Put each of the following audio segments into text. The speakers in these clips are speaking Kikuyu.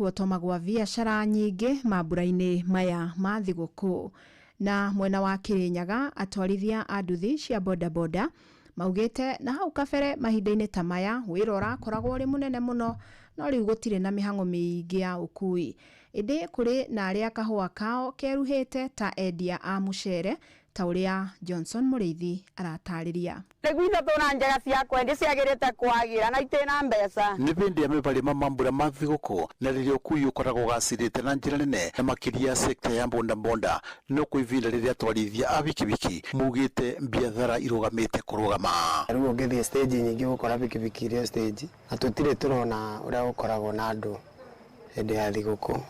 Kuotoma gwa biacara nyingĩ mambura-inĩ maya ma thigũkũ. Na mwena wa Kirinyaga, atwarithia a nduthi cia bodaboda maugĩte na hau kabere mahinda-inĩ ta maya wĩra ũrakoragwo ũrĩ mũnene mũno, no rĩu gũtirĩ na mĩhang'o mĩingĩ ya ũkui. Ĩndĩ kũrĩ na arĩa kahũa kao keruhĩte ta endia a mũcere ta ũrĩa Johnson Mũrĩithi aratarĩria. Rĩu itũ tũna njega cia kwendia ciagĩrĩte kwagĩra na itĩna mbeca. Nĩ bĩndĩ ya mĩbarĩ mambura ma thigũkũ na rĩrĩa ũkui ũkoragwo ũgacĩrĩte na njĩra nene, na makĩria sekta ya bondabonda, no kwa ivinda rĩrĩa atwarithia a bikibiki maugĩte biathara irũgamĩte kũrũgama. Rĩu ũngĩthiĩ stage nyingĩ ũgũkora bikibiki iria stage, na tũtirĩ tũrona ũrĩa gũkoragwo na andũ hĩndĩ ya thigũkũ.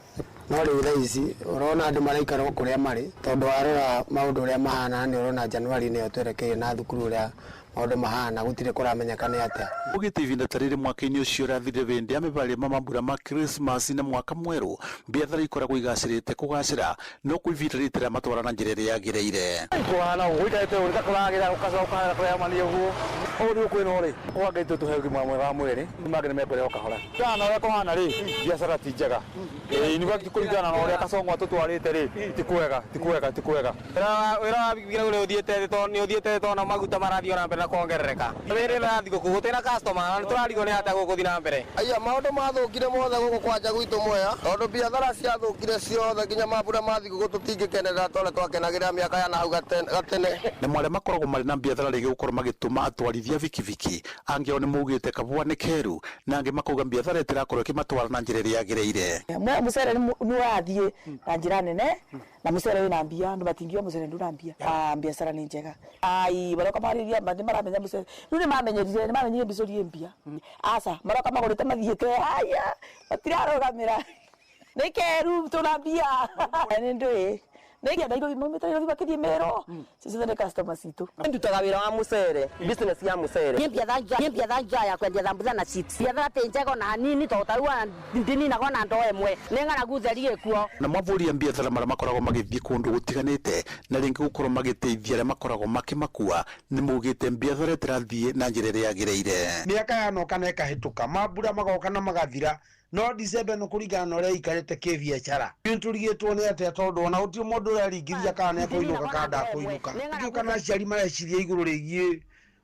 No rĩu thaa ici ũrona andũ maraikara o kũrĩa marĩ, tondũ warora maũndũ ũrĩa mahana nĩ ũrona Januari nĩyo twerekeire na thukuru ũrĩa maũndũ mahana gũtirĩ kũramenyeka nĩ atĩa. Ugĩte ivinda ta rĩrĩ mwaka-inĩ ũcio ũrathirire bĩndĩ ya mĩbarĩ ma mambura ma Krismasi na mwaka mwerũ, biathara ikoragwo igacĩrĩte kũgacĩra, no kwa ivinda rĩrĩ itiramatwara na njĩra ĩrĩa yagĩrĩire. Kũhana ũguo gũikarĩte ũguo nĩ ta kũragĩra gũgacoka kũremania ũguo. Ũguo nĩguo kwĩna rĩ, kwa Ngai tũtũhe ũgima mwega wa mwĩrĩ, mangĩ nĩ mekũrehwo kahora. Na ũrĩa kũhana rĩ, biacara ti njega. Ĩĩ in fact kũringana na ũrĩa Kasongo atũtwarĩte rĩ, ti kwega, ti kwega, ti kwega. Wĩra wa bikibiki rĩu nĩ ũthiĩte thĩ tondũ nĩ ũthiĩte thĩ tondũ maguta marathiĩ ona mbere na kuongerereka. Wĩra ĩno ya thigũkũ gũtirĩ na customer na nĩ tũrarigwo nĩ atĩa gũgũthiĩ na mbere. Aya maũndũ mathũkire mothe gũkũ kwanja gwitũ Mwea, tondũ biathara ciathũkire ciothe nginya mambura ma thigũkũ tũtingĩkenerera ta ũrĩa twakenagĩrĩra mĩaka ya nahau gatene. Na arĩa makoragwo marĩ na biathara rĩngĩ gũkorwo magĩtũma atwarithia bikibiki, angĩ ao nĩ maugĩte kabua nĩ keru, na angĩ makauga biathara ĩtirakorwo ĩkĩmatwara na njĩra ĩrĩa yagĩrĩire. Mwea mũcere nĩ ũrathiĩ na njĩra nene, na mũcere wĩna mbia, andũ matingiuga mũcere ndũna mbia. Biacara nĩ njega. Ai, maroka marĩria, nĩ maramenya mũcere. Rĩu nĩ mamenyerire, nĩ mamenyire mbicũri ĩ mbia. Aca, maroka magũrĩte mathiĩte, haya, matirarũgamĩra. Nĩ keru tũna mbia. Nĩ ndũĩ. Nĩ Nairobi, maumĩte Nairobi makĩthiĩ Meru. Cicio nĩ customer citũ. Ndutaga wĩra wa mũcere, business ya mũcere. Niĩ biathara njega ya kwendia thambutha na chips. Biathara ti njega ona hanini tondũ ta rĩu ndininaga ona ndoo ĩmwe. Nĩ ng'aragu theri ĩkuo. Na mabũri ya biathara marĩa makoragwo magĩthiĩ kũndũ gũtiganĩte na rĩngĩ gũkorwo magĩteithia arĩa makoragwo makĩmakua, nĩ maugĩte biathara ĩtirathiĩ na njĩra ĩrĩa yagĩrĩire. Mĩaka yanoka na ĩkahĩtũka, mambura magoka na magathira, no December no kũringana na ũrĩa ĩikarĩte kĩbiacara. Ithuĩ tũrigĩtwo nĩ atĩa tondũ ona gũtirĩ mũndũ ũreringithia kana nĩ ekũinũka kana ndakũinũka. Ndiũĩ kana aciari mareciria igũrũ rĩgiĩ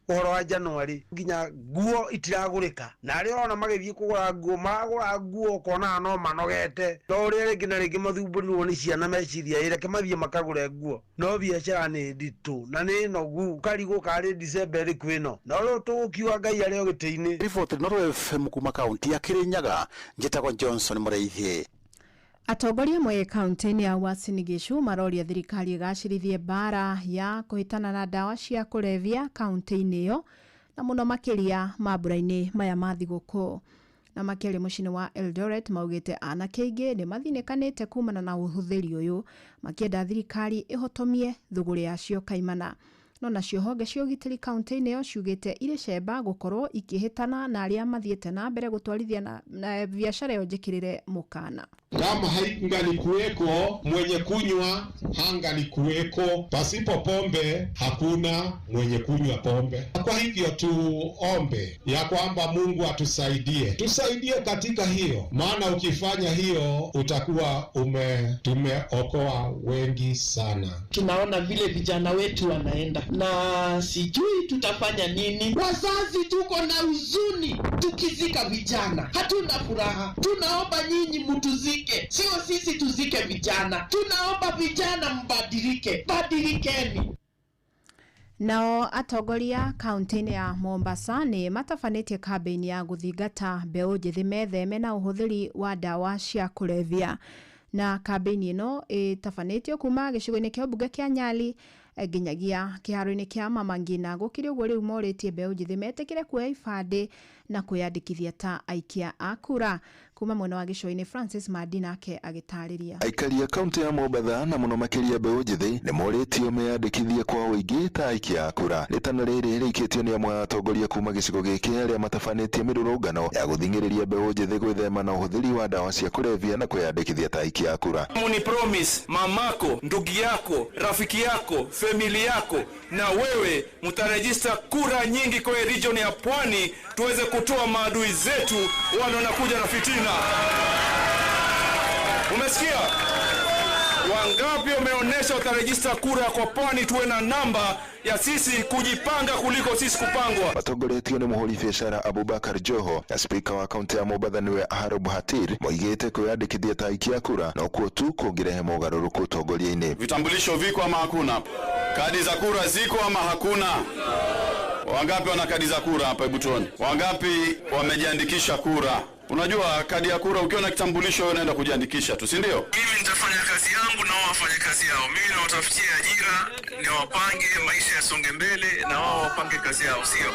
ũhoro wa January, nginya nguo itiragũrĩka, na arĩa ũrona magĩthiĩ kũgũra nguo maragũra nguo ũkona no manogete, to ũrĩa rĩngĩ na rĩngĩ mathumbũrirwo nĩ ciana meciria ĩ reke mathiĩ makagũre nguo, no biacara nĩ nditũ na nĩ nogu, ũkarigwo karĩ December ĩrĩkũ ĩno, no rĩu tũgũkiuga Ngai arĩ o gĩtĩ-inĩ. Riboti Inooro FM kuma kaunti ya Kirinyaga, njĩtagwo Johnson Mũrĩithi. Atongoria amwe kaunti-inĩ ya Uasin Gishu maroria thirikari ĩgacĩrithie mbara ya kũhĩtana na ndawa cia kũrebia kaunti-inĩ ĩyo, na mũno makĩria mambura-inĩ maya ma thigũkũ. Na makĩaria mũciĩ-inĩ wa Eldoret maugĩte anake aingĩ nĩ mathinĩkanĩte kumana na ũhũthĩri ũyũ, makĩenda thirikari ĩhotomie thũgũrĩ yacio kaimana. No nacio honge cia ũgitĩri kaunti-inĩ ĩyo ciugĩte irĩ cemba gũkorwo ikĩhĩtana na arĩa mathiĩte na mbere gũtwarithia na biacara ĩyo njĩkĩrĩre mũkana. Kama haingalikuweko mwenye kunywa, hangalikuweko. Pasipo pombe hakuna mwenye kunywa pombe. Kwa hivyo tuombe ya kwamba Mungu atusaidie, tusaidie katika hiyo, maana ukifanya hiyo utakuwa tumeokoa wengi sana. Tunaona vile vijana wetu wanaenda na sijui tutafanya nini. Wazazi tuko na huzuni tukizika vijana, hatuna furaha. Tunaomba nyinyi mtuzike, sio sisi tuzike vijana. Tunaomba vijana mbadilike, badilikeni. Nao atongoria kaunti-inĩ ya Mombasa nĩ matabanĩtie kambĩini ya gũthingata mbeũ njĩthĩ metheme na ũhũthĩri wa ndawa cia kũrebia. Na kambĩini ĩno ĩtabanĩtio kuma gĩcigo-inĩ kĩa mbunge kĩa Nyali nginyagia kĩharo-inĩ kĩa Mama Ngina. Gũkĩrĩ ũguo rĩu morĩtie mbeũ njĩthĩ metĩkĩre kuoya ibandĩ na kwĩyandĩkithia ta aikia a kura. Kuma mwena wa gĩcũa-inĩ Francis Mandi nake agĩtarĩria. Aikari a kaunti ya Mombatha na mũno makĩria mbeũ njĩthĩ nĩ morĩtio meyandĩkithie kwa ũingĩ ta aikia a kura. Rĩtana rĩrĩ rĩikĩtio nĩ amwe a atongoria kuma gĩcigo gĩkĩ arĩa matabanĩtie mĩrũrũngano ya gũthing'ĩrĩria mbeũ njĩthĩ gwĩthema na ũhũthĩri wa ndawa cia kũrebia na kwĩyandĩkithia ta aikia a kura. Muni promise mamako, ndugu yako, rafiki yako, family yako na wewe mtarejista kura nyingi kwa region ya Pwani tuweze kutoa maadui zetu wale wanakuja na fitina. Mmesikia? Wangapi wameonyesha watarejista kura kwa Pwani? Tuwe na namba ya sisi kujipanga kuliko sisi kupangwa. Matongoretio nĩ mũhũri biacara Abubakar Joho na spika wa kaunti ya Mombatha nĩwe Harub Hatir moigĩte kwĩyandĩkithia ta aikia a kura nokuo tu kũngĩrehe mogarũrũku ũtongoria-inĩ. Vitambulisho viko ama hakuna? Kadi za kura ziko ama hakuna? Wangapi wana kadi za kura hapa? Hebu tuone wangapi wamejiandikisha kura. Unajua kadi ya kura ukiwa na kitambulisho wewe unaenda kujiandikisha tu, si ndio? Mimi nitafanya kazi yangu na wao wafanye kazi yao. Mimi nawatafutia ajira, niwapange maisha yasonge mbele, na wao wapange kazi yao, sio?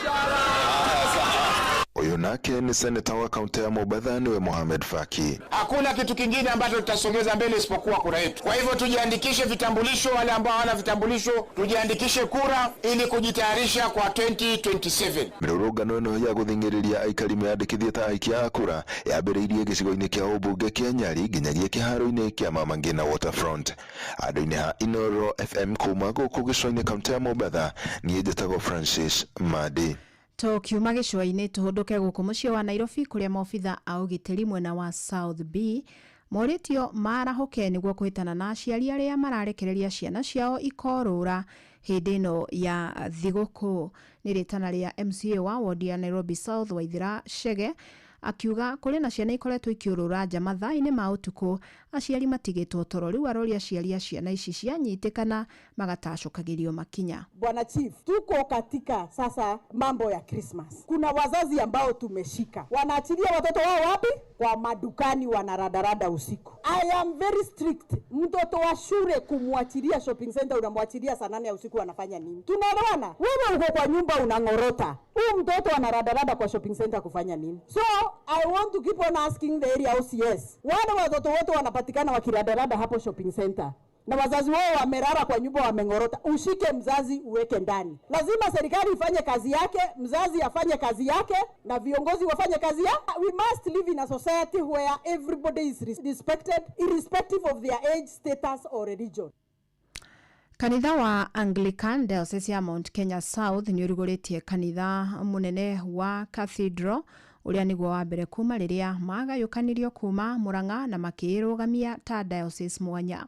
Ũyũ nake nĩ seneta wa kaunti ya Mombatha nĩwe Mohamed Faki. Hakuna kitu kingine ambacho tutasogeza mbele isipokuwa kura yetu. Kwa hivyo tujiandikishe vitambulisho, wale ambao hawana vitambulisho tujiandikishe kura ili kujitayarisha kwa 2027. Mĩrũrũngano ĩno ya gũthing'ĩrĩria aikari meyandĩkithie ta aikia a kura yambĩrĩirie gĩcigo-inĩ kĩa ũmbunge kĩa Nyali nginyagia kĩharo-inĩ kĩa Mama Ngina Waterfront. Handũ-inĩ ha Inooro FM kuma gũkũ gĩcũa-inĩ kaunti ya Mombatha, niĩ njĩtagwo Francis Madi. Tũkiuma gĩcũa-inĩ tũhũndũke gũkũ mũciĩ wa Nairobi kũrĩa maobitha a ũgitĩri mwena wa South B morĩtio marahũke nĩguo kũhĩtana na aciari arĩa mararekereria ciana ciao ikorũra hĩndĩ ĩno ya thigũkũ. Nĩ rĩtana rĩa MCA wa wodi ya Nairobi South Waithera Chege akiuga kũrĩ na ciana ikoretwo ikĩũrũra nja mathaa-inĩ ma ũtukũ aciari matigĩtwo toro. Rĩu arori aciari a ciana ici cianyitĩkana magatacũkagĩrio makinya. Bwana Chief, tuko katika sasa mambo ya Christmas. Kuna wazazi ambao tumeshika wanaachilia watoto wao wapi? Kwa madukani, wanaradarada usiku. I am very strict. Mtoto wa shule kumwachilia shopping center, unamwachilia saa 8 ya usiku, anafanya nini? Tunaelewana? Wewe uko kwa nyumba unang'orota, huyu mtoto anaradarada kwa shopping center kufanya nini? So I want to keep on asking the area OCS, wale watoto wote wanapatikana wakiradarada hapo shopping center na wazazi wao wamerara kwa nyumba wameng'orota, ushike mzazi uweke ndani. Lazima serikali ifanye kazi yake, mzazi afanye kazi yake, na viongozi wafanye kazi ya. We must live in a society where everybody is respected irrespective of their age, status or religion. Kanitha wa Anglican Diocese ya Mount Kenya South nĩ ũrugũrĩtie kanitha mũnene wa Cathedral ũrĩa nĩguo wa mbere kuma rĩrĩa magayũkanirio kuma Murang'a na makĩĩrũgamia ta diocese mwanya.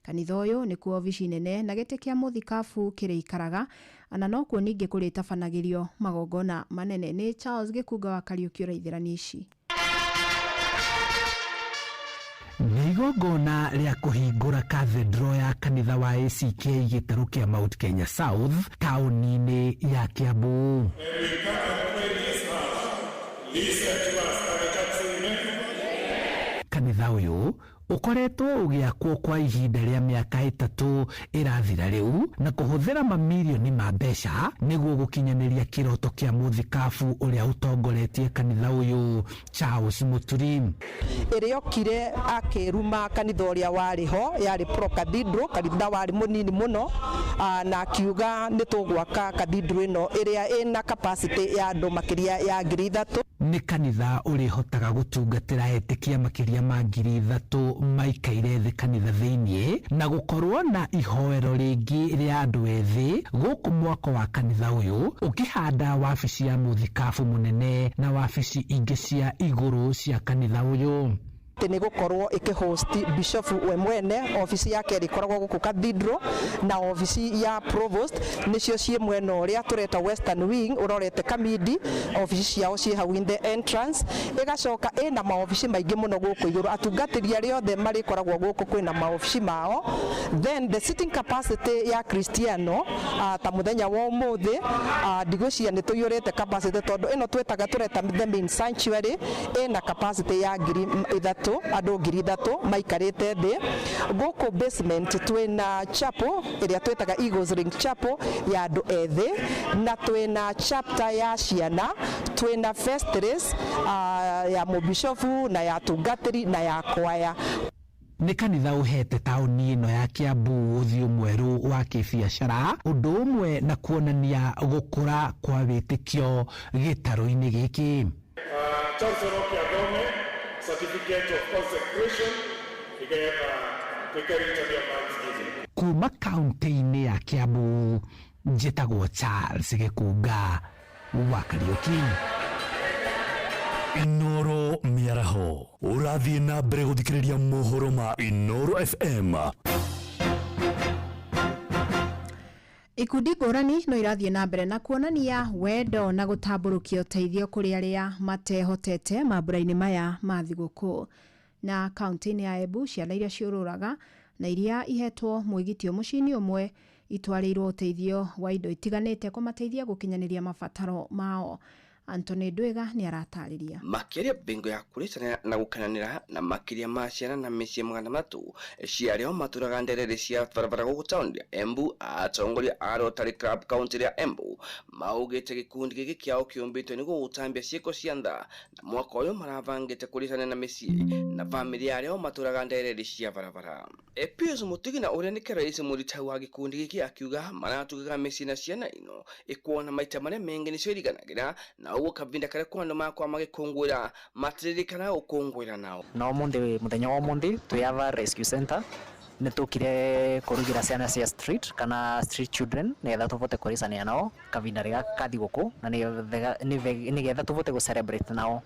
Kanitha ũyũ nĩkuo obici nene na gĩtĩ kĩa mũthikabu kĩrĩikaraga ana nokuo ningĩ kũrĩtabanagĩrio magongona manene. Nĩ Charles Gĩkunga wa Kariũki ũraithĩrania ici. Nĩ igongona rĩa kũhingũra cathedral ya kanitha wa ACK gĩtarũ kĩa Mount Kenya South taũni-inĩ ya Kiambu. Kanitha ũyũ ũkoretwo ũgĩakwo kwa ihinda rĩa mĩaka 3 ĩrathira rĩu na kũhũthĩra mamirioni ma mbeca nĩguo gũkinyanĩria kĩroto kĩa mũthikabu ũrĩa ũtongoretie kanitha ũyũ Charles Muturi. Ĩrĩa okire akĩruma kanitha ũrĩa warĩ ho, yarĩ pro cathedral, kanitha warĩ mũnini mũno, na akiuga nĩ tũgwaka cathedral ĩno ĩrĩa ĩna capacity ya andũ makĩria ya 3,000. Nĩ kanitha ũrĩhotaga gũtungatĩra etĩkia makĩria ma 3,000 maikaire thĩ kanitha thĩiniĩ na gũkorwo na ihoero rĩngĩ rĩa andũ ethĩ gũkũ mwako wa kanitha ũyũ ũkĩhanda wabici ya mũthikabu mũnene na wabici ingĩ cia igũrũ cia kanitha ũyũ. Nĩ gũkorwo ĩkĩhost bishop we mwene, obici yake ĩrĩkoragwo gũkũ cathedral na obici ya provost nĩcio ciĩ mwena ũrĩa tũreta western wing ũrorete Kamindi, obici ciao ciĩ hau in the entrance. Ĩgacoka ĩna maobici maingĩ mũno gũkũ igũrũ, atungatĩri arĩa othe marĩkoragwo gũkũ kwĩna maobici mao. Then the sitting capacity ya Kristiano ta mũthenya wa ũmũthĩ ndigwĩciria nĩ tũiyũrĩte capacity tondũ ĩno twĩtaga tũreta the main sanctuary ĩna capacity ya 3,000 andũ 3,000 maikarĩte thĩ. Gũkũ basement twĩna chapel ĩrĩa twĩtaga Eagles Ring Chapel ya andũ ethĩ, na twĩna chapter ya ciana, twĩna vestries ya mũbishofu na ya atungatĩri na ya kwaya. Nĩ kanitha ũhete taũni ĩno ya Kiambu ũthiũ mwerũ wa kĩbiacara ũndũ ũmwe na kuonania gũkũra kwa wĩtĩkio gĩtarũ-inĩ gĩkĩ. Johnson Okiagome, certificate of consecration, kuma kaunti-inĩ ya Kiambu njĩtagwo Charles Gĩkunga wa Kariũki. Inoro mĩaraho ũrathiĩ na mbere gũthikĩrĩria mohoro ma Inoro FM. Ikundi ngũrani no irathiĩ na mbere na kuonania wendo na gũtambũrũkia ũteithio kũrĩ arĩa matehotete mambura-inĩ maya ma thigũkũ. Na kaunti-inĩ ya Embu, ciana iria ciũrũraga na iria ihetwo mwĩgitio mũciĩ-inĩ ũmwe itwarĩirwo ũteithio wa indo itiganĩte kũmateithia gũkinyanĩria mabataro mao. Anthony Ndwiga nĩ aratarĩria. Makĩria bingo ya kũrĩcanĩra na gũkenanĩra na makĩria ma ciana na mĩciĩ 300 cia arĩa matũraga nderere cia barabara gũkũ taũni ya Embu. Atongoria a Rotary Club kaunti ya Embu maugĩte gĩkundi gĩkĩ kĩao kĩũmbĩtwo nĩguo gũtambia ciĩko cia tha, na mwaka ũyũ marabangĩte kũrĩcanĩra na mĩciĩ na bamĩrĩ ya arĩa matũraga nderere cia barabara. Epius Mutigi na ũrĩa nĩ kĩraisi mũritau wa gĩkundi gĩkĩ akiuga maratugaga mĩciĩ na ciana ino ikuona maita marĩa mengĩ nĩcio iriganagĩra, na ũguo kavinda karĩa kwa andũ makwa magĩkũngũĩra matiririkana gũkũngũĩra nao. Na ũmũthĩ mũthenya wa ũmũthĩ twĩ ava rescue center nĩtũkire kũrugĩra ciana cia street kana street children nĩgetha tũvote kũrĩcania nao kavinda rĩga ka thigũkũ na nĩgetha tũvote gũ celebrate nao.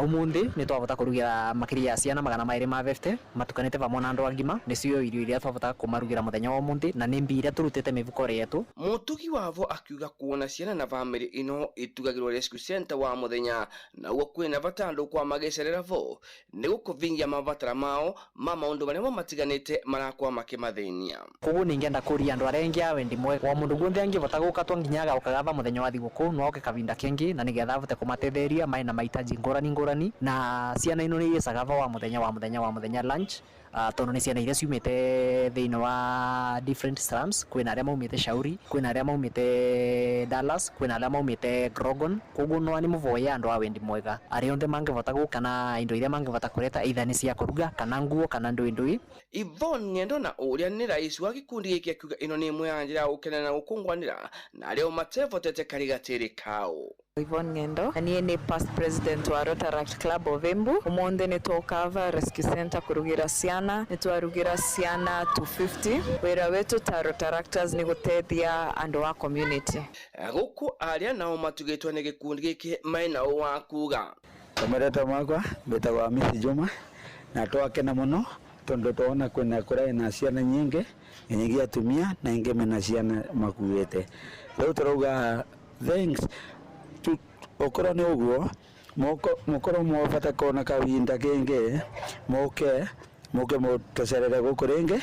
Ũmũthĩ nĩtwavota kũrugĩra makĩria ya ciana 250 matukanĩte vamwe na andũ agima. Nĩcio irio iria twavota kũmarugĩra mũthenya wa ũmũthĩ na nĩ mbia iria tũrutĩte mĩbuko yetu. Mũtugi wavo akiuga kuona ciana na bamĩrĩ ino itugagĩrwo rescue center wa mũthenya na ũguo kwĩna bata andũ kwa magĩcerera vo nĩgũkũvingia mabatara mao ma maũndũ marĩa matiganĩte marakwa makimathinia. Koguo ningĩenda kũria andũ arĩa angĩ a wendi mwega wa mũndũ guothe angĩvota gũka to nginya agokaga va mũthenya wa thigũkũ no oke kavinda kengi na nĩgetha avote kũmatetheria maĩ na mahitaji ngũrani ngũrani. Na ciana ino nĩ igecaga va wa mũthenya wa mũthenya wa mũthenya lunch, tondũ nĩ ciana iria ciumĩte thĩinĩ wa different slums. Kwĩna arĩa maumĩte Shauri, kwĩna arĩa maumĩte Dallas, kwĩna arĩa maumĩte Grogon. Koguo no nĩ mũvoye andũ a wendi mwega arĩa othe mangĩvota gũka na indo iria mangĩvota kũreta either nĩ cia kũruga kana nguo kana ndũĩ ndũĩ. Yvonne Ng'endo na ũrĩa nĩ rais wa gĩkundi gĩkĩ akiuga ĩno nĩ ĩmwe ya njĩra ya gũkena na gũkũngũanĩra na arĩa matevotete karĩ gatĩrĩ kao. Yvonne Ng'endo na niĩ nĩ past president wa Rotaract Club of Embu. Ũmũthĩ nĩ twokava rescue center kũrugĩra ciana, nĩ twarugĩra ciana 250. Wĩra wetu ta Rotaractors nĩ gũteithia andũ a community. Gũkũ arĩa nao matugĩtwo nĩ gĩkundi gĩkĩ mena ũ wa kuga. Kamereta makwa mbĩtagwo Hamisi Juma na twakena mũno tondu twona kwĩna kũrarĩ na ciana nyingĩ nyingĩ atumia na ingĩ mena ciana makuĩte. Rĩu tũrauga thanks okorwo nĩ ũguo mũkorwo mwabata kuona kahinda kĩngĩ mũke mũtũcerere gũkũ rĩngĩ.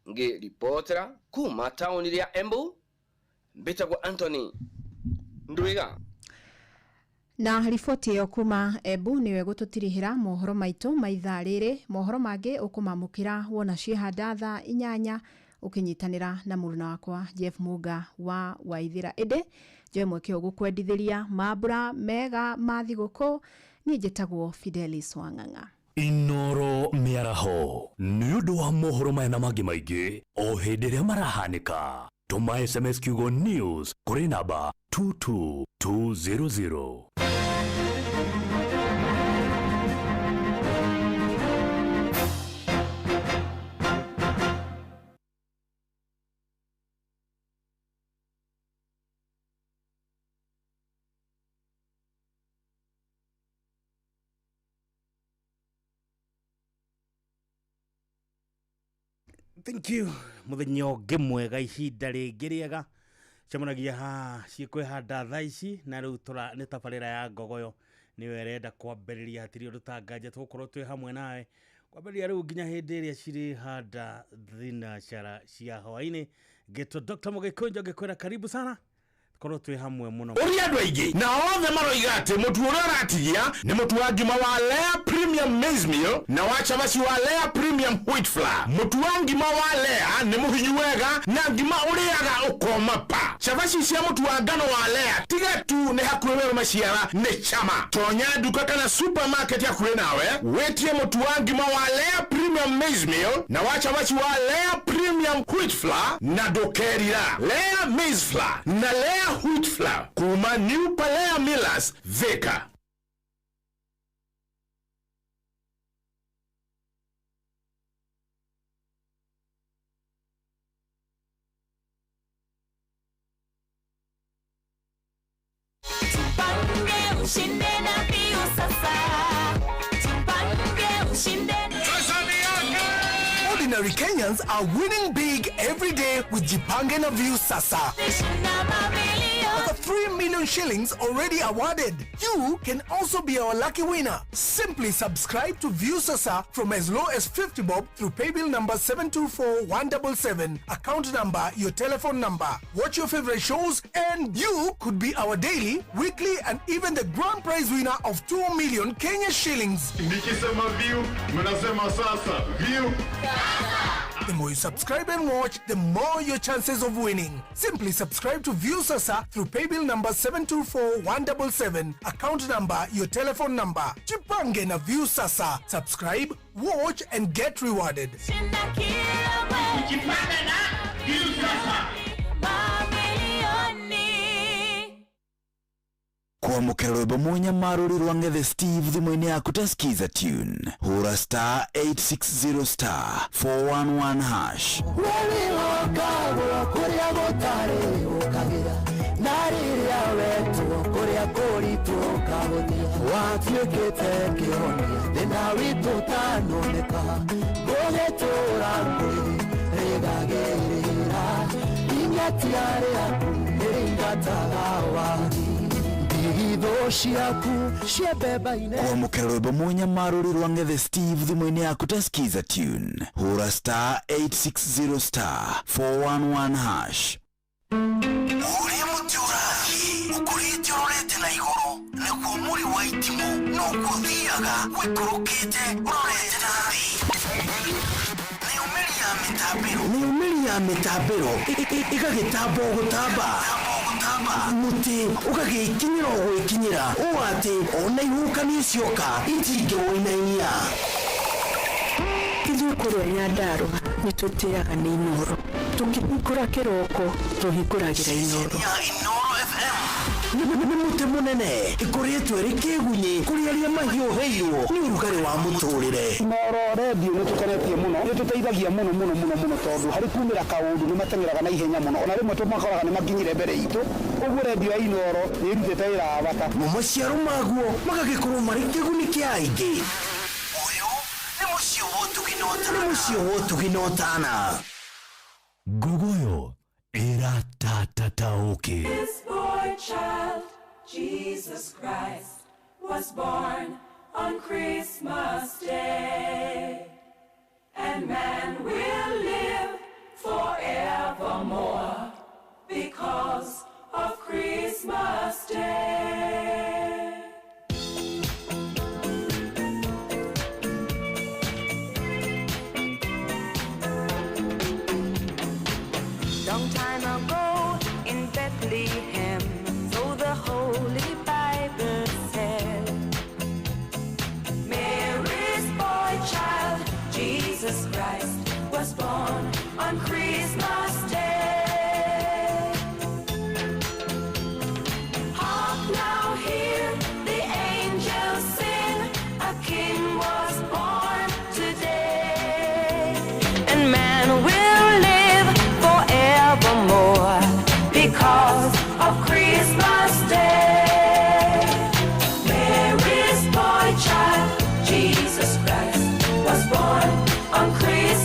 Ngĩribotera kuma taũni ya Embu mbĩtagwo Anthony Ndwiga. Na riboti ĩyo kuma Embu nĩyo ĩgũtũtirihĩra mohoro maitũ ma ithaa rĩrĩ. Mohoro mangĩ ũkũmamũkĩra wona ciĩhanda thaa 8 ũkĩnyitanĩra na mũruna wakwa Jeff Muga wa Waithĩra. Ĩndĩ njoe mweke ũgũkwendithĩria mambura mega ma thigũkũ. Niĩ njĩtagwo Fidelis Wang'ang'a. Inoro mĩaraho nĩ ũndũ wa mohoro maya na mangĩ maingĩ o hĩndĩ ĩrĩa marahanĩka. Tũma SMS kiugo news kũrĩ namba 22200. Thank you. Muthenya ũngĩ mwega ihinda rĩngĩ rĩega cemanagia ha ciĩkwĩhanda thaa ici na rĩu tũra nĩ tabarĩra ya ngogoyo nĩyo ĩrenda kwambĩrĩria hatirĩ ũndũ ta nganja tũgũkorwo twĩ hamwe nawe kwambĩrĩria rĩu nginya hĩndĩ ĩrĩa cirĩhanda thinacara cia hwaĩ-inĩ. Ngĩtwo Dr. Mũgĩkũnjo ngĩkwĩra karibu sana korwo twĩ hamwe mũno. Ũria andũ aingĩ na othe maroiga atĩ mũtu ũrĩa ũratigia nĩ mũtu wa ngima wa Lea Premium Maize Meal na wa cabaci wa Lea Premium Wheat Flour. Mũtu wa ngima wa Lea nĩ mũhinyu wega na ngima ũrĩaga ũkoma pa. Cabaci cia mũtu wa ngano wa Lea tiga tu nĩ hakuhĩ werũ maciara nĩ chama. Tonya nduka kana supermarket hakuhĩ nawe wĩtie mũtu wa ngima wa Lea Premium Maize Meal na wa cabaci wa Lea Premium Wheat Flour na ndũkerira. Lea Maize Flour na Lea Wheat Flour kuma New Palea Millers Thika. Tupange ushinde na Pius. Ordinary Kenyans are winning big every day with Jipange na Viusasa. Over 3 million shillings already awarded. You can also be our lucky winner. Simply subscribe to Viusasa from as low as 50 bob through paybill number 724177, account number, your telephone number. Watch your favorite shows and you could be our daily, weekly and even the grand prize winner of 2 million Kenya shillings. Nikisema view, mnasema sasa. View. The more you subscribe and watch, the more your chances of winning. Simply subscribe to Viusasa through paybill number 724177, account number, your telephone number. Jipange na Viusasa. Subscribe, watch and get rewarded. Kwamũkĩra rwĩmbo mwanya marũri rwa Ng'ethe Steve thimũ-inĩ yaku ta Skiza tune, hũra star 860 star 411 hash. Wewĩhokagwo kũrĩa gũtarĩ ũkagĩra na rĩrĩa wetwo kũrĩa kũritũ ũkahũthia watuĩkĩte kĩhonia thĩna witũ ũtanoneka ngũgĩtũra ngwĩrĩgagĩrĩra inyatia rĩaku nĩrĩingataga wagi ndigithũ ciaku cia mbemba-inĩ. Kwamũkĩra rwĩmbo mwanya marũri rwa Ng'ethe Steve thimũ-inĩ yaku ta Skiza tune, hũra star 860 star 411 hash. Ũrĩa mũtĩ ũrathiĩ ũkũrĩte ũrorete na igũrũ nĩguo mũri wa itimũ noguo ũthiaga wĩkũrũkĩte ũrorete na thĩ. Nĩyũmĩri ya mĩtambĩro ĩgagĩtamba o gũtamba, mũtĩ ũgagĩkinyĩra o gwĩkinyĩra ũũ atĩ ona ihuhũkanio cioka itingĩwũinainia. Ithuĩ kũrĩa Nyandarũa nĩ tũtĩaga nĩ Inooro. Tũkĩhingũra kĩroko tũhingũragĩra Inooro. Nĩ mũtĩ mũnene ĩkoretwo ĩrĩ kĩgunyĩ kũrĩ arĩa mahiũhĩirwo nĩ ũrugarĩ wa mũtũrĩre. Inooro redio nĩ tũkenetie mũno, nĩ tũteithagia mũno mũno mũno mũno tondũ harĩ kumĩra kaũndũ nĩ mateng'eraga na ihenya mũno, ona rĩmwe tũmakoraga nĩ makinyire mbere itũ, ũguo redio ya Inooro nĩ ĩrutĩte wĩra wa bata. Mo maciaro maguo magagĩkorwo marĩ kĩguni kĩa aingĩ. Ũyũ nĩ mũciĩ wa ũtugi na ũtana. Nĩ mũciĩ wa ũtugi na ũtana. Ngogoyo ĩratatataũkĩ. This boy child, Jesus Christ, was born on Christmas Day. And man will live forevermore because of Christmas Day. Long time ago in Bethlehem, so the Holy Bible said, Mary's boy child, Jesus Christ, was born on Christmas Day. Hark now, hear the angels sing, a king was born today. And man will live forevermore because of Christmas Day. Mary's boy child, Jesus Christ, was born on Christmas.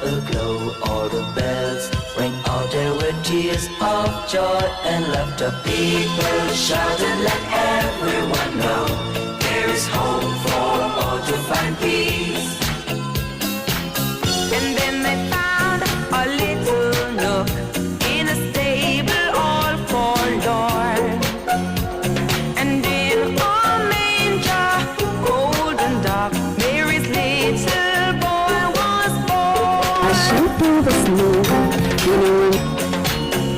aglow. All the bells rang out, there were tears of joy and laughter. People shouted, let everyone know there is hope for all to find peace. And then they found a little nook in a stable all forlorn. And in a manger, cold and dark, Mary's little boy was born. I shall be the snow, you know.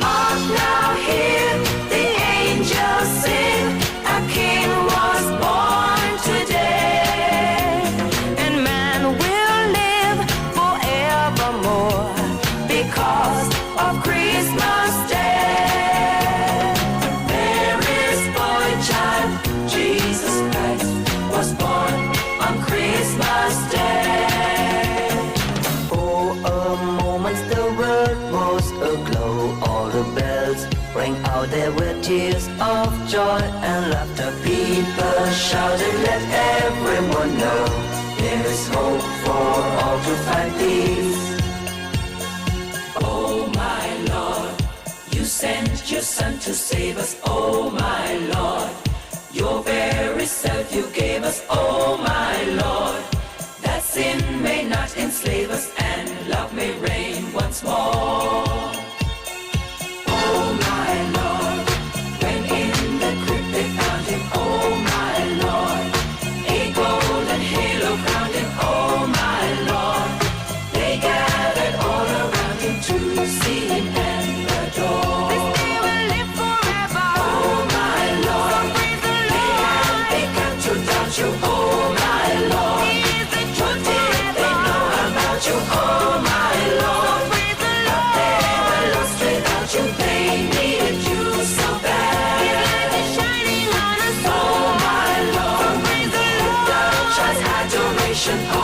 Hark now, hear the angels sing, a king was born today, and man will live forevermore because of Christmas Day. Mary's boy child, Jesus Christ, was born on Christmas Day. For a moment the world was aglow, all the bells rang out, there were tears of joy and laughter. People shouted, let everyone know there is hope for all to find peace. Oh my Lord, you sent your son to save us, oh my Lord. Your very self you gave us, oh my Lord. That sin may not enslave us and love may reign once more. Oh my Lord, when in the crypt they found him, oh my Lord. A golden halo crowned him, oh my Lord. They gathered all around him to see him and adore. This day will live forever. Oh my Lord, So praise the they Lord. had begun to doubt you, oh my Lord. He is the What truth did they forever. know about you, oh my Lord? So praise the But they were Lord. lost without you, they needed you so bad. His light is shining on us Oh all. my Lord, So praise the lift up Lord. child's adoration, oh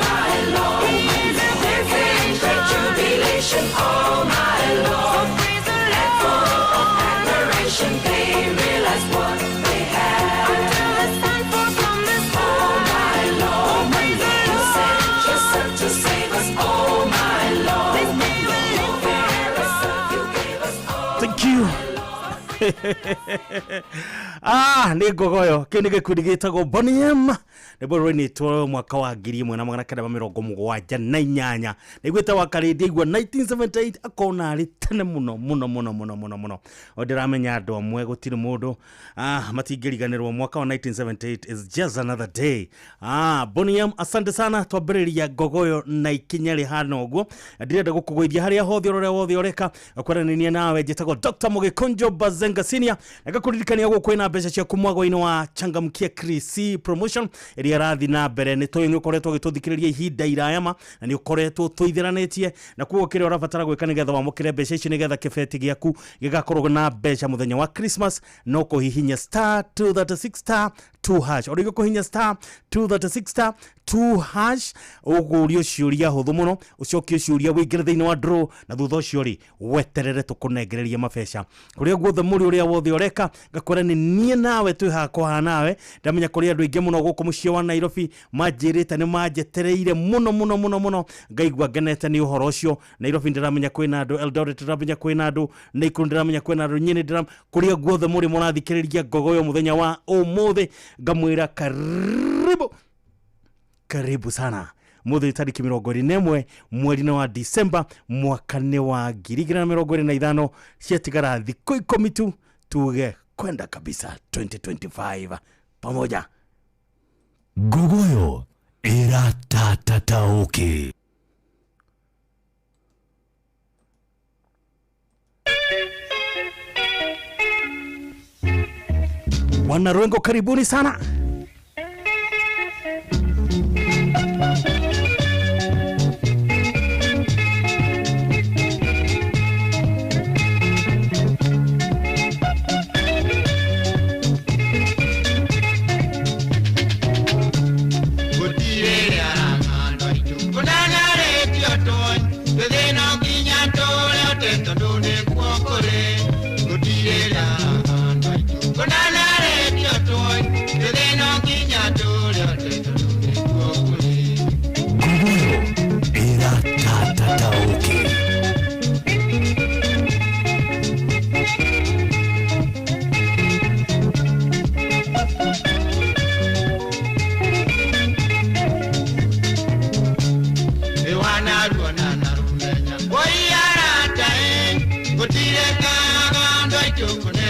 my Lord. He is our There came great jubilation, oh my Lord. So praise the And full of Lord. admiration, they realized what they had. Until the sun falls from the Oh sky. my Lord, Oh, praise the you sent your Lord. son to save us, oh my Lord. This day will Your live very self you forever. gave us, oh Thank you. Ah, nä ngogoyo kä nä gä kundi gä tagwo Boniem nä rwo rwainätwo mwaka wa 1978 na iguä wa karä igua 1978 akona arä tene må no må no må no må no må no må no o ndä ramenya andå amwe gå tirä må ndå matingä riganä rwo mwaka wa 1978 is just another day. Boniem, asante sana. Twambä rä ria ngogoyo na ikinya rä hana å guo ndirenda gå kå gå ithia harä a hothe å rä a wothe å reka kwaranä nawe. Njätagwo Dr. Mũgĩkũnjo Bazenga Senior na ngakũririkania gũkũ kwĩna mbeca ciaku mwago-inĩ wa Changamkia Krisi promotion ĩrĩa ĩrathiĩ na mbere. Nĩ tũĩ nĩ ũkoretwo ũgĩtũthikĩrĩria ihinda iraya ma na nĩ ũkoretwo tũithĩranĩtie na koguo kĩrĩa ũrabatara gwĩka nĩgetha wamũkĩre mbeca ici nĩgetha kĩbeti gĩaku gĩgakorwo na mbeca mũthenya wa Christmas no kũhihinya star 236 star 2 hash. O rĩngĩ kũhihinya star 236 star 2 hash, ũgũrio ciũria hũthũ mũno, ũcokie ciũria wĩingĩre thĩinĩ wa draw na thutha ũcio rĩ weterere tũkũnengererie mabeca kũrĩa guothe mũrĩ ũrĩa wothe ũreka. Ngakwĩra nĩ niĩ nawe twĩ hakwa nawe. Ndamenya kũrĩ andũ aingĩ mũno gũkũ mũciĩ wa Nairobi manjĩrĩte nĩ manjetereire mũno mũno mũno mũno, ngaigua ngenete nĩ ũhoro ũcio. Nairobi ndĩramenya kwĩna andũ, Eldoret ndĩramenya kwĩna andũ, Nakuru ndĩramenya kwĩna andũ, Nyĩrĩ ndĩramenya kũrĩa guothe mũrĩ mũrathikĩrĩria ngogoyo mũthenya wa ũmũthĩ, ngamwĩra karibu karibu sana. Mũthĩ tariki 21 mweri-inĩ wa Disemba mwaka-inĩ wa 2025, ciatigara thikũ 10 tu tuge kwenda kabisa 2025 pamoja. Ngogoyo ĩratatatauki. Wanarengo, karibuni sana. Gũtirĩ Thank you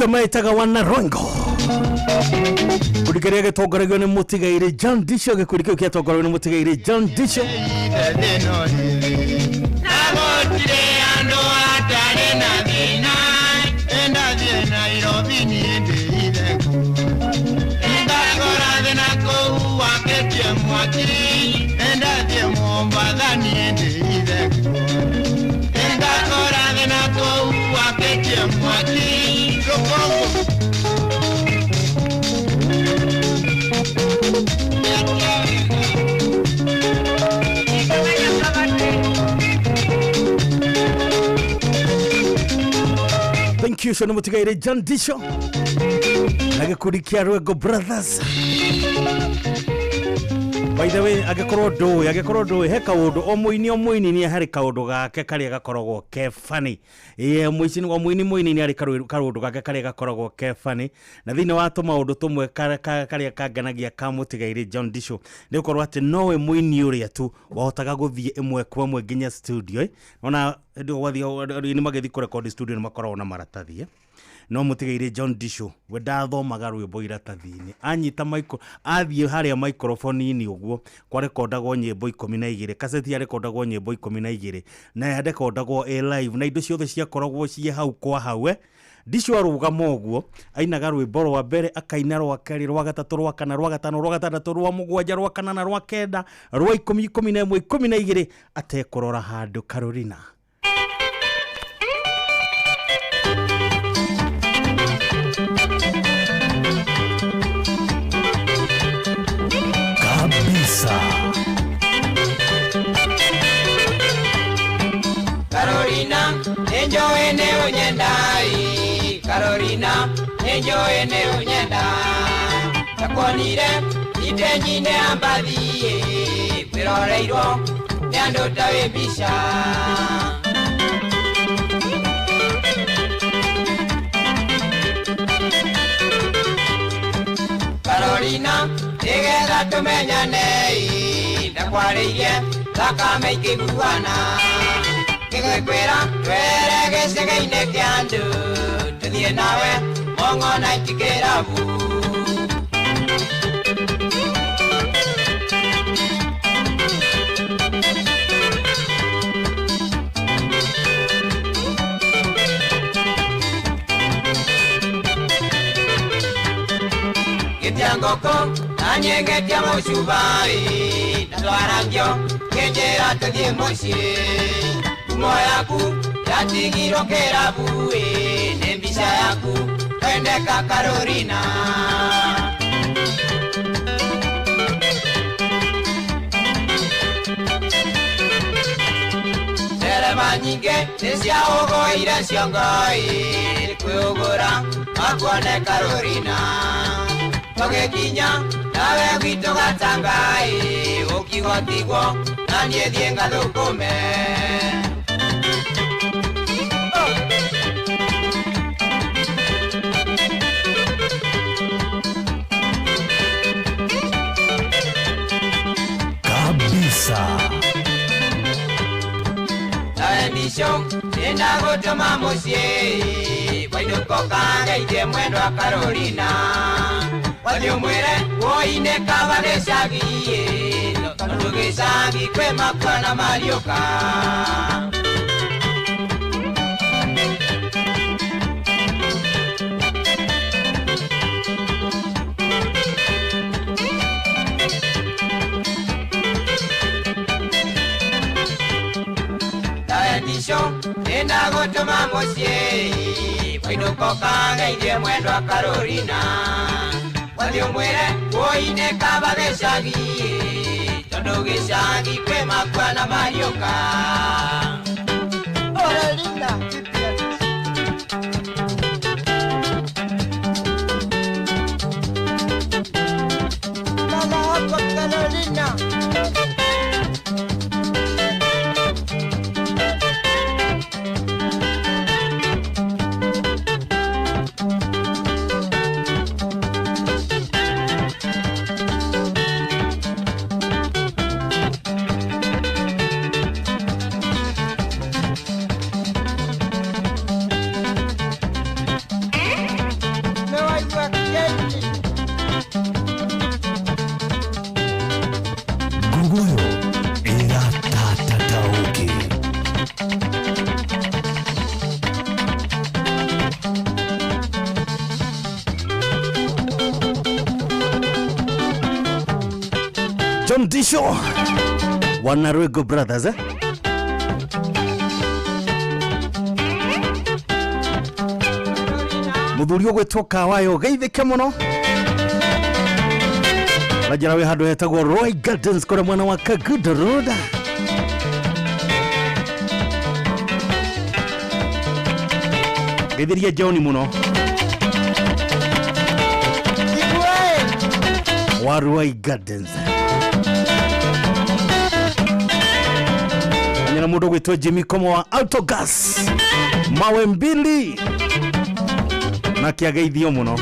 maitaga wana Rwengo gikundi kĩrĩa gĩtongoragio nĩ mũtigairĩ John Disho, gĩkundi kĩu kĩatongoragio nĩ mũtigairĩ John Disho. Thank you so much mũtigairĩ John Disho na gĩkundi kĩa Rwengo Brothers. By the way, angĩkorwo ndũĩ he kaũndũ o mũini nĩ harĩ kaũndũ gake karĩa gakoragwo ke funny. Ĩĩ mũini o mũini nĩ harĩ kaũndũ gake karĩa gakoragwo ke funny, na thĩinĩ wa tũmaũndũ tũmwe karĩa kanganagia ka mũtigairĩ John Disho nĩ gũkorwo atĩ nowe mũini ũrĩa tu wahotaga gũthiĩ ĩmwe kwa ĩmwe nginya studio. Ona hĩndĩ ĩyo gwathiĩ nĩ magĩthiĩ kũrekondi studio nĩ makoragwo na maratathi, no mũtigairĩ John Disho we ndathomaga rwĩmbo iratathi-inĩ, anyita micro athiĩ harĩa microphone-inĩ ũguo kwarekondagwo nyĩmbo 12, kaseti yarekondagwo nyĩmbo 12 na yarekondagwo ĩ live na indo ciothe ciakoragwo ciĩ hau kwa hau. Disho arũgama ũguo ainaga rwĩmbo rwa mbere, akaina rwa kerĩ, rwa gatatũ, rwa kana, rwa gatano, rwa gatandatũ, rwa mũgwanja, rwa kanana, rwa kenda, rwa 10, 11, 12 atekũrora handũ. Carolina Nĩnjũĩ nĩ ũnyenda Carolina, nĩnjũĩ nĩ ũnyenda. Ndakuonire itenyi-inĩ ya mbathi, wĩroreirwo nĩ andũ ta wĩ mbica. Carolina, nĩgetha tũmenyane, ndakwarĩirie thakame ikĩguana. Ngĩkwĩra twere gĩcegeinĩ kĩa andũ, tũthiĩ nawe Mong'o Night kĩrabu. Ngĩtia ngũkũ na niĩ ngĩtia mũcuba, na twarangio kĩnjĩra tũthiĩ mũciĩ. Ngumo yaku yatigirwo kĩrabu, nĩ mbica yaku twendeka Carolina. Ndereba nyingĩ nĩ ciaũgũire ciongo, kwĩũgũra makuone Carolina. Tũgĩkinya nawe gwitũ Gatanga, ũkiuga tigwo na niĩ thiĩ ngathũkũme. Kabisa. Nawe ndico nĩndagũtũma mũciĩ, wainũka ũkangeithie mwendwa Carolina. Wathiĩ ũmwĩre woi-inĩ kaba gĩcagi, tondũ gĩcagi kwĩ makua na mariũka. Nawe ndico nĩndagũtũma mũciĩ, wainũka ũkangeithie mwendwa Carolina. Wathiĩ ũmwĩre woi-inĩ kaba gĩcagi, tondũ gĩcagi kwĩ makua na mariũka. Carolina. Lala hapa Carolina. Nĩwaigua kĩeni. Ngogoyo ĩratatatauki. John Disho Wanarwego Brothers, eh? Muthuri ũgwĩtwo Kawayo geithĩke mũno ranjĩra wĩ handũ hetagwo Roy Gardens kũrĩa mwena wa Kagudo Road. Geithĩria John mũno wa Roy Gardens. Nyina mũndũ ũgwĩtwo Jimmy Komo wa Autogas mawe mbili na kĩageithio mũno.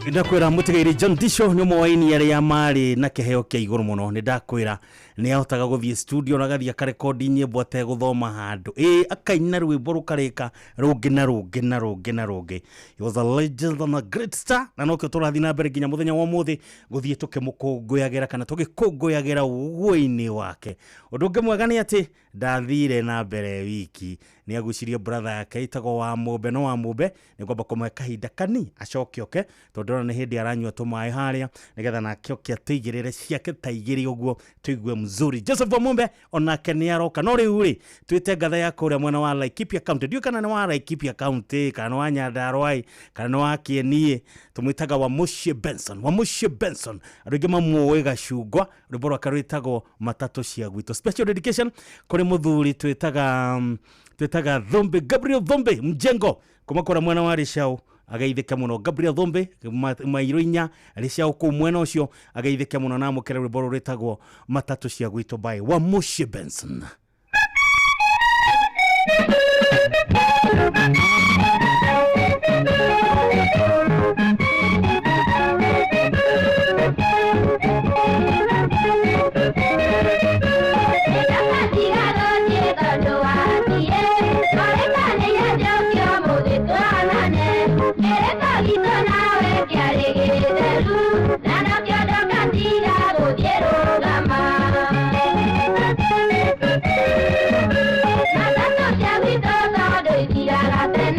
Ndakwĩra mũtigairĩ John Disho nĩ ũmwe wa aini arĩa marĩ na kĩheo kĩa igũrũ mũno. Nĩ ndakwĩra nĩ ahotaga gũthiĩ studio na agathiĩ akarekondi nyĩmbo ategũthoma handũ, ĩ akaina rwĩmbo rũkarĩka rũngĩ na rũngĩ na rũngĩ na rũngĩ. He was a legend and a great star, na nokĩo tũrathiĩ na mbere nginya mũthenya wa ũmũthĩ gũthiĩ tũkĩmũkũngũyagĩra kana tũgĩkũngũyagĩra ũguo-inĩ wake. Ũndũ ũngĩ mwega nĩ atĩ ndathire na mbere wiki Nĩ agucirie brother yake ĩtagwo wa Mũmbe, no wa Mũmbe nĩ ngwamba kũmũhe kahinda kani acoke oke, tondũ ndĩrona nĩ hĩndĩ aranyua tũmaĩ harĩa, nĩgetha nake oke atũigĩrĩre ciake ta igĩrĩ ũguo tũigue mzuri. Joseph Wamumbe onake nĩ aroka, no rĩu rĩ twĩte ngatha ya kũrĩa mwena wa Laikipia County. Ndiũĩ kana nĩ wa Laikipia County kana nĩ wa Nyandarua ĩ, kana nĩ wa Kieni, tũmwĩtaga wa Mũciĩ Benson. Wa Mũciĩ Benson andũ aingĩ mamũĩ Gacungwa, rwĩmbo rwake rwĩtagwo Matatũ cia Gwitũ. Special dedication kũrĩ mũthuri twĩtaga Thumbi, Gabriel Thumbi Mjengo kuma kũrĩa mwena wa Rĩcaũ, ageithĩke mũno. Gabriel Thumbi mairũ inya Rĩcaũ kũu mwena ũcio, ageithĩke mũno na amũkĩre rwĩmbo rũrũ rwĩtagwo Matatũ cia Gwitũ by wa Mũciĩ Benson. Thank you.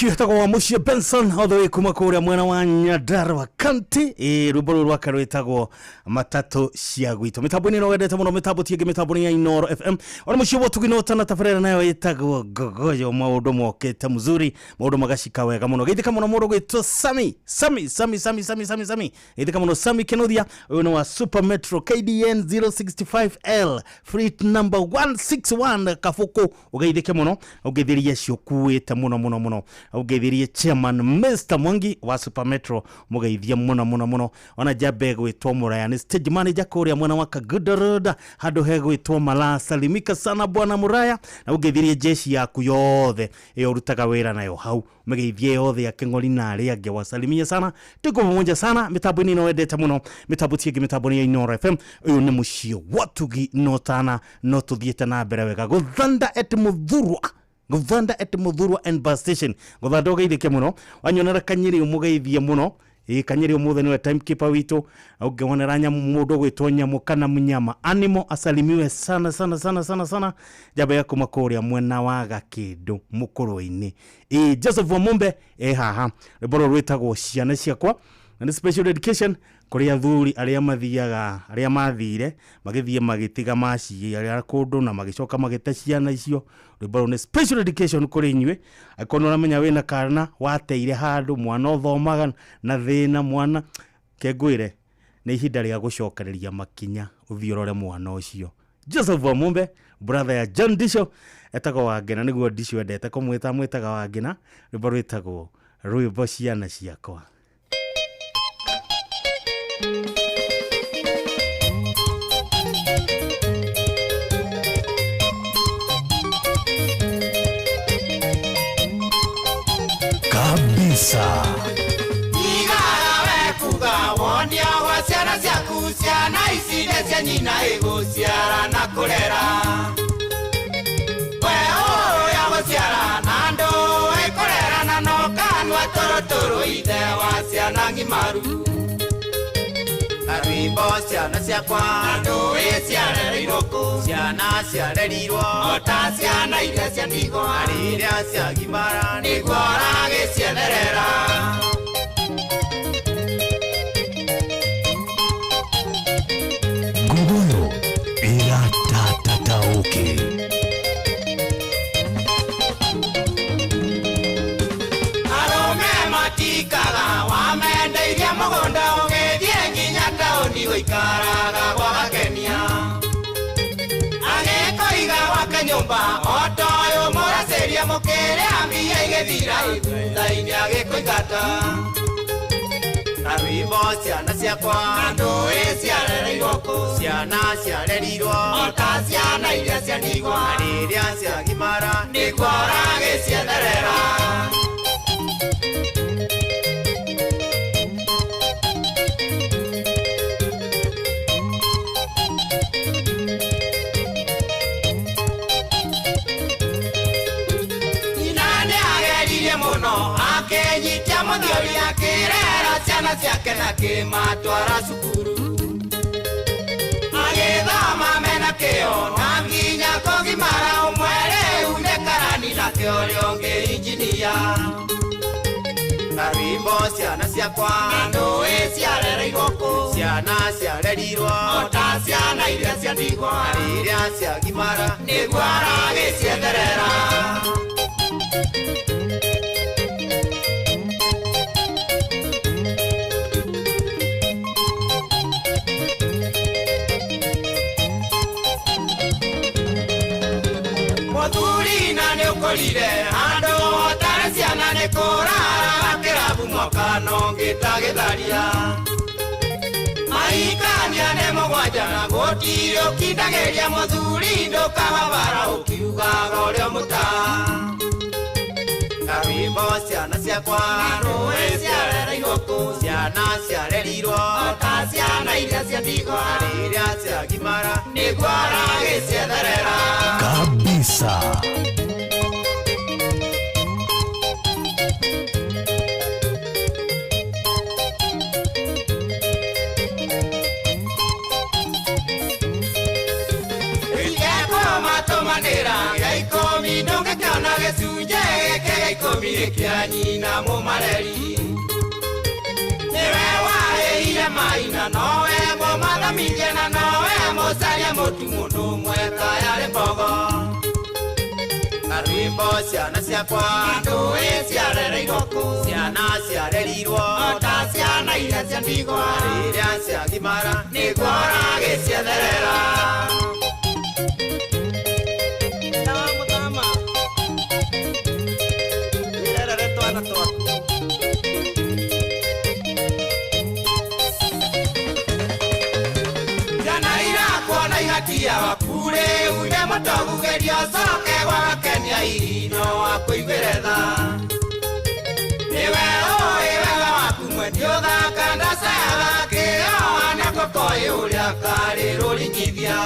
You. Etagwo wa Mũciĩ Benson all the way kuma kũrĩa mwena wa Nyandarua County. Ĩ rwĩmbo rũrũ rwake rwĩtagwo Matatũ cia gwitũ. Mĩtambo-inĩ ĩno wendete mũno, mĩtambo ti ĩngĩ, mĩtambo nĩ ya Inooro FM. Ona mũciĩ wa ũtugi na tabarĩra nayo ĩtagwo Ngogoyo. Maũndũ mokĩte mzuri, maũndũ magacika wega mũno. Geithĩka mũno mũndũ gwĩtwo Sami Sami Sami Sami Sami Sami Sami. Geithĩka mũno Sami Kenothia, ũyũ nĩ wa Super Metro KDN 065L fleet number 161 Kabuku. Ũgeithĩke mũno, ũgeithĩrie acio ũkuĩte mũno mũno mũno, ũgeithĩrie chairman Mr Mwangi wa Super Metro, mũgeithie mũno mũno mũno. Ona jambe gwĩtwo Mũraya nĩ stage manager kũrĩa mwena wa Kagudo Road handũ hegwĩtwo Malaa. Salimika sana bwana Mũraya, na ũgeithĩrie jeshi yaku yothe ĩyo ũrutaga wĩra nayo hau, ũmĩgeithie yothe akĩng'ori na arĩa angĩ, wasalimie sana. Tuko pamoja sana mĩtambo-inĩ ĩno wendete mũno, mĩtambo ti ĩngĩ, mĩtambo nĩ ya Inooro FM. Ũyũ nĩ mũciĩ wa Tugi no tana no tũthiĩte na mbere wega. Gũthanda et Mũthurwa, Gũthanda at Mũthurwa and bus station. Gũthanda ũgeithĩke mũno, wanyonera Kanyĩrĩ ũmũgeithie mũno. Ĩ Kanyĩrĩ ũmũthĩ nĩwe timekeeper witũ. Ũngĩonera nyamũ mũndũ ũgwĩtwo nyamũ kana mũnyama animo asalimiwe sana sana sana sana sana, njamba ya kuma kũrĩa mwena wa Gakĩndũ mũkũrũ-inĩ. Ĩ Joseph Wamumbe e haha, rwĩmbo rũrũ rwĩtagwo Ciana Ciakwa, na nĩ special dedication kũrĩ athuri arĩa mathiaga, arĩa mathire magĩthiĩ magĩtiga maciarĩa kũndũ na magĩcoka magĩte ciana icio. Rwĩmbo rũrũ nĩ special dedication kũrĩ inyuĩ. Angĩkorwo nĩ ũramenya wĩna kana wateire handũ, mwana ũthomaga na thĩna, mwana kengwĩre nĩ ihinda rĩa gũcokereria makinya ũthiĩ ũrore mwana ũcio. Joseph Wamumbe, brother ya John Disho, etagwo Wangena, nĩguo Disho endete kũmwĩta, mwĩtaga Wangena. Rwĩmbo rwĩtagwo rwĩmbo Ciana Ciakwa. Kabisa. Igara we kuga wonia wa ciana ciaku, ciana ici nĩ cia nyina ĩgũciara na kũrera. We ũyũ gũciara na ndũĩ kũrera na no kanua tũrũtũrũ ithe wa ciana ng'imaru. Rwĩmbo ciana ciakwa ndũĩ ciarereirwo kũ, ciana ciarerirwo o ta ciana iria cia ndigwa, na rĩrĩa ciagimara nĩguo ũragĩcietherera. Ngogoyo ĩratatataũkĩ. Arũme matikaga wamendeirie mũgũnda ũgĩthiĩ nginya taũni gũikaraga gwa gakenia. Agĩkũiga gwake nyũmba o ta ũyũ mũracĩria mũkĩrĩa mbia igĩthira thutha-inĩ agĩkũingata. Rwĩmbo ciana ciakwa ndũĩ ciarereirwo kũ, ciana ciarerirwo o ta ciana iria cia ndigwa, na rĩrĩa ciagimara nĩguo ũragĩcietherera. Nyina nĩ ageririe mũno akĩnyitia mũthiori akĩrera ciana ciake na kĩmatwara cukuru. Agĩthoma mena kĩo na nginya kũgimara, ũmwe rĩu nĩ karani nake ũrĩa ũngĩ injinia. Rwĩmbo ciana ciakwa ndũĩ ciarereirwo kũ, ciana ciarerirwo o ta ciana iria cia ndigwa, na rĩrĩa ciagimara nĩguo aragĩcietherera. Mũthuri na nĩ ũkũrire handũ hotare ciana nĩ kũraraga kĩrabu mwaka no ngĩtagĩtharia. Maikania nĩ mũgwanja na gũtirĩ ũkindagĩria mũthuri ndũkababara ũkiugaga ũrĩa mũtaa. Rwĩmbo ciana ciakwa ndũĩ ciarereirwo kũ, ciana ciarerirwo o ta ciana iria cia ndigwa, na rĩrĩa ciagimara nĩguo aragĩcietherera. Kabisa. Igekũmatũmanĩra gĩa ikũmi ndũngĩkĩona gĩcunjĩ gĩkĩ gĩa ikũmi. Kĩa nyina mũmareri nĩwe warĩire maina nowe mũmathamithie na nowe mũcaria mũtu mũndũ ũmwe tayarĩ mbogo. Karwĩmbo ciana ciakwa ndũĩ ciarereirwo kũ, ciana ciarerirwo ta ciana iria cia ndigwa, rĩrĩa ciagimara nĩguo ũragĩcietherera. Wĩrerere twana twaku. Ciana irakuona ihatia wakure ume mũtogugeria ũcoke gwagakenia irino wakũiguĩre tha. Nĩwe ũĩ wega waku mwendi ũthaka ndacayaga kĩoa kokoĩ ũrĩa karĩ rũringithia.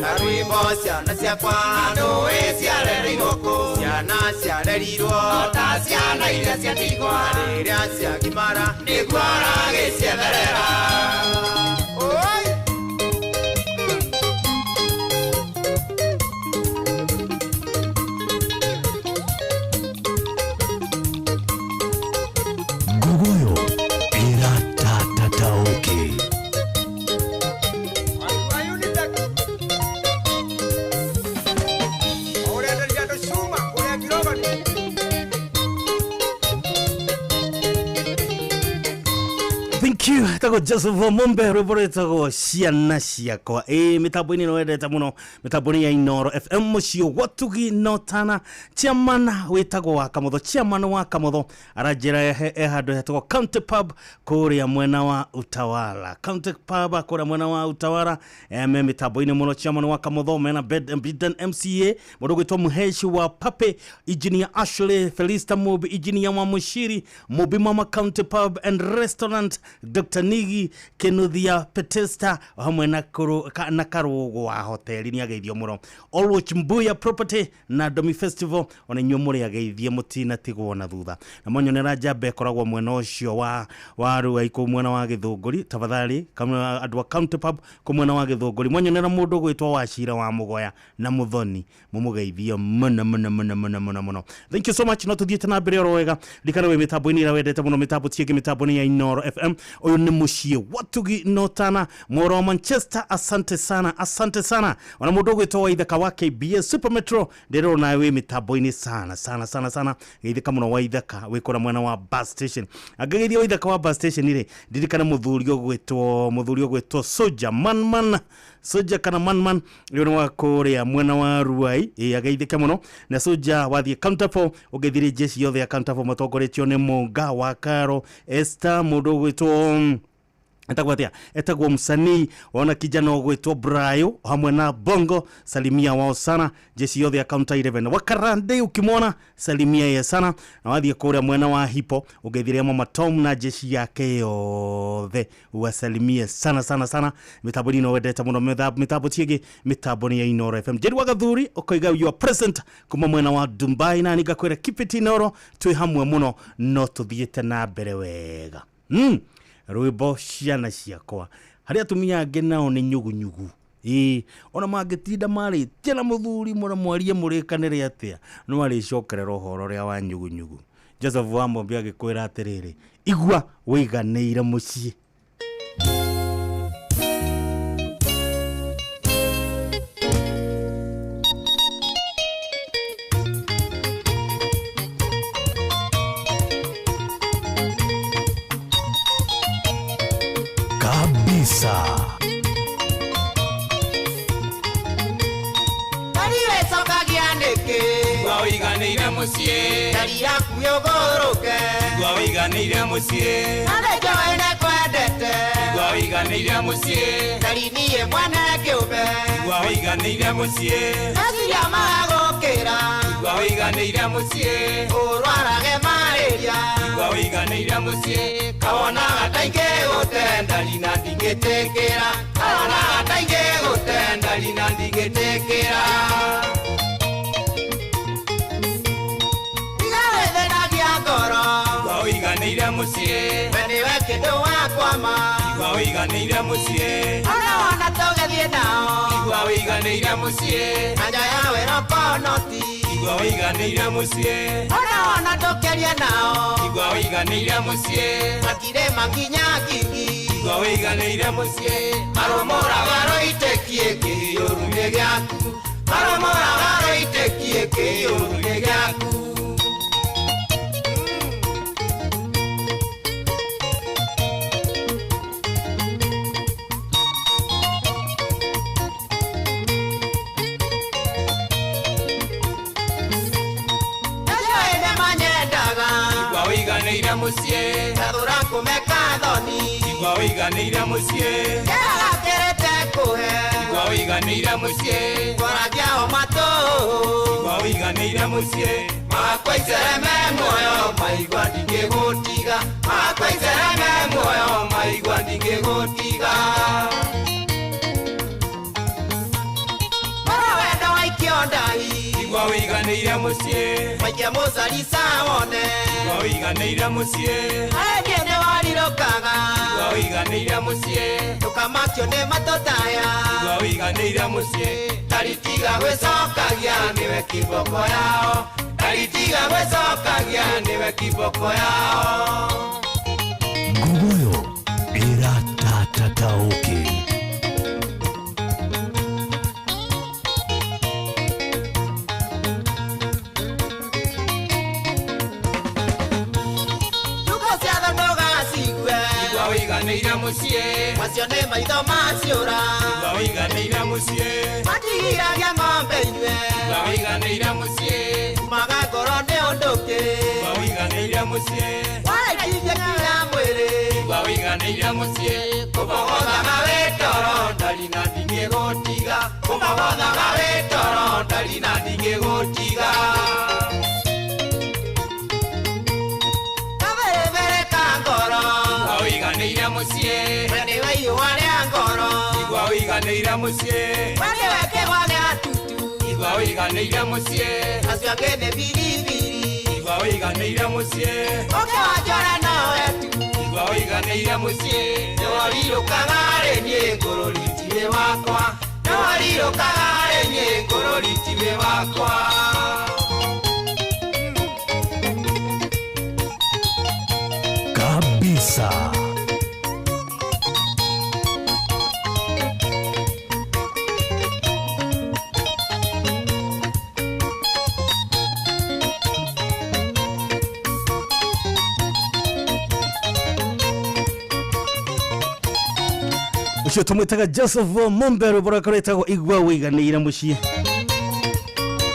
Karwĩmbo ciana ciakwa ndũĩ ciarereirwo kũ, ciana ciarerirwo ta ciana iria cia ndigwa, rĩrĩa ciagimara nĩguo ũragĩcietherera. Oi! Ngogoyo ĩratatatauke. Ũrenderia andũ cuma kũrĩa Ngirobani. Thank you. Tagwo Joseph Mumbe rwĩmbo rwĩtagwo ciana ciakwa. Ĩ mĩtambo-inĩ ĩno wendete mũno, mĩtambo-inĩ ya Inoro FM mũciĩ watugi notana chairman wĩtagwo wa Kamotho, chairman wa Kamotho aranjĩra e handũ hetagwo County Pub kũrĩa mwena wa Utawala. County Pub kũrĩa mwena wa Utawala me mĩtambo-inĩ mũno. Chairman wa Kamotho mena Bed Bidan MCA mũndũ ũgwĩtwo Muheshi wa Pape, Engineer Ashley Felista Mubi, Engineer wa Mushiri Mubi Mama County Pub and Restaurant, Dr. Nigi Kenuthia Petesta hamwe na na Karugo wa hoteli nĩ ageithio mũno. Olwich Mbuya Property na Domi Festival ona inyuĩ mũrĩ ageithie mũtinatigwo na thutha. Na mwanyonera njamba ĩkoragwo mwena ũcio wa Ruai kũu mwena wa Gĩthũngũri, tafadhali kama andũ a County Pub kũu mwena wa Gĩthũngũri mwanyonera mũndũ ũgwĩtwo Wachira wa Mũgoya na Mũthoni mũmũgeithie mũno mũno mũno mũno mũno mũno. Thank you so much. No tũthiĩte na mbere oro wega. Ririkana wĩ mĩtambo-inĩ ĩrĩa wendete mũno, mĩtambo tiĩngĩ, mĩtambo-inĩ ya Inoro FM. Ũyũ nĩ mũciĩ watugi notana mworo wa Manchester. Asante sana, asante sana. Ona mũndũ ũgwĩtwo Waithaka wa KBS Super Metro ndĩrona wĩ mĩtambo-inĩ sana sana sana sana. Geithĩka mũno Waithaka wĩ kũrĩa mwena wa bus station. Angĩgeithia Waithaka wa bus station rĩ, ndirikana mũthuri ũgwĩtwo Soja Manman, Soja kana Manman ũyũ nĩ wa kũrĩa mwena wa Ruai. Ĩ ageithĩke mũno. Na Soja wathiĩ Counter 4 ũgeithirie jeshi yothe ya Counter 4 matongoretio nĩ Mũnga wa Karo Esther, mũndũ ũgwĩtwo etagwo atia, etagwo msanii ona kijana ũgwĩtwo Brayo hamwe na Bongo, salimia wao sana jeshi yothe ya Counter 11. Wakarande ukimwona salimia ye sana. Na wathiĩ kũrĩa mwena wa Hipo ũgeithirie Mama Tom na jeshi yake yothe uwasalimie sana sana sana. Mĩtambo-inĩ ĩno wendete mũno, mĩtambo tiĩngĩ, mĩtambo nĩ ya Inoro FM. Njeri wa Gathuri ũkoiga you are present kuma mwena wa Dubai, na nĩngakwĩra keep it Inoro, twĩ hamwe mũno no tũthiĩte na mbere wega. Rwĩmbo ciana ciakwa harĩa atumia angĩ nao nĩ nyugunyugu. Ĩ ona mangĩtinda marĩtie na mũthuri mũno mwarie mũrĩkanĩre atĩa, no arĩcokerera ũhoro ũrĩa wa nyugunyugu. Joseph wa Mombi agĩkwĩra atĩrĩrĩ, igua wĩiganĩire mũciĩ. Kabisa. Tari wecokagia nĩkĩ? Igua ũiganĩire mũciĩ. Tari yaku yũgũrũke. Igua ũiganĩire mũciĩ. Na nĩnjũĩ nĩngwendete. Igua ũiganĩire mũciĩ. Tari niĩ mwene kĩũmbe. Igua ũiganĩire mũciĩ. Meciria magagũkĩra. Igua ũiganĩire mũciĩ. Ũrwarage marĩria. Igua ũiganĩire mũciĩ. Kawonaga ta ingĩgũte ndari na ndingĩtĩkĩra. Kawonaga ta ingĩgũte ndari na ndingĩtĩkĩra. Tiga gwĩthĩnagia ngoro. Igua ũiganĩire mũciĩ. We nĩwe kĩndũ wakwa ma. Igua ũiganĩire mũciĩ. Ona wona tũgĩthiĩ nao. Igua ũiganĩire mũciĩ. Na nja ya wĩra konoti. Igua wĩiganĩire mũciĩ. Ona ona ndũkĩaria nao. Igua wĩiganĩire mũciĩ. Matirĩ manginya kingi. Igua wĩiganĩire mũciĩ. Marũmũraga rũitĩkie kĩiyũru-inĩ gĩaku. Marũmũraga rũitĩkie kĩiyũru-inĩ gĩaku. Acio ene manyendaga. Igua wĩiganĩire mũciĩ. Gathũra kũmeka thoni. Igua wĩiganĩire mũciĩ. Kĩragakĩrĩte kũhe. Igua wĩiganĩire mũciĩ. Kwaragia o matũ. Igua wĩiganĩire mũciĩ. Makwa icereme muoyo maigua ndingĩgũtiga. Makwa icereme muoyo maigua ndingĩgũtiga. Oro wendo waikio ndai. Igua wĩiganĩire mũciĩ. Maikia mũcarica wone. Igua wĩiganĩire mũciĩ. Arĩniĩ nĩ warirũkaga. Igua wĩiganĩire mũciĩ. Ndũkamakio nĩ matũtaya. Igua wĩiganĩire mũciĩ. Ndaritiga gwĩcokagia nĩwe kiboko yao. Ndaritiga gwĩcokagia nĩwe kiboko yao. Ngogoyo ĩratatataũkĩ. Nduko cia ndũgacigue. Igua wĩiganĩire mũciĩ. Macio nĩ maitho maciũra. Igua wĩiganĩire mũciĩ. Matigiragia ng'ombe inyue. Igua wĩiganĩire mũciĩ. Umaga ngoro nĩ ũndũ kĩ. Igua wĩiganĩire mũciĩ. Warĩkirie kinya mwĩrĩ. Igua wĩiganĩire mũciĩ. Kũmogothaga wĩ toro ndari na ndingĩgũtiga. Kũmogothaga wĩ toro ndari na ndingĩgũtiga. Kaberebere ka ngoro. Igua wĩiganĩire mũciĩ. We nĩwe ihũa rĩa ngoro. Igua wĩiganĩire mũciĩ. We nĩwe kĩgwa gĩa tutu. Igua wĩiganĩire mũciĩ. Acio angĩ nĩ biribiri. Igua wĩiganĩire mũciĩ. Ũkĩ wa njora nowe tu. Igua wĩiganĩire mũciĩ. Nĩworirũkaga rĩ niĩ ngũrũri tiwĩ wakwa. Nĩworirũkaga rĩ niĩ ngũrũri tiwĩ wakwa. Kabisa. Ucio tumwitaga Joseph Mumbe, rwimbo rwake rwĩtagwo Igua wĩiganĩire mũciĩ.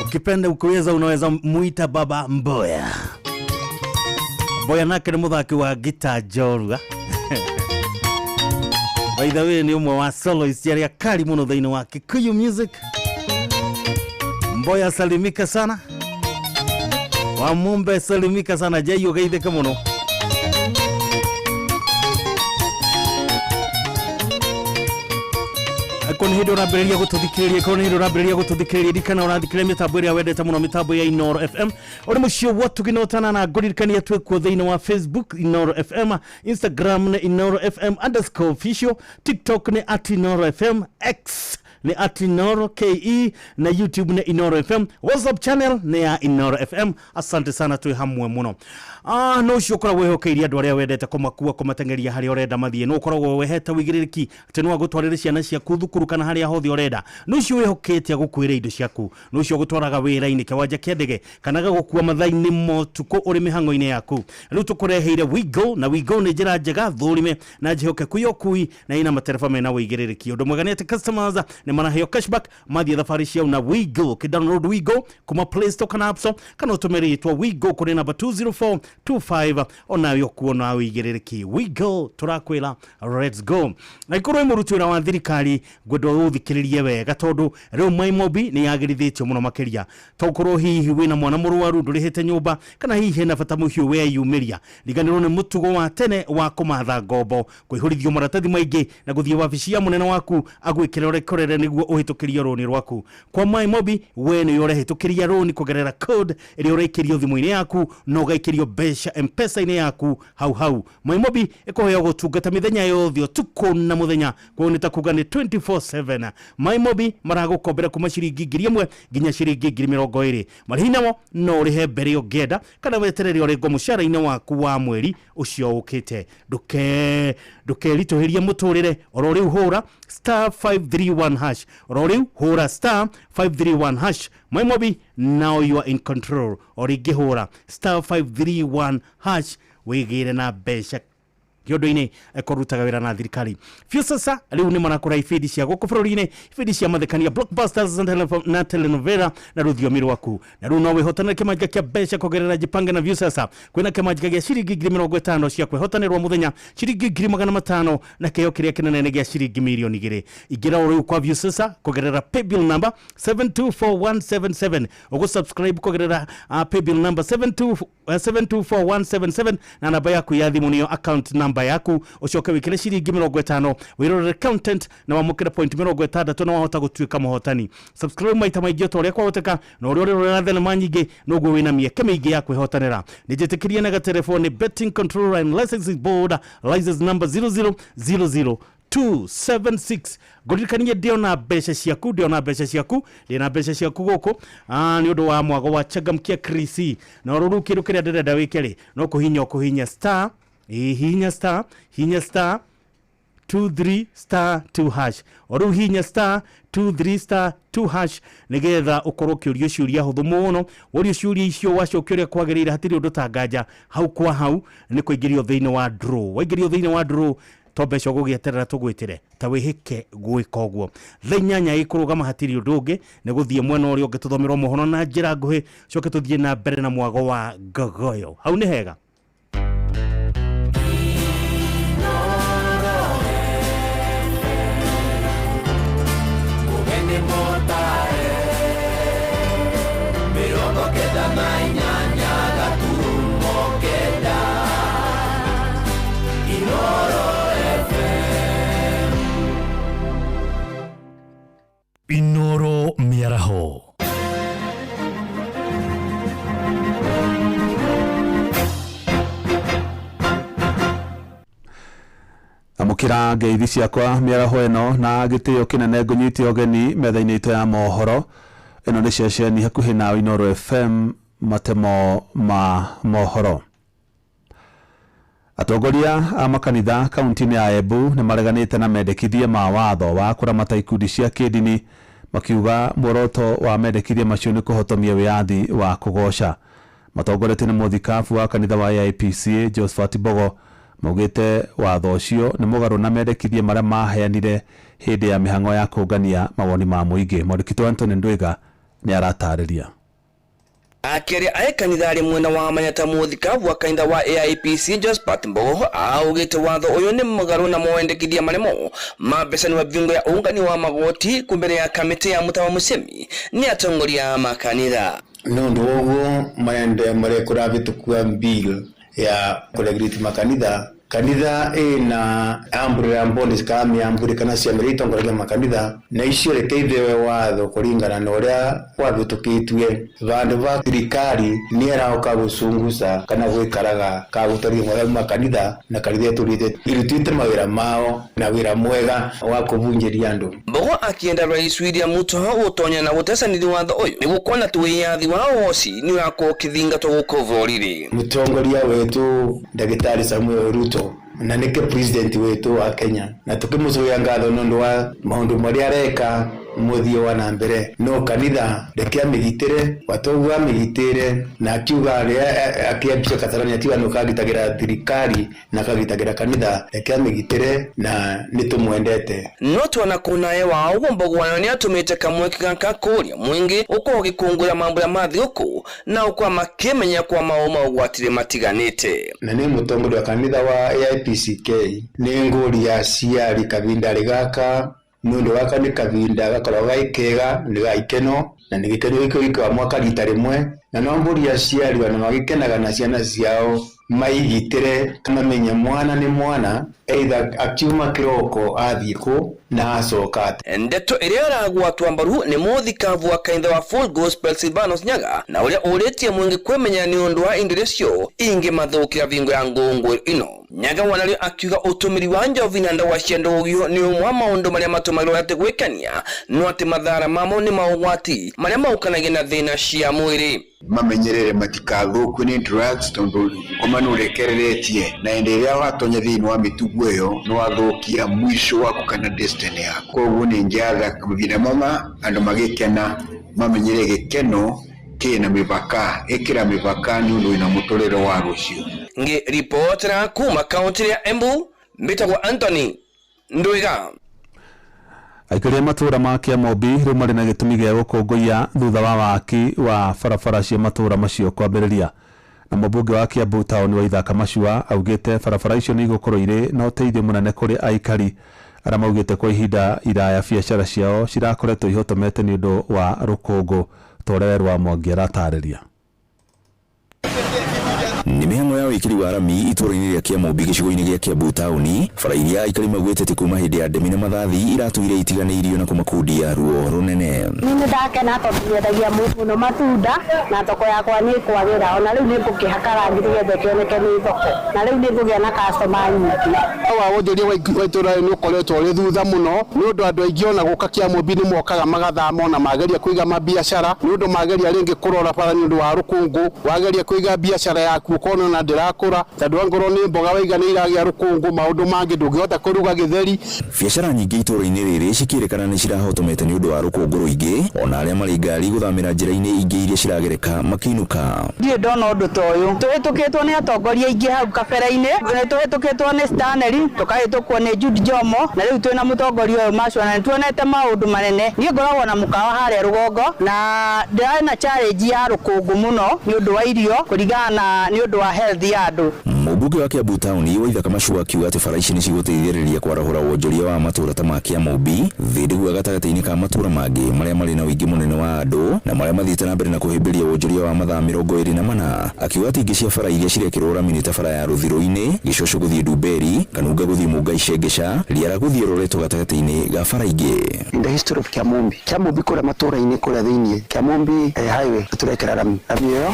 Ukipenda ukiweza unaweza muita Baba Mboya. Mboya nake nĩ mũthaki wa gita njorua. By the way, nĩ ũmwe wa soloist arĩa kali mũno thĩinĩ wa Kikuyu music. Mboya salimika sana. Wa Mumbe salimika sana, jai ũgeithĩke mũno. Ko nä hä ndä å rambä rä ria gå tå thikä rä ria ko nä hä ndä å rambä rä ria gå tå thikä rä ria ririkana å rathikä rä mä tambo ä rä a wendete må no mä tambo ya Inoro FM å rä må ciä watugi na å tanana ngåririkania twä kuo thä inä wa Facebook Inoro FM, Instagram nä Inoro FM underscore official, TikTok nä at Inoro FM, X nä at Inoro KE na YouTube nä Inoro FM, WhatsApp channel nä ya Inoro FM. Asante sana twä hamwe muno. No ũcio ũkoragwo wĩhokeire andũ arĩa wendete kũmakua kũmateng'eria harĩa ũrenda mathiĩ, no ũkoragwo wehete wĩigĩrĩrĩki atĩ no agũtwarĩre ciana ciaku thukuru kana harĩa hothe ũrenda, no ũcio wĩhokete agũkuĩre indo ciaku, no ũcio ũgũtwaraga wĩra-inĩ kĩwanja kĩa ndege kana agagũkua mathaa-inĩ ma ũtukũ ũrĩ mĩhang'o-inĩ yaku. Rĩu tũkũreheire Wigo, na Wigo nĩ njĩra njega thũrime na njĩhokeku ya ũkui na ĩna matereba mena wĩigĩrĩrĩki. Ũndũ mwega nĩ atĩ customers nĩ maraheo cashback mathiĩ thabarĩ ciao na Wigo. Ũkĩ-download Wigo kuma Play Store kana App Store kana ũtũme rĩtwa Wigo kũrĩ namba 20425 onawe ũkuona wĩigĩrĩrĩki. Wigo tũrakwĩra let's go. Na ikorwo wĩ mũruti wĩra wa thirikari ngwenda ũthikĩrĩrie wega tondũ rĩu Maimobi nĩ yagĩrithĩtio mũno makĩria. Tokorwo hihi wĩna mwana mũrwaru ndũrĩhĩte nyũmba kana hihi hena bata mũhiũ weyumĩria, riganĩrwo nĩ mũtugo wa tene wa kũmatha ngombo, kũihũrithio maratathi maingĩ na gũthiĩ wabici ya mũnene waku agwĩkĩre ũrekorere nĩguo ũhĩtũkĩrio rũni rwaku. Kwa MyMobi we nĩwe ũrehĩtũkĩria rũni kũgerera code ĩrĩa ũraikĩrio thimũ-inĩ yaku na ũgaikĩrio mbeca M-Pesa-inĩ yaku hau hau. MyMobi ĩkũheo gũtungata mĩthenya yothe ũtukũ na mũthenya, koguo nĩ ta kuga nĩ 24/7. MyMobi maragũkombera kuma ciringi 1000 nginya ciringi 20,000. Marĩhi namo no ũrĩhe mbere ũngĩenda kana weterere ũrengwo mũcara-inĩ waku wa mweri ũcio ũkĩte. Ndũkeritũhĩrie mũtũrĩre, oro rĩu hũra star 531 hash, oro rĩu hũra star 531 hash. MyMobi, now you are in control. O rĩngĩ hũra star 531 hash wĩgĩre na mbeca kĩũndũ-inĩ kũrutaga wĩra na thirikari. Viusasa rĩu nĩ marakũra ibindi cia gũkũ bũrũri-inĩ, ibindi cia mathekania, blockbusters na telenovela na rũthiomi rwaku. Na rĩu no wĩhotanĩre kĩmanjĩka kĩa mbeca kũgerera Jipange na Viusasa. Kwĩna kĩmanjĩka gĩa ciringi 50,000 cia kwĩhotanĩrwo mũthenya, ciringi 500,000 na kĩheo kĩrĩa kĩnene nĩ gĩa ciringi 2,000,000. Ingĩra o rĩu kwa Viusasa kũgerera paybill number 724177. Ũgũ-subscribe kũgerera paybill number 724177 na namba yaku ya thimũ nĩyo account number yaku. Ũcoke wĩkĩre ciringi 50 wĩrorere content na wamũkĩre point 60 na wahota gũtuĩka mũhotani. Subscribe maita maingĩ o ta ũrĩa kwahoteka, na ũrĩa ũrĩrorera thenema nyingĩ noguo wĩna mĩeke mĩingĩ ya kwĩhotanĩra. Nĩ njĩtĩkĩrie na gatelefoni Betting Control and Licensing Board license number 0000276. Ngũririkanie ndĩona mbeca ciaku, ndĩona mbeca ciaku, ndĩna mbeca ciaku gũkũ nĩ ũndũ wa mwago wa Changamkia Krisi. Na rũrũ kĩndũ kĩrĩa ndĩrenda wĩke rĩ, no kũhinya ũkũhinya star, hinya star, hinya star 23 star 2 hash. O rĩu hinya star 23 star 2 hash nĩgetha ũkorwo ũkĩũrio ciũria hũthũ mũno. Worio ciũria icio wacokia ũrĩa kwagĩrĩire, hatirĩ ũndũ tanganja hau kwa hau nĩ kũingĩrio thĩinĩ wa draw. Waingĩrio thĩinĩ wa draw to mbeca ũgũgĩeterera tũgwĩtĩre, ta wĩhĩke gwĩka ũguo. Thaa 8 ĩkũrũgama hatirĩ ũndũ ũngĩ, nĩ gũthiĩ mwena ũrĩa ũngĩ tũthomerwo mohoro na njĩra nguhĩ, coke tũthiĩ na mbere na mwago wa ngogoyo. Hau nĩ hega. Inoro Mĩaraho. Amũkĩra ngeithi ciakwa mĩaraho ĩno na gĩtĩo kĩnene ngũnyite ũgeni metha-inĩ itũ ya mohoro. Ĩno nĩ ceceni hakuhĩ na Inooro FM, matemo ma mohoro. Atongoria a makanitha kaunti-inĩ ya Embu nĩ mareganĩte na mendekithia ma watho wa kũramata ikundi cia kĩndini, makiuga muoroto wa mendekithia macio nĩ kũhotomia wĩyathi wa kũgoca. Matongoretio nĩ mũthikabu wa kanitha wa AIPCA Josephat Mbogo, maugĩte watho ũcio nĩ mũgarũ na mendekithia marĩa maheanire hĩndĩ ya mĩhang'o ya kũngania mawoni ma mũingĩ. Mwandĩki Anthony Ndwiga nĩ aratarĩria. Akĩaria aĩ kanitha arĩ mwena wa Manyata, mũthikabu wa kanitha wa AIPC Josephat Mbogo augĩte watho ũyũ nĩ mũgarũ na mawendekithia marĩmo ma mbeca wa viungo ya ũngani wa magoti kumbere ya kamĩtĩ ya Mutawa Musemi nĩ atongoria a makanitha. Nĩ ũndũ woguo marende marekũravĩtũkua bill ya kũregurate makanitha. Kanitha ĩna umbrella bodies kana mĩambũri kana ciama iria itongoragia makanitha, na icio reke watho kũringana na ũrĩa wavĩtũkĩtue. Vandũ va thirikari nĩ ĩraũka gũcunguca kana gwĩkaraga ka gũtaria makanitha, na kanitha ĩtũrĩte ĩrutĩte mawĩra mao na wĩra mwega wa kũbunjĩria andũ. Mbogo akĩenda Rais William Ruto gũtonya na gũtecanĩria watho ũyũ nĩguo kuona atĩ wĩyathi wa ũgoci nĩ ũrakorwo ũkĩthingatwo gũkũ bũrũri-inĩ. Mũtongoria wetũ Ndagĩtarĩ Samuel Ruto na nĩke president wetu wa Kenya, na tukimucokia ngatho nĩ ũndũ wa maũndũ marĩa areka mũthie wa na mbere. No kanitha reke amĩgitĩre watoguo amĩgitĩre, na akiuga akĩambia Kasarani atiga nĩ ũkagitagĩra thirikari na akagitagĩra kanitha, reke amĩgitĩre na nĩtũmwendete. No twana kunaye wa ũguo Mbogo wayo nĩatũmĩte kamweke gaka kũria mũingĩ ũkorwo ũgĩkũngũĩra mambura ma thigũkũ na ũkorwo makĩmenya kwa maũ maũgwatire matiganĩte. Na nĩ mũtongoria wa kanitha wa AIPCK nĩ ngũria aciari kavinda gaka nĩ ũndũ gaka nĩ kavinda gakoragwo gai kega, nĩ ga ikeno na nĩ gĩkeno gĩkĩ gĩkaga mwaka rita rĩmwe, na no mbũria aciari ona magĩkenaga na ciana ciao Maigitĩre mamenye mwana nĩ mwana, either akiuma kĩroko athiĩ kũ na acoka atĩa. Ndeto ĩrĩa ĩragwatwa mbaru nĩ mũthikabu wa kanitha wa Full Gospel Silvanus Nyaga, na ũrĩa ũrĩtie mũingĩ kwĩmenya nĩ ũndũ wa indo iria cio ingĩmathũkĩra vingo ya ngũngũĩro ĩno. Nyaga wanario akiuga ũtũmĩri wa njovi na ndawa cia ndũgio nĩ ũmwe wa maũndũ marĩa matũmagĩrwo atĩ gwĩkenia, no atĩ mathara mamo nĩ maũgwati marĩa maũkanagia na thĩna cia mwĩrĩ. Mamenyerere matikathũkwe nĩ drugs, tondũ ngoma nĩ ũrekereretie, na hĩndĩ ĩrĩa watonya thĩinĩ wa mĩtugo ĩyo nĩ wathũkia mwisho waku kana destiny yaku. Koguo nĩ ingĩatha mahinda mama andũ magĩkena mamenyere gĩkeno kĩna mĩbaka, ĩkĩra mĩbaka nĩ ũndũ wĩna mũtũrĩre wa rũciũ. Ngĩribotera kuma kaunti ya Embu, mbĩtagwo Anthony Ndwiga. Aikari a matũũra ma Kĩamũmbi rĩu marĩ na gĩtũmi gĩa gũkũngũiya thutha wa waki wa barabara cia matũũra macio kwambĩrĩria. Na mũmbunge wa Kiambu taũni wa Ithaka Macua augĩte barabara icio nĩ igũkorwo irĩ na ũteithio mũnene kũrĩ aikari arĩa maugĩte kwa ihinda iraya biacara ciao cirakoretwo ihotomete nĩ ũndũ wa rũkũngũ ta ũrĩa Werũ wa Mwangi aratarĩria. Nĩ mĩhang'o ya wĩkĩri wa rami itũũra-inĩ rĩa Kĩamũmbi gĩcigo-inĩ gĩa Kiambu taũni, bara iria aikari maugĩte atĩ kuma hĩndĩ ya ndemi na mathathi iratũire itiganĩirio na kũmakundia ruo rũnene. Niĩ nĩ ndakena tondũ nyendagia mũno matunda na thoko yakwa nĩ ĩkwagĩra, ona rĩu nĩ ngũkĩhaka rangi nĩgetha ĩkĩoneke nĩ thoko, na rĩu nĩ ngũgĩa na customer nyingĩ. Wa wonjoria wa itũũra nĩ ũkoretwo ũrĩ thutha mũno nĩ ũndũ andũ aingĩ ona gũka Kĩamũmbi nĩ mokaga magathama ona mageria kũiga mabiacara nĩ ũndũ mageria rĩngĩ kũrora bara nĩ ũndũ wa rũkũngũ, wageria kũiga biacara yaku ũkona ona ndĩrakũra tondũ angorwo nĩ mboga waiga nĩ iragĩa rũkũngũ, maũndũ mangĩ ndũngĩhota kũruga gĩtheri. Biacara nyingĩ itũũra-inĩ rĩrĩ cikĩrĩkana nĩ cirahotomete nĩ ũndũ wa rũkũngũ rũingĩ, ona arĩa marĩ ngari gũthamĩra njĩra-inĩ ingĩ iria ciragereka makĩinũka. Ndirĩ ndona ũndũ ta ũyũ. Tũhĩtũkĩtwo nĩ atongoria aingĩ hau kabere-inĩ, nĩ tũhĩtũkĩtwo nĩ Stanley, tũkahĩtũkwo nĩ Jude Jomo, na rĩu twĩna mũtongoria ũyũ Macua, na nĩ tuonete maũndũ manene. Niĩ ngoragwo na mũkawa harĩa rũgongo na ndĩrarĩ na challenge ya rũkũngũ mũno nĩ ũndũ wa irio kũringana na nĩ ũndũ wa health ya andũ. Mũmbunge wa Kiambu taũni Waithaka Macua akiuga atĩ bara ici nĩ cigũteithĩrĩria kwarahũra wonjoria wa matũũra ta ma Kĩamũmbi, Thĩndĩgua gatagatĩ-inĩ ka matũũra mangĩ marĩa marĩ na ũingĩ mũnene wa andũ na marĩa mathiĩte na mbere na kũhĩmbĩria wonjoria wa mathaa 24. Akiuga atĩ ingĩ cia bara iria cirekĩrwo rami nĩ ta bara ya Rũthirũ-inĩ, Gĩcoco gũthiĩ Ndumberi, Kanunga gũthiĩ Mũngai Shengesha, Riara gũthiĩ Roreto gatagatĩ-inĩ ga bara ingĩ. In the history of Kĩamũmbi, Kĩamũmbi kũrĩa matũũra-inĩ kũrĩa thĩinĩ, Kĩamũmbi highway tũrekĩra rami. Rami ĩyo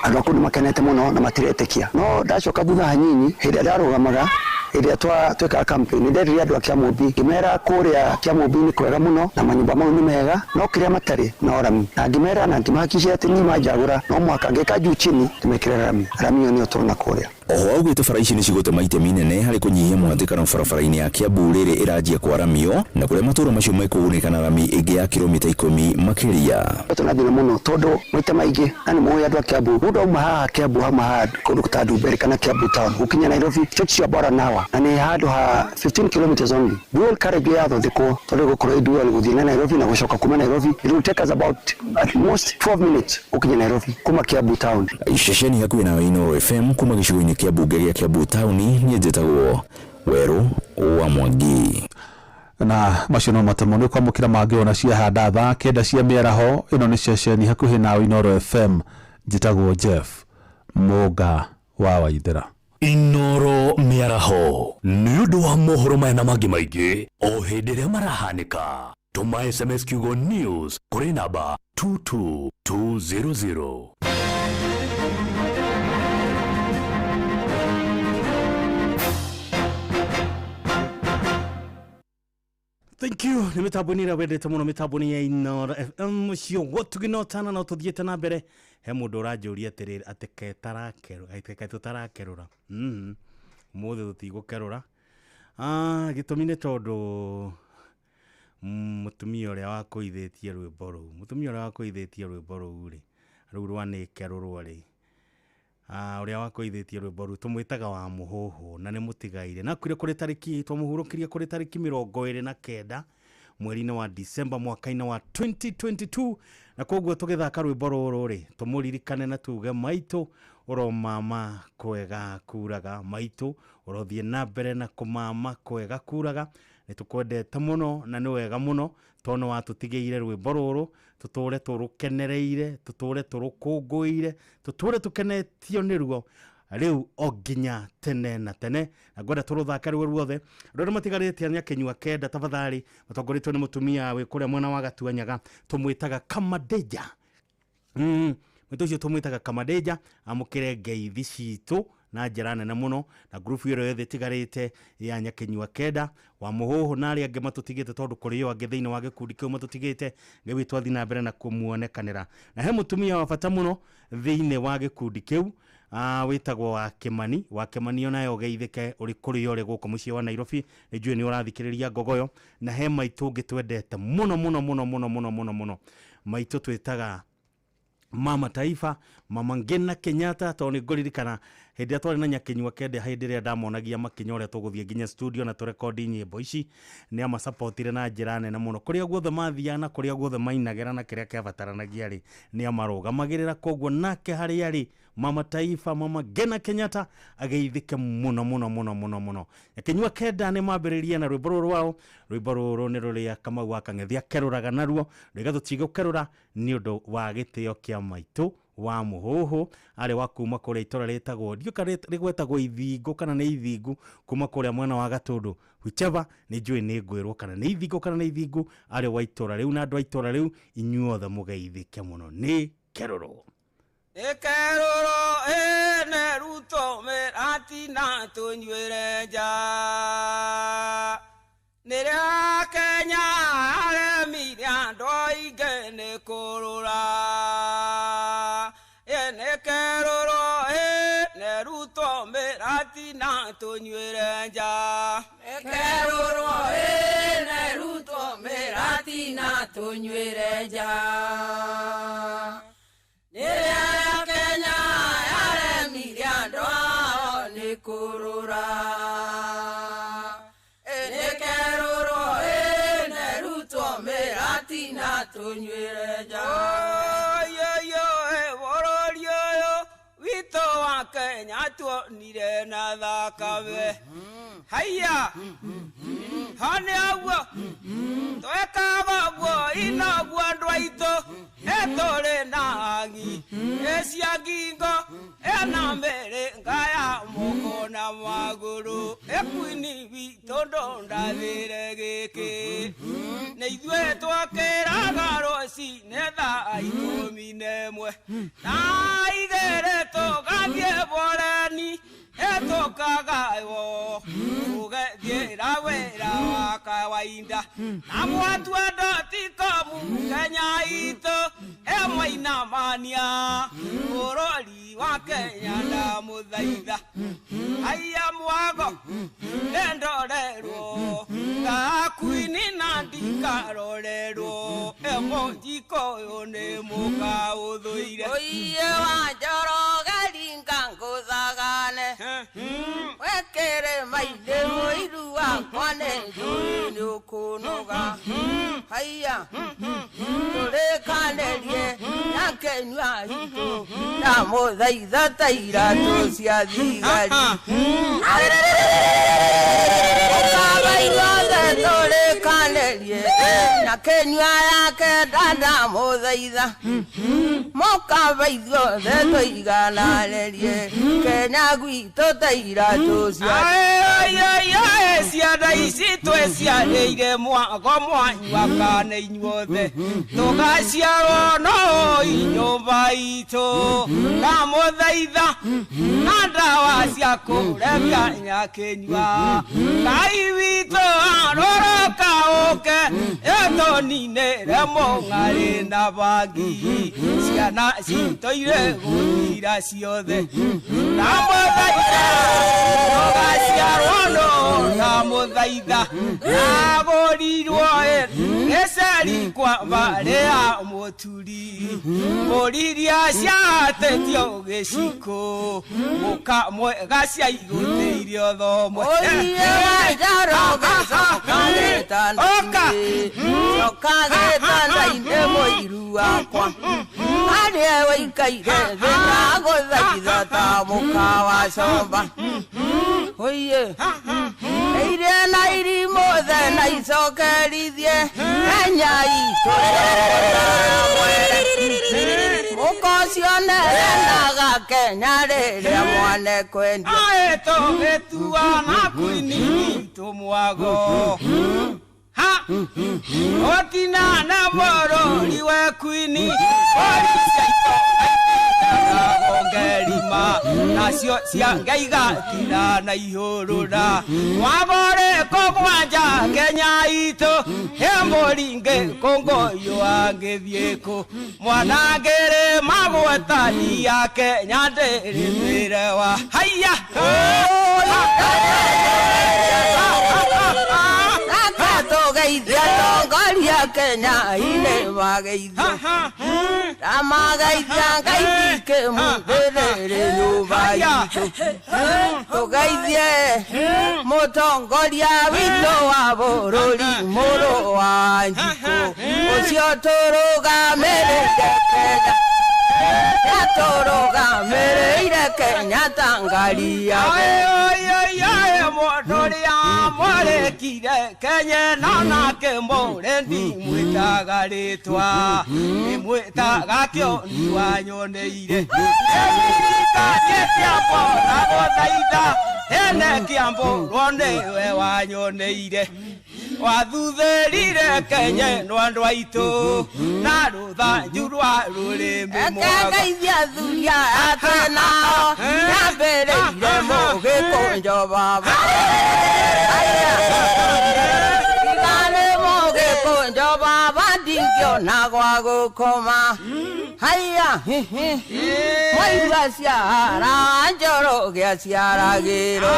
andũ a kũndũ makenete mũno na matiretĩkia. No ndacoka thutha hanini hĩndĩ ĩrĩa ndarũgamaga hĩndĩ ĩrĩa twekaga campaign nĩ nderire andũ a Kĩamũmbi ngĩmera kũrĩa Kĩamũmbi nĩ kwega mũno na manyũmba mau nĩ mega no kĩrĩa matarĩ no rami, na ngĩmera na ngĩmahakikishia atĩ niĩ manjagũra no mũhaka ngĩka juu chini ndĩmekĩre rami. Rami ĩyo nĩyo tũrona kũrĩa. Oho augĩte bara ici nĩ cigũtema itemi inene harĩ kũnyihia mũhatĩkano barabara-inĩ ya Kiambu rĩrĩ ĩranjia kwaramio na kũrĩa matũũra macio mekũgunĩka na rami ĩngĩ ya kilomita 10 makĩria. Tũna thĩna mũno tondũ maita maingĩ na nĩ mũĩ andũ a Kiambu, mũndũ auma haha Kiambu auma haha kũndũ ta Ndumberi kana Kiambu town gũkinya Nairobi takes you about an hour na nĩ handũ ha 15 kilometers only. Dual carriageway yathondekwo tondũ ĩgũkorwo ĩ dual gũthiĩ na Nairobi na gũcoka kuma Nairobi, it will take us about at most 12 minutes gũkinya Nairobi kuma Kiambu town. Ceceni hakuhĩ nawe Inooro FM kuma gĩcigo-inĩ kĩa mbunge gĩa Kiambu taũni, niĩ njĩtagwo Werũ wa Mwangi. Na macio no matemo nĩ kwamũkĩra mangĩ ona ciahanda thaa 9 cia mĩaraho. Ĩno nĩ ceceni hakuhĩ nawe Inooro FM, njĩtagwo Jeff Mũnga wa Waithera. Inooro mĩaraho nĩ ũndũ wa mohoro maya na mangĩ maingĩ o hĩndĩ ĩrĩa marahanĩka. Tũma SMS kiugo news kũrĩ namba 22200. Thank you. Nĩ mĩtambo-inĩ ĩrĩa wendete mũno, mĩtambo-inĩ ya Inooro FM ũcio gũtugĩ tana no tũthiĩte na mbere. He mũndũ ũranjũria atĩrĩrĩ atĩ ke tũtarakerũra. Ũmũthĩ tũtigũkerũra. Gĩtũmi nĩ tondũ mũtumia ũrĩa wakũithĩtie rwĩmbo rũu, mũtumia ũrĩa wakũithĩtie rwĩmbo rũu rĩ, rũu rwa nĩ kerũrwo rĩ, ũrĩa wakũithĩtie rwĩmbo rũu tũmwĩtaga wa mũhũhũ na nĩ mũtigaire na akuire kũrĩ tarĩki twamũhurũkirie kũrĩ tarĩki 29 mweri-inĩ wa December mwaka-inĩ wa 2022. Na koguo tũgĩthaka rwĩmbo rũrũ rĩ, tũmũririkane na tuge maitũ ũromama kwega kuraga, maitũ ũrothiĩ na mbere na kũmama kwega kuraga, nĩ tũkwendete mũno na nĩ wega mũno tondũ watũtigĩire rwĩmbo rũrũ tũtũre tũrũkenereire, tũtũre tũrũkũngũĩire, tũtũre tũkenetio nĩruo. Rĩu o nginya tene na tene, na ngwenda tũrũthake ruo ruothe rũrĩa matigarĩte Nyakenyua Kenda tafadhali, matongoretio nĩ mũtumia wĩ kũrĩa mwena wa Gatuanyaga, tũmwĩtaga Kamadeja. Mwĩtũ ũcio tũmwĩtaga Kamadeja, amũkĩre ngeithi citũ na njĩra nene mũno, na ngurubu ĩyo yothe ĩtigarĩte ya Nyakenyua Kenda wa Mũhũhũ na arĩa angĩ matũtigĩte, tondũ kũrĩ o angĩ thĩinĩ wa gĩkundi kĩu matũtigĩte. Ngai witũ athiĩ na mbere na kũmuonekanĩra. Na he mũtumia wa bata mũno thĩinĩ wa gĩkundi kĩu, wĩtagwo wa Kĩmani. Wa Kĩmani onawe ũgeithĩke ũrĩ kũrĩa ũrĩ gũkũ mũciĩ wa Nairobi, nĩ njũĩ nĩ ũrathikĩrĩria Ngogoyo. Na he maitũ ũngĩ twendete mũno mũno mũno mũno mũno mũno mũno, maitũ twĩtaga Mama Taifa, Mama Ngina Kenyatta, tondũ nĩ ngũririkana hĩndĩ ĩrĩa twarĩ na Nyakenyua Kenda, hĩndĩ ĩrĩa ndamonagia makinya ũrĩa tũgũthiĩ nginya studio na tũrekondi nyĩmbo ici, nĩ amasapotire na njĩra nene mũno kũrĩa guothe mathiaga na kũrĩa guothe mainagĩra na kĩrĩa kĩabataranagia rĩ, nĩ amarũgamagĩrĩra. Koguo nake harĩa rĩ, Mama Taifa, Mama Ngina Kenyatta, ageithĩke mũno mũno mũno mũno mũno. Nyakenyua Kenda nĩ mambĩrĩria na rwĩmbo rũrũ rwao. Rwĩmbo rũrũ nĩ rũrĩa Kamau wa Kang'ethe akerũraga naruo, rwĩga tũtigũkerũra nĩ ũndũ wa gĩtĩo kĩa maitũ wa Mũhũhũ, arĩ wa kuma kũrĩa itũra rĩtagwo, ndiũĩ kana rĩgwetagwo Ithingu kana nĩ Ithingu, kuma kũrĩa mwena wa Gatũndũ, whichever, nĩ njũĩ nĩ ngwĩrwo kana nĩ Ithingu kana nĩ Ithingu, arĩ wa itũra rĩu. Na andũ a itũra rĩu inyuothe mũgeithĩke mũno nĩ kerũrũ. Ĩkerũrwo ĩne Ruto mĩratina tũnyuĩre nja, nĩrĩa Kenya aremire andũ aingĩ nĩ kũrũra. Ĩnĩ kerũrwo ĩne Ruto mĩratina tũnyuĩre nja, Ĩkerũrwo ĩne Ruto mĩratina tũnyuĩre nja, nĩrĩa Kenya yaremire andũ ao nĩ kũrũra. Ĩnĩkerũrwo ĩne Ruto mĩratina tũnyuĩre nja. Oyoyo bũrũri ũyũ witũ wa Kenya tuonire na thakame. Haiya hane ũguo twekaga ũguo inoguo andũ aitũ, ĩtũrĩ na hangi ĩcia ngingo ĩna mĩrĩnga ya moko na magũrũ, ĩkuini witũ ndũndathĩre gĩkĩ, nĩ ithuĩ twakĩraga rũcinĩ thaa 11 na 2 tũgathiĩ boreni, ĩtũkagaywo tũgethiĩra wĩra wa kawaida, na mwatua tikomu Kenya itũ ĩmwainamania bũrũri wa Kenya ndamũthaitha. Haiya mwago nĩndorerwo gakuini na ndikarorerwo, ĩmũnjiko ũyũ nĩ mũkaũthũire. Ũiye wa Njoroge ringa ngũthagane, wekĩre maithe mũiru wakwa nĩ njũĩ nĩ ũkũnoga. Haiya tũrĩkanĩrie Nyakenyua itũ, ndamũthaitha ta iratũ cia thigari. Ũkaba ithuothe tũrĩkanĩrie Nyakenyua ya Kenda ndamũthaitha, mũkaba ithuothe tũigananĩrie Kenya gwitũ ta iratũ cia. Ciana ici tweciarĩire mwago mwanyua kana inyuothe tũgaciarwo no nyũmba itũ, ndamũthaitha na ndawa cia kũrebia Nyakenyua. Ngai witũ aroroka ũke ĩtũninĩre mũng'arĩ na bangi, ciana citũ irĩ gũthira ciothe, ndamũthaitha tũgaciarwo no ndamũthaitha nagũrirwo gĩceri kwa mbarĩ ya mũturi, mbũri iria ciatetio gĩciko mũka mwega ciaigũtĩirio thomwe. Ũiye wa Njoroge coka gĩtanda-inĩ, coka gĩtanda-inĩ mũiru wakwa, harĩa wĩikaire thĩ ndagũthaitha ta mũka wa comba. Ũiye iria na irimũ the na icokerithie Kenya itũ mũka ũcio nere na Tũinaga Kenya rĩrĩa mwana ekwendio. Ae tũgĩtua na kuini itũ mwago. Ha! Otina na bũrũri we kuini. Bũrũri cia ongerima nacio cia Ngai igatina na ihũrũra wagore kũgwanja Kenya itũ he mũringĩ kũngũyũ angĩthiĩ kũ mwanangĩrĩ magwetani ya Kenya ndĩrĩmĩre wa haiya. Tũgeithia atongoria Kenya inĩ mageithio ndamageithia Ngai ndikĩmũthĩrĩrĩ nyũmba itũ tũgeithie mũtongoria witũ wa bũrũri mũrũ wa Njikũ ũcio tũrũgamĩrĩire Kenya tũrũgamĩrĩire Kenya ta ngari ya Mũndũ ũrĩa mwarekire Kenya no nake mũrendi mwĩtaga rĩtwa nĩmwĩtaga kĩoni wanyoneire ĩririkanie kĩambo na gũthaitha ene kĩambo nĩwe wanyoneire wathuthĩrire Kenya no andũ aitũ na rũthanju rwa rũrĩmĩ mwago. Ngeithia athuri aya twĩnao nyambĩrĩire mũgĩkũnjo baba tiga nĩ mũgĩkũnjo baba ndingĩona gwa gũkoma haiya mwaigua ciara Njoroge aciaragĩrwo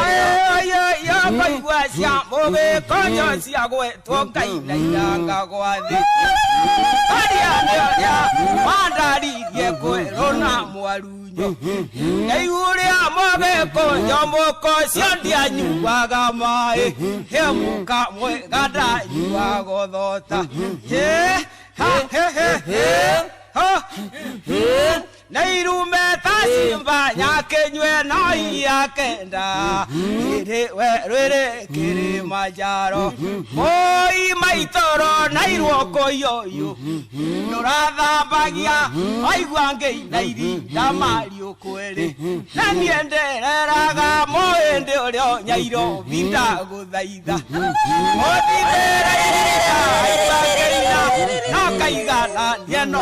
Maigua cia mũgĩkũnjo cia gwetwo ngainainanga gwa thĩ arĩa nĩ ũrĩa wandaririe kwĩrwo na mwarunyo Ngai ũrĩa mũgĩkũnjo mũko ũcio ndianyuaga maĩ he mũka mwega ndanyuaga thota he ha he he he ha na irume ta simba nyakĩnyue no iakenda ĩrĩ werũ Kilimanjaro moi maitoro na irwokoyoyo ndũrathambagia waigua ngĩina irinda mariũkwĩrĩ na niĩ ndĩreraga mũhĩndĩ ũrĩa Nyairobi ndagũthaitha mũthithĩre irinda aigua ngĩina no kaigana niĩ no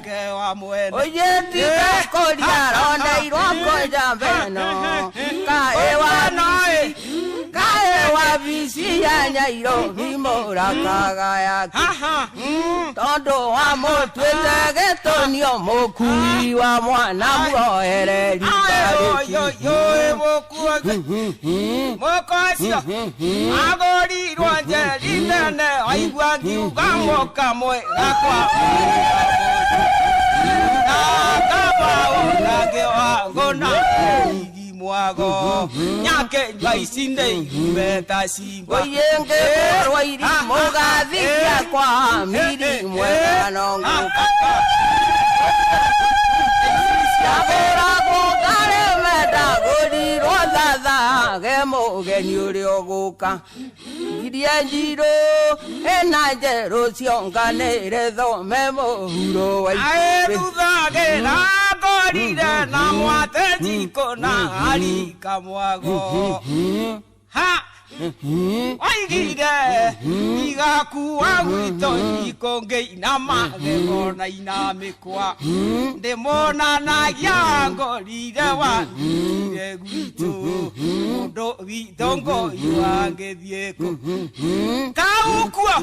ke wa mwene Oye tigakoria rondeirwo kũnja mbeno kaĩ wa kaĩ wabici ya Nyairobi mũrakaga yake tondũ wa mũtuĩte gĩtũnio mũkui wa mwana muohereri mũkocio agũrirwo njeri tene waigua ngiuga mũka mwega kwa mwago nyake ici nĩ irume ta cimba Oye ngĩkũrwo irimũ gathikia kwa miri mwega no ngũka ndagũragwo ngarĩme ndagũrirwo thathage mũgeni ũrĩa ũgũka ngirie njirũ ĩna njerũ cionganĩre thome mũhuro wa Ae thuthagĩra ngorire na mwate njiko na arika mwago ha oigire igakua gwitũ njiko ngĩina magego na ina mĩkwa ndĩmonanagia ngorire wandire gwitũ mũndũ witũ ngũyũ angĩthiĩ kũ kau kuo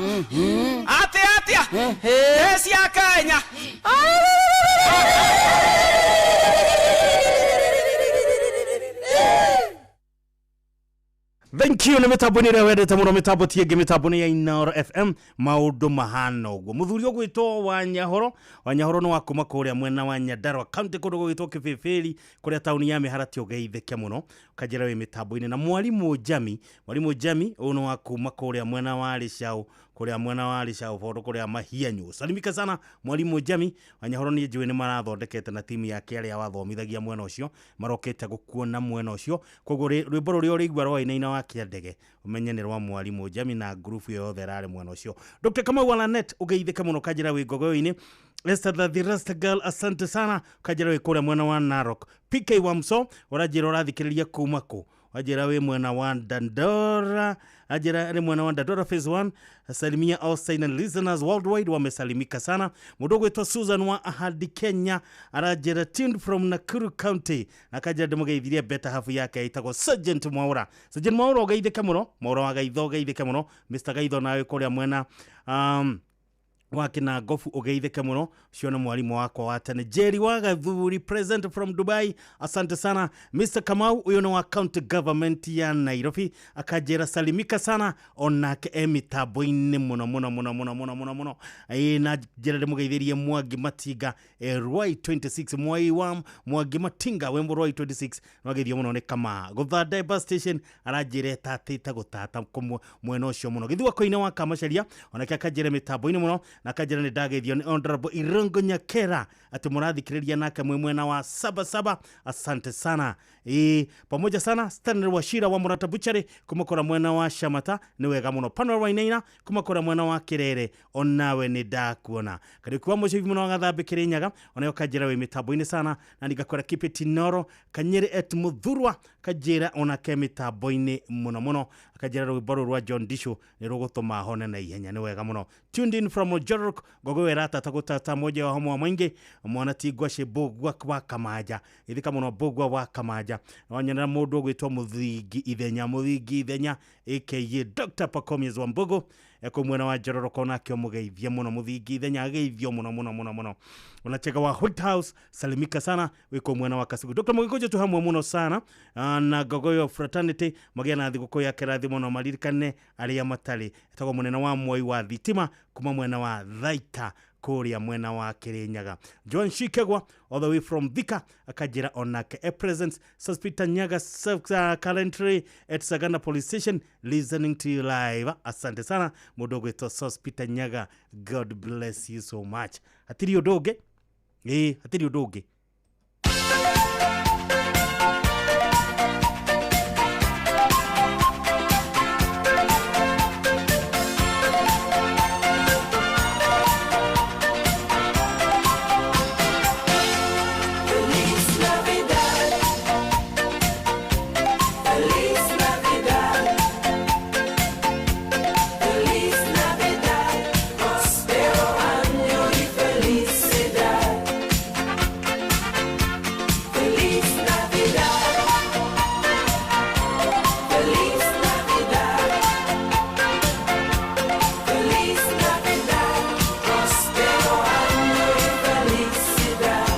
atĩ atĩa ĩ cia Kenya. Thank you nä mä tambo nä ä rä a wendete må no mä tambo ti ä ngä mä tambo nä ya Inooro FM maå mahana å guo må thuri å gwä two Wanyahoro Wanyahoro nä wa kuma kå rä a mwena wa Nyandarua county kå ndå gå gä two kä bä bä kå rä a tauni ya mä harati å geithä må no kanjä ra wä mä tambo-inä na mwarimå Jami mwarimå Jami å nä wa kuma kå rä a mwena wa Rĩcaũ kå mwena wa Rĩcaũ bondo kå rä a Mahianyũ salimika sana mwarimũ Jami Wanyahoro nä njå nä marathondekete na timu yake arĩa wathomithagia mwena ũcio marokete gũkuona mwena ũcio koguo rwĩmbo rũrĩa ũrĩigua rwainaina wa kĩandege ũmenye nĩ rwa mwarimũ Jami na ngurubu yothe ĩrarĩ mwena ũcio. Dr. Kamau wa Lanet ũgeithĩke mũno kanjĩra wĩ ngogoyo-inĩ Esther the Rasta Girl, asante sana, ũkanjĩra wĩ kũrĩa mwena wa Narok. PK Wamso ũranjĩra ũrathikĩrĩria kuma kũ, wanjĩra wĩ mwena wa Dandora, anjĩra nĩ mwena wa Dandora phase 1. Salimia all silent listeners worldwide, wamesalimika sana. Mũndũ ũgwĩtwo Susan wa Ahadi Kenya aranjĩra tuned from Nakuru County, na akanjĩra ndĩmũgeithirie better half yake ĩtagwo Sergeant Mwaura. Sergeant Mwaura ũgeithĩke mũno, Mwaura wa Gaitho ũgeithĩke mũno, Mr Gaitho nawe kũrĩa mwena wa Kinangofu ugeithĩke mũno, ũcio nĩ mwarimũ wakwa wa tene. Jerry wa Gathuri present from Dubai, asante sana. Mr Kamau ũyũ nĩ wa county government ya Nairobi, akanjĩra salimika sana, onake e mĩtambo-inĩ mũno mũno mũno mũno mũno mũno mũno. Ĩĩ, na njĩra ndĩmũgeithĩrie Mwangi Matinga, Rwai 26, Mwai wa Mwangi Matinga wĩ Rwai 26, nĩwageithio mũno nĩ Kamaa Gũthanda bus station, aranjĩra ĩtatĩte gũtata mwena ũcio mũno. Gĩthua koine wa Kamacaria onake akanjĩra mĩtambo-inĩ mũno, na akanjĩra nĩ ndageithio nĩ Honorable Irongo Nyakera atĩ mũrathikĩrĩria nake mwĩ mwena wa Sabasaba, asante sana. Ĩĩ, pamoja sana. Stanley Wachira wa Murata Butchery kuma kũrĩa mwena wa Shamata, nĩ wega mũno. Panuel Wainaina kuma kũrĩa mwena wa Kirere, onawe nĩ ndakuona. Kariũki wa Mũcibi mũno wa Gathambĩ Kĩrĩnyaga, onawe ũkanjĩra wĩ mĩtambo-inĩ sana, na ningakora Kipeti Noro Kanyĩrĩ et Mũthurwa kanjĩra onake mĩtambo-inĩ mũno mũno, akanjĩra rwĩmbo rũrũ rwa John Disho nĩ rũgũtũma hone na ihenya, nĩ wega mũno. Tuned in from Ojorok Ngogo ĩratata gũtata moja wa hamwe mwaingĩ mwana ti ngwacĩ Mbũgua wa Kamaja, ithika mũno Mbũgua wa Kamaja, wanyonera mũndũ ũgwĩtwo Mũthingi Ithenya, Mũthingi Ithenya aka Dr Pacomius wa Mbogo ekũ mwena wa Njororoko, onake ũmũgeithie mũno Mũthingi Ithenya, ageithio mũno mũno mũno mũno. Unacheka wa White House salimika sana, wiko mwena wa Kasugu. Dr Mũgĩkũnjũ tu hamwe mũno sana, na Ngogoyo Fraternity magĩa na thigũkũ ya kĩrathi mũno, maririkane arĩa matarĩ. Etagwo mũnene wa Mwai wa Thitima kuma mwena wa Thaita kũrĩa mwena wa Kĩrĩnyaga. John Shikegwa all the way from Thika akanjĩra onake e present. Sospita Nyaga currently at Sagana police station listening to you live, asante sana mũndũ ũgwĩtwo Sospita Nyaga, God bless you so much. Hatirĩ ũndũ ũngĩ, ĩĩ hatirĩ ũndũ ũngĩ. Feliz Navidad. Feliz Navidad. Feliz Navidad. Prospero año y felicidad. Feliz Navidad. Feliz Navidad. Feliz Navidad. Prospero año y felicidad.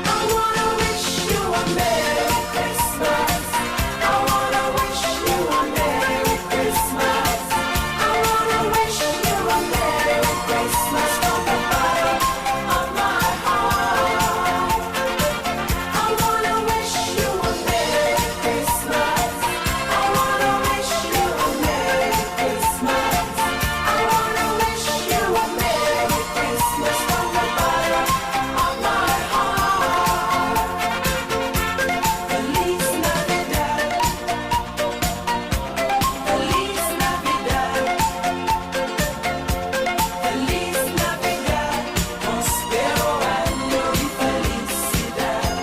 I wanna wish you a Merry Christmas. I wanna wish you a Merry Christmas. I wanna wish you a Merry Christmas from the bottom of my heart. I wanna wish you a Merry Christmas. I wanna wish you a Merry Christmas. I wanna wish you a Merry Christmas from the bottom of my heart. Feliz Navidad. Feliz Navidad. Feliz Navidad. Prospero año y felicidad.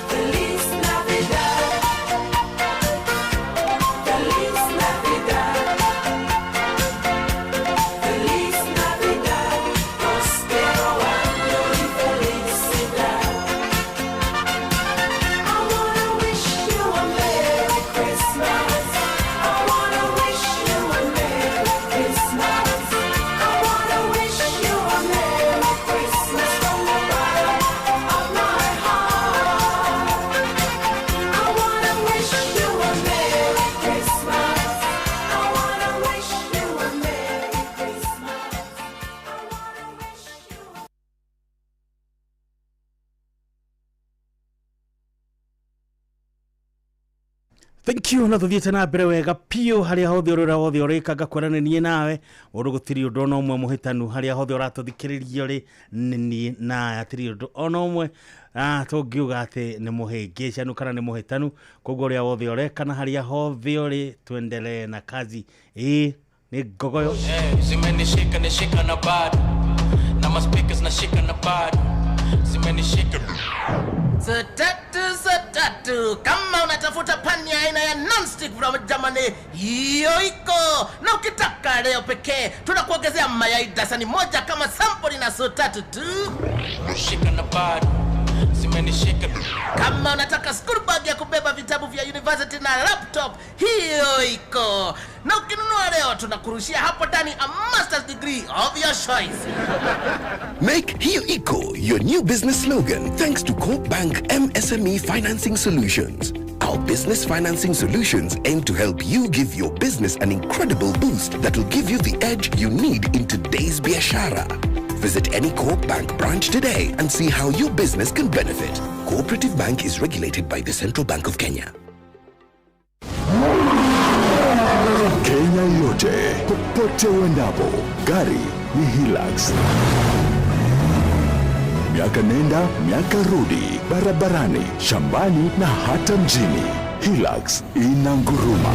Feliz Navidad. Feliz Navidad. Feliz Navidad. Prospero año y felicidad. I wanna wish you a Merry Christmas. I wanna wish you a Merry Christmas. I wanna wish you a Merry Christmas from the bottom of my heart. I wanna wish you a Merry Christmas. I wanna wish you a Merry Christmas. I wanna wish you a Thank you, na tuthiĩte na mbere wega piũ harĩa hothe ũrĩ, ũrĩa hothe ũrĩka, ngakwĩra nĩ niĩ nawe ũndũ gũtirĩ ũndũ ona ũmwe mũhĩtanu. Harĩa hothe ũratũthikĩrĩria rĩ, nĩ niĩ nawe, hatirĩ ũndũ ona ũmwe tũngiuga atĩ nĩ mũhĩngĩcanu kana nĩ mũhĩtanu. Koguo ũrĩa wothe ũreka na harĩa hothe ũrĩ, tuendelee na kazi. Ĩĩ. Nĩ ngogoyo. Zimenishika nishika na bado na maspeakers nashika na bado zimenishika. Satatu, satatu. Kama unatafuta pani ya aina ya nonstick from Germany, hiyo iko. Na ukitaka leo pekee, tunakuongezea mayai dasani moja kama sample na sotatu tu. Shika na bado zimenishika. Kama unataka school bag ya kubeba vitabu vya university na laptop, hiyo iko. Na ukinunua leo tunakurushia hapo ndani a master's degree of your choice. Make Hiyo Iko your new business slogan thanks to Coop Bank MSME Financing Solutions. Our business financing solutions aim to help you give your business an incredible boost that will give you the edge you need in today's biashara. Visit any Coop Bank branch today and see how your business can benefit. Cooperative Bank is regulated by the Central Bank of Kenya. Kenya yote, popote uendapo, gari ni Hilux. Miaka nenda miaka rudi, barabarani, shambani na hata mjini, Hilux inanguruma.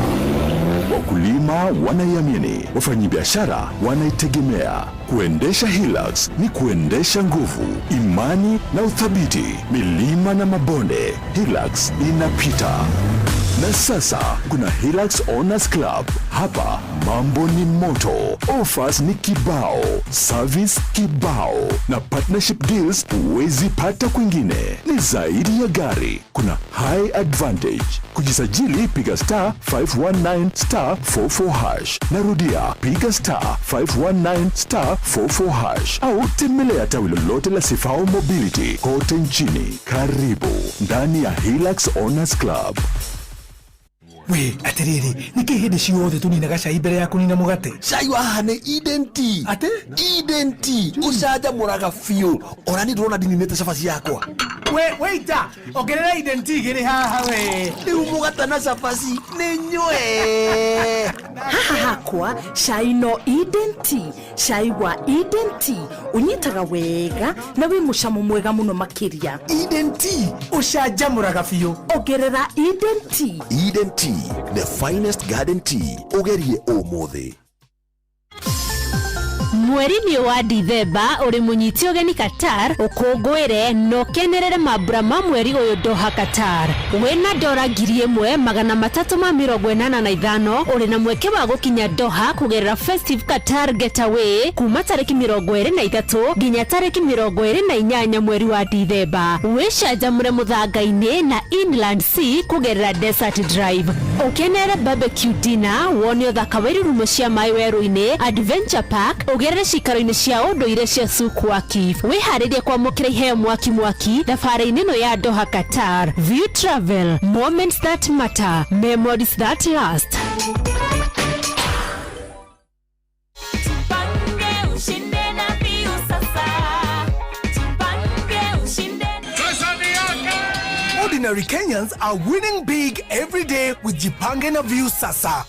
Wakulima wanaiamini, wafanyabiashara wanaitegemea. Kuendesha Hilux ni kuendesha nguvu, imani na uthabiti. Milima na mabonde, Hilux inapita. Na sasa kuna Hilux Owners Club. Hapa mambo ni moto, offers ni kibao, service kibao na partnership deals huwezi pata kwingine. Ni zaidi ya gari, kuna high advantage. Kujisajili piga star 519 star 44 hash. Narudia, piga star 519 star 44 hash au tembelea tawi lolote la Sifao Mobility kote nchini. Karibu ndani ya Hilux Owners Club. We atiriri, niki hindi ciothe tuninaga cai mbere ya kunina mugate? Cai wa haha nĩ Eden Tea. Atĩ? Eden Tea ũcanjamũraga biũ, ona niĩ ndĩrona ndininĩte cabaci yakwa. We waiter, ongerera Eden Tea igĩrĩ haha we. Rĩu mũgate na cabaci nĩ nyue. Haha hakwa cai no Eden Tea. Cai wa Eden Tea ũnyitaga wega na wĩ mũcamo mwega mũno makĩria. Eden Tea ũcanjamũraga biũ. Ongerera Eden Tea. Eden Tea, the finest garden tea. Ũgerie ũmũthĩ. Mweri-inĩ wa Dithemba ũrĩ mũnyiti ũgeni Qatar, ũkũngũĩre na ũkenerere mambura ma mweri ũyũ Doha Qatar. Wĩna dora 1385 ũrĩ na mweke wa gũkinya Doha kũgerera Festive Qatar Getaway kuma tarĩki 23 nginya tarĩki 28 mweri wa Dithemba. Wĩcanjamũre mũthanga-inĩ na Inland Sea kũgerera Desert Drive. Ũkenere barbecue dinner, wone ũthaka wa irurumo cia maĩ werũ-inĩ, Adventure Park, ũgerere cikaro-inĩ cia ũndũire cia Souk Waqif. Wĩharĩrie kwamũkĩra iheo mwaki mwaki thabarĩ-inĩ ĩno ya Doha Qatar. View Travel, moments that matter, memories that last. Tupange ushinde na Viu sasa. Tupange ushinde. Ordinary Kenyans are winning big every day with Jipange na View Sasa.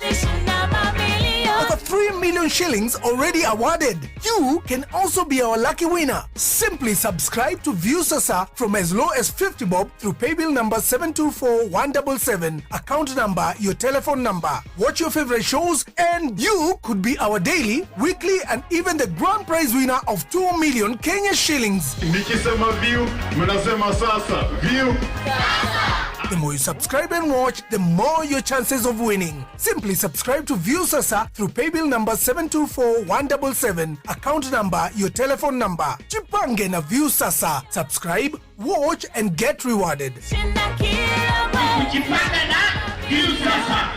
Over 3 million shillings already awarded. You can also be our lucky winner. Simply subscribe to View Sasa from as low as 50 bob through paybill number 724177, account number, your telephone number. Watch your favorite shows and you could be our daily, weekly and even the grand prize winner of 2 million Kenya shillings. Nikisema view, mnasema sasa. View. The more you subscribe and watch, the more your chances of winning. Simply subscribe to View Sasa through paybill number 724177, account number, your telephone number. Jipange na View Sasa. Subscribe, watch and get rewarded. Shinda kila mwezi. Jipange na View Sasa.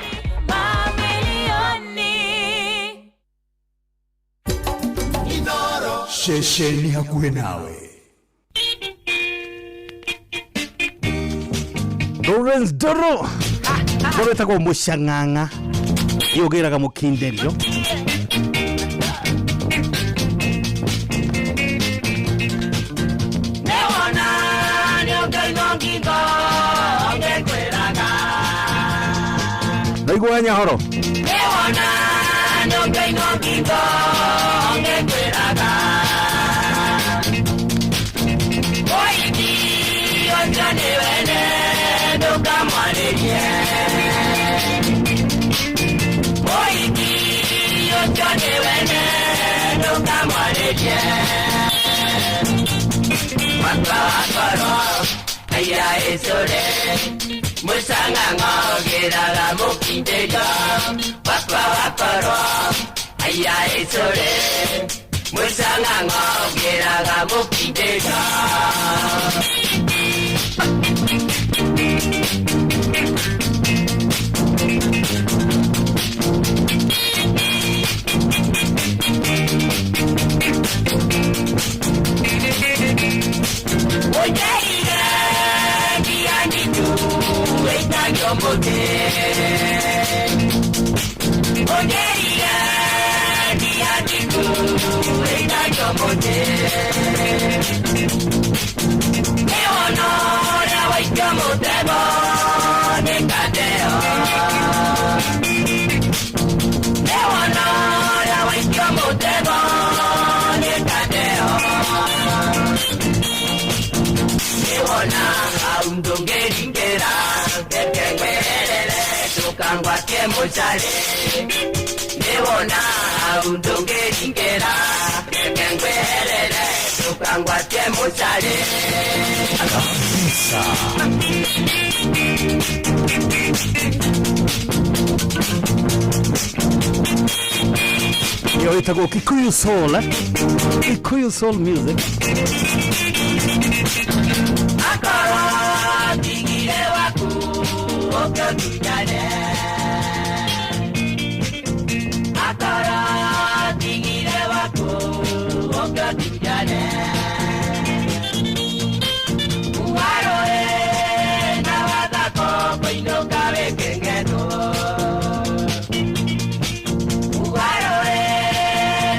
Mamilioni. Shesheni hakuhe nawe. Lawrence Doro Doro ĩtagwo mũcang'ang'a yũgĩraga mũkinderio. Nĩwona nĩũkaigua ngingo ngĩkwĩraga. Ndaigua nyahoro. Nĩwona nĩũkaigua ngingo ngĩkwĩraga. Mũhiki ũcio nĩ wene ndũkamwarĩrie. Mũhiki ũcio Ũtunyane Wakwa wakorwo Aira ĩcũre Mũcang'ang'o gĩraga mũkindĩrio Wakwa wakorwo Aira ĩcũre Mũcang'ang'o gĩraga mũkindĩrio. Kabisa. Iyo ĩtagwo Kikuyu Soul, eh? Kikuyu Soul music. Akorwo ndigire waku ũkĩũtunyane Akorwo ndigire waku ũkĩũtunyane Waroe na wathako kũinũka wĩ kĩng'etho Waroe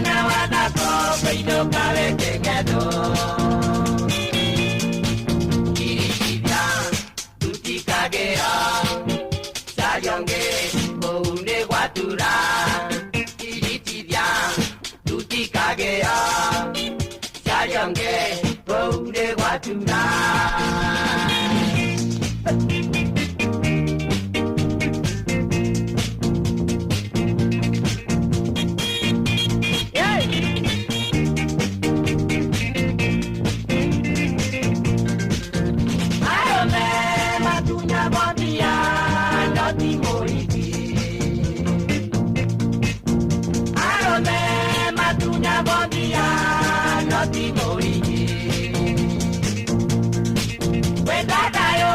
na wathako kũinũka wĩ kĩng'etho Kirikithia tutikagĩra Carionge kũu nĩ gwatura Kiritithia tutikagĩra Carionge kũu nĩ gwatura. Arũme matunyagwo mbia no ti mũhiki Arũme matunyagwo mbia no ti mũhiki Wenda thayũ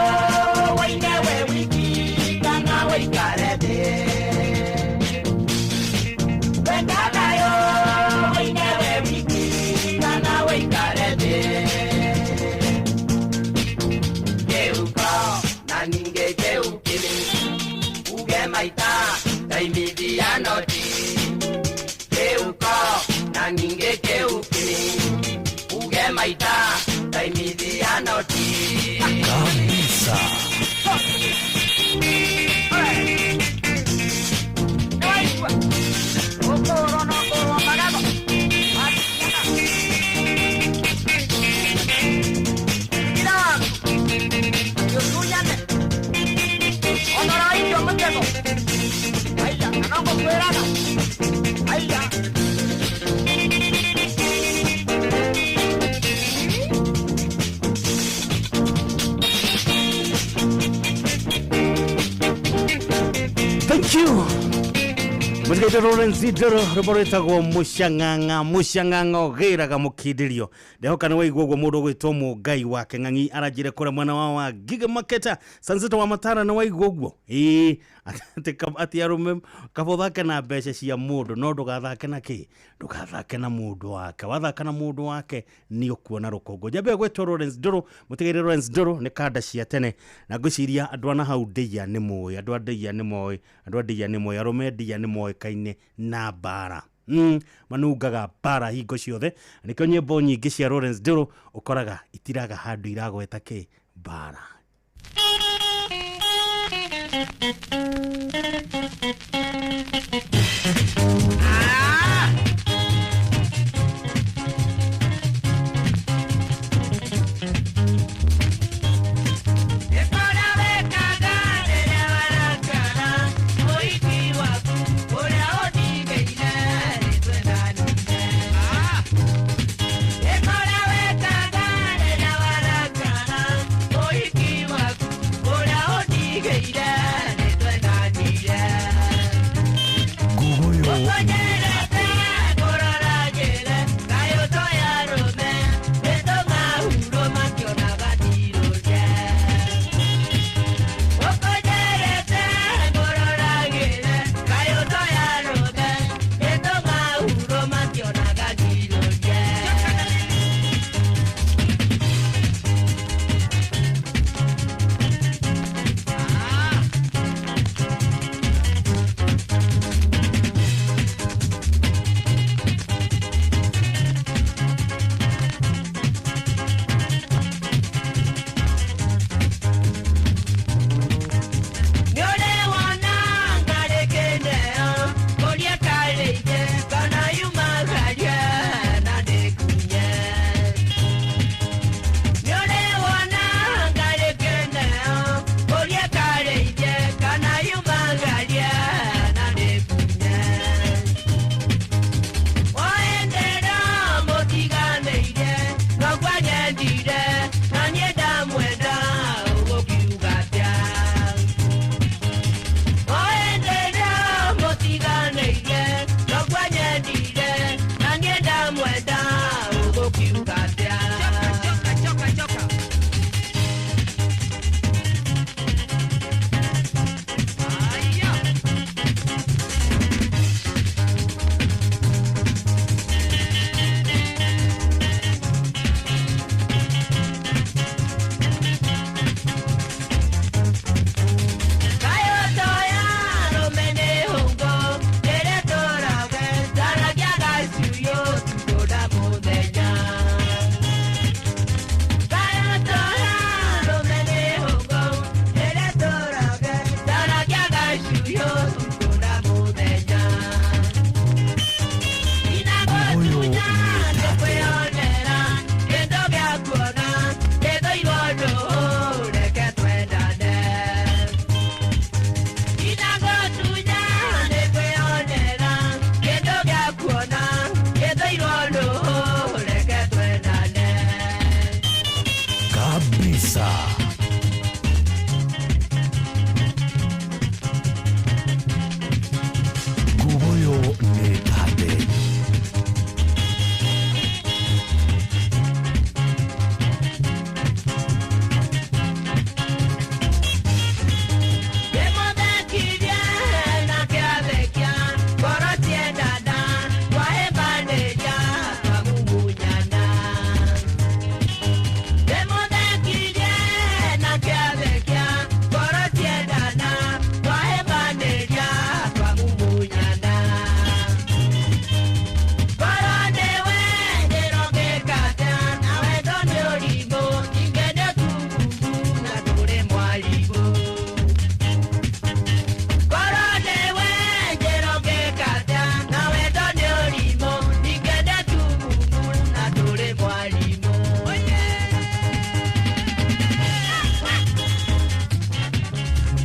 wũine wĩ wiki kana wũikare thĩ Wenda thayũ wũine wĩ wiki kana wũikare thĩ Kĩhuko na ningĩ kĩhukĩrĩ uge maita ndaimithia noti Kĩhuko na ningĩ kĩhukĩrĩ uge maita ndaimithia noti. Kabisa. Thank you. Mũtigaitũ Lawrence Ndoro rwĩmbo rwĩtagwo mũcang'ang'a mũcang'ang'a ũgĩraga mũkindĩrio ndehoka nĩ waigua ũguo mũndũ ũgwĩtwo mũngai wa kĩng'ang'i aranjire kũrĩa mwena wa Giga Maketa Sanseta wa Matara nĩ waigua ũguo ĩĩ atĩ arũme kaba ũthake na mbeca cia mũndũ no ndũgathake na kĩ ndũgathake na mũndũ wake wathaka na mũndũ wake nĩ ũkuona rũkũngũ njambe gwĩtwo Lawrence Ndoro mũtigaire Lawrence Ndoro nĩ kanda cia tene na ngwĩciria andũ a na hau ndĩia nĩ moĩ andũ a ndĩia nĩ moĩ andũ a ndĩia nĩ moĩ arũme ndĩia nĩ moĩkaine na mbara manungaga mbara hingo ciothe nĩkĩo nyĩmbo nyingĩ cia Lawrence Ndoro ũkoraga itiraga handũ iragweta kĩ mbara.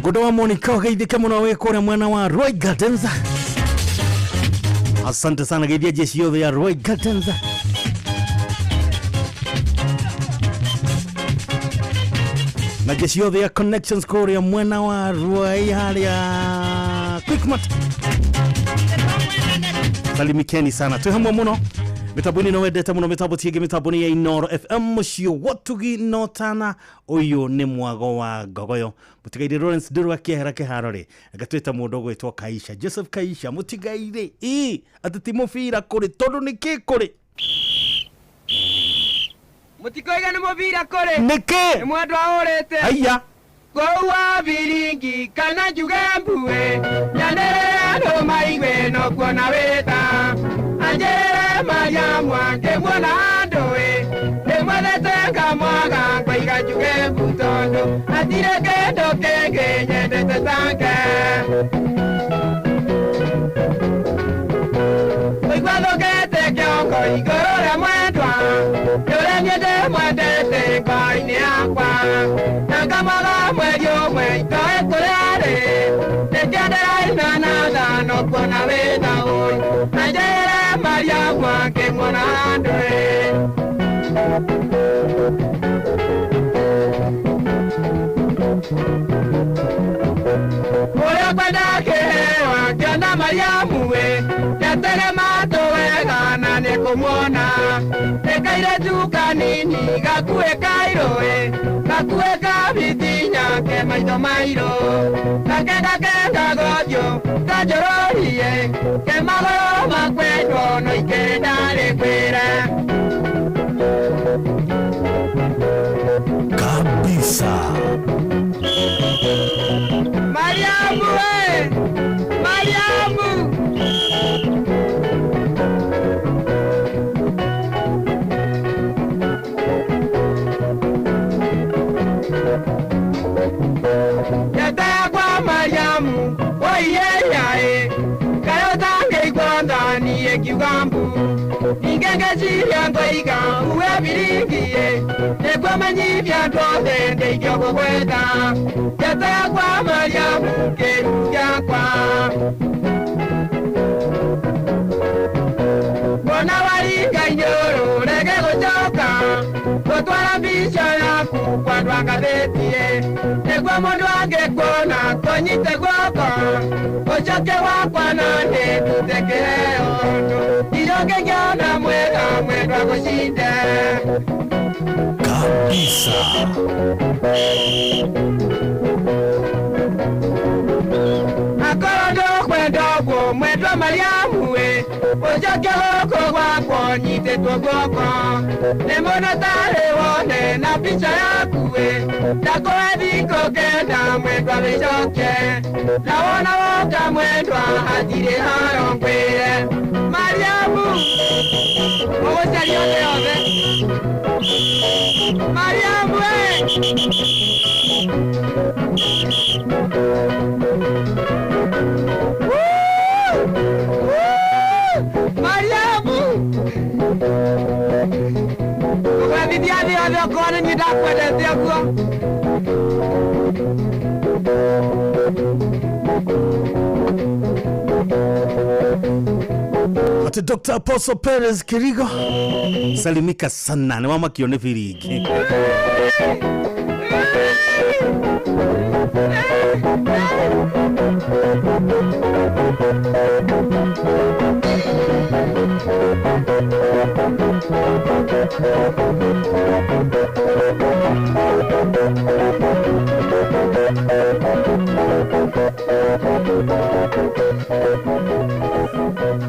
Ngũndũ wa Monica ũgeithĩke mũno wĩ kũrĩa mwena wa Roy Gardens. Asante sana geithia jeshi yothe ya Roy Gardens. Na jeshi yothe ya Connections kũrĩa mwena wa Ruai harĩa Quickmart. Salimikeni sana, twĩ hamwe mũno mitambo-inĩ no wendete mũno mitambo tiĩngĩ mitambo-inĩ ya Inoro FM mũciĩ wotugi no tana ũyũ nĩ mwago wa ngogoyo mũtigairĩ Lawrence Ndũrũ akĩehera kĩharo rĩ ngatwĩta mũndũ ũgwĩtwo Kaisha Joseph Kaisha mũtigairĩ ĩ atĩ ti mũbira kũrĩ tondũ nĩ kĩ kũrĩ Mũtikoiga nĩ mũbira kũrĩ. Nĩkĩ? Nĩ mwendwa ũrĩte. Haiya. Kũu wa biringi kana njuge mbuĩ. Nyanĩrĩre andũ maigue no kuona wĩta. Anjĩrĩre Mariamu angĩmuona andũ-ĩ. Ndĩmwendete ngamwaga ngoiga njuge mbu tondũ hatirĩ kĩndũ kĩngĩ nyendete take. Kũigua thũkĩte kĩongo igũrũ rĩa mwendwa. Ũrĩa niĩ ndĩmwendete ngoro-inĩ yakwa. Na ngamwaga mweri ũmwe itoĩ kũrĩa arĩ. Nĩkĩo ndĩraina na thano kuona wĩna ũyũ. Anjĩrĩre Mariamu angĩmuona andũ-ĩ. Ũrĩa ngwenda kĩheo akĩona Mariamu ĩ, nĩatege matũ wega na nĩngũmuona. Nĩ kairĩtu kanini gakuĩ kairũ ĩ, gakuĩ kabitinya ke maitho mairũ. Gakengakenga gothiũ ta njorori ĩ, ke magũrũ makwendwo no ikĩrĩ ndarĩkwĩre. Kabisa. Mariamu we! Mariamu! Njata yakwa Mariamu, oiye yae, kayo tangĩigua thani ĩkiuga mbu. Ningĩ ngeciria ngoiga uwe biringi-ĩ, nĩguo menyithia andũ othe ndeithio gũgwetha. Njata yakwa Mariamu, kĩĩruru gĩakwa. Kuona waringa inyũrũ rege gũcoka, gũtwara mbica yaku kwa andũ a ngathĩti-ĩ, nĩguo mũndũ angĩkuona kũnyite guoko, ũcoke wakwa na niĩ ndute kĩheo irio ngĩngĩona mwega mwendwa gũcinde. Kabisa. Akorwo ndũkwenda ũguo mwendwa Mariamu ĩ, ũcoke gũkũ gwakwa ũnyitĩtwo guoko. Nĩ mũno tarĩ wone na mbica yaku ĩ, ndakũhe thikũ kenda mwendwa wĩcoke. Na wona woka mwendwa hatirĩ haro ngwĩre. Mariamu, ũgũcaria thĩ yothe. Mariamu ĩ. Mariamu! Ũgwethithia thĩ yothe okorwo nĩ niĩ ndakwendete ũguo. Ati Dr. Apostle Perez Kirigo, salimika sana, nĩ wamakio nĩ biringi.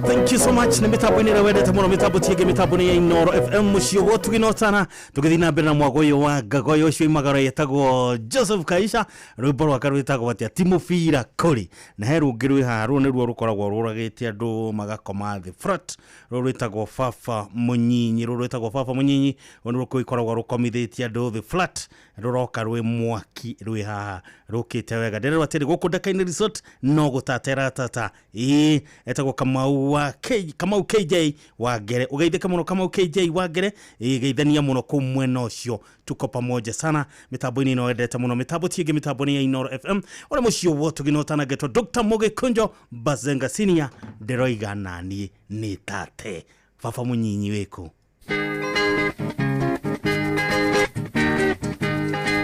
Thank you so much. Nĩ mĩtambo-inĩ ĩrĩa wendete mũno, mĩtambo tiĩngĩ, mĩtambo nĩ ya Inoro FM mũciĩ wotugi no tana. Tũgĩthiĩ na mbere na mwago ũyũ wa ngagoyo ũcio imagaro yetagwo Joseph Kaisha, rwĩmbo rwake rwĩtagwo atĩa, ti mũbira kũrĩ. Na he rũngĩ rwĩ haha, rũu nĩruo rũkoragwo rũragĩte andũ magakoma thĩ flat, rũu rwĩtagwo Baba Mũnyinyi, rũu rwĩtagwo Baba Mũnyinyi, rũu nĩruo rũkoragwo rũkomithĩtie andũ thĩ flat, rũroka rwĩ mwaki rwĩ haha rũkĩte wega. Ndĩrerwo atĩrĩ, gũkũ Ndakaine Resort no gũtatera tata. Ĩĩ, etagwo Kamau wa K, Kamau KJ wa Ngere. Ũgeithĩke mũno Kamau KJ wa Ngere. Ĩĩ, geithania mũno kũu mwena ũcio, tuko pamoja sana mitambo-inĩ ĩno wendete mũno. Mitambo ti ĩngĩ, mitambo nĩ ya Inoro FM, ũrĩa mũciĩ wotugi na ũtanangetwo Dr. Mũgĩkũnjo Bazenga Senior. Ndĩroiga naniĩ nĩ tate baba mũnyinyi wĩkũ.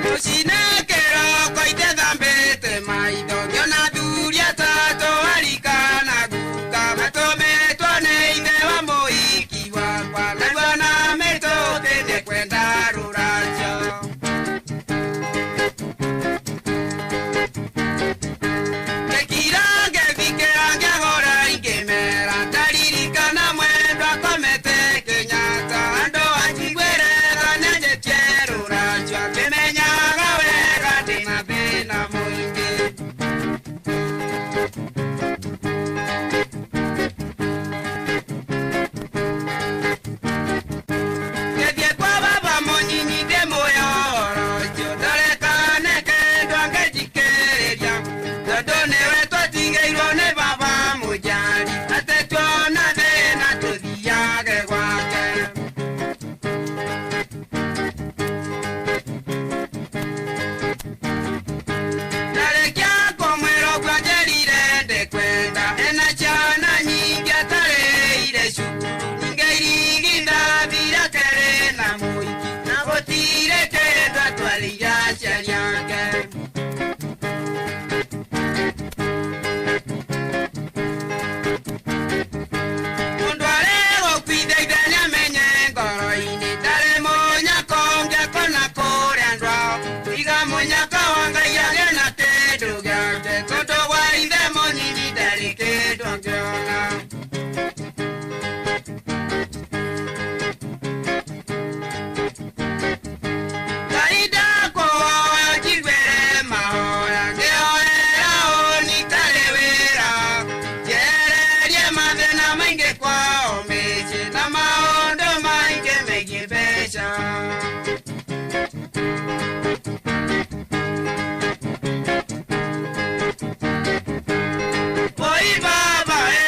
Rũcinĩ kĩroko ithethambĩte maitho, ngĩona athuri atatũ arika na guka, matũmĩtwo nĩ ithe wa mũhiki wakwa, naguo na mĩtũkĩ nĩ kwenda rũracio. Ngĩkira ngĩthikĩra ngĩhũra ingĩmera, ndaririkana mwendwa akomete Kenyatta, andũ anjiguĩre tha nĩanjĩtie rũracio, akĩmenyaga wega ndĩna thĩna mũingĩ. Ngĩthiĩ kwa baba mũnyinyi ndĩmũhe ũhoro ũcio, ndarekane kĩndũ angĩnjikĩrĩria, tondũ nĩwe twatigĩirwo nĩ baba mũnjari, atĩ tuona thĩna tũthiage gwake. Ndarĩkia kũmwĩra ũguo anjĩrire ndĩkwenda, ena ciana nyingĩ atarĩire cukuru, ningĩ irigithathi rĩake rĩna mũhiki, na gũtirĩ kĩndũ atwarĩire aciari ake. Mũndũ arĩ gũkuitha ithe nĩamenye ngoro-inĩ, ndarĩ mũnyaka ũngĩ akona kũrĩa andũ ao, tiga mũnyaka wa Ngai agĩe na kĩndũ gĩake, tondũ gwa ithe mũnyinyi ndarĩ kĩndũ angĩona. Ngai ndakũhoya ũnjiguĩre mahoya, ngĩhoera ũnyitarĩ wĩra, njehererie mathĩna maingĩ kwao mĩciĩ, na maũndũ maingĩ megiĩ mbeca. Oi baba ĩ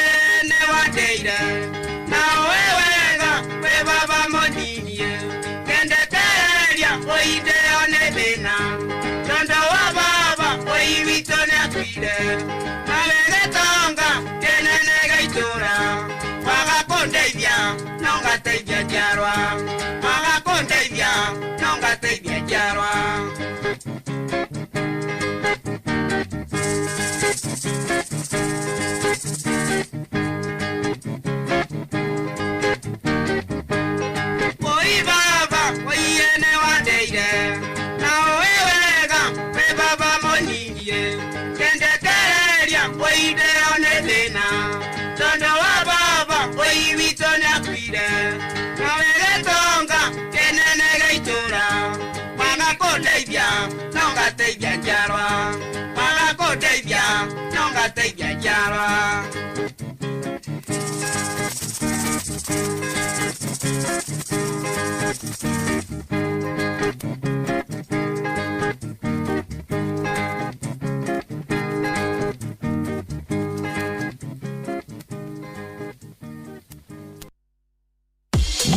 nĩwandeire, na ũĩ wega wĩ baba mũnini ĩ, ngendekereria oi ndĩo nĩ thĩna, tondũ wa baba oi witũ nĩakuire, nawe gĩtonga kĩnene gĩa itũũra, waga kũndeithia no ngateithia njiarwa, waga kũndeithia no ngateithia njiarwa. Oi baba, oi ene wandeire, na ũĩ wega wĩ baba mũnyinyi ĩ, ngendekereria oi ndĩo nĩ thĩna, tondũ wa baba oi witũ nĩakuire, nawe gĩtonga kĩnene gĩa itũũra, waga kũndeithia no ngateithia njiarwa, waga kũndeithia no ngateithia njiarwa.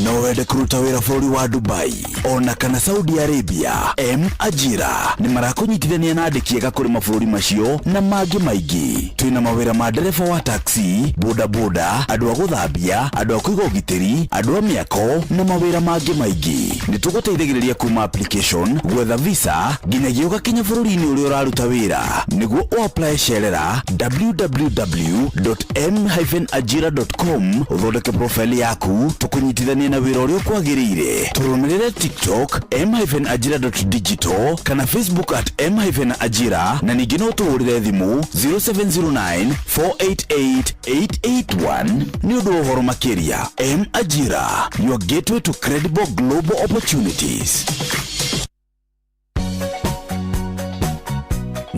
No wende kũruta wĩra bũrũri wa Dubai ona kana Saudi Arabia? M Ajira nĩ marakũnyitithania na andĩki ega kũrĩ mabũrũri macio na mangĩ maingĩ. Twĩna mawĩra ma ndereba wa taxi, bodaboda, andũ a gũthambia, andũ a kũiga ũgitĩri, andũ a mĩako na mawĩra mangĩ maingĩ. Nĩ tũgũteithagĩrĩria kuma application, gwetha visa nginyagia ũgakinya bũrũri-inĩ ũrĩa ũraruta wĩra. Nĩguo ũapply cerera www.m-ajira.com, ũthondeke profile yaku, tũkũnyitithanie na wĩra ũrĩa ũkwagĩrĩire. Tũrũmĩrĩre TikTok m-ajira.digital kana Facebook at m-ajira, na ningĩ no tũhũrĩre thimũ 0709 488 881 nĩ ũndũ wa ũhoro makĩria. M Ajira, your gateway to credible global opportunities.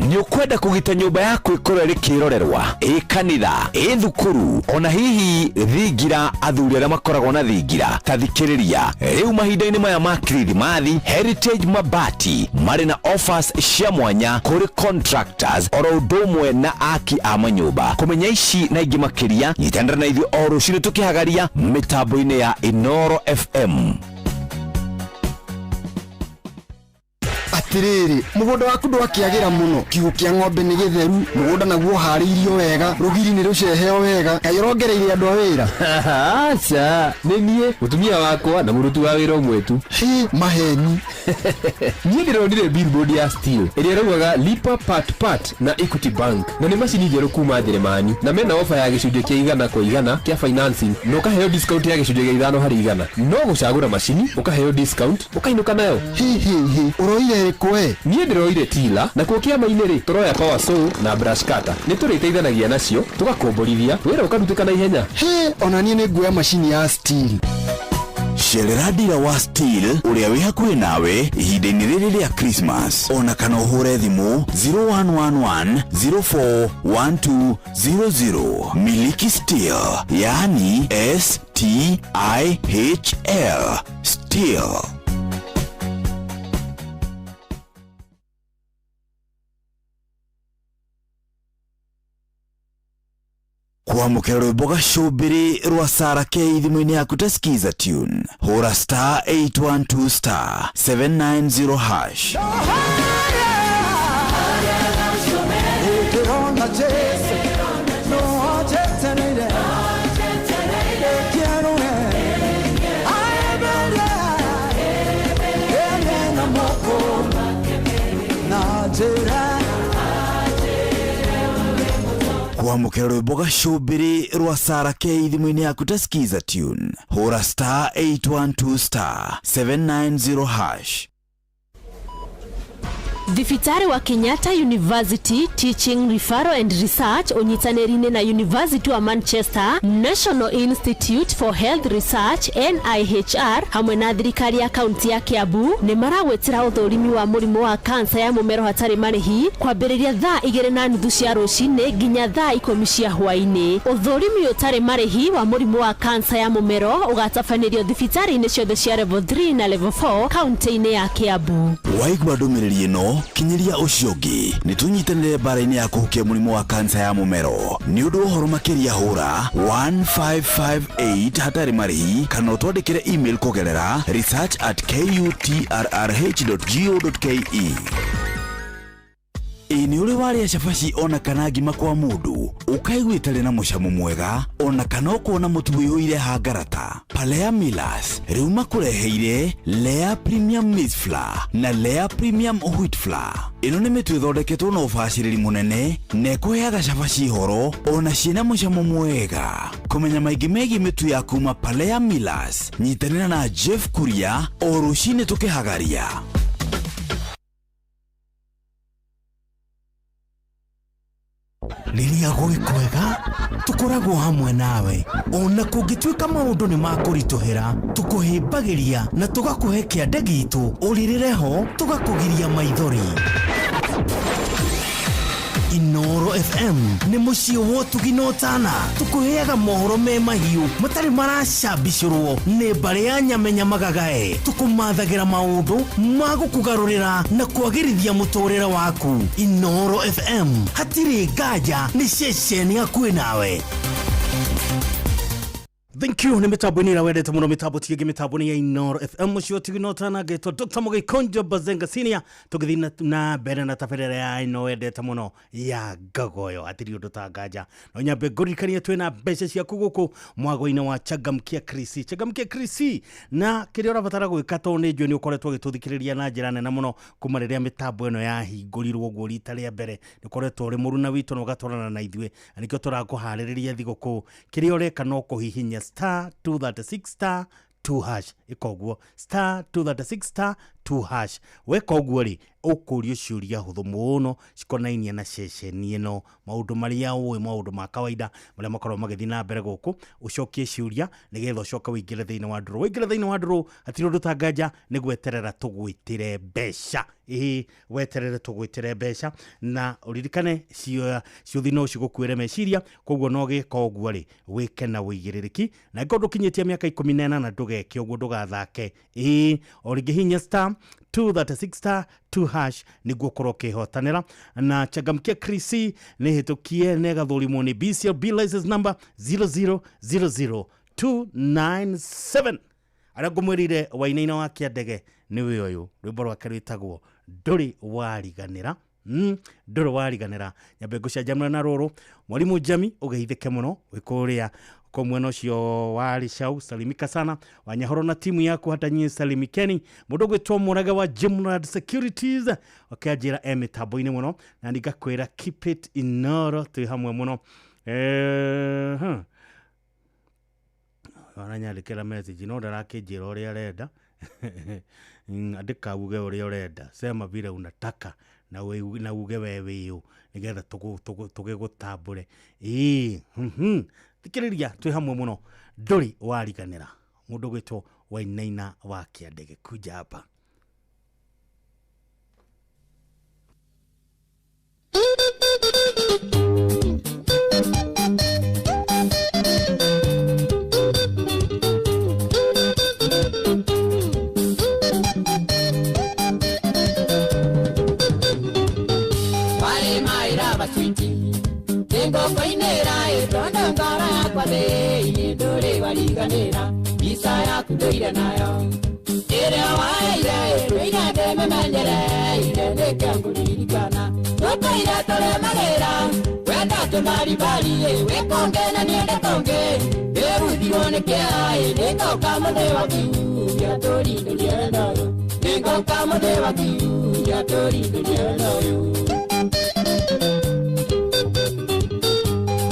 Nĩ ũkwenda kũgita nyũmba yaku ĩkorwo ĩrĩ kĩrorerwa, ĩ kanitha, ĩ thukuru, ona hihi thingira? Athuri arĩa makoragwo na thingira, ta thikĩrĩria rĩu. Mahinda-inĩ maya ma Kirithimathi, Heritage Mabati marĩ na offers cia mwanya kũrĩ contractors oro ũndũ ũmwe na aki a manyũmba. Kũmenya ici na ingĩ makĩria, nyitanĩra na ithuĩ o rũcinĩ tũkĩhagaria mĩtambo-inĩ ya Inoro FM. Atirĩrĩ, mũgũnda waku ndwakĩagĩra mũno. Kiugũ kĩa ng'ombe nĩ gĩtheru, mũgũnda naguo ũharĩirio wega, rũgiri nĩ rũceheo wega. Kaĩ ũrongereire andũ a wĩra? Aca, nĩ niĩ, mũtumia wakwa na mũruti wa wĩra ũmwe tu. Hĩ, maheni! Niĩ ndĩronire billboard ya Stihl ĩrĩa ĩraugaga "Lipa part part na Equity Bank", na nĩ macini njerũ kuma Njĩrĩmani, na mena ofa ya gĩcunjĩ kĩa 100% kĩa financing, na ũkaheo discount ya gĩcunjĩ gĩa 5%. No gũcagũra macini, ũkaheo discount, ũkainũka nayo. Hihihi, ũroire ĩrĩkũ we? Niĩ ndĩroire tiller. Nakuo kĩama-inĩ rĩ, tũroya power saw na brush cutter. Nĩ tũrĩteithanagia nacio, tũgakomborithia wĩra, ũkarutĩka na ihenya. Hĩ, ona niĩ nĩ nguoya macini ya Stihl. Cerera dealer wa Stihl ũrĩa wĩ hakuhĩ nawe ihinda-inĩ rĩrĩ rĩa Christmas, ona kana ũhũre thimũ 0111 041200. Miliki Stihl, yaani Stihl, Stihl. Kwamũkĩra rwĩmbo gacũmbĩrĩ rwa Sara K thimũ-inĩ yaku ta Skiza tune, hũra star 812 star 790 hash. Ndĩrona Jesu no njetereire kĩarũre aembere ene na moko na njĩra. Kwamũkĩra rwĩmbo gacũmbĩrĩ rwa Sara K thimũ-inĩ yaku ta Skiza tune, hũra star 812 star 790 hash. Thibitarĩ wa Kenyatta University Teaching, Referral and Research ũnyitanĩri-inĩ na University wa Manchester, National Institute for Health Research NIHR, hamwe na thirikari ya kaunti ya Kiambu nĩ maragwĩtĩra ũthũrimi wa mũrimũ wa kansa ya mũmero hatarĩ marĩhi, kwambĩrĩria thaa 2:30 cia rũcinĩ nginya thaa 10 cia hwaĩ-inĩ. Ũthũrimi ũtarĩ marĩhi wa mũrimũ wa kansa ya mũmero ũgatabanĩrio thibitarĩ-inĩ ciothe cia level 3 na level 4 kaunti-inĩ ya Kiambu. Waigua ndũmĩrĩri ĩno, kinyĩria ũcio ũngĩ. Nĩ tũnyitanĩre mbara-inĩ ya kũhukia mũrimũ wa kansa ya mũmero. Nĩ ũndũ wa ũhoro makĩria, hũra 1558 hatarĩ marĩhi, kana ũtwandĩkĩre email kũgerera research@kutrrh.go.ke. Ĩ nĩ ũrĩ warĩa cabaci ona kana ngima kwa mũndũ, ũkaigua ĩtarĩ na mũcamo mwega, ona kana ũkona mũtu wĩihũire hangarata? Palea Millers rĩu makũreheire Lea Premium Maize Flour na Lea Premium Wheat Flour. Ĩno nĩ mĩtu ĩthondeketwo na ũbacĩrĩri mũnene na ĩkũheaga cabaci horo ona ciĩna mũcamo mwega. Kũmenya maingĩ megiĩ mĩtu ya kuma Palea Millers, nyitanĩra na Jeff Kuria o rũcinĩ tũkĩhagaria. Rĩrĩa gwĩ kwega, tũkoragwo hamwe nawe. Ona kũngĩtuĩka maũndũ nĩ makũritũhĩra, tũkũhĩmbagĩria na tũgakũhe kĩande gitũ ũrĩrĩre ho, tũgakũgiria maithori. Inoro FM nĩ mũciĩ wa ũtugi na ũtana. Tũkũheaga mohoro me mahiũ, matarĩ maracambicũrwo nĩ mbarĩ ya nyamenya magagae. Tũkũmathagĩra maũndũ ma gũkũgarũrĩra na kwagĩrithia mũtũrĩre waku. Inoro FM, hatirĩ nganja, nĩ ceceni hakuhĩ nawe. Thank you. Nĩ mĩtambo-inĩ ĩrĩa wendete mũno, mĩtambo ti ĩngĩ, mĩtambo nĩ ya Inoro FM, mũciĩ ũtigino ũtanangĩtwo Dr. Mũgĩkonjo Bazenga Senior. Tũgĩthiĩ na mbere na tabarĩra ya ĩno wendete mũno ya Ngagoyo, hatirĩ ũndũ ta nganja. No nyambe ngũririkanie twĩna mbeca ciaku gũkũ mwago-inĩ wa Changamkia Krisi, Changamkia Krisi. Na kĩrĩa ũrabatara gwĩka, tondũ nĩ njũĩ nĩ ũkoretwo ũgĩtũthikĩrĩria na njĩra nene mũno kuma rĩrĩa mĩtambo ĩno yahingũrirwo ũguo rita rĩa mbere, nĩ ũkoretwo ũrĩ mũruna witũ na ũgatwarana na ithuĩ, na nĩkĩo tũrakũharĩrĩria thigũkũ. Kĩrĩa ũreka no kũhihinya star 236 star 2 hash. Ĩka ũguo, star 236 star. 2 hash. Weka ũguo rĩ, ũkũrio ciũria hũthũ mũno cikonainie na ceceni ĩno, maũndũ marĩa ũĩ, maũndũ ma kawaida marĩa makoragwo magĩthiĩ na mbere gũkũ, ũcokie ciũria nĩgetha ũcoke wĩingĩre thĩinĩ wa ndũrũ. Waingĩra thĩinĩ wa ndũrũ hatirĩ ũndũ tanganja nĩ gweterera tũgwĩtĩre mbeca. Ĩĩ, weterere tũgwĩtĩre mbeca, na ũririkane ciũthi no cigũkuĩre meciria, koguo no gĩka ũguo rĩ, wĩke na ũigĩrĩrĩki, na angĩkorwo ndũkinyĩtie mĩaka 18 ndũgeke ũguo, ndũgathake. Ĩĩ, o rĩngĩ hihinya star 236 star 2 hash nĩguo ũkorwo ũkĩhotanĩra. Na changamkia Krisi nĩ hĩtũkie na ĩgathũrimwo nĩ BCLB license number 0000297. Arĩa ngũmwĩrire wainaina wa kĩandege nĩwe ũyũ, rwĩmbo rwake rwĩtagwo ndũrĩ wariganĩra. Ndũrĩ wariganĩra. Nyambe ngũcanjamũra na rũrũ mwalimu Jami, ũgeithĩke mũno wĩ kũrĩa kwa mwena ũcio wa Rĩcau, salimika sana Wanyahoro na timu yaku, hata nyie salimikeni. Mũndũ ũgwĩtwo Mũraga wa Jimrad Securities ũkĩanjĩra e mĩtambo-inĩ mũno, na ningakwĩra keep it inoro, twĩ hamwe mũno. Aranyandĩkĩra message no ndarakĩnjĩra ũrĩa arenda. Andĩka uge ũrĩa ũrenda, sema vile unataka na na uge we wĩũ nĩgetha tũgĩgũtambũre. Ĩĩ, thikĩrĩria, twĩ hamwe mũno, ndũrĩ wariganĩra. Mũndũ ũgwĩtwo Wainaina wa Kĩandege kuja hapa. Wale maira baswiti Nĩngũkũinĩra ĩ tondũ ngoro yakwa thĩinĩ ndũrĩ wariganĩra mbica yaku ndũire nayo ĩrĩa waheire ĩ ndũire ndĩmĩmenyereire nĩkĩo ngũririkana tũtũire tũrĩmagĩra wenda tũmaribari ĩ wĩ kũngĩ na niĩ ndĩ kũngĩ ndĩruthirwo nĩ kĩeha ĩ nĩngoka mũthĩ wa kiumia tũrindũrie wendo ũyũ nĩngoka mũthĩ wa kiumia tũrindũrie wendo ũyũ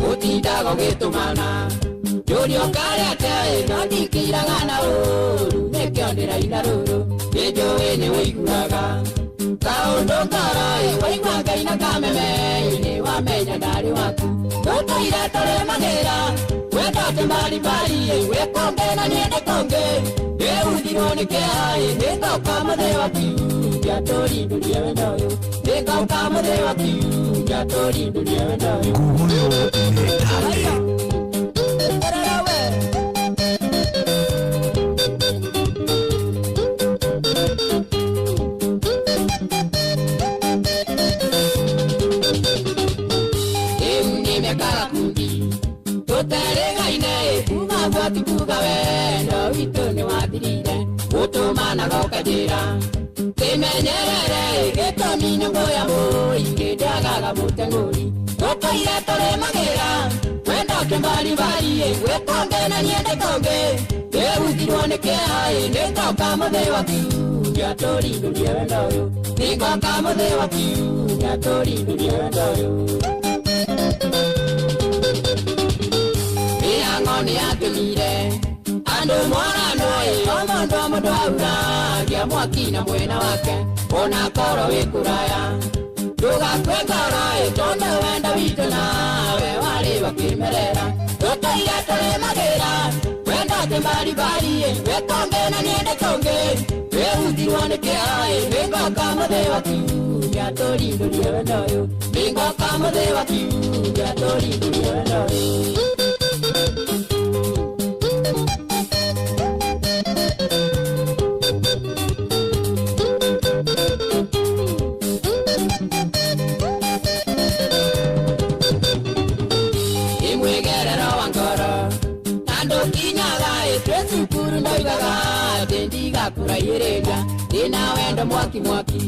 ũtindaga ũgĩtũmana njũrio karĩa atĩa ĩ no ndikĩiraga na ũũru nĩkĩo ndĩraina rũrũ nĩnjũĩ nĩ ũiguaga kaũndũ ngoro ĩ waigua ngaina kameme-inĩ wamenya ndarĩ waku tũtũire tũrĩmagĩra wenda tũmaribari ĩ wĩ kũngĩ na niĩ ndĩ kũngĩ ndĩruthirwo nĩ kĩeha ĩ nĩngoka mũthĩ wa kiumia tũrindũrie wendo ũyũ nĩngoka mũthĩ wa kiumia tũrindũrie wendo ũyũ. Nguguo nĩ ndande. Rĩu nĩ mĩaka gakundi tũterĩgaine kuma guo ti kuga wendo witũ nĩ wathirire ũtũmanaga ũkanjĩra kĩmenyerere gĩtũmi nyũngũ ya mũingĩ ndĩagaga mũteng'ũri tũtũire tũrĩmagĩra wenda kĩmbaribari ĩ wĩ kũngĩ na niĩ ndĩ kũngĩ ndĩruthirwo nĩ kĩeha ĩ nĩngoka mũthĩ wa kiumia tũrindũrie wendo ũyũ nĩngoka mũthĩ wa kiumia tũrindũrie wendo ũyũ. Mĩhang'o nĩ yatũmire andũ morano ĩ o mũndũ o mũndũ auragia mwaki na mwena wake ona korwo wĩ kũraya ndũgakue ngoro ĩ tondũ wendo witũ nawe warĩ wa kĩmerera tũtũire tũrĩmagĩra wenda kĩmbaribari ĩ wĩ kũngĩ na niĩ ndĩ kũngĩ ndĩruthirwo nĩ kĩeha ĩ nĩngoka mũthĩ wa kiumia tũrindũrie wendo ũyũ nĩngoka mũthĩ wa kiumia tũrindũrie wendo ũyũ. Imwegerero wa ngoro na ndũkinyaga ĩ twĩ cukuru ndoigaga atĩ ndigakũraihĩrĩria ndĩna wendo mwaki mwaki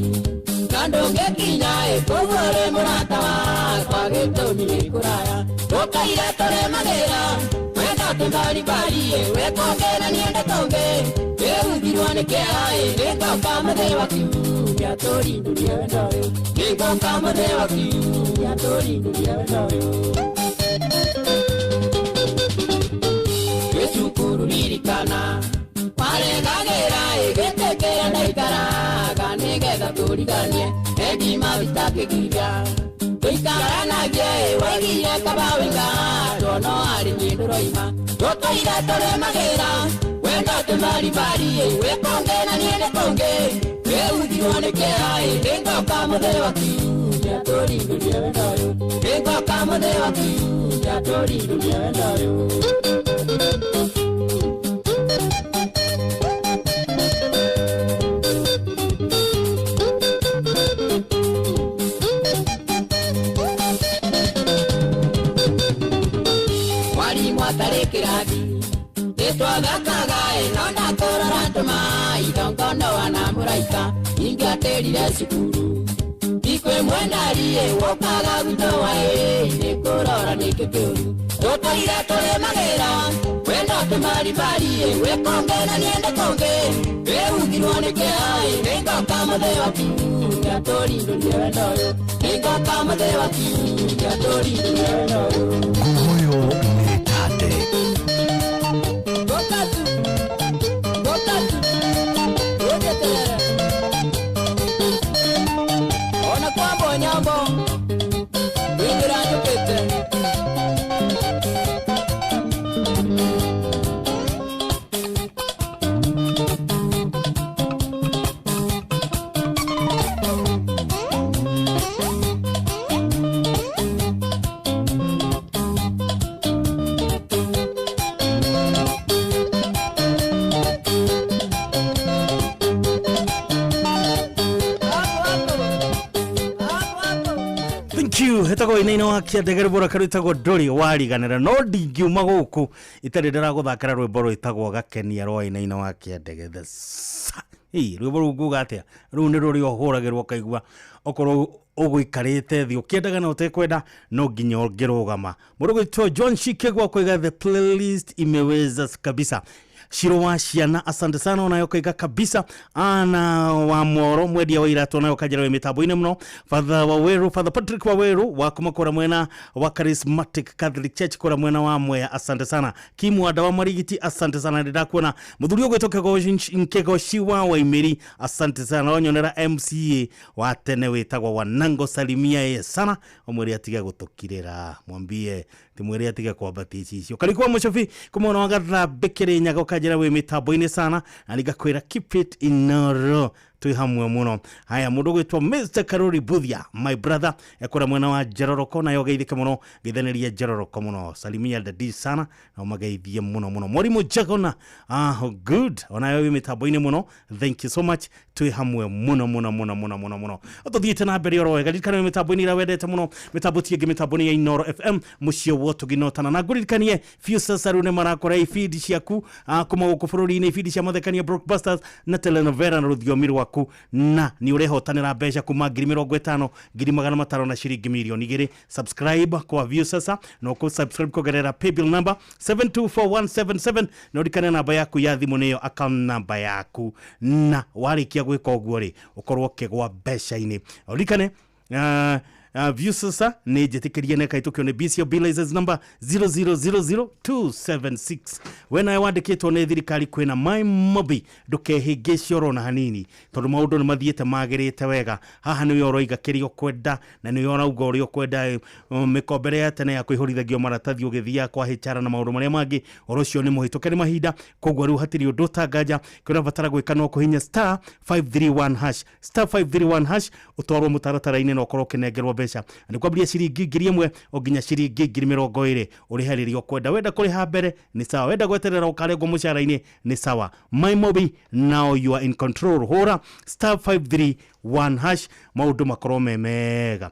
na ndũngĩkinya ĩ koguo rĩ mũrata wakwa gĩtũmi nĩ kũraya tũkaire tũrĩmagĩra wenda tũmbaribari ĩ wĩ kũngĩ na niĩ ndĩ kũngĩ ndĩruthirwo nĩ kĩeha ĩ nĩngoka mũthĩ wa kiumia tũrindũrie wendo ũyũ nĩngoka mũthĩ wa kiumia tũrindũrie wendo ũyũ. Twĩ cukuru ririkana waregagĩra ĩ gĩtĩ kĩrĩa ndaikara tũriganie endima bitakĩgiria tũikaranagie waigire kaba wĩka tono arĩ niĩ ndũroima tũtũire tũrĩmagĩra wendo tũmaribari wĩ kũngĩ na niĩ nĩ kũngĩ wĩuthirwo nĩ kĩeha nĩngoka mũthĩ wa kiumia tũrindũrie wendo ũyũ nĩngoka mũthĩ wa kiumia tũrindũrie wendo ũyũ. Mwalimu atarĩ kĩrathi nĩtwathakaga ĩ no ndakũrora tũma ithongono wana mũraika ingĩatĩrire cukuru thikũ ĩmwe ndariĩ wokaga gwitũ waĩ nĩkũrora nĩkĩ kĩũru tũtũire tũrĩmagĩra wendo tũmaribari wĩ kũngĩ na niĩ ndĩ kũngĩ wĩhuthirwo nĩ kĩeha nĩngoka mũthĩ wa kiumia tũrindũrie wendo ũyũ nĩngoka mũthĩ wa kiumia tũrindũrie wendo ũyũ. Ngogoyo nĩ tate. Ona kwambo nyambo wingira njũkĩte. Thank you. Hetagwo inaina wa kĩandege rwĩmbo rwake rwĩtagwo ndũrĩ wariganĩra no ndingiuma gũkũ itarĩ ndĩragũthakĩra rwĩmbo rwĩtagwo gakenia rwa inaina wa kĩandege the Ĩ, rwĩmbo rũu nguga atĩa rũu nĩ rũrĩa ũhũragĩrwo ũkaigua okorwo ũgũikarĩte thĩ ũkĩendaga na ũtekwenda no nginya ũngĩrũgama. Mũndũ gwĩtwo John Shikegwa koiga the playlist imeweza kabisa. Shiro wa ciana asante sana onayo koiga kabisa. Ana wa Moro mwendia wa iratu onayo kanjĩra wĩ mĩtambo-inĩ mũno. Father Waweru, Father Patrick Waweru wa kuma kũrĩa mwena wa Charismatic Catholic Church kũrĩa mwena wa Mwea asante sana. Kimwanda wa Marigiti asante sana ndĩrakuona. Mũthuri ũgwĩtwo Kegoshi wa Waimĩri asante sana. Wanyonera MCA wa tene wĩtagwo Wanango salimia ye sana ũmwĩre atige gũtũkirĩra mwambie timwĩre atige kwambatia icicio. Karikwa mũcobi kumona wa Gathambe Kĩrĩnyaga ũkanjĩra wĩ mĩtambo-inĩ sana na nĩngakwĩra keep it inoro twĩ hamwe mũno. Haya mũndũ ũgwĩtwo Mr Karori Buthia my brother ekũrĩa mwena wa Njororoko nayo geithĩke mũno geithanĩria Njororoko mũno salimia dadi sana na ũmageithie mũno mũno. Mwarimũ Jagona good onayo wĩ mĩtambo-inĩ mũno thank you so much twĩ hamwe mũno mũno mũno mũno mũno mũno. Tũthiĩte na mbere oro wega ririkana wĩ mĩtambo-inĩ ĩrĩa wendete mũno mĩtambo ti ĩngĩ mĩtambo nĩ ya Inooro FM mũciĩ wa ũtugi na ngũririkanie biũ sasa rĩu nĩ marakora ibindi ciaku kuma gũkũ bũrũri-inĩ ibindi cia mathekania blockbusters na telenovela na rũthiomi rwaku na nĩ ũrehotanĩra mbeca kuma 50,000 500,000 na ciringi 2,000,000. Subscribe kwa view sasa na ũkũ subscribe kũgerera paybill number 724177 na ũririkane namba yaku ya thimũ nĩyo account number yaku na warĩkia gwĩka ũguo rĩ ũkorwo ũkĩgwa mbeca-inĩ. Ũririkane view sasa nĩ njĩtĩkĩrie na ĩkahetũkio nĩ BCOB license number 0000276. We nawe wandĩkĩtwo nĩ thirikari kwĩna My Mobi ndũkehĩngĩce oro na hanini tondũ maũndũ nĩ mathiĩte magĩrĩte wega. Haha nĩwe ũroiga kĩrĩa ũkwenda na nĩwe ũrauga ũrĩa ũkwenda. Mĩkombere ya tene ya kũihũrithagio maratathi ũgĩthiaga kwa HR na maũndũ marĩa mangĩ ũhoro ũcio nĩ mũhĩtũke nĩ mahinda koguo rĩu hatirĩ ũndũ ũtanganja kĩrĩa ũrabatara gwĩka no kũhinya star 531 hash star 531 hash ũtwarwo mũtaratara-inĩ na ũkorwo ũkĩnengerwo mbeca nĩ kwambĩrĩria ciringi 1,000 o nginya ciringi 20,000 ũrĩhe rĩrĩa ũkwenda. Wenda kũrĩha mbere nĩ sawa wenda gweterera ũkarengwo mũcara-inĩ nĩ sawa. My Mobi now you are in control. Hũra star 531 hash maũndũ makorwo me mega.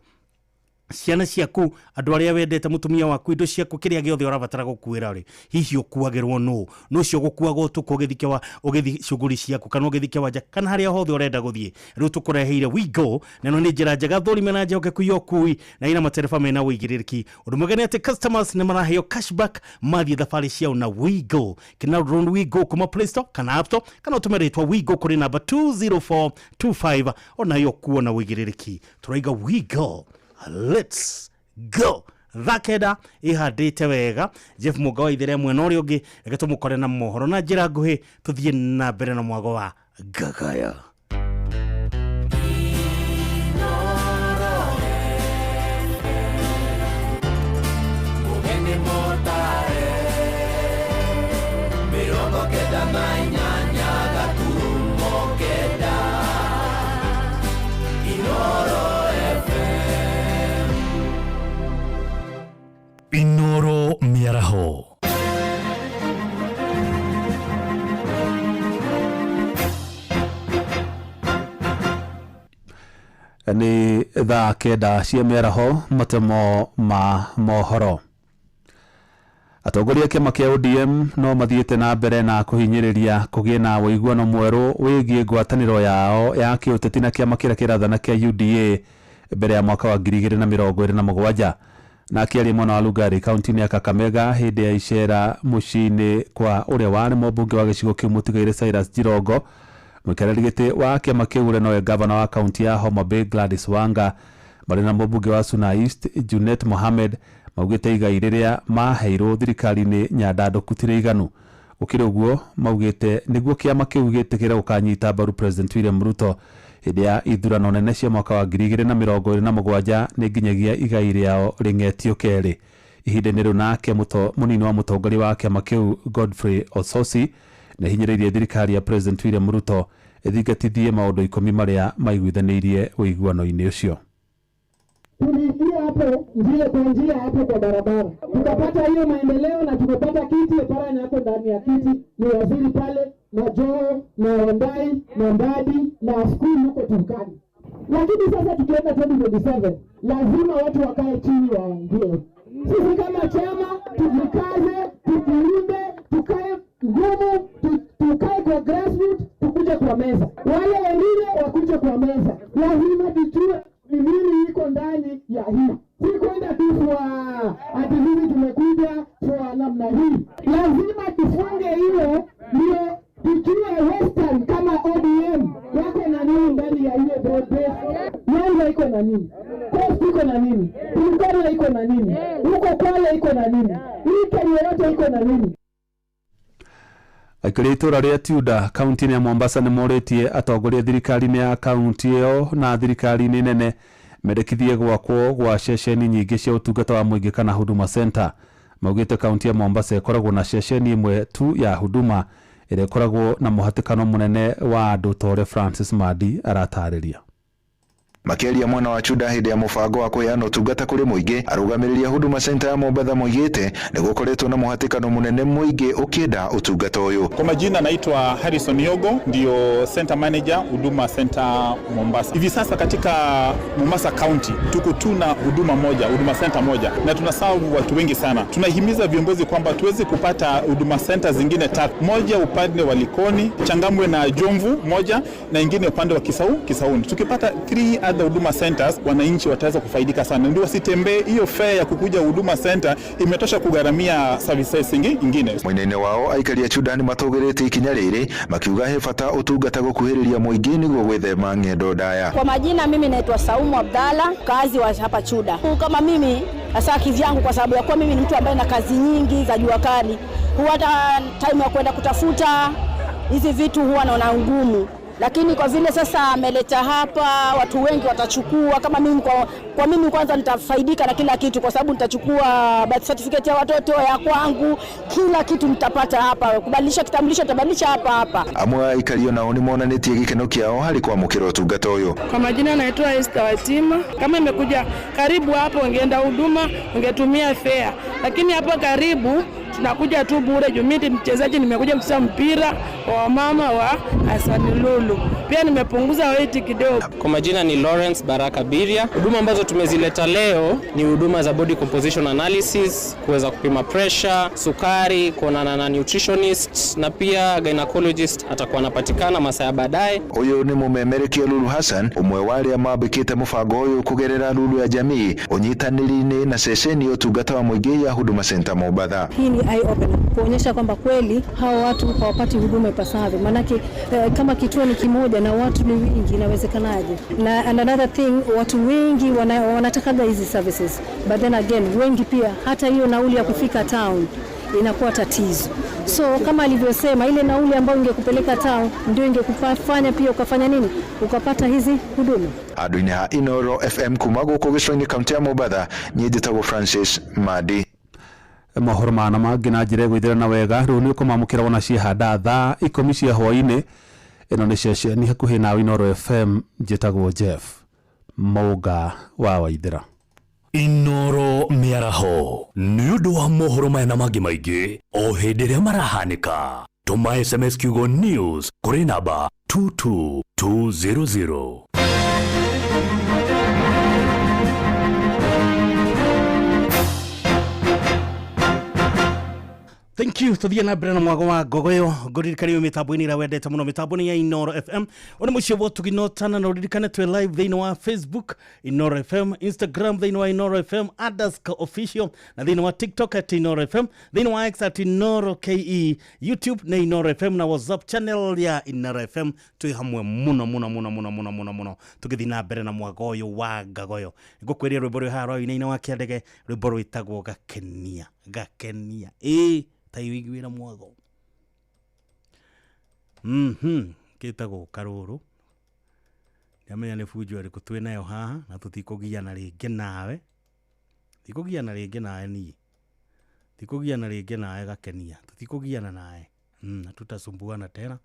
Ciana ciaku andũ arĩa wendete mũtumia waku indo ciaku kĩrĩa gĩothe ũrabatara gũkuĩra rĩ hihi ũkuagĩrwo nũ nũ ũcio ũgũkuaga ũtukũ ũgĩthiĩ ũgĩthiĩ shughuli ciaku kana ũgĩthiĩ kĩwanja kana harĩa hothe ũrenda gũthiĩ. Rĩu tũkũreheire Wigo na ĩno nĩ njĩra njega thũrime na njehokeku ya ũkui na ina matereba mena ũigĩrĩrĩki. Ũndũ mwega nĩ atĩ customers nĩ maraheo cashback mathiĩ thabarĩ ciao na Wigo. Kina download Wigo kuma Play Store kana App Store kana ũtũme rĩtwa Wigo kũrĩ namba 20425 onayo kuo na ũigĩrĩrĩki. Tũraiga Wigo let's go. Thakenda ihandĩte wega Jeff Mũga wa ithere mwena ũrĩa ũngĩ reke tũmũkore na mohoro na njĩra nguhĩ tũthiĩ na mbere na mwago wa Gagaya. Nĩ thaa 9 cia mĩaraho. Matemo ma mohoro. Atongoria a kĩama kĩa ODM no mathiĩte na mbere na kũhinyĩrĩria kũgĩe na ũiguano mwerũ wĩgiĩ ngwatanĩro yao ya kĩũteti na kĩama kĩrĩa kĩrathana kĩa UDA mbere ya mwaka wa 2027. Na akĩaria mwena wa Lugari, kaunti-inĩ ya Kakamega, hĩndĩ ya icera mũciĩ-inĩ kwa ũrĩa warĩ mũmbunge wa gĩcigo kĩu mũtigaire Cyrus Jirongo, mũikarĩri gĩtĩ wa kĩama kĩu ũrĩa nowe gavana wa kaunti ya Homa Bay Gladys Wanga, marĩ na mũmbunge wa Suna East Junet Mohamed, maugĩte igai rĩrĩa maheirwo thirikari-inĩ nyandandũku ti rĩiganu. Gũkĩrĩ ũguo, maugĩte nĩguo kĩama kĩu gĩtĩkĩre gũkanyita mbaru President William Ruto hĩndĩ ya ithurano nene cia mwaka wa 2027, nĩ nginyagia igai rĩao rĩng'etio kerĩ. Ihinda-inĩ rĩu, nake mũnini wa mũtongoria wa kĩama kĩu Godfrey Ososi nĩ ahinyĩrĩirie thirikari ya President William Ruto ĩthingatithie maũndũ 10 marĩa maiguithanĩirie ũiguano-inĩ ũcio. Tuliingia hapo njia kwa njia hapo kwa barabara, tukapata hiyo maendeleo na tukapata kiti. Oparanya yako ndani ya kiti, ni waziri pale, na Joho na Wandai na Mbadi na Askuri huko Turkana. Lakini sasa tukienda 2027 lazima watu wakae chini waongee. Sisi kama chama tujikaze, tujiunde, tukae ngumu, tukae kwa grassroots, tukuje kwa meza, wale wengine wakuje kwa meza. Lazima tujue ni nini iko ndani ya hii, si kwenda tu kwa ati sisi tumekuja kwa namna hii. Lazima tufunge hiyo, ndio tujue Western kama ODM wako na nini ndani ya hiyo broad base. Nyanza iko na nini? Coast iko na nini? Turkana iko na nini? Huko Kwale iko na nini? Hii Kenya yote iko na nini? Aikari a itũra rĩa Tudor kaunti-inĩ ya Mombasa nĩ morĩtie atongoria thirikari-inĩ ya kaunti ĩyo na thirikari-inĩ nene mendekithie gwakwo gwa ceceni nyingĩ cia ũtungata wa mũingĩ kana Huduma Center. Maugĩte kaunti ya Mombasa ĩkoragwo na ceceni ĩmwe tu ya Huduma ĩrĩa ĩkoragwo na mũhatĩkano mũnene wa andũ, ta ũrĩa Francis Madi aratarĩria. Makĩaria mwena wa Chuda hĩndĩ ya mũbango wa kũheana ũtungata kũrĩ mũingĩ, arũgamĩrĩri a Huduma Center ya Mombatha moigĩte nĩ gũkoretwo na mũhatĩkano mũnene mũingĩ ũkĩenda ũtungata ũyũ. Kwa majina naitwa Harrison Yogo, ndio center manager Huduma Center Mombasa. Hivi sasa katika Mombasa County tuko tuna huduma moja, Huduma Center moja, na tunaserve watu wengi sana. Tunahimiza viongozi kwamba tuweze kupata Huduma Center zingine tatu, moja upande wa Likoni, Changamwe na Jomvu moja, na ingine upande wa Kisauni. Tukipata 3 other Huduma Centers, wananchi wataweza kufaidika sana, ndio wasitembee. Hiyo fare ya kukuja Huduma Center imetosha kugharamia services ingine. Mwena-inĩ wao, aikari a Chuda nĩ matũgĩrĩtie ikinya rĩrĩ, makiuga he bata ũtungata gũkuhĩrĩria mũingĩ nĩguo gwĩthema ng'endo ndaya. Kwa majina mimi naitwa Saumu Abdalla, kazi wa hapa Chuda. Kama mimi hasa kivyangu, kwa sababu ya kuwa mimi ni mtu ambaye na kazi nyingi za jua kali, huwa hata time ya kwenda kutafuta hizi vitu huwa naona ngumu. Lakini kwa vile sasa ameleta hapa, watu wengi watachukua. Kama mimi kwa mimi kwanza nitafaidika na kila kitu, kwa sababu nitachukua birth certificate ya watoto, ya kwangu, kila kitu nitapata hapa. Kubadilisha kitambulisho nitabadilisha hapa hapa. Amwe a aikari onao nĩ monanĩtie gĩkeno kĩao harĩ kwamũkĩra ũtungata ũyũ. Kwa majina naitwa Esther Watima. Kama imekuja karibu hapo, ungeenda huduma ungetumia fare, lakini hapa karibu tunakuja tu bure. Juu mimi mchezaji, nimekuja kucheza mpira wa mama wa Hassan Lulu, pia nimepunguza weight kidogo. Kwa majina ni Lawrence Baraka Biria. Huduma ambazo tumezileta leo ni huduma za body composition analysis, kuweza kupima pressure, sukari, kuonana na nutritionist na pia gynecologist atakuwa anapatikana masaa ya baadaye. Ũyũ nĩ mũmemerekia Lulu Hassan, ũmwe wa arĩa mambĩkĩte mũbango ũyũ kũgerera Lulu ya Jamii ũnyitanĩri-inĩ na ceceni ya ũtungata wa mũingĩ ya Huduma Center Mombatha. Hii ni eye opener kuonyesha kwamba kweli hawa watu hawapati huduma ipasavyo, maanake kama kituo ni kimoja na watu ni wengi, inawezekanaje? Na and another thing, watu wengi wanatakaga hizi services, but then again wengi pia hata hiyo nauli ya kufika town inakuwa tatizo. So kama alivyosema, ile nauli ambayo ingekupeleka town ndio ingekufanya pia ukafanya nini, ukapata hizi huduma. Handũ-inĩ ha Inoro FM kuma gũkũ gĩcũa-inĩ kaunti ya Mombatha, niĩ njĩtagwo Francis Madi. Mohoro mana mangĩ na njĩra ĩgũithĩrana wega rĩu nĩ ũkũmamũkĩra wona ciehanda thaa 10 cia hwaĩ-inĩ. Ĩno nĩ ceceni hakuhĩ nawe, Inoro FM. Njĩtagwo Jeff Mũnga wa Waithĩra. Inoro mĩaraho nĩ ũndũ wa mohoro maya na mangĩ maingĩ o hĩndĩ ĩrĩa marahanĩka, tũma SMS kiugo news kũrĩ namba 22200. Thank you. Tuthie na mbere na mwago wa ngogoyo ngũririkanie mĩtambo-inĩ ĩrĩa wendete mũno, mĩtambo-inĩ ya Inoro FM. Ũyũ nĩ mũciĩ wa ũtugi na ũtana, na ũririkane twĩ live thĩinĩ wa Facebook Inoro FM, Instagram thĩinĩ wa Inoro FM underscore official, na thĩinĩ wa TikTok at Inoro FM, thĩinĩ wa X at Inoro KE, YouTube nĩ Inoro FM na WhatsApp channel ya Inoro FM. Twĩ hamwe mũno mũno mũno mũno mũno mũno mũno tũgĩthiĩ na mbere na mwago ũyũ wa ngagoyo. Ngũkwĩria rwĩmbo rwĩ haha rwa wa kĩandege, rwĩmbo rwĩtagwo Gakenia. Gakenia ĩĩ ta wĩiguĩra mwago gĩtagwo karũrũ. Ndiamenya nĩ bunjo ĩrĩkũ twĩ nayo haha, na tũtikũgiana rĩngĩ nawe, tikũgiana rĩngĩ nawe niĩ, tikũgiana rĩngĩ nawe Gakenia, tũtikũgiana nawe hatutasumbuana tena.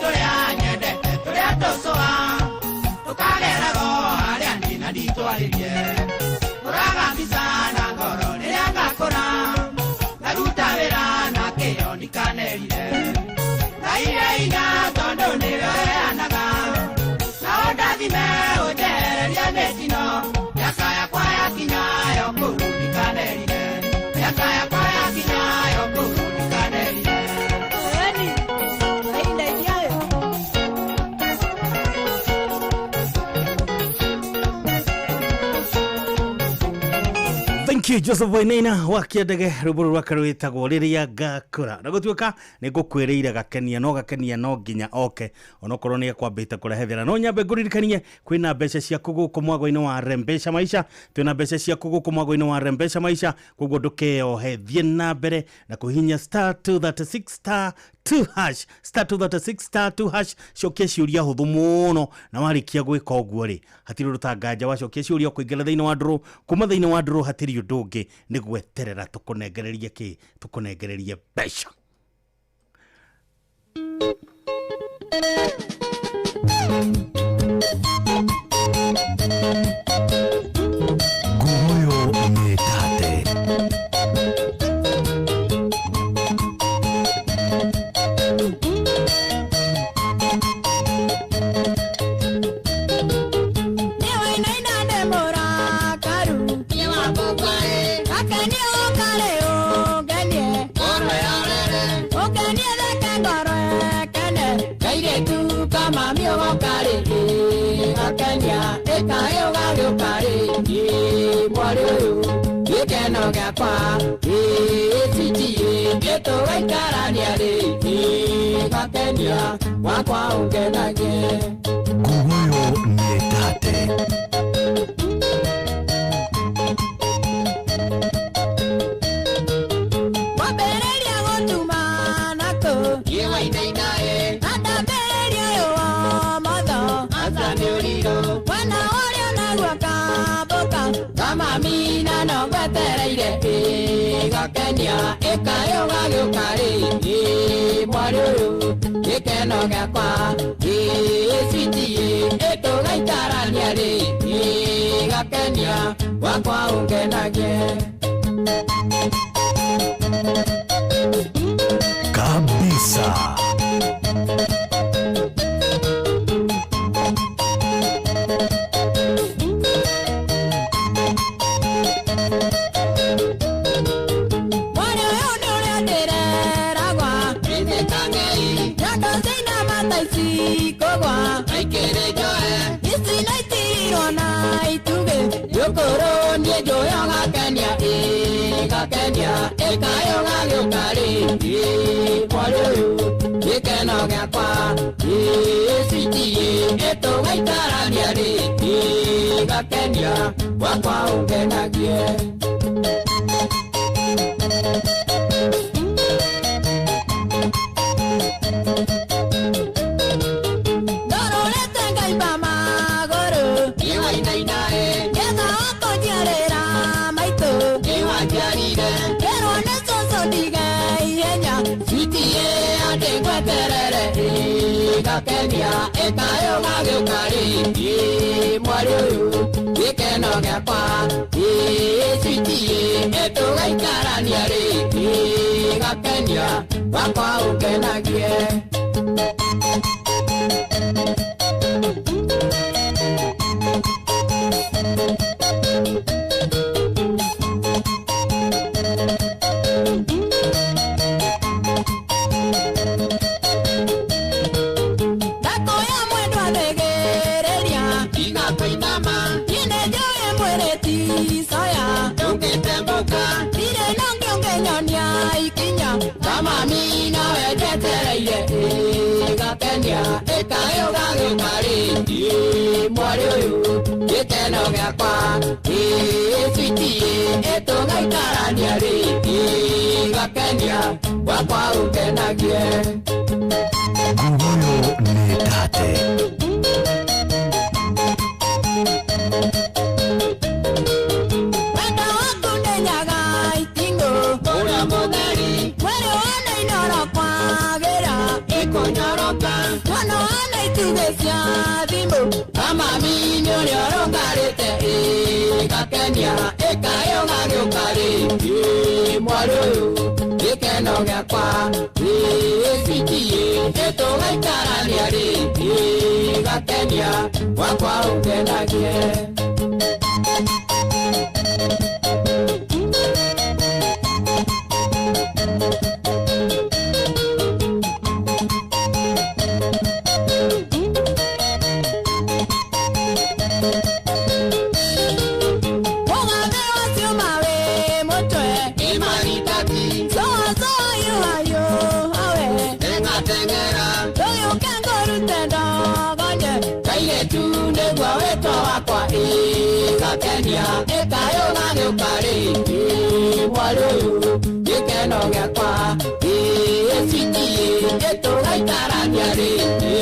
Tũrĩa nyendete, tũrĩa tũcũa. mĩtino mĩaka yakwa yakinya yo kũu ndikanerire mĩaka yakwa yakinya yo kũu ndikanerire. Thank you Joseph Wainaina wa Kĩendege, rwĩmbo rũrũ rwake rwĩtagwo rĩrĩa ngakũra. Na gũtuĩka nĩ ngũkwĩrĩire gakenia no gakenia no nginya oke onokorwo nĩ ekwambĩte kũrehe thĩna. No nyambe ngũririkanie kwĩna mbeca ciaku gũkũ mwago-inĩ wa Rembesha Maisha, twĩna mbeca ciaku gũkũ mwago-inĩ wa Rembesha Maisha, koguo ndũkeyohe, thiĩ na mbere na kũhihinya star 236 star 2 hash star 236 star 2 hash. Cokia ciũria hũthũ mũno, na warĩkia gwĩka ũguo rĩ, hatirĩ ũndũ ta nganja wacokia ciũria ũkũingĩra thĩinĩ wa ndũrũ. Kuma thĩinĩ wa ndũrũ hatirĩ ũndũ ũngĩ, nĩ gweterera tũkũnengererie kĩ, tũkũnengererie mbeca. Nguruyo nĩ tate. Gĩkeno gĩakwa ĩcitie gĩtũgaikarania rĩngĩ gakenia wakwa ũngenagie. Nguruyo nĩ tate. Wambĩrĩria gũtuma nakũ na ndambĩrĩria ũyũ wa motho mwena ũrĩa naguo kambũka kamamina no ngwetereire gakenia ĩkayũ gagĩũka rĩngĩ mwarĩ ũyũ gĩkeno gĩakwa ĩcitie ĩtũgaikarania rĩngĩ gakenia wakwa ũngenagie. Kabisa. Mwarĩ ũyũ nĩ ũrĩa ndĩreragwa nyondo ciinama ta ici kũgwa ici na itirirwo na itugĩ njũkũrũ niĩ njũĩ gakenia gakenia ĩkayũ gagĩũka rĩngĩ mwarĩ ũyũ gĩkeno gĩakwa ĩcitie ĩtũgaikarania rĩngĩ gakenia wakwa ũngenagie. Ndororete ngaimba magũrũ ngetha wakũnjiarĩra maitũ ngĩrwo nĩ cũcũ ndige ihenya citie andĩ ngweterere gakenia ĩkayũ gagĩũka rĩngĩ mwarĩ ũyũ gĩkeno gĩakwa ĩcitie ĩtũgaikarania rĩngĩ gakenia wakwa ũngenagie. Ndakoya mwendwa thĩgĩrĩria tiga kũinama niĩ nĩ njũĩ mwĩrĩ ti coya ndũngĩtembũka ndirĩ na ũngĩ ũngĩnyonia ikinya kamami nawe njetereire gakenia ĩkayũ gagĩũka rĩngĩ mwarĩ ũyũ gĩkeno gĩakwa ĩcitie ĩtũgaikarania rĩngĩ gakenia wakwa ũngenagie. Nguruyo nĩ tate. Wendo waku ndĩnyaga itingũ ũrĩa mũtheri mwĩrĩ wana inoro kwagĩra ĩkũnyoroka mwana wana itugĩ cia thimũ kamami nĩ ũrĩa ũrũngarĩte gakenia ĩkayũ gagĩũka rĩngĩ mwarĩ ũyũ gĩkeno gĩakwa ĩcitie Switiĩ nĩtũgaikarania rĩngĩ gakenia wakwa ũngenagie. Mũgathe ũcio mawe mũtwe nĩ maritati coacoa yuhayo awe teng'ateng'era ndũgĩũke ngũrute ndogonye kairĩtu nĩguo wĩtwo wakwa ĩ gakenia ĩkayũ gagĩũka rĩngĩ mwarĩ ũyũ gĩkeno gĩakwa ĩ switiĩ nĩtũgaikarania rĩngĩ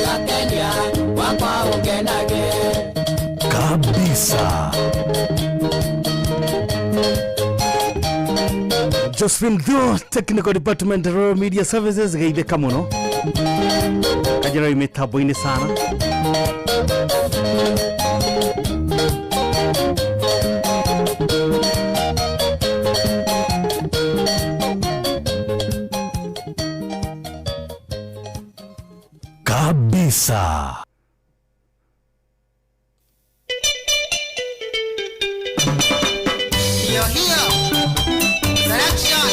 gakenia wakwa ũngenage. Kabisa. Josephine Thuo, Technical Department, Royal Media Services, geithĩka mũno kanjĩra mĩtambo-inĩ sana. Kabisa. Hiyo hiyo selection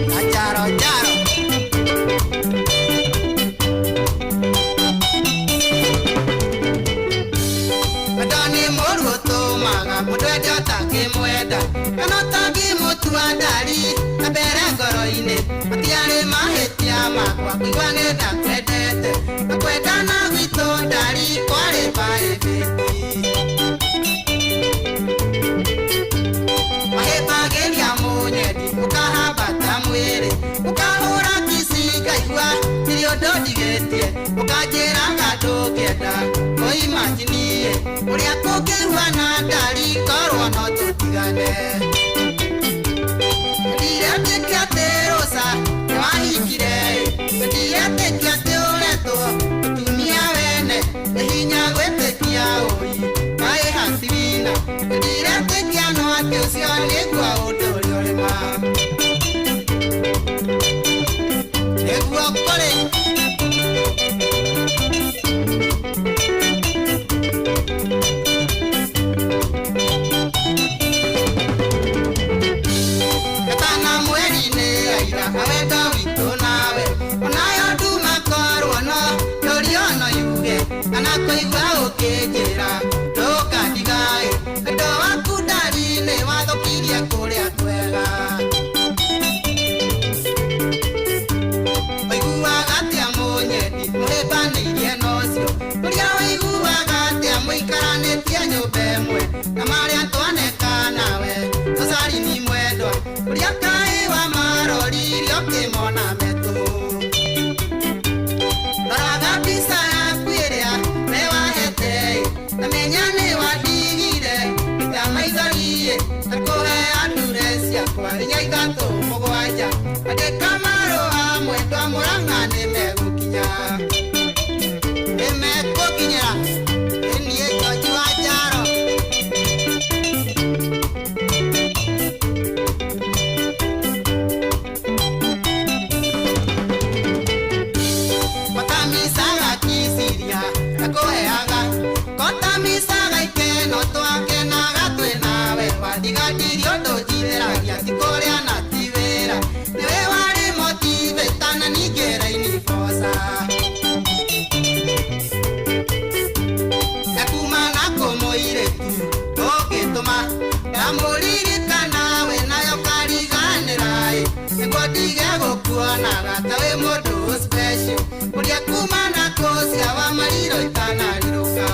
na jaro jaro. Wendo nĩ mũru ũtũmaga mũndũ ende ũtangĩmwenda kana ũtangĩmũtua ndari na mbere ngoro-inĩ matiarĩ mahĩtia makwa kũigua nĩ ndakwendete na kwendana gwitũ ndari kwarĩ private. Mahĩmbagĩria mũnyendi ũkahambata mwĩrĩ ũkahũra kici ngaigua ndirĩ ũndũ ndigĩtie ũkanjĩraga ndũngĩenda kũimanjinie ũrĩa kũngĩhuana ndari korwo no tũtigane. Ndiretĩkia atĩ Rosa nĩwahikire ndiretĩkia atĩ ũretwo mũtumia wene nĩ hinya gwĩtĩkia ũi kaĩ hatirina ndiretĩkia no atĩ ũcio nĩguo ũndũ ũrĩa ũrĩ ma nĩguo kũrĩ. Gatana mweri-inĩ aira awendo witũ nawe onayo nduma korwo no ndũrio no yuge kana kũigua ũkĩnjĩra ndũkandigaĩ wendo waku ndari nĩ wathũkirie kũrĩa kwega. Ũiguaga atĩa mũnyendi mũhĩmbanĩirie na ũcio ũrĩa ũiguaga atĩa mũikaranĩtie nyũmba ĩmwe na marĩa twaneka nawe Rosarini mwendwa ũrĩa kaĩ wa maroririe ũkĩmona metũ. Ndoraga mbica yaku ĩrĩa we wahete na menya nĩ wandigire ita maithori na kũhea ndure ciakwa inya ithatũ mũgwanja andĩka marũa mwendwa Mũrang'a nĩmegũkinya nĩmegũkinyĩra ĩ niĩ George wa Njaro. Kotamicaga kiciria ndakũheaga kotamicaga ikeno twakenaga twĩ nawe wandigandirie ũndũ njithĩragia ti kũrĩa na ti wĩra nĩwe warĩ motivator na ningĩ rainiboca na kuma na kũmũirĩtu ndũngĩtũma ndamũririkana we nayo kariganĩra ĩ nĩguo ndige gũkuonaga ta wĩ mũndũ special ũrĩa kuma na kũcia wa mariro itanarirũka.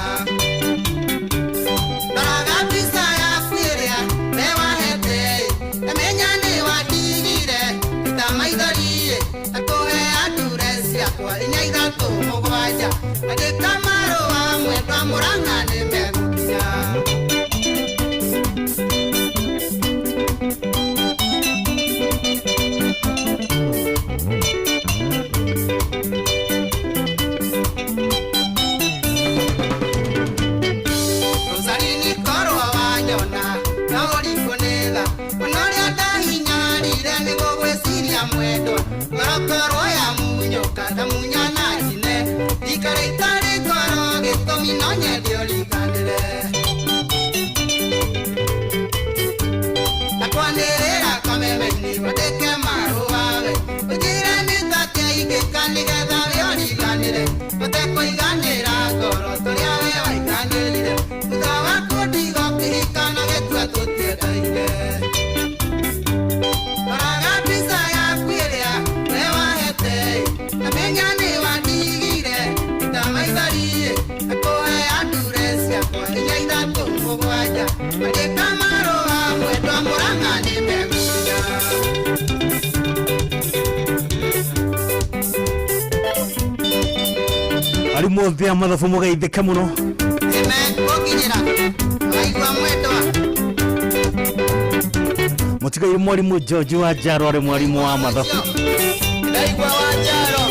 Ndoraga mbica yaku ĩrĩa we wahete na menya nĩ wandigire ita maithori na kũhea ndure ciakwa inya ithatũ mũgwanja andĩka marũa mwendwa Mũrang'a nĩmegũkinya. Rosarini korwo wanyona no ũrikũnĩtha ona ũrĩa ndahinyarire nĩgũgwĩciria mwendwa ngoro korwo ya Arimũ othe a mathabu mũgeithĩke mũno. Gũkinyĩra waigua mwendwa. Mũtigaire mwarimũ George wa Njaro arĩ mwarimũ wa mathabu. Ndaigua wa Njaro.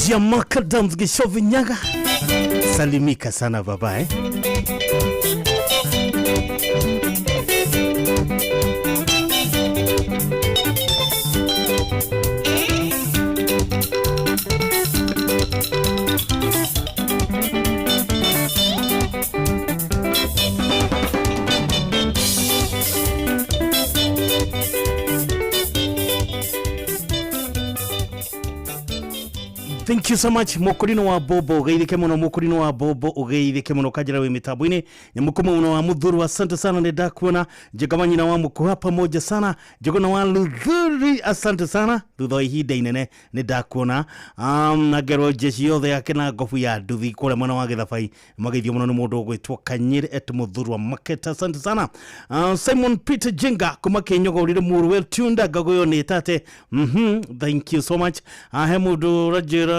Jamaka Dams Gishovi Nyaga, salimika sana baba eh? Thank you so much mukurino wa bobo ugeithike muno, mukurino wa bobo ugeithike muno kajira wi mitambo-ini nyamukumo muno wa muthuru, asante sana ni ndakuona. Njegama nyina wa mukuha pamoja sana, njegona wa luthuri, asante sana thutha wa ihinda inene ni ndakuona. Na ngerwo jeshi yothe yake na ngobu ya nduthi kuria mwena wa Githabai mageithio muno ni mundu ugwitwo Kanyiri et muthuru wa Maketa, asante sana. Simon Peter Jenga kuma Kinyogorire muru well tuned ngagoyo ni tate. Thank you so much. He mundu rajira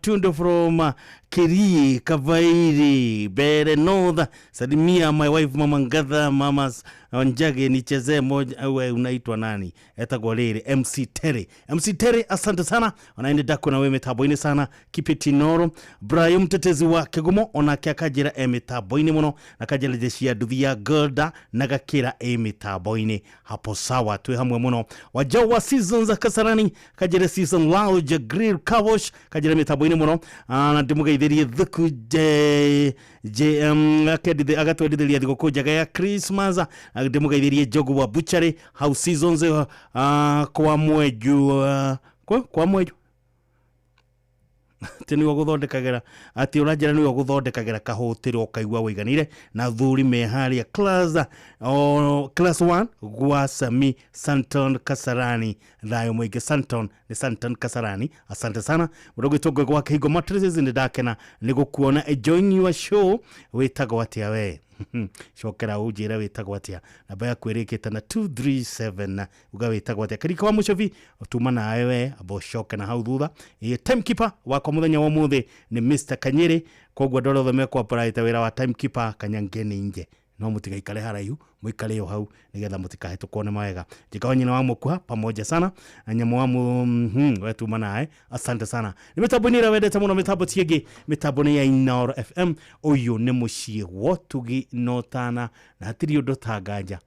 tuned from Kiri Kavairi Bere North, salimia my wife Mama Ngatha, Mama Njage, nichezee moja. We unaitwa nani? Etagwo riri MC Terry. MC Terry, asante sana onaende dako na we mitambo-ini sana. Kipitinoro Brian mtetezi wa Kigumo onake akajira e mitambo-ini muno na kajira jeshi ya nduthi ya Golda na gakira e mitambo-ini hapo sawa, twi hamwe muno. Wajau wa Seasons Kasarani kajira Season Lounge Grill Car Wash kajira mitambo-ini muno na ndimugeithirie thuku je JM agatwendithĩria thigũkũ njega ya Christmas. Ndĩmũgeithĩrie Njogu wa Butchery House Seasons kwa mwenju kwa mwenju atĩ nĩwe ũgũthondekagĩra, atĩ ũranjĩra nĩwe ũgũthondekagĩra kahũtĩro ũkaigua wĩiganĩire na thuri me harĩa class class 1 gwa Sami Santon Kasarani. Thayũ mũingĩ Santon nĩ Santon Kasarani, asante sana. Mũndũ ũgwĩtwo Ngũgĩ wa Kĩhingo Mattresses, nĩ ndakena nĩ gũkuona. Enjoying your show. Wĩtagwo atĩa we? Cokera ũnjĩre wĩtagwo atĩa. Namba yaku ĩrĩkĩte na 237, uga wĩtagwo atĩa. Karika wa Mũcobi tuma nawe we amba ũcoke na hau thutha. Timekeeper wakwa mũthenya wa ũmũthĩ nĩ Mr Kanyiri, koguo andũ arĩa othe mekwapraĩte wĩra wa timekeeper kanyangeni nje, no mũtigaikare haraihu, mũikare o hau nigetha mũtikahĩtũkwo nĩ mawega. Njĩkawa nyina wa mũkuha pamoja sana na nyamũ wa we tuma nawe, asante sana. Nĩ mĩtambo-inĩ ĩrĩa wendete mũno, mĩtambo ti ĩngĩ, mĩtambo nĩ ya Inooro FM. Ũyũ nĩ mũciĩ wotugi no tana na hatirĩ ũndũ tanganja.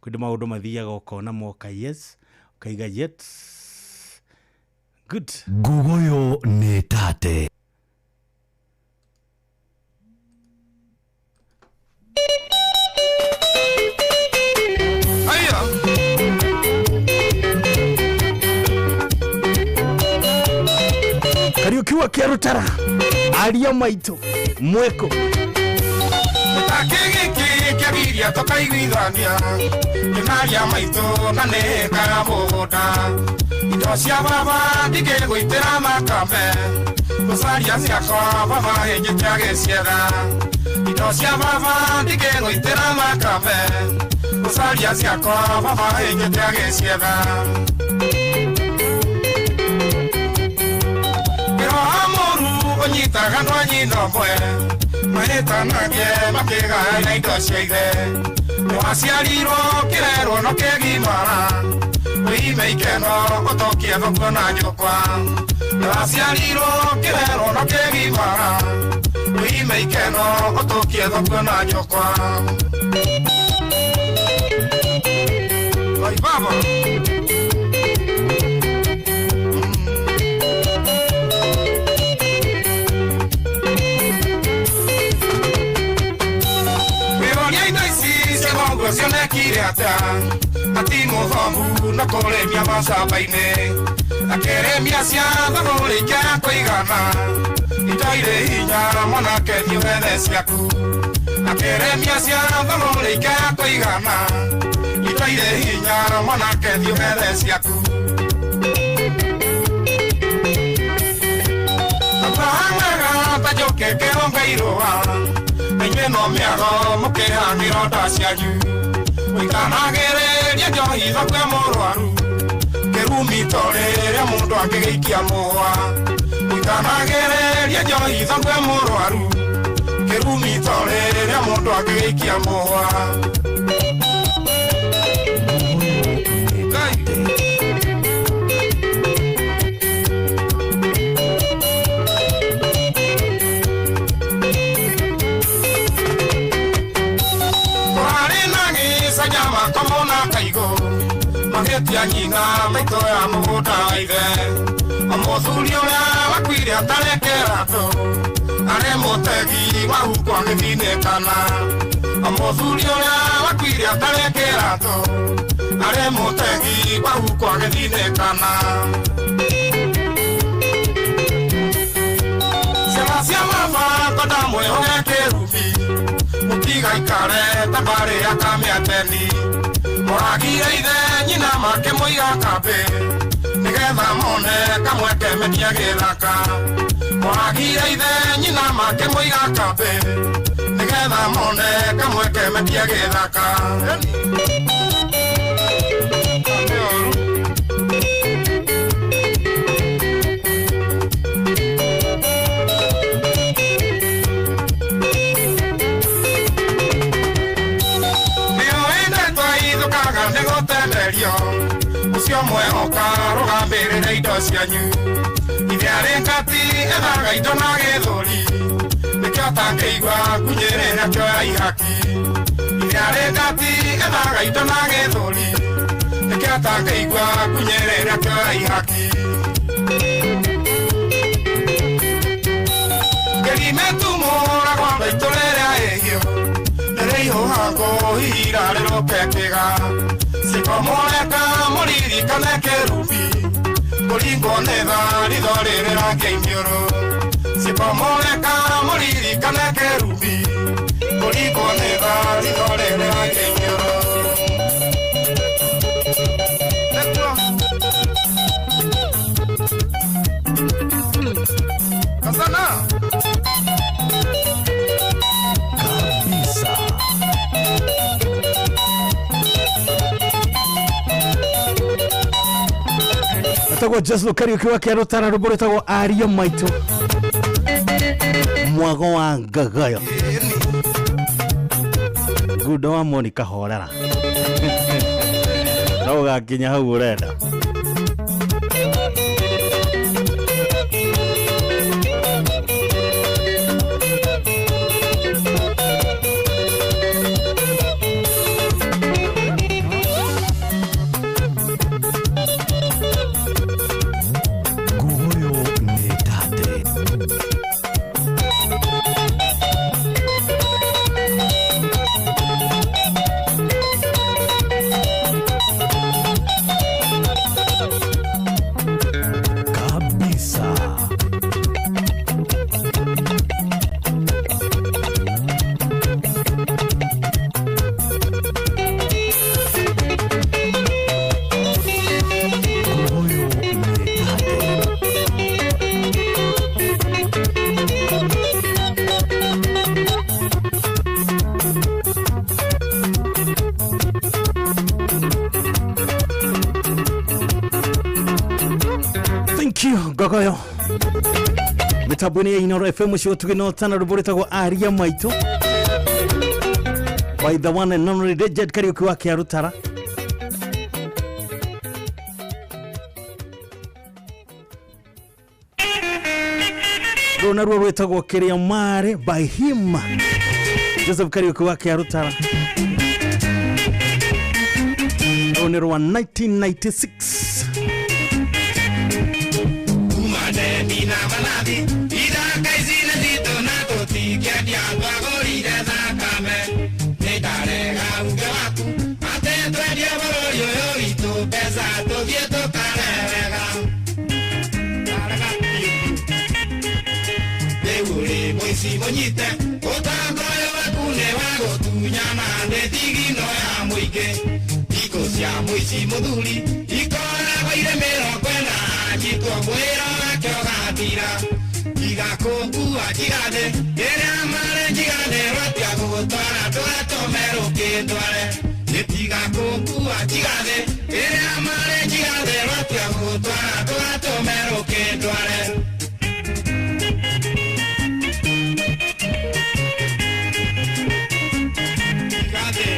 Kwĩ maũndũ mathiaga ũkona moka yes ũkaiga yet good. Ngugoyo nĩ tate. Kariuki wa Kĩarutara aria maitũ mweko Gĩkĩ kĩagiria tũkaiguithania kĩnaria maitũ na nĩ karamũgũnda indo cia baba ndingĩgũitĩra makambe gũcaria ciakwa baba hĩnjĩte agĩcietha indo cia baba ndingĩgũitĩra makambe gũcaria ciakwa baba hĩnjĩte agĩcietha ũnyitaga ndwa nyina ũmwe mahĩtanagie makĩgayaina indo cia ithe nĩwaciarirwo kĩrerwo no kĩgimara wĩime ikeno ũtokie thũkũ na njũkwa nĩwaciarirwo kĩrerwo no kĩgimara wĩime ikeno ũtokie thũkũ na njũkwa. Oi baba. Cionekire atia ati mũthomu na kũrĩmia macamba-inĩ akĩrĩmia cia thũgũrĩ ikĩaga kũigana indo irĩ hinya mwanake thiĩ wethe ciaku akĩrĩmia cia thũgũrĩ ikĩaga kũigana indo irĩ hinya mwanake thiĩ wethe ciaku. Mũkĩkĩhonga irũa inyuĩ no mĩago mũkĩhang'ĩro nda cianyu mũikanagĩrĩrie njohi thakwe mũrwaru kĩrumi to rĩrĩa mũndũ angĩgĩikia mũhwa mũikanagĩrĩrie njohi thakwe mũrwaru kĩrumi to rĩrĩa mũndũ angĩgĩikia mũhwa. Magetia nyina maitũ ya mũgũnda wa ithe mũthuri ũrĩa wakuire atarekera andũ arĩ mũtegi wa huko agĩthinĩkana mũthuri ũrĩa wakuire atarekera andũ arĩ mũtegi wa huko agĩthinĩkana. Ciana cia baba kwenda mwĩhoge kĩrumi mũtigaikare ta mbarĩ ya kamĩateni mũragire ithe nyina makĩmũiga kambĩ nĩgetha mone kamweke mendie gĩthaka mũragire ithe nyina makĩmũiga kambĩ nĩgetha mone kamweke mendie gĩthaka. Ũcio mwehoka rũgamĩrĩre indo cianyu ithe arĩ ngati ethaga indo na gĩthũri nĩkĩo atangĩigua ngunyĩrĩra kĩoya ihaki ithe arĩ ngati ethaga indo na gĩthũri nĩkĩo atangĩigua ngunyĩrĩra kĩoya ihaki. Kĩrime tumũragwo maitũ rĩrĩa ĩhiũ nĩrĩihũhangwo hihira rĩrũke kĩga cikomoreka mũririkane kĩrumi kũringwo nĩ tha ritho rĩrĩ rangia iniũrũ cikomoreka mũririkane kĩrumi kũringwo nĩ tha ritho rĩrĩ rangia iniũrũ. Kasana kabisa. Etagwo Jeslo Kariuki wa Kĩarũtara rwĩmbo rwĩtagwo Ario Maitũ mwago wa ngagayo ngundo wa Monica horera no ũgakinya hau ũrenda. Ngogoyo mitambo-inĩ ya Inooro FM ũcio tũgĩnotana rwĩmbo rwĩtagwo Aria Maitũ by the one and only Richard Kariuki wa Kĩarũtara. Rũrũ naruo rwĩtagwo Kĩrĩa Marĩ by him Joseph Kariuki wa Kĩarũtara. Rũrũ nĩ rwa 1996. Mũnyite ũtongoyo waku nĩ wa gũtunyana nĩ thigino ya mũingĩ thikũ cia mũici mũthuri ikoragwo irĩ mĩrongo ĩna anyitwo mwĩra wake ũgathira. Tiga kũngua njigathe rĩrĩa marĩ njigathe rwatia gũgũtwara ndũgatũme rũkĩndware. Tiga kũngua njigathe rĩrĩa marĩ njigathe rwatia gũgũtwara ndũgatũme rũkĩndware. Njigathe.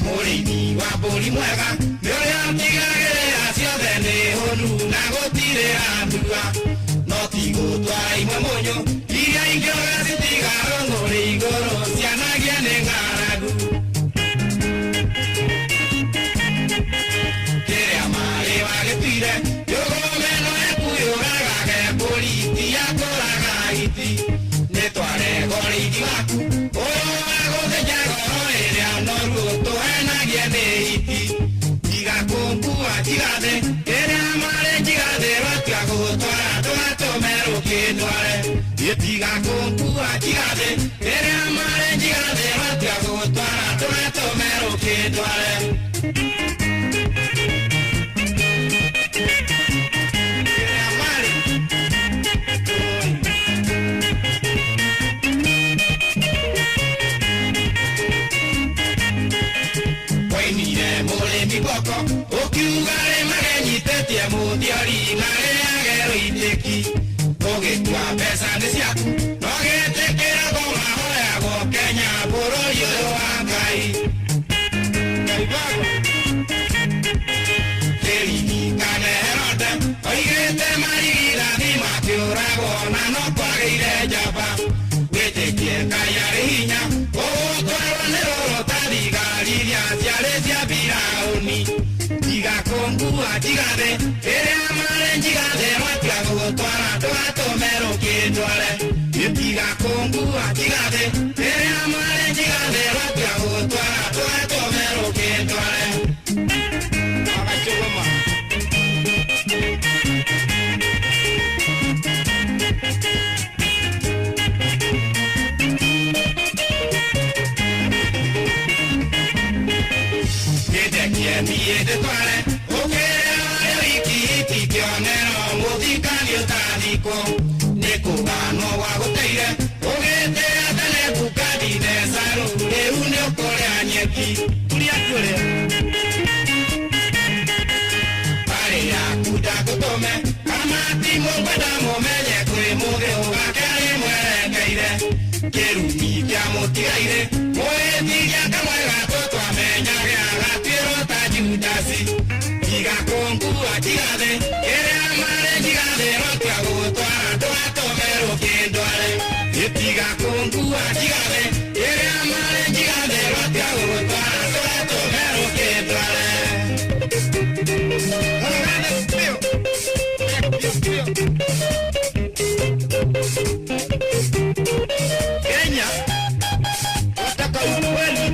Mũrĩithi wa mbũri mwega nĩ ũrĩa ũtigagĩrĩra ciothe nĩ hũnu na gũtirĩ ndua, no ti gũtwara imwe mũnyũ iria ingĩ ũgacitiga rũng'ũrĩ igũrũ cianagie nĩ ng'aragu. Kĩrĩa marĩ wagĩtuire njũgũma ĩno yaku yũragage mbũri ti ya kũraga hiti. Nĩ twarega ũrĩithi waku ũyũ wa gũthĩnja ngoro ĩrĩa noru ũtũhenagie nĩ hiti. Tiga kũngua njigathe rĩrĩa marĩ njigathe rwatia gũgũtwara ndũgatũme rũkĩndware. Tiga kũngua njigathe rĩrĩa marĩ njigathe rwatia gũgũtwara ndũgatũme rũkĩndware. Rĩrĩa marĩ wainire mũrĩmi guoko ũkiuga rĩmage nyitĩtie mũthiori na rĩage rũitĩki. Ũgĩtua mbeca nĩ ciaku no gĩtĩkĩragwo mahoyagwo Kenya bũrũri ũyũ wa Ngai. Ngai wakwa. Kĩririkane Herode oigĩte marigithathi makĩũragwo na no kwagĩire njamba. Wĩtĩkie Ngai arĩ hinya ũgũtwarwo nĩ rũrũ ta thigari iria ciarĩ cia Firaũni. Tiga kũngua njigathe rĩrĩa marĩ njigathe rwatia gũgũtwara ndũgatũme rũkĩndware. Tiga kũngua njigathe rĩrĩa marĩ njigathe rwatia gũgũtwara ndũgatũme rũkĩndware. Agacũgũma. Nĩndekie niĩ ndĩtware ũkĩrĩa wayo iki hiti kĩonero mũthikani ũtathikwo. Nĩ kũganwo gwagũteire ũgĩtĩĩa tene Nebukadineza rĩu nĩ ũkũrĩa nyeki. Turia kũrĩa. Mbarĩ yaku ndakũtũme kamati mũngwenda mũmenye kwĩ mũthĩ ũgake arĩ mwerekeire. Kĩrumi kĩa mũtigairĩ mũĩtigia kamwe gatũ twamenyage agatuĩrwo ta Judasi. Tiga kũngua njigathe rĩrĩa marĩ njigathe rwatia gũgũtwara ndũgatũme rũkĩndware. Tiga kũngua njigathe rĩrĩa marĩ njigathe rwatia gũgũtwara ndũgatũme rũkĩndware. Kenya wataka ukweli.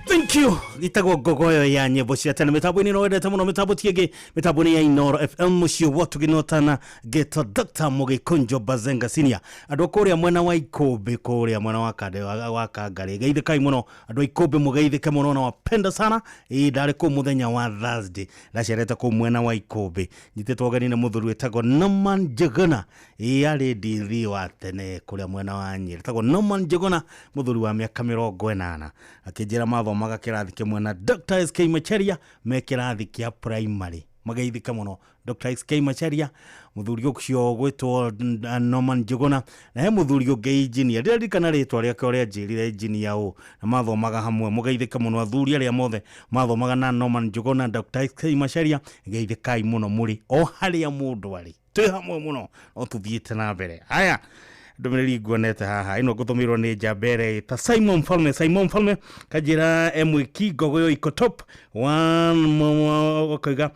Thank you. Gitagwo ngogoyo ya nyĩmbo cia tene mĩtambo-inĩ no wendete mũno mĩtambo ti ĩngĩ mĩtambo-inĩ ya Inoro FM mũciĩ wa tũgĩnotana gĩto Dr. Mũgĩkũnjo Bazenga Senior andũ a kũrĩa mwena wa Ikũmbĩ kũrĩa mwena wa Kande wa Kangarĩ geithĩkai mũno andũ a Ikũmbĩ mũgeithĩke mũno na wapenda sana ĩĩ ndarĩ kũu mũthenya wa Thursday ndacerete kũu mwena wa Ikũmbĩ nyitĩtwo ũgeni nĩ mũthuri wĩtagwo Norman Njuguna ĩĩ arĩ ndithi wa tene kũrĩa mwena wa Nyĩrĩ etagwo Norman Njuguna mũthuri wa mĩaka 80 akĩnjĩra mathomaga kĩrathi kĩmwe na Dr. SK Macharia me kĩrathi kĩa primary mageithĩke mũno Dr. SK Macharia mũthuri ũcio gwĩtwo Norman Njuguna na he mũthuri ũngĩ engineer ndĩraririkana rĩtwa rĩake ũrĩa anjĩrire engineer ũ na mathomaga hamwe mũgeithĩke mũno athuri arĩa mothe mathomaga na Norman Njuguna Dr. SK Macharia geithĩkai mũno mũrĩ o harĩa mũndũ arĩ twĩ hamwe mũno no tũthiĩte na mbere haya ndũmĩrĩri nguonete haha ĩno ngũtũmĩirwo nĩ njamba ĩrĩa ĩta Simon Mfalme Simon Mfalme kanjĩra emwĩki ngogoyo iko top one ũkauga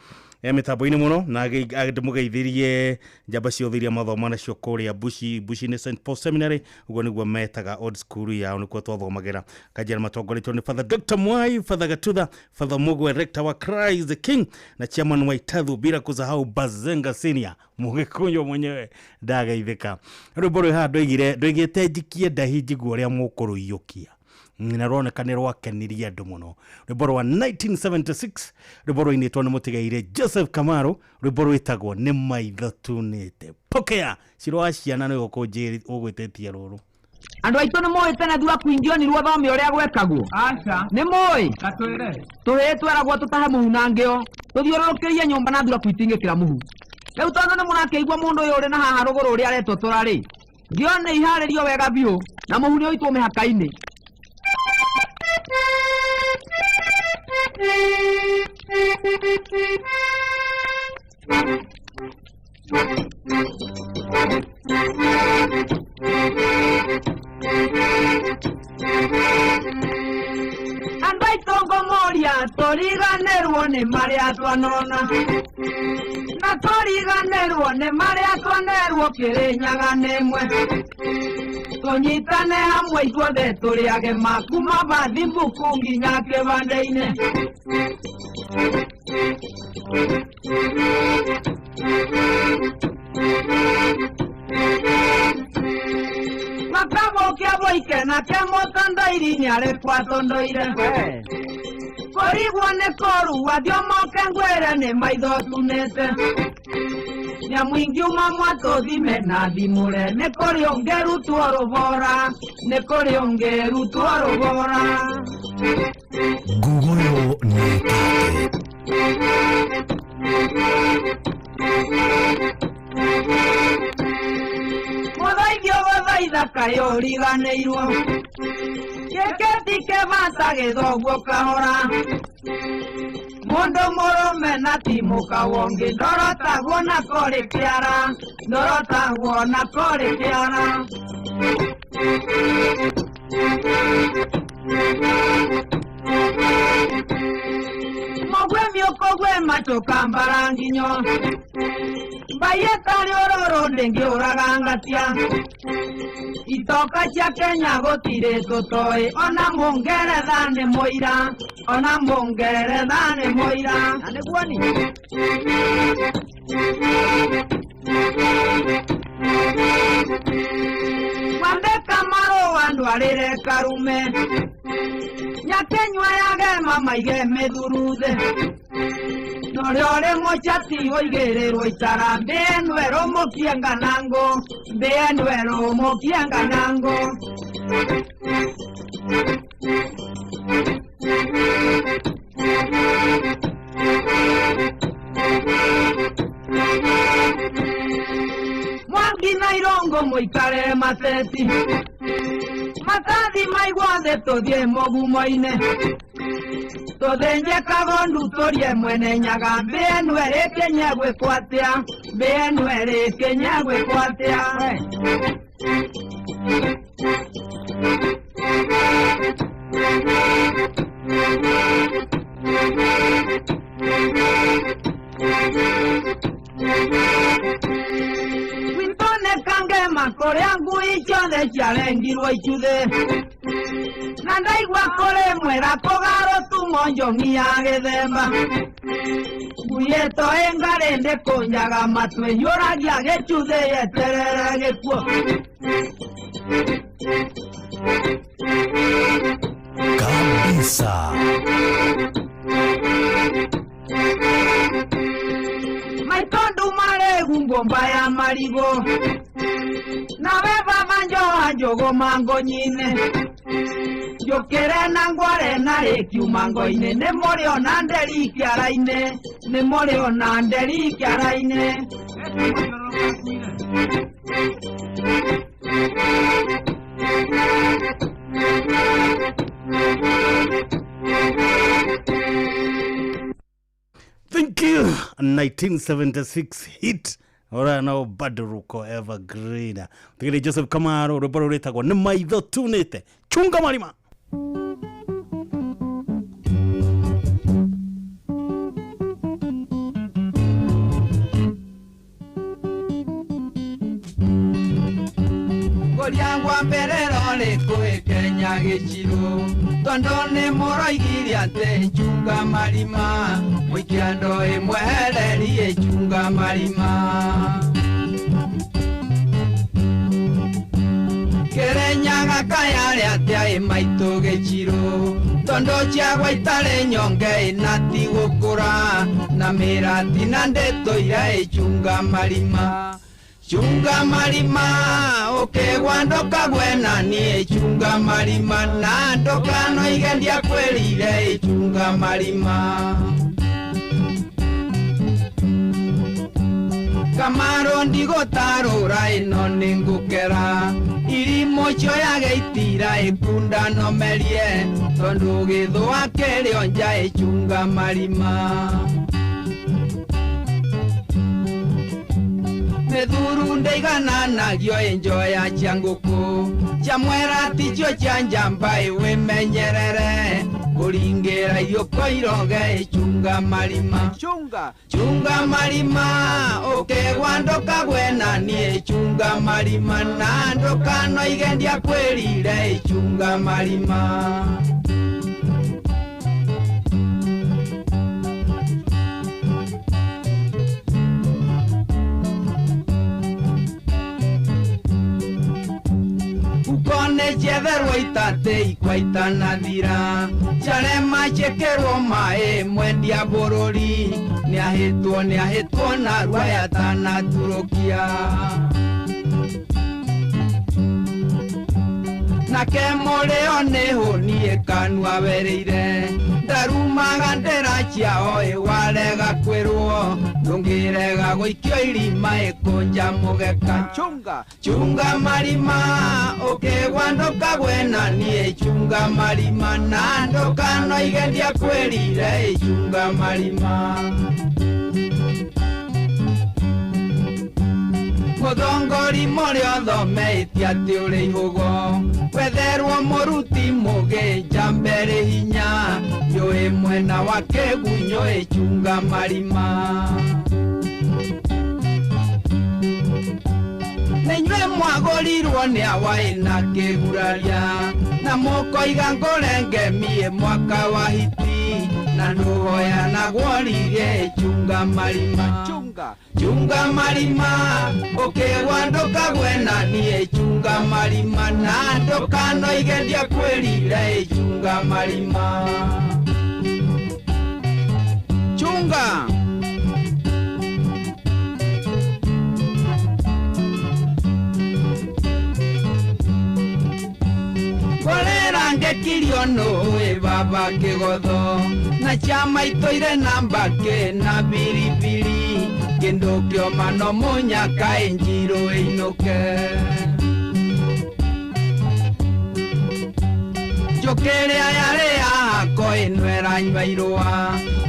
Mitambo-inĩ mũno na ndĩmũgeithirie njamba ciothe iria mathoma nacio kũrĩa Bushi. Bushi nĩ St Paul Seminary, ũguo nĩguo metaga old school yao, nĩkuo twathomagĩra. Kanjĩra matongoretio nĩ Father Dr. Mwai, Father Gatutha, Father Mugwe, Rector wa Christ the King na chairman wa Itathu, bila kusahau Bazenga Senior, mũgĩkũyũ mwenyewe ndageithĩka. Rwĩmbo rwĩ haha ndoigire ndoigĩte njikie ndahi njigua ũrĩa mũkũrũiyũkia, na rwoneka nĩ rwakenirie andũ mũno. Rwĩmbo rwa 1976, rwĩmbo rwainĩtwo nĩ mũtigaire Joseph Kamaru, rwĩmbo rwĩtagwo nĩ maitho tunĩte. Pokea ciro wa ciana nĩ ũgwĩtĩtie rũrũ. Andũ aitũ nĩ moĩ tene thura kuingionirwo thome ũrĩa gwekagwo. Aca. Nĩ moĩ? Gatwĩre. Tũhĩĩ tweragwo tũtahe mũhu na ngĩo, tũthiũrũrũkĩrie nyũmba na thura kuitingĩkĩra mũhu. Rĩu tondũ nĩ mũrakĩigua mũndũ ũyũ ũrĩ na haha rũgũrũ ũrĩa aretũtũra rĩ, ngĩo nĩ iharĩrio wega biũ na mũhu nĩ ũitwo mĩhaka-inĩ. Andũ aitũ ngũmũria tũriganĩrwo nĩ marĩa twanona, na tũriganĩrwo nĩ marĩa twanerwo Kĩrĩnyaga nĩ ĩmwe. Tũnyitane hamwe ithuothe tũrĩage kuma bathi mbuku nginya kĩbanda-inĩ. Makabũkia boike nake mũtondoiri nĩarĩkwatondoire. Kũrigwo nĩ kũrua thiomoke ngwĩre nĩ maitho tunĩte. Nyamũ ingiuma mwatũthime na thimũre, nĩ kũrĩ ũngĩrutwo rũbora, nĩ kũrĩ ũngĩrutwo rũbora. Ngugoyo nĩ tate. Mũthaithio gũthaitha kaĩ ũriganĩirwo, gĩkĩ ti kĩbata gĩthogwo kahora. Mũndũ mũrũme na ti mũka wongĩ, ndorotagwo na kũrĩ kĩara, ndorotagwo na kũrĩ kĩara. Mũgwĩmi ũkũgwĩma tũkambara nginyo, mbai ĩtarĩ ũrũrũ ndĩngĩũraga ngatia. Itoka cia Kenya gũtirĩ tũtoĩ, ona Mũngeretha nĩ mũira, ona Mũngeretha nĩ mũira. Na nĩguo ni. Mwandĩka marũa ndwarĩre Karume, nyakenyua yage mamaige mĩthuruthe. Norĩa ũrĩ mũchati ũigĩrĩrwo itara, mbĩenu ĩrũmũkie nganangũ, mbĩenu ĩrũmũkie nganangũ. Mwangi na Irongo mũikare mateti, matathi maigwo thĩ tũthiĩ mũgumo-inĩ. Tũthĩnje kagondu tũrie mwene nyaga, mbĩenu ĩrĩkĩnye gwĩkwo atĩa, mbĩenu ĩrĩkĩnye gwĩkwo atĩa. Gwitũ nĩ Kangema kũrĩa ngui ciothe ciarengirwo icuthĩ, na ndaigua kũrĩ mwĩra kũgarũtumo njongi ya gĩthemba. Ngui ĩtoĩ ngarĩ ndĩkũnjaga matũ, ĩhiũragia gĩcuthĩ yeterere gĩkuũ. Kabisa. Maitũ nduma rĩgu ngũmba ya marigũ, nawe baba njoha njũgũma ngũnyine. Njũkĩre na ngware na rĩkiuma ngo-inĩ, nĩ mũrĩ ona nderi kĩara-inĩ, nĩ mũrĩ ona nderi kĩara-inĩ. Thank you. 1976 hit ora no bado ruko evergreen. Tigiri Joseph Kamaru, rwĩmbo rwĩtagwo nĩ maitho tunĩte. Chunga marima. Ngũria ngwambĩrĩra ũrĩkũ Kenya gĩcirũ tondũ nĩ mũroigire atĩ chunga marima mũikia ndoo ĩmwehererie chunga marima Kĩrĩnyaga kayarĩ atĩa ĩ maitũ gĩcirũ tondũ ciagwa itarĩ nyonge ĩna ti gũkũra na mĩratina ndĩtũire ĩchunga marima chunga marima ũkĩgwa ndũkagwe na niĩ chunga marima na ndũkanoige ndiakwĩrire ĩchunga marima Kamaro ndigũtarũra ĩno nĩ ngũkera irimũ cioyage itira ĩkunda nomerie tondũ gĩthũa kĩrĩ nja ĩchunga marima Mĩthuru ndĩigananagio ĩnjoya cia ngũkũ cia mwera ticio cia njamba ĩwĩmenyerere kũringĩra iũko iroge ĩchunga marima chunga chunga marima ũkĩgwa ndũkagwe na niĩ chunga marima na ndũkanoige ndiakwĩrire ĩchunga marima Ukone cietherwo itatĩ ikwa itanathira ciarema ciĩkĩrwo maĩ mwendia bũrũri nĩahĩtwo narua yatanaturũkia nake mũrĩo nĩ hũni ĩkanua werĩire ndarumaga ndĩra ciao ĩwarega kwĩrwo ndũngĩrega gũikio irima ĩkũnja mũgeka chunga chunga marima ũkĩgwa ndũkagwe na niĩ chunga marima na ndũkanoige ndiakwĩrire ĩchunga marima Mũthongori mũrĩ ũthometie atĩ ũrĩ ihũgo wetherwo mũruti mũgĩ njambere hinya yũĩ mwena wa kĩgunyũ ĩchunga marima Nĩinyuĩ mwagũrirwo nĩ awa ĩna kĩguraria na mũkoiga ngũre ngemi mwaka wa hiti na ndũhoyanagwo rire ĩchunga marima chunga chunga marima ũkĩgwa ndũkagwe na niĩ chunga marima na ndũkanoige ndiakwĩrire ĩchunga marima chunga Ngorera ngekirio nũĩ baba kĩgotho na ciama itũire na mbakĩ na biribiri kĩndũ kĩoma no mũnyaka ĩnjirũ ĩinũke Njũkĩ ĩrĩa yarĩ ya hako ĩno ĩranyua irũa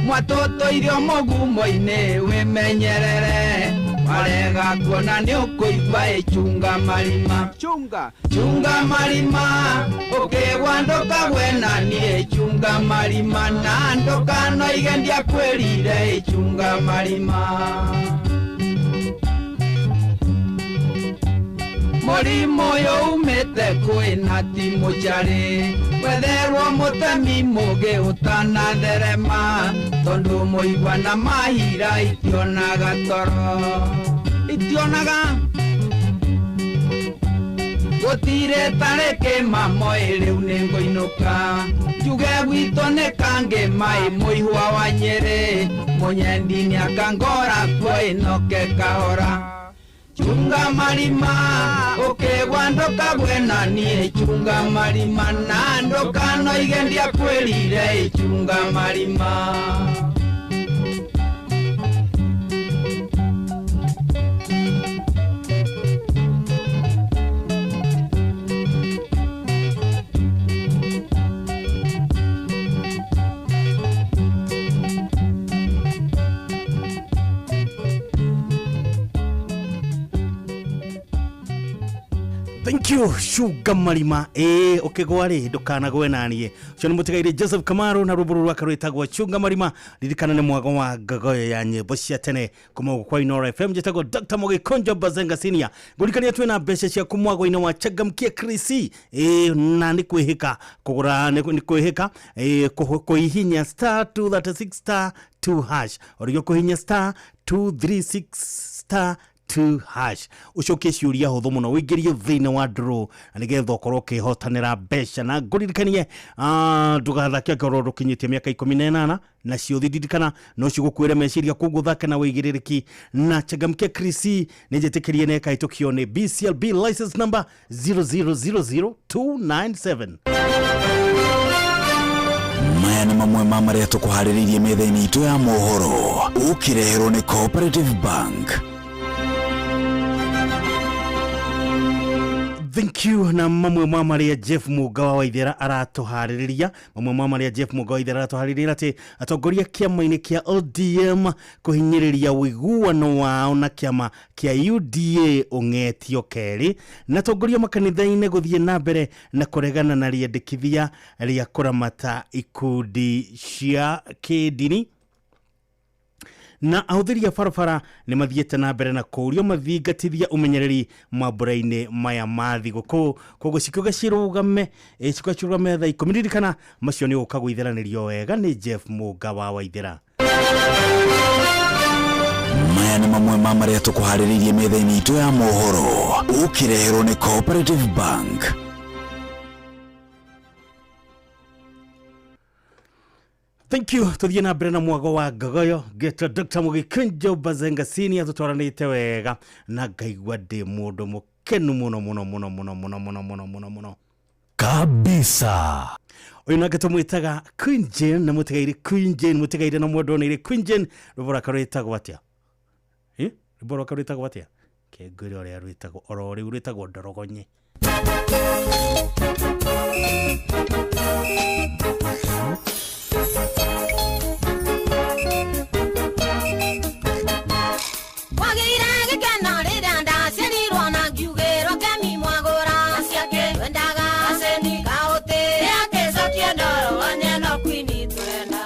mwatũtũirio mũgumo-inĩ wĩmenyerere warega kuona nĩ ũkũigua ĩchunga marima chunga chunga marima ũkĩgwa ndũkagwe na niĩ chunga marima na ndũkanoige ndiakwĩrire ĩchunga marima Mũrimũ ũyũ umĩte kwĩ na ti mũcarĩ wetherwo mũtemi mũgĩ ũtanatherema tondũ mũigua na mahira itionaga toro itionaga gũtirĩ tarĩ kĩmamo ĩ rĩu nĩngũinũka njuge gwitũ nĩ kangĩ maĩ mũihwa wa Nyĩrĩ mũnyendi nĩakangora kuo ĩnoke kahora Chunga marima ũkĩgwa ndũkagwe na niĩ chunga marima na ndũkanoige ndiakwĩrire ĩchunga marima Thank you Sugar Marima. Ĩ ũkĩgwa rĩ ndũkanagwe naniĩ. Ũcio nĩ mũtigairĩ Joseph Kamaru na rwĩmbo rũrũ rwake rwĩtagwo Chunga Marima. Ririkana nĩ mwago wa ngogoyo ya nyĩmbo cia tene kuma gũkũ kwa Inoro FM. Njĩtagwo Dr. Mũgĩkũnjo Bazenga Senior. Ngũririkania twĩna mbeca ciaku mwago-inĩ wa Changamkia Krisi. Ĩ na nĩ kwĩhĩka kũgũra, nĩ kwĩhĩka ĩ kũhihinya star 236 star 2 hash, orĩo kũhihinya star 236 star 2 hash, ucokie ciũria hũthũ mũno ũingĩrio thĩinĩ wa draw na nĩgetha ũkorwo ũkĩhotanĩra mbeca. Na ngũririkanie ndũgathake angĩkorwo ndũkinyĩtie mĩaka 18, na ciũthi ndirikana no cigũkuĩre meciria, koguo thake na wĩigĩrĩrĩki. Na Changamkia Krisi nĩ njĩtĩkĩrie na ĩkahĩtũkio nĩ BCLB license number 0000297. Maya nĩ mamwe ma marĩa tũkũharĩrĩirie metha-inĩ itũ ya mohoro, ũkĩreherwo nĩ Cooperative Bank. Thank you. Na mamwe ma marĩa Jeff Muga wa Waithera aratũharĩrĩria, mamwe ma marĩa Jeff Muga wa Waithera aratũharĩrĩria atĩ atongoria kĩama-inĩ kĩa ODM kũhinyĩrĩria ũiguano wao na kĩama kĩa UDA ũng'etio kerĩ, na atongoria makanitha-inĩ gũthiĩ na mbere na kũregana na rĩendekithia rĩa kũramata ikundi cia kĩndini, na ahũthĩri a barabara nĩ mathiĩte na mbere na kũũrio mathingatithia ũmenyereri mambũra-inĩ maya ma thigũkũ. Koguo cikiuga cirũgame, cikiuga cirũgame thaa 10. Ririkana macio nĩ gũka gũitheranĩrio wega nĩ Jeff Muga wa Waithera. Maya nĩ mamwe ma marĩa tũkũharĩrĩirie metha-inĩ itũ ya mohoro, ũkĩreherwo nĩ Cooperative Bank. Thank you. Tuthiĩ na mbere na mwago wa ngogoyo ngetwo Dr. Mũgĩkũnjo Bazenga Senior, tũtwaranĩte wega na ngaigua ndĩ mũndũ mũkenu mũno mũno mũno mũno mũno mũno mũno mũno mũno kabisa. Ũyũ nake tũmwĩtaga Queen Jane, na mũtigaire Queen Jane, mũtigaire na mwendwo nĩire Queen Jane. Rwĩmbo rwake rwĩtagwo atĩa? Rwĩmbo rwake rwĩtagwo atĩa? Kengwĩre ũrĩa rwĩtagwo oro rĩu, rwĩtagwo Ndorogonye. Wagĩire gĩkeno rĩrĩa ndaciarirwo na ngiugĩrwo kemi mwagũra twendaga kaũtĩ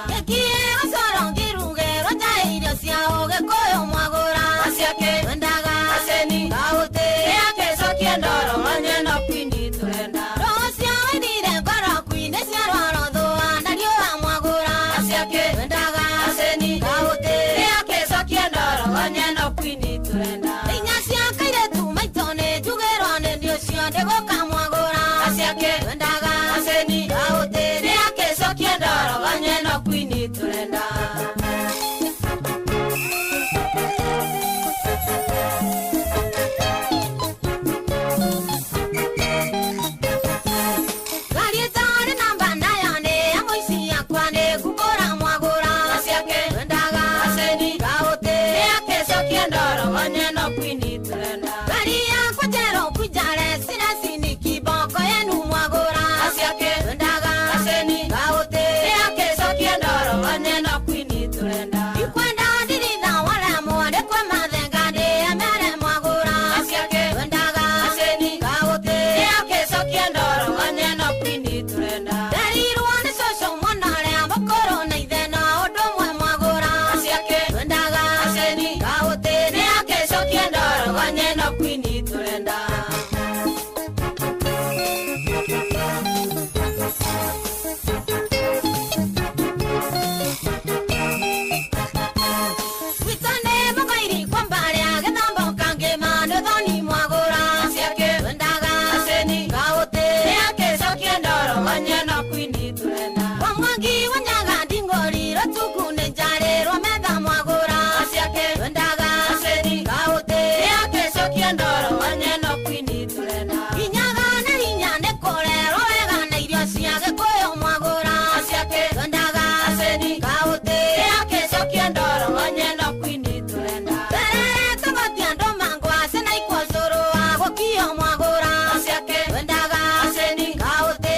gĩkie gũcoro ngĩrugĩrwo njaĩ irio cia ũgĩkũyũ mwagũra twendaga kaũtĩ rũcio wainire ngoro kwinĩ cia rwaro thũa na riũa mwagũra twendaga kaũtĩ inya cia kairĩtu maitũ nĩ njugĩrwo nĩ ndĩ ũcio ndĩgũka mwagũra twendaga kaũtĩ. Ngari ĩtarĩ namba nayo nĩ ya mũici yakwa nĩ ngũkũra mwagũra twendaga kaũtĩ. Ngari yakwa njerũ kwinjare ciracini kiboko yenu mwagũra twendaga kaũtĩ. Ikwenda ndiritha waremwo nĩ kwĩmathenga ndĩemere mwagũra twendaga kaũtĩ. Nderirwo nĩ cũcũ mwana ũrĩa mũkũrũ na ithe no ũndũ ũmwe mwagũra twendaga kaũtĩ. Gwitũ nĩ mũkairi kwa mbarĩa gĩthambo kangĩma nĩ thoni mwagũra twendaga kaũtĩ. Kwa mwangi wa nyaga nding'ori rũtuku nĩ njarĩrwo metha mwagũra twendaga kaũtĩ. Inyaga na hinya nĩ kũrerwo wega na irio cia gĩkũyũ mwagũra twendaga kaũtĩ. Terere tũgotia andũ mangwacĩ na ikwa cũrũ wa gũkio mwagũra twendaga kaũtĩ.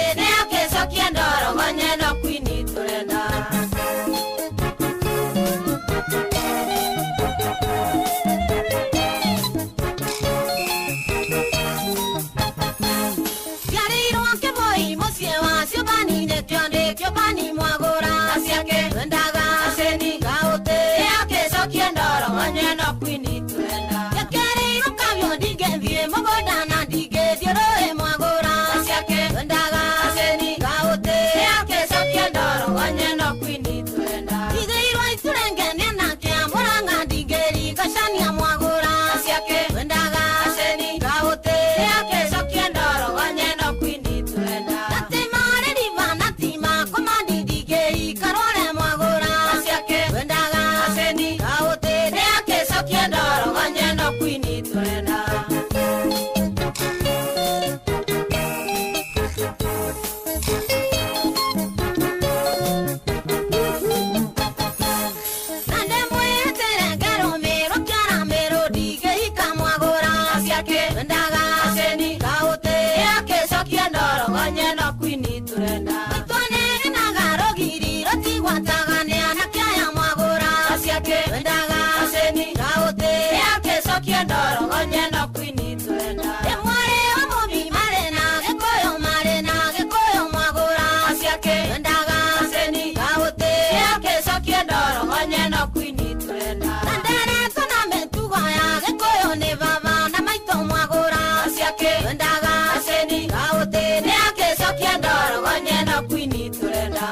Nĩakĩcokie ndoro gonye no kwini tũrenda. Nĩ mwarĩ wa Mũmbi marĩ na Gĩkũyũ marĩ na Gĩkũyũ mwagũra. Aciake Twendaga Aceni Kaũtĩ. Nĩakĩcokie ndoro gonye no kwini tũrenda. Na nderetwo na mĩtugo ya Gĩkũyũ nĩ baba na maitũ mwagũra. Aciake Twendaga Aceni Kaũtĩ. Nĩakĩcokie ndoro gonye no kwini tũrenda.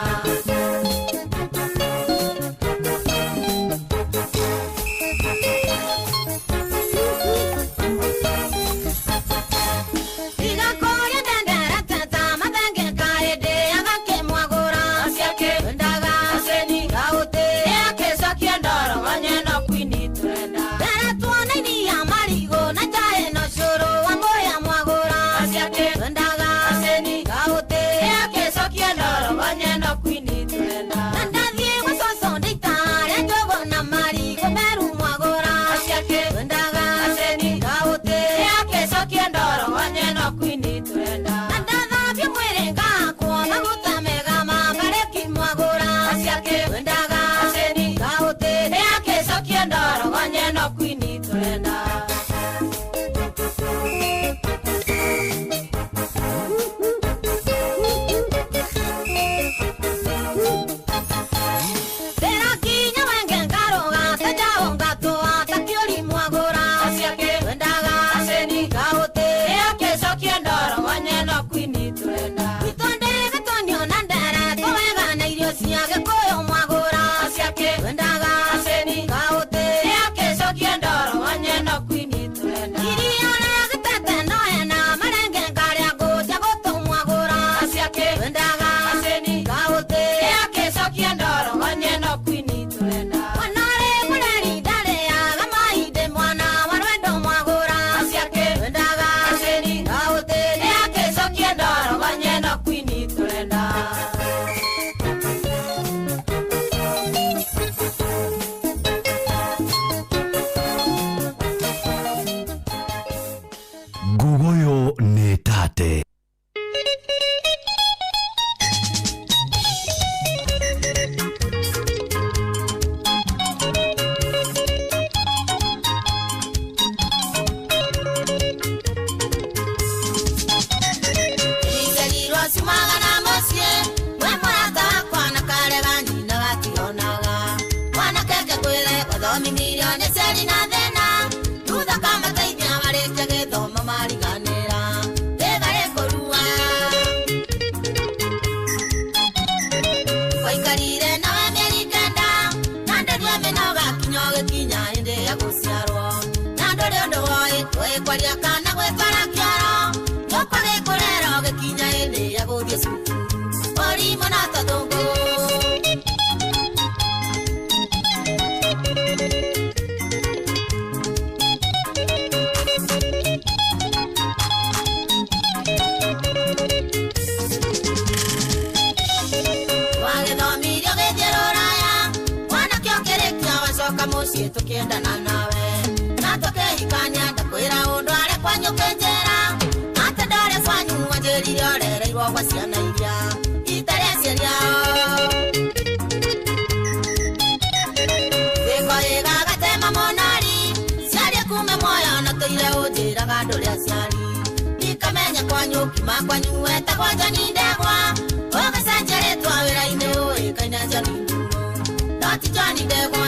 Tiga kũrĩa ndendera teta mathenge kaĩndĩ agakĩmwagũra. Aciake Twendaga Aceni Kaũtĩ. Nĩakĩcokie ndoro gonye no kwini tũrenda. Nderetwo na iria marigũ na njaĩ na ũcũrũ wa mũrĩa mwagũra. Aciake Twendaga Aceni Kaũtĩ. Nĩakĩcokie ndoro gonye no kwini tũrenda. Na ndathiĩ gwa cũcũ ndĩitarĩa njũgũ na marigũ meru mwagũra. Aciake Twendaga Aceni Kaũtĩ. Nĩakĩcokie ndoro gonye no kwini tũrenda. Na ndathambio mwĩrĩ ngahakwo maguta mega ma mbarĩki mwagũra. Aciake Twendaga Aceni Kaũtĩ. Nĩakĩcokie ndoro gonye no kwini tũrenda. Ndĩrakinya wenge ngarũga ta njaũ ngatũa ta kĩũri mwagũra. Aciake Twendaga Aceni Kaũtĩ. Nĩakĩcokie ndoro gonye no kwini tũrenda. Gwitũ ndĩgĩtonio na nderetwo wega na irio cia Gĩkũyũ mwagũra. Aciake Twendaga Aceni Kaũtĩ. Nĩakĩcokie ndoro gonye no kwini tũrenda. Iria rĩa gĩtete no hena marenge ngarĩa ngũnja gũtũ mwagũra. Aciake Twendaga Aceni Kaũtĩ. Nĩakĩcokie ndoro gonye no kwini tũrenda. Mwana ũrĩ mũreri ndarĩaga maindĩ mwana wa rwendo mwagũra. Aciake Twendaga Aceni Kaũtĩ. Nĩakĩcokie ndoro gonye no kwini tũrenda. Ngugoyo nĩ tate. Nĩnjerirwo ciumaga na mũciĩ we mũrata wakwa na karega nyina gationaga mwanake ngĩkwĩre wathomithirio nĩ ciari na thĩna thutha kamateithia marĩkia gĩthomo mariganĩra thĩtha rĩkũrua waikarire nawe mĩeri kenda na ndũrĩ mĩnoga kinya ũgĩkinya hĩndĩ ya gũciarwo na ndũrĩ ũndũ woĩ ũĩ kwaria kana gwĩtwara kĩoro gĩũka gĩkũrera ũgĩkinya hĩndĩ ya gũthiĩ cukuru ũrimũ na tũthũngũ. Wagĩthomirio gĩthiĩ rũraya mwanake ũkĩrĩkia wacoka mũciĩ tũkĩendana nawe na tũkĩhikania ndakwĩra ũndũ arĩ kwanyu kĩnjĩra atĩ ndarĩ kwanyu wanjĩrire ũrereirwo gwa ciana iria itarĩ aciari ao. Gĩko gĩgagatema monari ciarie kume muoyo na tũire ũnjĩraga ndũrĩ aciari ndikamenya kwanyu kiuma kwanyu wetagwo Njoni Ndegwa ũgĩcenjia rĩtwa wĩra-inĩ ũĩkaine Njoni Ndung'u no ti Njoni Ndegwa.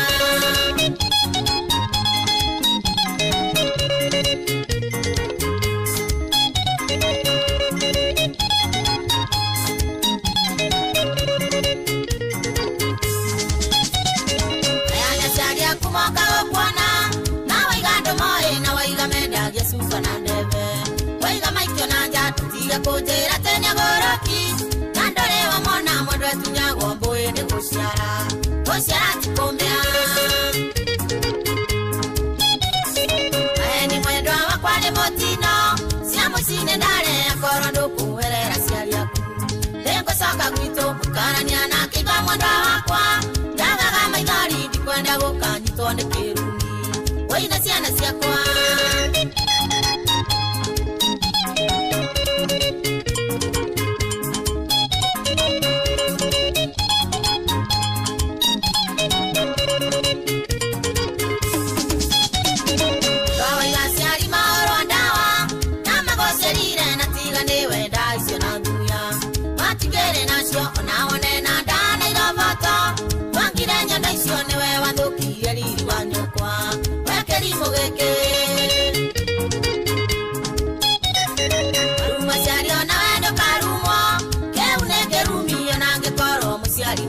Aya nĩ aciari aku moka gũkuona na waiga andũ moĩ na waiga mendagia cuba na ndebe waiga maikio na nja tũtige kũnjĩra atĩ nĩagũrũki na ndũrĩ wamona mũndũ atunyagwo mbũĩ nĩ gũciara gũciara ti kũmĩa. Maheni mwendwa wakwa nĩ mũtino cia mũciĩ ndarĩ akorwo ndũkũherera aciari aku nĩngũcoka gwitũ mũkarania na kĩigua mwendwa wakwa ndagaga maithori ndikwenda gũkanyitwo nĩ kĩrumi wĩina ciana ciakwa. Ndawaiga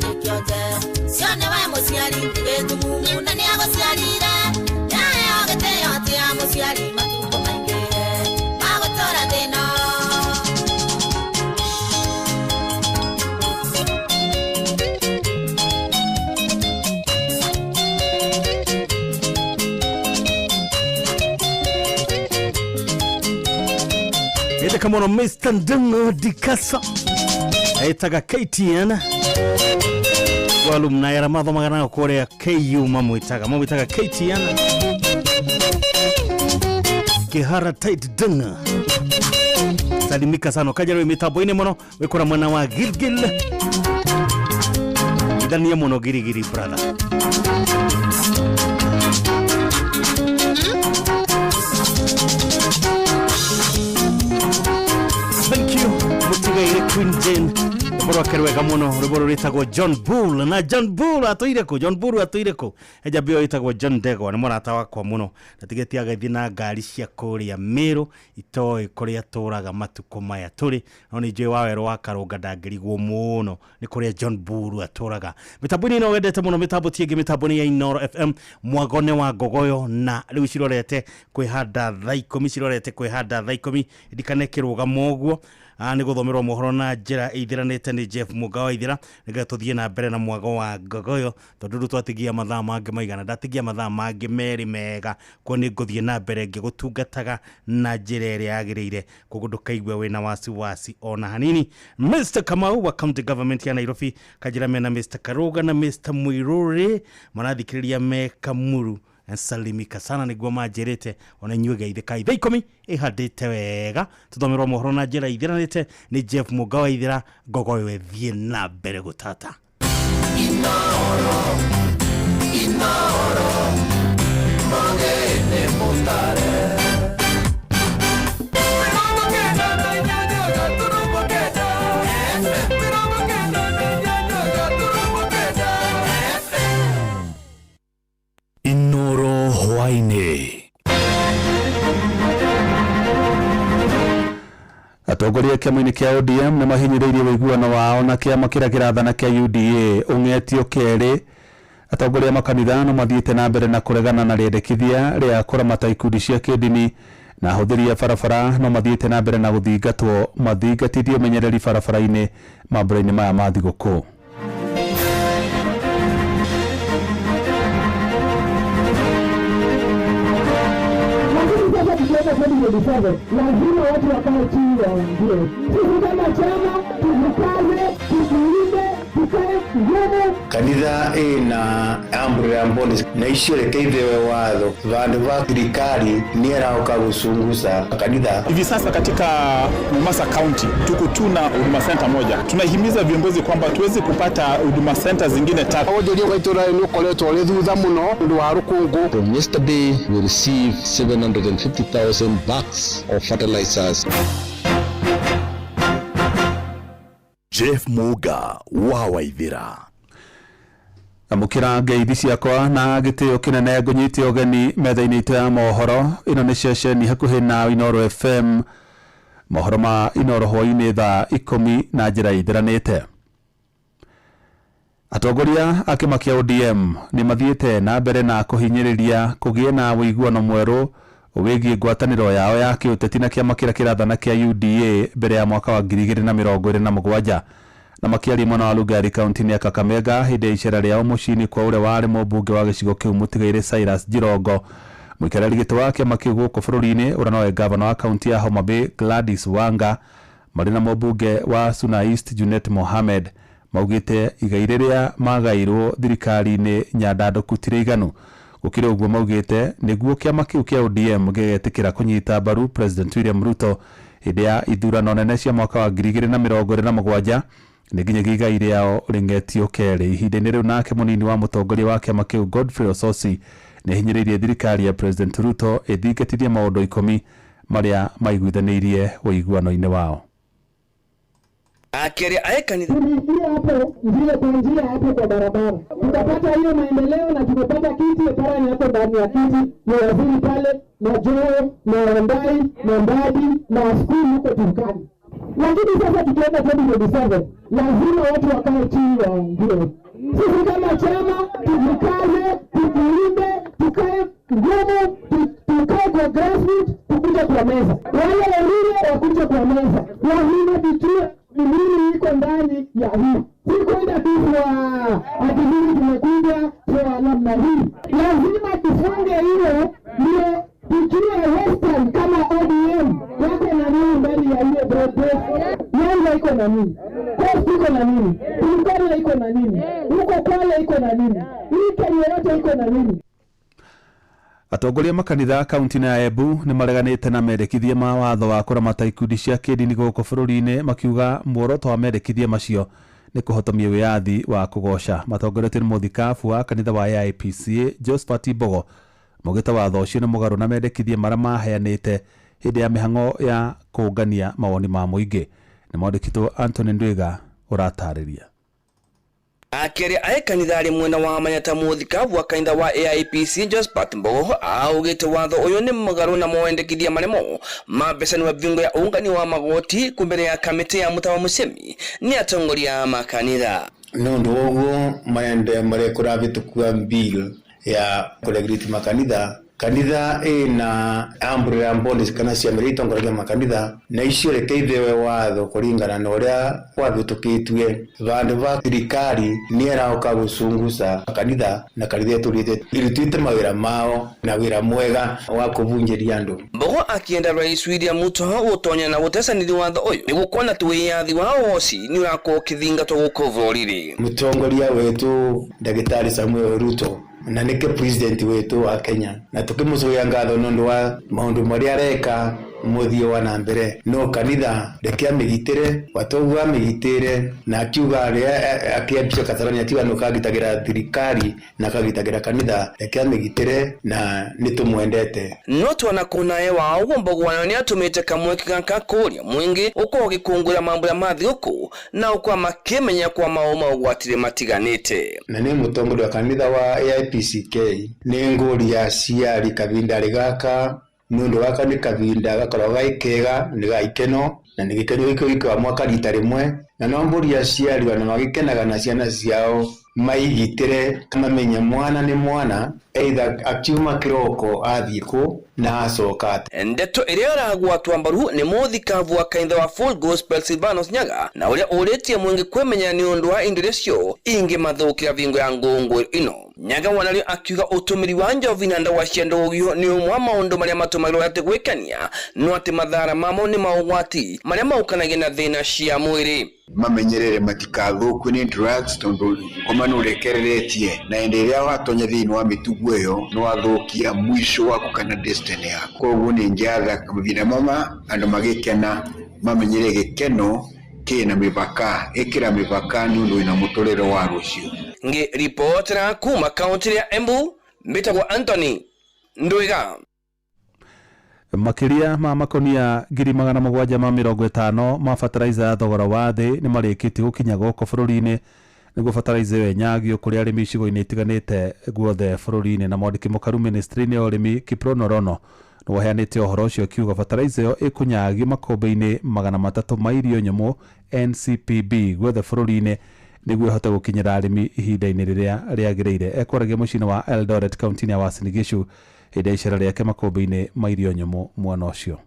ngoro-inĩ kĩonje cione we mũciari gĩtumumu na nĩagũciarire yaheo gĩtĩo ti ya mũciari matukũ maingĩ magũtũra thĩna. Ete muno Mr. Ndungu Dikasa etaga KTN walumna ya mathomaga nao kuria KU mamwitaga KTN Kihara Tight Dunga salimika sana kajaro mitambo-ini muno wikora mwana wa Gilgil ithania muno girigiri brother. Thank you mutigaire Queen Jane rwĩmbo rwake rwega muno rwĩmbo rwĩtagwo John Bull na John Bull atũire kũ John Bull atũire kũ enjambĩ ĩyo ĩtagwo John Ndegwa nĩ mũrata wakwa mũno na tigĩtie agĩthiĩ na ngari cia kũrĩa Mĩrũ itoĩ kũrĩa tũraga matukũ maya tũrĩ no nĩ njũĩ wa werũ wa Karũnga ndangĩrigwo mũno nĩ kũrĩa John Bull atũraga. Mĩtambo-inĩ ĩno wendete mũno mĩtambo ti ĩngĩ mĩtambo nĩ ya Inooro FM mwagone wa Ngogoyo na rĩu cirorete kwĩhanda thaa ikũmi cirorete kwĩhanda thaa ikũmi ndikane kĩrũgamo ũguo nĩ gũthomerwo mohoro na njĩra ĩithiranĩte nĩ Jeff Muga wa Ithira nĩgetha tũthiĩ na mbere na mwago wa Ngogoyo tondũ rĩu twatigia mathaa mangĩ maigana ndatigia mathaa mangĩ merĩ mega kuo nĩ ngũthiĩ na mbere ngĩgũtungataga na njĩra ĩrĩa yagĩrĩire koguo ndũkaigue wĩna wasiwasi ona hanini. Mr. Kamau wa County Government ya Nairobi kanjĩra mena Mr. Karuga na Mr. Muiruri marathikĩrĩria me Kamuru salimika sana niguo manjĩrĩte ona inyuĩ geithĩkai thaa ikũmi ĩhandĩte wega tũthomerwo mohoro na njĩra ithiranĩte nĩ Jeff Muga wa Ithira Ngogoyo ĩthiĩ na mbere gũtata. Inooro, Inooro, magene mutare. Inooro hwaini. Atongoria kĩama-inĩ kĩa ODM nĩ mahinyĩrĩirie ũiguano wao na kĩama kĩrĩa kĩrathana kĩa UDA ũng'etio kerĩ. Atongoria makanitha no mathiĩte na mbere na kũregana na rĩendekithia rĩa kũramata ikundi cia kĩndini na ahũthĩri a barabara no mathiĩte na mbere na gũthingatwo mathingatithie ũmenyereri barabara-inĩ mambura-inĩ maya ma thigũkũ. Lazima watu wakae chini waongee. Sisi kama chama tujikaze, tujiunde, tukae ngumu. Kanitha ina amri ya polisi na icio watho vandu va thirikari ni arauka gucunguca kanitha. Hivi sasa katika Mombasa County tuko tuna Huduma Center moja. Tunahimiza viongozi kwamba tuweze kupata Huduma Center zingine tatu. Wonjoria wa itũra nĩ ũkoretwo ũrĩ thutha mũno ũndũ wa rũkũngũ. From yesterday we received 750,000 bags of fertilizers. Jeff Muga wa Waithira. Amũkĩra ngeithi ciakwa na gĩtĩo kĩnene ngũnyite ũgeni metha-inĩ itũ ya mohoro ĩno nĩ ceceni hakuhĩ na Inooro FM mohoro ma Inooro hwainĩ thaa ikũmi na njĩra ithiranĩte. Atongoria a kĩama kĩa ODM nĩ mathiĩte na mbere na kũhinyĩrĩria kũgĩe na ũiguano mwerũ wĩgiĩ ngwatanĩro yao ya kĩũteti na kĩama kĩrĩa kĩrathana kĩa UDA mbere ya mwaka wa 2027 na makĩaria mwena wa Lugari kaunti-inĩ ya Kakamega hĩndĩ ya icera rĩao mũciĩ-inĩ kwa ũrĩa warĩ mũmbunge wa gĩcigo kĩu mũtigairĩ Cyrus Jirongo. Mũikarĩri gĩtĩ wa kĩama kĩu gũkũ bũrũri-inĩ ũrĩa nowe gavana wa kaunti ya Homa Bay Gladys Wanga marĩ na mũmbunge wa Suna East Junet Mohamed maugĩte igai rĩrĩa magairwo thirikari-inĩ nyandandũku ti rĩiganu. Gũkĩrĩ ũguo maugĩte nĩguo kĩama kĩu kĩa ODM gĩgetĩkĩra kũnyita mbaru President William Ruto hĩndĩ ya ithurano nene cia mwaka wa 2027 nĩ nginyagia igai rĩao rĩng'etio kerĩ. Ihinda-inĩ rĩu nake mũnini wa mũtongoria wa kĩama kĩu Godfrey Ososi nĩ ahinyĩrĩirie thirikari ya President Ruto ĩthingatithie maũndũ 10 marĩa maiguithanĩirie ũiguano-inĩ wao. Akiri aeka ni hapo njia kwa njia hapo kwa barabara tutapata hiyo maendeleo na tumepata kiti parani hapo ndani ya kiti ni waziri pale na Joe na Wandai na Mbadi na Askuru huko Turkana. Lakini sasa tukienda 2027 lazima watu wakae chini waongee. Sisi kama chama tujikaze, tujiunde, tukae ngumu, tukae kwa grassroots, tukuje kwa meza. Wale wengine wakuje kwa meza, lazima tujue ni nini iko ndani ya hii. Si kwenda tu kwa ati mimi tumekuja kwa namna hii, lazima tufunge hiyo ndio tujue Western kama ODM wako na nini ndani ya hiyo broad base. Nyanza iko na nini? Coast iko na nini? Turkana iko na nini? Huko Kwale iko na nini? Hii Kenya yote iko na nini? Atongoria makanitha kaunti-inĩ ya Embu nĩ mareganĩte na mendekithia ma watho wa kũramata ikundi cia kĩndini gũkũ bũrũri-inĩ, makiuga muoroto wa mendekithia macio nĩ kũhotomia wĩyathi wa kũgoca. Matongoretio nĩ mũthikabu wa kanitha wa AIPCA Josephat Mbogo, maugĩte watho ũcio nĩ mũgarũ na mendekithia marĩa maheanĩte hĩndĩ ya mĩhang'o ya kũngania mawoni ma mũingĩ. Nĩ mwandĩki Anthony Ndwiga ũratarĩria. Akĩaria aĩ kanitha arĩ mwena wa Manyata, mũthikabu wa kanitha wa AIPC Josephat Mbogo augĩte watho ũyũ nĩ mũgarũ na mawendekithia marĩmo ma mbeca wa vingo ya ũngani wa magoti kumbere ya kamĩtĩ ya Mutawa Musyimi nĩ atongoria a makanitha. Nĩ ũndũ woguo marenda marekũravĩtũkua bill ya kũregurate makanitha. Kanitha ina umbrella bodies kana ciama iria itongoragia makanitha, na icio reke ithewe watho kũringana na ũrĩa kwavĩtũkĩtue. Vandũ va thirikari nĩ ĩraũka gũcunguca kanitha, na kanitha ĩtũrĩte ĩrutĩte mawĩra mao na wĩra mwega wa kũbunjĩria andũ. Mbogo akienda Rais William Ruto gũtonya na gũtecanĩria watho ũyũ nĩ gũkona atĩ wĩyathi wa ũgoci nĩ ũrakorwo ũkĩthingatwo gũkũ bũrũri-inĩ. Mũtongoria wetu Ndagĩtarĩ Samuel Ruto na nĩke president wetu wa Kenya, na tukimucokia ngatho nĩ ũndũ wa maũndũ marĩa areka mũthie wa na mbere. No kanitha reke amĩgitĩre watoguo amĩgitĩre, na akiuga akĩambia Kasarani akiuga nĩ ũkagitagĩra thirikari na akagitagĩra kanitha, reke amĩgitĩre na nĩtũmwendete. No twana kunaye wa ũguo Mbogo nayo nĩatũmĩte kamweke gaka kũria mũingĩ ũkorwo ũgĩkũngũĩra mambura ma thigũkũ na ũkorwo makĩmenya kwa maũndũ ma ũgwati matiganĩte. Na nĩ mũtongoria wa kanitha wa AIPCK, nĩ ngũria aciari kavinda gaka nĩ ũndũ gaka nĩ kavinda gakoragwo ge kega, nĩ ga ikeno, na nĩ gĩkeno gĩkĩ gĩkaga mwaka rita rĩmwe, na no mbũria aciari ona magĩkenaga na ciana ciao maigitĩre, mamenye mwana nĩ mwana, either akiuma kĩroko athiĩ kũ na acoka. Ndeto ĩrĩa ĩragwatwo mbaru nĩ mũthikabu wa kanitha wa Full Gospel Silvanus Nyaga, na ũrĩa ũrĩtie mũingĩ kwĩmenya nĩ ũndũ wa indo iria cio ingĩmathũkĩra vingo ya ngũngũĩro ĩno. Nyaga wanario akiuga ũtũmĩri wa njovi na ndawa cia ndũgio nĩ ũmwe wa maũndũ marĩa matũmagĩrwo atĩ gwĩkenia, no atĩ mathara mamo nĩ maũgwati marĩa maũkanagia na thĩna cia mwĩrĩ. Mamenyerere matikathũkwe nĩ drugs tondũ ngoma nĩ ũrekereretie, na hĩndĩ ĩrĩa watonya thĩinĩ wa mĩtugo ĩyo nĩ wathũkia mwisho waku kana destiny yaku. Koguo nĩ njatha mavinda mama andũ magĩkena mamenyere gĩkeno kĩna mĩbaka, ĩkĩra mĩbaka nĩ ũndũ wĩna mũtũrĩre wa rũciũ. Ngĩribotera kuma kaunti ya Embu, mbĩtagwo Anthony Ndwiga. Makĩria ma makonia 750 ma fertilizer ya thogora wa thĩ nĩ marĩkĩtie gũkinya gũkũ bũrũri-inĩ nĩguo fertilizer ĩyo ĩnyagio kũrĩ arĩmi icigo-inĩ itiganĩte guothe bũrũri-inĩ. Na mwandĩki mũkaru ministry-inĩ ya ũrĩmi Kiprono Rono nĩ waheanĩte ũhoro ũcio akiuga fertilizer ĩyo ĩkũnyagio makũmbĩ-inĩ 300 ma irio nyũmũ NCPB guothe bũrũri-inĩ nĩguo ĩhote gũkinyĩra arĩmi ihinda-inĩ rĩrĩa rĩagĩrĩire. Ekwaragia mũciĩ-inĩ wa Eldoret kaunti-inĩ ya Uasin Gishu hĩndĩ ya icera rĩake makũmbĩ-inĩ ma irio nyũmũ mwena ũcio.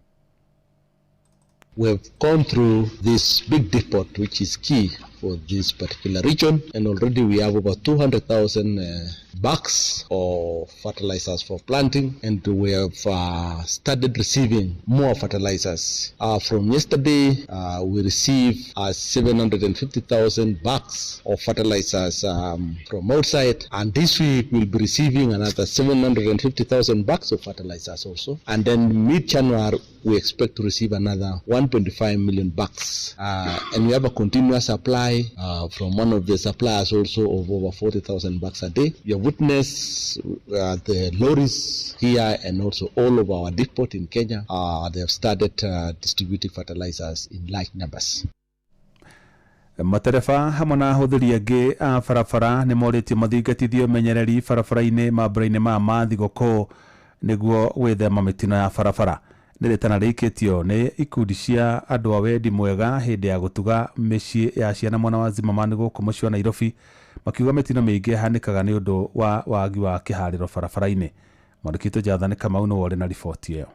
We have gone through this big depot, which is key for this particular region, and already we have over 200,000 bags of fertilizers for planting, and we have started receiving more fertilizers. From yesterday, we received 750,000 bags of fertilizers from outside, and this week we'll be receiving another 750,000 bags of fertilizers also. And then mid-January, we expect to receive another 1.5 million bags. And we have a continuous supply from one of the suppliers also of over 40,000 bags a day. You have witnessed the lorries here and also all of our depot in Kenya. They have started distributing fertilizers in large numbers. Matereba hamwe na ahũthĩri angĩ a barabara nĩ morĩtio mathingatithio menyereri barabara-inĩ mambura-inĩ ma mathigũkũ nĩguo gwĩthema mĩtino ya barabara. Nĩ rĩtana rĩikĩtio nĩ ikundi cia andũ a wendi mwega hĩndĩ ya gũtuga mĩciĩ ya ciana mwena wa Zimmerman gũkũ mũciĩ wa Nairobi, makiuga mĩtino mĩingĩ ĩhanĩkaga nĩ ũndũ wa wagi wa kĩharĩro barabara-inĩ. Mwandĩki witũ Jathani Kamau nĩwe ũrĩ na riboti ĩyo.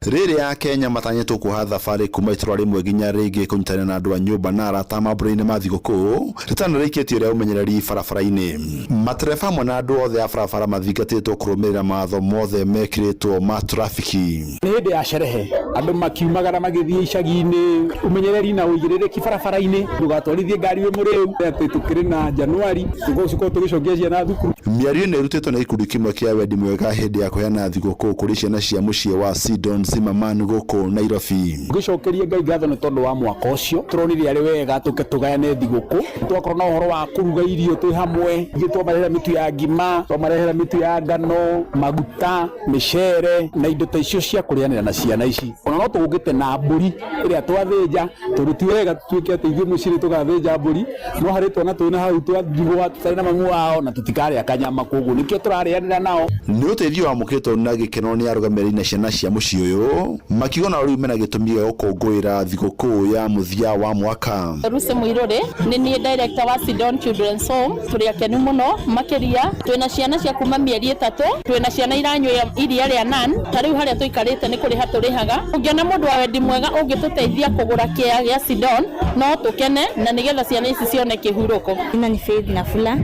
Rĩrĩa Akenya matanyĩtwo kuoha thabarĩ kuma itũra rĩmwe nginya rĩngĩ kũnyitanĩra na andũ a nyũmba na arata mambũra-inĩ ma thigũkũ, rĩtana rĩikĩtio rĩa ũmenyereri barabara-inĩ. Matereba hamwe na andũ othe a barabara mathingatĩtwo kũrũmĩrĩra mawatho mothe mekĩrĩtwo ma trafiki. Nĩ hĩndĩ ya sherehe, andũ makiumagara magĩthiĩ icagi-inĩ, ũmenyereri na ũigĩrĩrĩki barabara-inĩ, ndũgatwarithie ngari wĩ mũrĩu, atĩ tũkĩrĩ na Januari, tũgũkorwo tũgĩcokia ciana thukuru. Mĩario ĩno ĩrutĩtwo nĩ gĩkundi kĩmwe kĩa wendi mwega hĩndĩ ya kũheana thigũkũ kũrĩ ciana cia mũciĩ wa Sidon Zimmerman gũkũ Nairobi. Ngĩcokeria Ngai ngatho nĩ tondũ wa mwaka ũcio tũronire arĩ wega tũke tũgayane thigũkũ, twakorwo na ũhoro wa kũruga irio twĩ hamwe, ithuĩ twamarehera mĩtu ya ngima, twamarehera mĩtu ya ngano, maguta, mĩcere na indo ta icio cia kũrĩanĩra na ciana ici. Ona no tũgũkĩte na mbũri ĩrĩa twathĩnja, tondũ ti wega tũtuĩke atĩ ithuĩ mũciĩ nĩ tũgathĩnja mbũri, no harĩ twana twĩna hau twandigwa tũtarĩ na mamu wao na tũtikarĩa kanyama, koguo nĩkĩo tũrarĩanĩra nao. Nĩ ũteithio wamũkĩrĩtwo na gĩkeno nĩ arũgamĩrĩri na ciana cia mũciĩ ũyũ, makiuga nao rĩu mena gĩtũmi gĩa gũkũngũĩra thigũkũ ya mũthia wa mwaka. Lucy Muiruri nĩ niĩ director wa Sidon Children's Home. Tũrĩ akenu mũno makĩria, twĩna ciana cia kuma mĩeri 3, twĩna ciana iranyua iria rĩa nan, ta rĩu harĩa tũikarĩte nĩ kũrĩha tũrĩhaga. Ũngĩona mũndũ wa wendi mwega ũngĩtũteithia kũgũra kĩea gĩa Sidon no tũkene, na nĩgetha ciana ici cione kĩhurũko. Jina ni Faith Nafula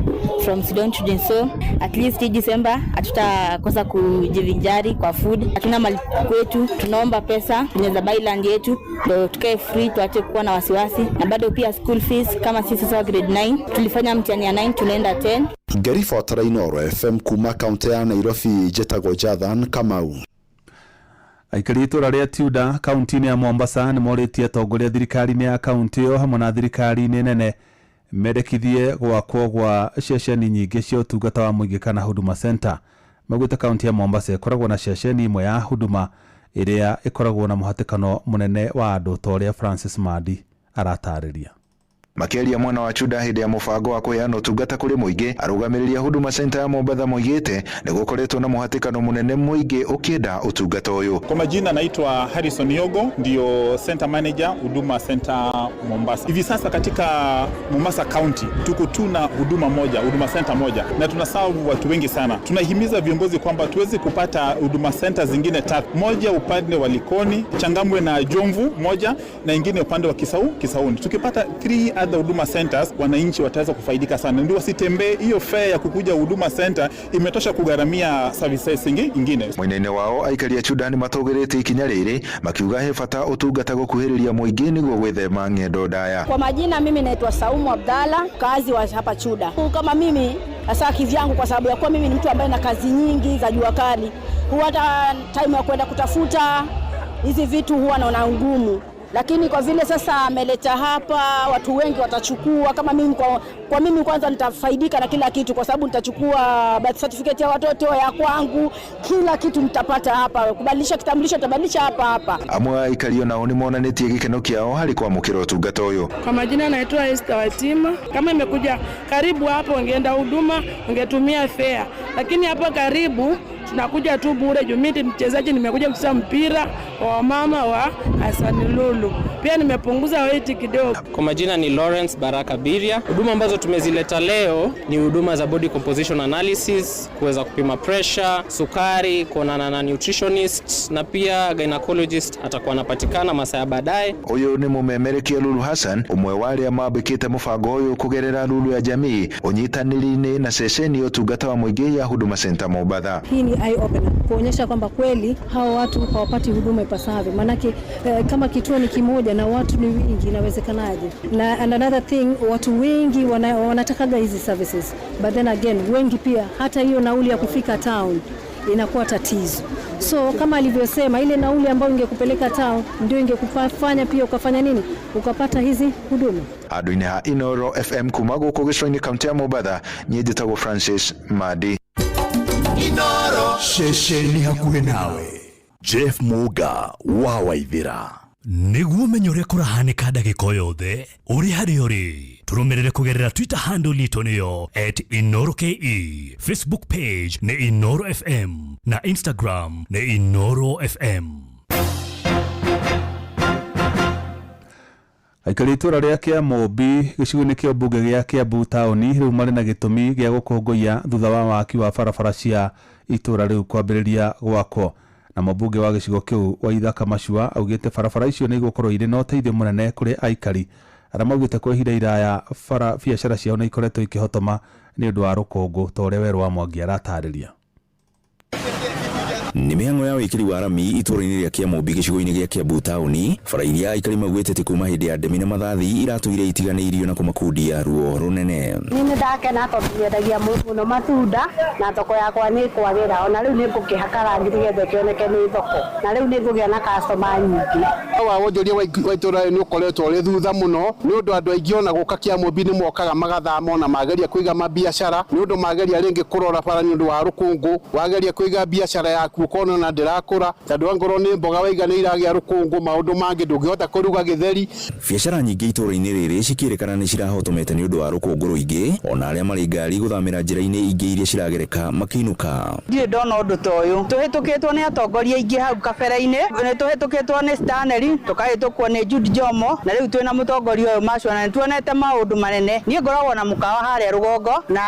from Sidon Children's Home. At least hii December hatutakosa kujivinjari kwa food. Hatuna mali kwetu, tunaomba pesa tunaweza buy land yetu ndio tukae free, tuache kuwa na wasiwasi. Na bado pia school fees, kama sisi sasa grade 9 tulifanya mtihani ya 9 tunaenda 10. Ngeribotera Inooro FM kuma kaunti ya Nairobi, njĩtagwo Jathan Kamau. Aikari itũra rĩa Tudor kaunti-inĩ ya Mombasa nĩ morĩtie atongoria thirikari-inĩ ya kaunti ĩyo hamwe na thirikari-inĩ nene mendekithie gwakwo gwa ceceni nyingĩ cia ũtungata wa mũingĩ kana Huduma Center. Maugĩte kaunti ya Mombasa ĩkoragwo na ceceni ĩmwe ya Huduma ĩrĩa ĩkoragwo na mũhatĩkano mũnene wa andũ ta ũrĩa Francis Mandi aratarĩria. Makĩaria mwena wa Chuda hĩndĩ ya mũbango wa kũheana ũtungata kũrĩ mũingĩ, arũgamĩrĩri a Huduma Center ya Mombatha moigĩte nĩ gũkoretwo na mũhatĩkano mũnene mũingĩ ũkĩenda ũtungata ũyũ. Kwa majina naitwa Harrison Yogo, ndio center manager Huduma Center Mombasa. Hivi sasa katika Mombasa County tuko tuna huduma moja, Huduma Center moja, na tunaserve watu wengi sana. Tunahimiza viongozi kwamba tuweze kupata Huduma Center zingine tatu, moja upande wa Likoni, Changamwe na Jomvu moja, na ingine upande wa Kisauni. Tukipata 3 other Huduma Centers, wananchi wataweza kufaidika sana. Ndio wasitembee, hiyo fare ya kukuja Huduma Center imetosha kugharamia services ingine. Mwena-inĩ wao aikari a Chuda nĩ matũgĩrĩtie ikinya rĩrĩ makiuga he bata ũtungata gũkuhĩrĩria mũingĩ nĩguo gwĩthema ng'endo ndaya. Kwa majina mimi naitwa Saumu Abdalla, kazi wa hapa Chuda. Kama mimi hasa kivyangu, kwa sababu ya kuwa mimi ni mtu ambaye na kazi nyingi za jua kali, huwa hata time ya kwenda kutafuta hizi vitu huwa naona ngumu. Lakini kwa vile sasa ameleta hapa, watu wengi watachukua. Kama mimi kwa mimi kwanza nitafaidika na kila kitu, kwa sababu nitachukua birth certificate ya watoto, ya kwangu, kila kitu nitapata hapa. Kubadilisha kitambulisho nitabadilisha hapa hapa. Amwe a aikari onao nĩ monanĩtie gĩkeno kĩao harĩ kwamũkĩra ũtungata ũyũ. Kwa majina naitwa Esther Watima. Kama imekuja karibu hapo, ungeenda huduma ungetumia fare, lakini hapa karibu tunakuja tu bure. Juu mimi mchezaji, nimekuja kucheza mpira wa mama wa Hassan Lulu, pia nimepunguza weight kidogo. Kwa majina ni Lawrence Baraka Biria. Huduma ambazo tumezileta leo ni huduma za body composition analysis, kuweza kupima pressure, sukari, kuonana na nutritionist na pia gynecologist atakuwa anapatikana masaa ya baadaye. Ũyũ nĩ mũmemerekia Lulu Hassan, ũmwe wa arĩa mambĩkĩte mũbango ũyũ kũgerera Lulu ya Jamii, ũnyitanĩri-inĩ na ceceni ya ũtungata wa mũingĩ ya Huduma Center Mombatha. Hii ni eye opener kuonyesha kwamba kweli hao watu hawapati huduma ipasavyo, maanake kama kituo ni kimoja na watu ni wingi, inawezekanaje? Na and another thing, watu wengi wanatakaga hizi services, but then again wengi pia hata hiyo nauli ya kufika town inakuwa tatizo. So kama alivyosema, ile nauli ambayo ingekupeleka town ndio ingekufanya pia ukafanya nini, ukapata hizi huduma. Handũ-inĩ ha Inooro FM kuma gũkũ gĩcũa-inĩ kaunti ya Mombatha, niĩ njĩtagwo Francis Madi. Inooro ceceni hakuhĩ nawe. Jeff Muga wa Waithĩra. Nĩguo ũmenye ũrĩa kũrahanĩka ndagĩka o yothe ũrĩ harĩa ũrĩ, tũrũmĩrĩre kũgerera Twitter handle itũ nĩyo @InooroKE, Facebook page nĩ Inooro FM na Instagram nĩ Inooro FM. Aikari itũra rĩa Kĩamũmbi gĩcigo-inĩ kĩa mbunge gĩa Kiambu taũni rĩu marĩ na gĩtũmi gĩa gũkũngũiya thutha wa waki wa barabara cia itũra rĩu kwambĩrĩria gwakwo. Na mũmbunge wa gĩcigo kĩu Waithaka Macua augĩte barabara icio nĩ igũkorwo irĩ na ũteithio mũnene kũrĩ aikari arĩa maugĩte kwa ihinda iraya bara biacara ciao nĩ ikoretwo ikĩhotoma nĩ ũndũ wa rũkũngũ ta ũrĩa Werũ wa Mwangi aratarĩria. Nĩ mĩhang'o ya wĩkĩri wa rami itũra-inĩ rĩa Kĩamũmbi gĩcigo-inĩ gĩa Kiambu taũni, bara iria aikari maugĩte atĩ kuma hĩndĩ ya ndemi na mathathi iratũire itiganĩirio na kũmakundia ruo rũnene. Niĩ nĩ ndakena tondũ nyendagia mũno matunda na thoko yakwa nĩ kwagĩra, ona rĩu nĩ ngũkĩhaka rangi nĩgetha ĩkĩoneke nĩ thoko, na rĩu nĩ ngũgĩa na customer nyingĩ. Wa wonjoria wa itũra rĩrĩ nĩ ũkoretwo ũrĩ thutha mũno nĩ ũndũ andũ aingĩ ona gũka Kĩamũmbi nĩ mokaga magathama ona mageria kũiga mabiacara nĩ ũndũ mageria rĩngĩ kũrora bara nĩ ũndũ wa rũkũngũ, wageria kũiga biacara yaku ũkona ona ndĩrakũra tondũ angorwo nĩ mboga waiga nĩ iragĩa rũkũngũ, maũndũ mangĩ ndũngĩhota kũruga gĩtheri. Biacara nyingĩ itũra-inĩ rĩrĩ cikĩrĩkana nĩ cirahotomete nĩ ũndũ wa rũkũngũ rũingĩ, ona arĩa marĩ ngari gũthamĩra njĩra-inĩ ingĩ iria ciragereka makĩinũka. Ndirĩ ndona ũndũ ta ũyũ. Tũhĩtũkĩtwo nĩ atongoria aingĩ hau kabere-inĩ, nĩ tũhĩtũkĩtwo nĩ Stanley, tũkahĩtũkwo nĩ Jude Jomo, na rĩu twĩna mũtongoria ũyũ Macua na nĩtuonete maũndũ manene. Niĩ ngoragwo na mũkawa harĩa rũgongo na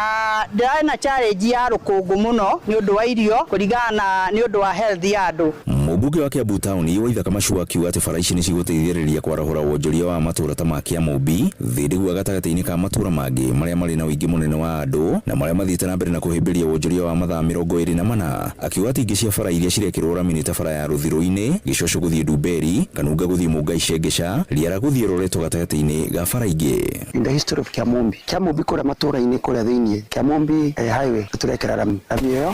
ndĩrarĩ na challenge ya rũkũngũ mũno nĩ ũndũ wa irio kũringana na nĩ ũndũ wa health ya andũ. Mũmbunge wa Kiambu taũni Waithaka Macua akiuga atĩ bara ici nĩ cigũteithĩrĩria kwarahũra wonjoria wa matũra ta ma Kĩamũmbi, Thĩndĩgua gatagatĩ-inĩ ka matũra mangĩ marĩa marĩ na ũingĩ mũnene wa andũ na marĩa mathiĩte na mbere na kũhĩmbĩria wonjoria wa mathaa 24. Akiuga atĩ ingĩ cia bara iria cirekĩrwo rami nĩ ta bara ya Rũthirũ-inĩ, Gĩcoco gũthiĩ Ndumberi, Kanunga gũthiĩ Mũngai Shengesha, Riara gũthiĩ Roreto gatagatĩ-inĩ ga bara ingĩ. In the history of Kĩamũmbi, Kĩamũmbi kũrĩa matũra-inĩ kũrĩa thĩiniĩ, Kĩamũmbi highway tũrekĩra rami. Rami ĩyo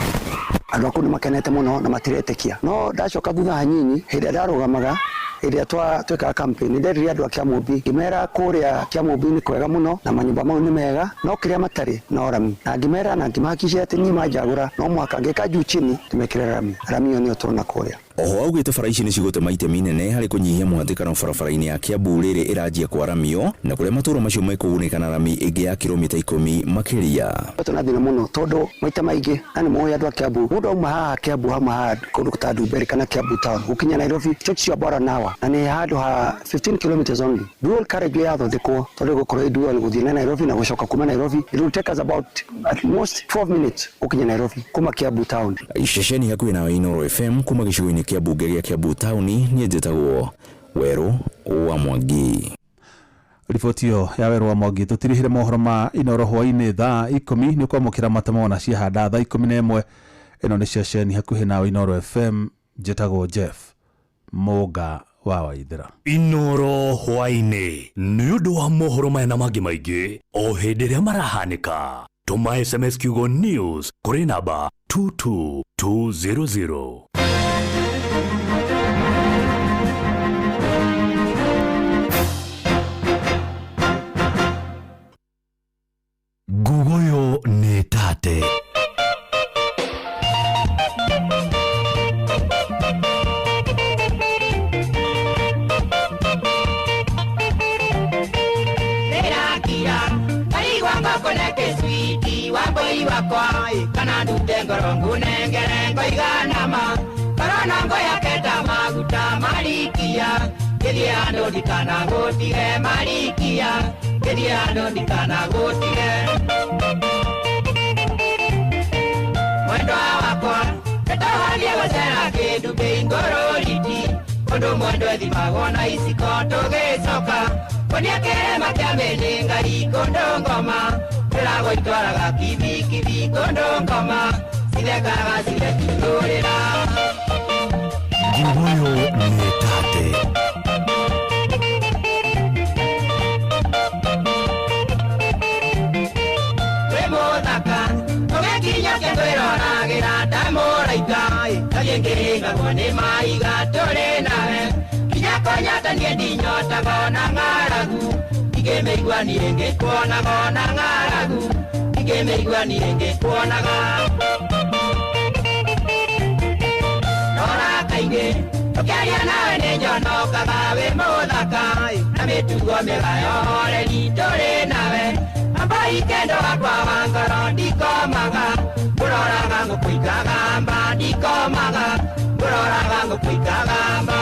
andũ a kũu nĩ makenete mũno na matiretĩkia. No ndacoka thutha hanini hĩndĩ ĩrĩa ndarũgamaga hĩndĩ ĩrĩa twekaga campaign nĩ nderire andũ a Kĩamũmbi ngĩmera kũrĩa Kĩamũmbi nĩ kwega mũno na manyũmba mau nĩ mega no kĩrĩa matarĩ no rami, na ngĩmera na ngĩmahakikishia atĩ niĩ manjagũra no mũhaka ngĩka juu chini ndĩmekĩre rami. Rami ĩyo nĩyo tũrona kũrĩa. Oho augĩte bara ici nĩ cigũtema itemi inene harĩ kũnyihia mũhatĩkano barabara-inĩ ya Kiambu rĩrĩ ĩranjia kwaramio na kũrĩa matũra macio mekũgunĩka na rami ĩngĩ ya kilomita 10 makĩria. Tũna thĩna mũno tondũ maita maingĩ na nĩ moĩ andũ a Kiambu, mũndũ auma haha Kiambu hauma haha kũndũ ta Ndumberi kana Kiambu town gũkinya Nairobi takes you about an hour na nĩ handũ ha 15 kilometers only. Dual carriageway yathondekwo tondũ ĩgũkorwo ĩ dual gũthiĩ na Nairobi na gũcoka kuma Nairobi, it will take us about at most 12 minutes gũkinya Nairobi kuma Kiambu town. Ceceni hakuhĩ nawe Inooro FM kuma gĩcigo-inĩ kĩa mbunge gĩa Kiambu taũni, niĩ njĩtagwo Werũ wa Mwangi. Riboti ĩyo ya Werũ wa Mwangi tũtirihire mohoro ma Inooro hwaĩ-inĩ thaa 10 nĩ ũkwamũkĩra matemo na ciahanda thaa 11. Ĩno nĩ ceceni hakuhĩ nawe Inooro FM, njĩtagwo Jeff Mũnga wa Waithĩra. Inooro hwaĩ-inĩ nĩ ũndũ wa mohoro maya na mangĩ maingĩ o hĩndĩ ĩrĩa marahanĩka. Tũma SMS kiugo news kũrĩ namba 22200. Ngugoyo nĩ tate. Kana ndute ngoro ngunengere ngoiganama korona ngoyaketa maguta marikia ngĩthiĩ handũ ndikanagũtige marikia ngĩthiĩ handũ ndikanagũtige mwendwa wakwa nĩtũhathiĩ gũcera kĩndũ mbĩ ngũrũriti ũndũ mwendwa ethimagwo na iciko tũgĩcoka kũnia kĩrĩma kĩa mĩnĩngai kũndũ ngoma ndĩragwo itwaraga kibikibi kũndũ ngoma cithekaga cigetutũrĩra. Ngugoyo nĩ tate. Wĩ mũthaka ũgĩkinya kĩngwĩroragĩra ta mũraika tathiĩ ngĩhĩngagwo nĩ maiga tũrĩ nawe kinya kũnyota niĩ ndinyotaga ona ng'aragu ingĩmĩigua niĩ ngĩkuonaga ona ng'aragu ingĩmĩigua niĩ ngĩkuonaga rora kaingĩ tũkĩaria nawe nĩ njonokaga wĩ mũthaka na mĩtugo mĩega ya ũhoreri tũrĩ nawe amba ikendo wakwa wa ngoro ndikomaga ngũroraga ngũkũ ikagamba ndikomaga ngũroraga ngũkũ ikagamba.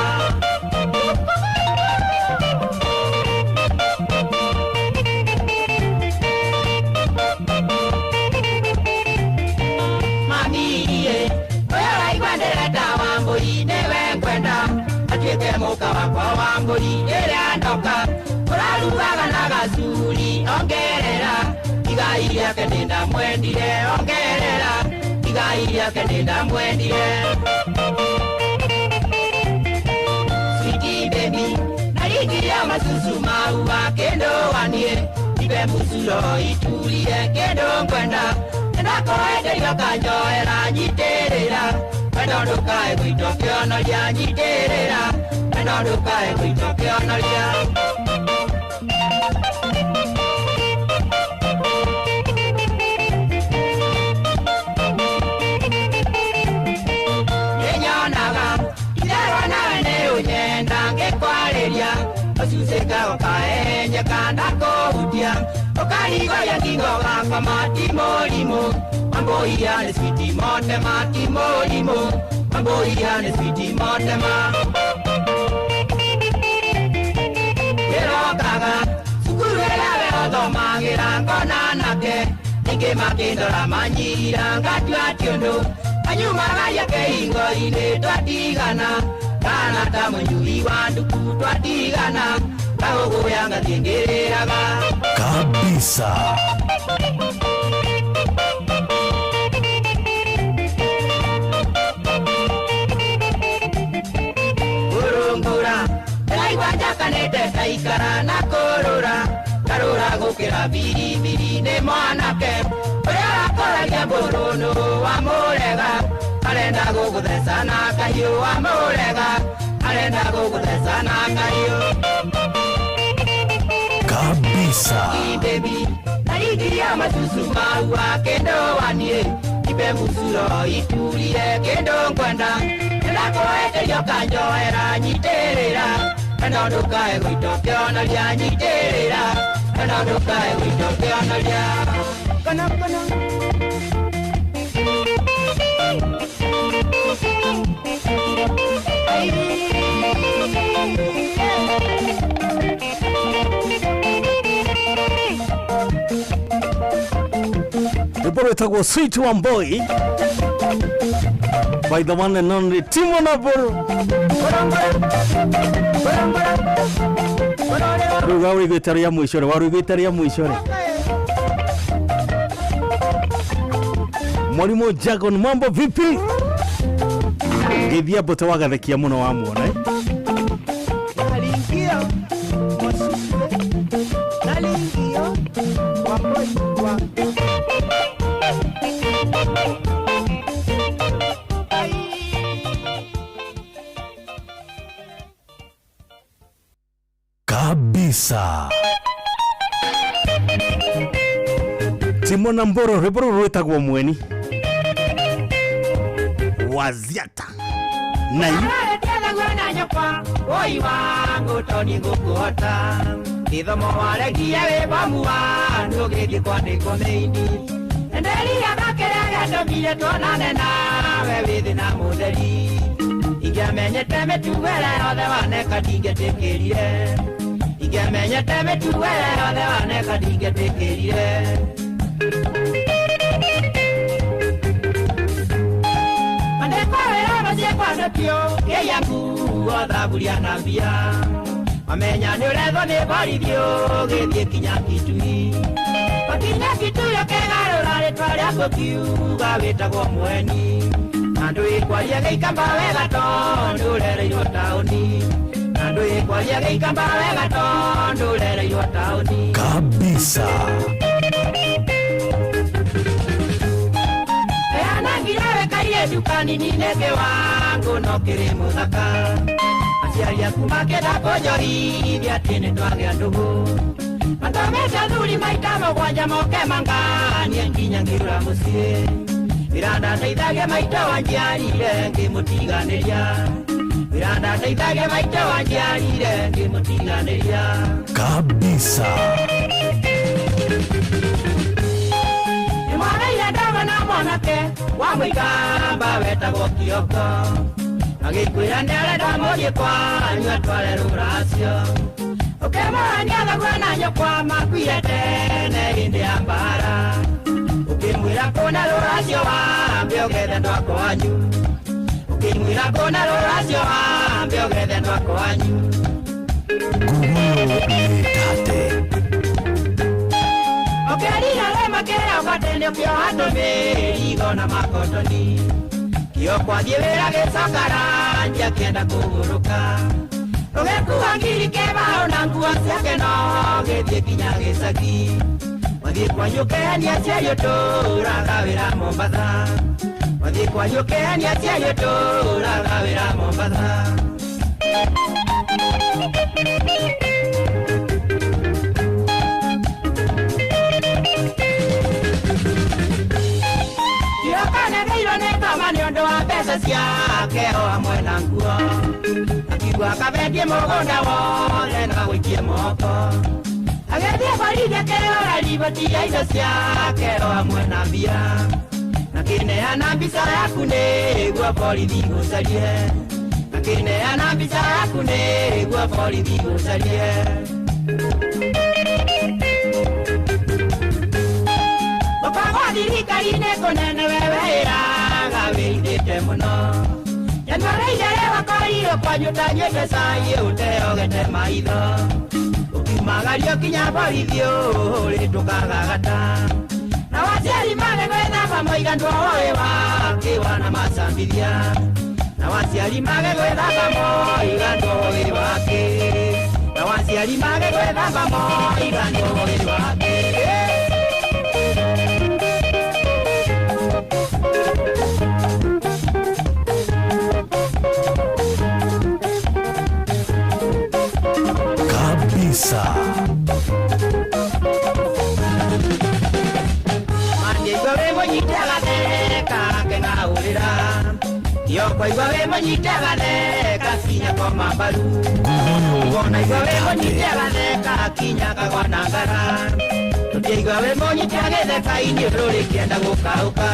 Mũka wakwa wa mbũri ĩrĩa ndoka ũrarugaga na gacuri ongerera igai rĩake nĩndamwendire ongerera igai rĩake nĩndamwendire. Sweetie baby narigia masusu maua kendo wanie ibe musuro itulie kendo ngwenda ndakoenderio kanjoera nyitĩrĩra wendo ndũkae gũitwo kĩonoria nyitĩrĩra wendo ndũkae gũitwo kĩonoria. Nĩnyonaga itherwa nawe nĩ ũnyenda ngĩkwarĩria ũcucĩka ũkaenyeka ndakũhutia ũkarigoria ngingo gakwa matimũrimũ Mamboia ni switi motema timolimo Mamboia ni switi motema. Ĩrokaga cukuru ĩrĩa we ũthomagĩra ngona nake ningĩ makĩndora manyira ngatua ti ũndũ anyumagaria kĩhingo-inĩ twatigana kana ta mũnyui wa nduku twatigana ngahũgũya ngathiĩ ngĩrĩraga kabisa. Kurungura ndaigua njakanĩte ndaikara na kũrũra ngarũra gũkĩra biribiri nĩ mwanake ũrĩa ũrakoragia mbũrũnũ wamũrega arenda gũgũtheca na kahiũ wamũrega arenda gũgũtheca na kahiũ kabisa. Baby narigiria masusu maua kendo wanie ibe musuro itulie kendo ngwenda ndakoenderio kanjoera nyitĩrĩra wendo ndũkae gũitwo kĩonoria nyitĩrĩra wendo ndũkae gũitwo kĩonoria. Kono kono Rwĩmbo rwĩtagwo Sweet Wamboi by the one and only Timo Naburu. Rĩu waũiguĩte rĩa mũico rĩ, waũiguĩte rĩa mũico rĩ. Mwalimu Jagon, mambo vipi? Ngĩthia mbũtũ wagathekia mũno wamuona. Kabisa. Timo na Mboro, rwĩmbo rũrũ rwĩtagwo Mweni Waziata na Oi wangu toni ngũkũhota gĩthomo waregie wĩ bomu wa ndũgĩthiĩ kwandĩkwo mĩini nderiaga kĩrĩa gĩatũmire tuonane nawe wĩ thĩna mũtheri ingĩamenyete mĩtugo ĩrĩa yothe waneka ndingĩtĩkĩrire ingĩamenyete mĩtugo ĩrĩa yothe waneka ndingĩtĩkĩrire. Mandĩkwo wĩra mũciĩ kwandĩkio kĩyaku othaburia na mbia mamenya nĩ ũrethwo nĩ borithi ũgĩthiĩ kinya Kitui wakinya Kitui ũkĩgarũra rĩtwa rĩaku kiuga wĩtagwo Mweni na ndwĩkwaria gĩikamba wega tondũ ũrereirwo taũni na ndwĩkwaria gĩikamba wega tondũ ũrereirwo taũni kabisa. Dukani nĩ wangu no kĩrĩ mũthaka aciari aku makĩenda kũnjohithia atĩ nĩ twagĩa ndũgũ matũmĩte athuri maita mũgwanja moke manganie nginya ngĩũra mũciĩ wĩra ndandeithagia maitũ wanjiarire ngĩmũtiganĩria wĩra ndandeithagia maitũ wanjiarire ngĩmũtiganĩria kabisa. Nĩmwagĩire ndogo na mwanake wa mũikamba wetagwo Kioko agĩkwĩra nĩarenda mũthiĩ kwanyu atware rũracio ũkĩmũrania thoguo na nyũkwa makuire tene hĩndĩ ya mbara ũkĩmwĩra kũna rũracio wambe ũgethe ndwa kwanyu Ũkĩmwĩra kũna rũracio wambe ũgethe ndwako wanyu. Nguguo nĩ tate. Ũkĩrira rema kĩrĩa ũbatene ũkĩoha tũmĩrigo na makotoni. Kĩo kwathiĩ wĩra gĩcoka ranji akĩenda kũgũrũka. Ũgĩkua ngiri kĩbaũ na nguo ciake no gĩthiĩ nginya gĩcagi. Wathiĩ kwanyu ũkehenia aciari ũtũraga wĩra Mombatha. Wathiĩ kwanyu ũkehenia aciari ũtũraga wĩra Mombatha. Kĩokanegeirwo nĩ ngoma nĩ ũndũ wa mbeca ciake o hamwe na nguo. Akiuga akabendie mũgũnda wothe na gũikie moko. Agĩthiĩ borithi akĩhũra riboti ya indo ciake o hamwe na mbia. Akĩneana mbica yaku nĩguo borithi gũcarie. Akĩneana mbica yaku nĩguo borithi gũcarie. Mũbango wa thirikari-inĩ kũnene we wĩraga wĩithĩte mũno. Januarĩ igĩrĩ wakorirwo kwanyu ũtanyuĩte cai ũteogete maitho. Ũkiumagario kinya borithi ũrĩtũkagagata. Na waciari mage gwĩthamba moiga ndwoĩ wakĩ wanamacambithia. Na waciari mage gwĩthamba moiga ndwoĩ wakĩ. Na waciari mage gwĩthamba moiga ndwoĩ wakĩ. Kabisa. Mandiigua wĩ mũnyite gatheka keng'aũrĩra. Kĩoko igua wĩ mũnyite gatheka kinya koma mbaru. Ngona igua wĩ mũnyite gatheka kinya kagwa na ngara. Tũtiaigua wĩ mũnyite gĩtheka-inĩ rũrĩkĩenda gũkaũka.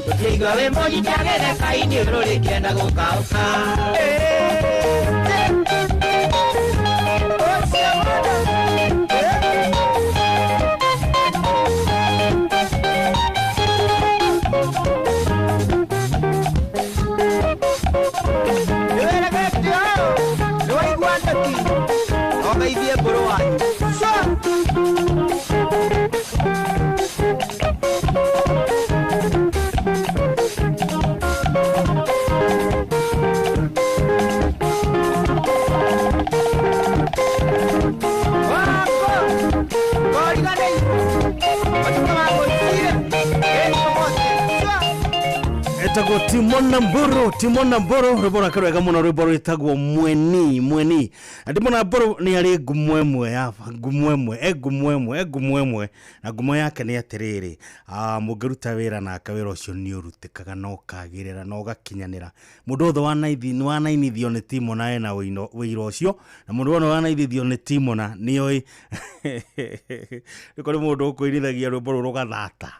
Tũtiaigua wĩ mũnyite gĩtheka-inĩ rũrĩkĩenda gũkaũka. Ogeithie mbũrũ wanyu. Etagwo Timona Mburu, Timona Mburu, rwĩmbo rwake rwega mũno, rwĩmbo rwĩtagwo Mweni, Mweni. Na Timona Mburu nĩ arĩ ngumo ĩmwe ya ngumo ĩmwe, e ngumo ĩmwe, e ngumo ĩmwe, na ngumo yake nĩ atĩrĩrĩ, mũngĩruta wĩra nake wĩra ũcio nĩ ũrutĩkaga na ũkagĩrĩra na ũgakinyanĩra. Mũndũ wothe wanainithio nĩ Timona ena wĩira ũcio, na mũndũ wothe wanainithio nĩ Timona nĩoĩ nĩ kũrĩ mũndũ ũkũinithagia rwĩmbo rũrũ rũgathata.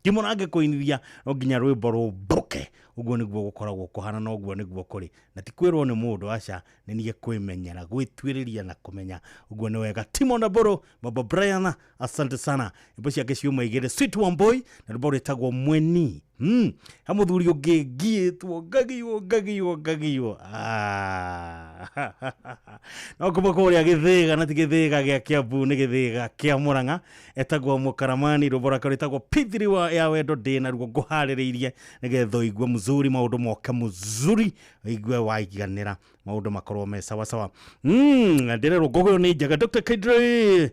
Timona angĩkũinithia no nginya rwĩmbo rũmbũke. Ũguo nĩguo gũkoragwo kũhana na ũguo nĩguo kũrĩ. Na ti kwĩrwo nĩ mũndũ, aca, nĩ niĩ kwĩmenyera, gwĩtuĩrĩria na kũmenya. Ũguo nĩ wega. Timona Mburu, Baba Brian, asante sana. Nyĩmbo ciake ciuma igĩrĩ, Sweet One Boy na rwĩmbo rwĩtagwo Mweni. He mũthuri ũngĩ ngiĩtwo, ngagiywo, ngagiywo, ngagiywo. No kuma kũrĩa Gĩthĩga, na ti Gĩthĩga gĩa Kĩambu, nĩ Gĩthĩga kĩa Mũrang'a, etagwo Mũkaramani, rwĩmbo rwake rwĩtagwo Pithiri ya wendo ndĩ naruo ngũharĩrĩirie nĩgetha ũigue mzuri, maũndũ moke mzuri, ũigue waiganĩra, maũndũ makorwo me sawa sawa. Ndĩrerwo ngũgũyũ nĩ njega. Dr. Kidre,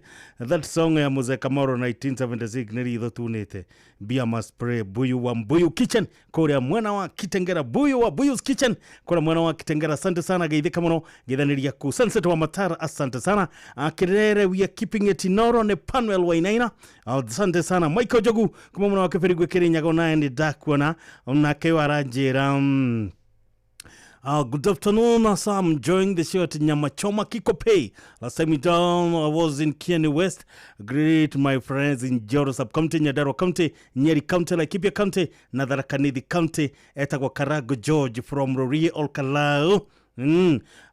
that song ya Mzee Kamoro 1976 nĩ ritho tunĩte. Bia must pray, Buyu wa Mbuyu Kitchen kũrĩa mwena wa Kitengera, Buyu wa Buyu's Kitchen kũrĩa mwena wa Kitengera. Asante sana, geithĩka mũno, geithanĩria ku Sunset wa Matara, asante sana. Kirere, we are keeping it inoro nĩ Panuel Wainaina, asante sana. Michael Jogu kuma mwena wa Kĩbĩrigwe Kĩrĩnyaga, onaye nĩ ndakuona onake aranjĩra Good afternoon, sir. I'm enjoying the show at Nyamachoma Kikopey. Last time down, I was in Kieni West. Greet my friends in Joro Sub-County, Nyandarua County, Nyeri County, Laikipia County, na Tharaka Nithi County. Etagwo Karago George from Rorie Olkalou.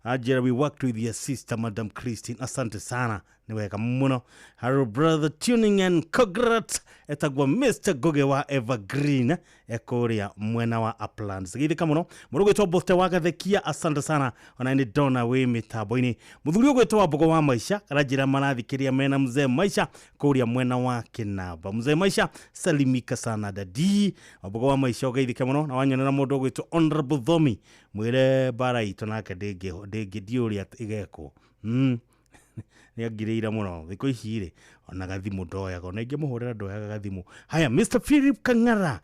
Ajira, we worked with your sister Madam Christine, asante sana, nĩ wega mũno. Hello brother, tuning in, congrats. Etagwo Mr Ngugi wa Evergreen, ekũrĩa mwena wa Uplands. Geithĩka mũno. Mũndũ ũgwĩtwo Bote wa Gathekia, asante sana, ona nĩ ndona wĩ mĩtambo-inĩ. Mũthuri ũgwĩtwo wa Mbogo wa Maisha aranjĩra marathikĩria mena mzee Maisha kũrĩa mwena wa Kĩnamba. Mzee Maisha, salimika sana dadi. Mbogo wa Maisha, ũgeithĩke mũno. Na wanyonera mũndũ ũgwĩtwo Honorable Thomi, mwĩre mbara itũ nake ndĩngĩ ndiũ ũrĩa ĩgekwo. Nĩ angirĩire mũno thikũ ici rĩ, ona gathimũ ndoyaga, ona ingĩmũhũrĩra ndoyaga gathimũ. Haya, Mr Philip Kang'ara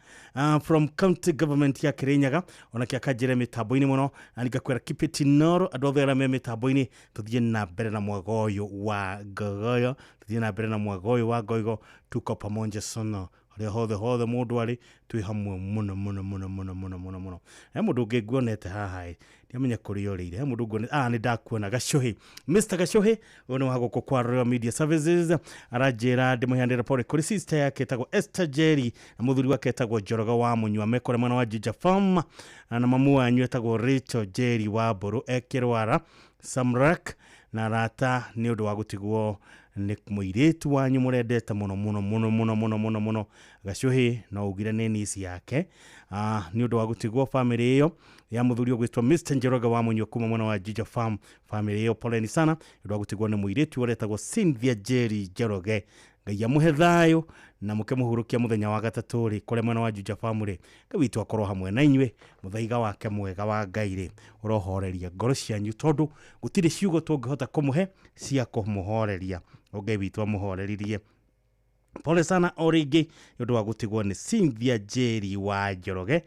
from county government ya Kirinyaga, onake akanjĩra mĩtambo-inĩ mũno, na nĩngakwĩra keep it Inoro. Andũ othe arĩa me mĩtambo-inĩ, tũthiĩ na mbere na mwaga ũyũ wa ngogoyo, tũthiĩ na mbere na mwaga ũyũ wa ngoigo. Tuko pamoja sana harĩa hothe hothe mũndũ arĩ, twĩ hamwe mũno mũno mũno mũno mũno mũno mũno. He mũndũ ũngĩ nguonete haha ĩ, ndiamenya kũrĩa ũrĩire. He mũndũ nguonete, nĩ ndakuona, Gacuhi, Mr Gacuhi, ũyũ nĩ wa gũkũ kwa Royal Media Services, aranjĩra ndĩmũheanĩre pole kũrĩ sister yake ĩtagwo Esther Jerry na mũthuri wake etagwo Njoroge wa Mũnyua, mekũrĩa mwena wa Juja Farm, na mamu wanyu etagwo Rachel Jerry wa Mbũrũ, ekĩrwara Samrak na arata nĩ ũndũ wa gũtigwo nĩ mũirĩtu wanyu mũrendete mũno mũno mũno mũno mũno mũno mũno. Gacuhi no ugire nĩ nici yake, nĩ ũndũ wa gũtigwo famĩlĩ ĩyo ya mũthuri ũgwĩtwo Mr Njoroge wa Mũnyua kuma mwena wa Juja Farm. Famĩlĩ ĩyo poleni sana nĩ ũndũ wa gũtigwo nĩ mũirĩtu ũretagwo Cynthia Jerry Njoroge. Ngai amũhe thayũ na mũkĩmũhurũkia mũthenya wa gatatũ rĩ, kũrĩa mwena wa Juja Farm rĩ, Ngai witũ akorwo hamwe na inyuĩ. Mũthaiga wake mwega wa Ngai rĩ, ũrohoreria ngoro cianyu, tondũ gũtirĩ ciugo tũngĩhota kũmũhe cia kũmũhoreria. Ngai witũ amũhoreririe. Pole sana o rĩngĩ nĩ ũndũ wa gũtigwo nĩ Cynthia Jerry wa Njoroge.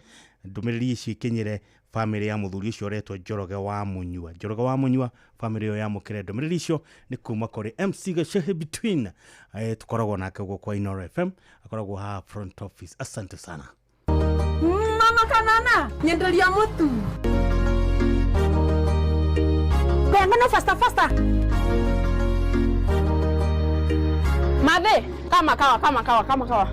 Ndũmĩrĩri ici ikinyĩre famĩlĩ ya mũthuri ũcio ũretwo Njoroge wa Mũnyua. Njoroge wa Mũnyua, famĩlĩ ĩyo yamũkĩre ndũmĩrĩri icio nĩ kuma kũrĩ MC Gacehe Between. Tũkoragwo nake gũkũ kwa Inoro FM, akoragwo haha front office. Asante sana. Mama kanana, nyenderia mutu. Ngano faster faster. Mathe, kama kawa kama kawa kama kawa.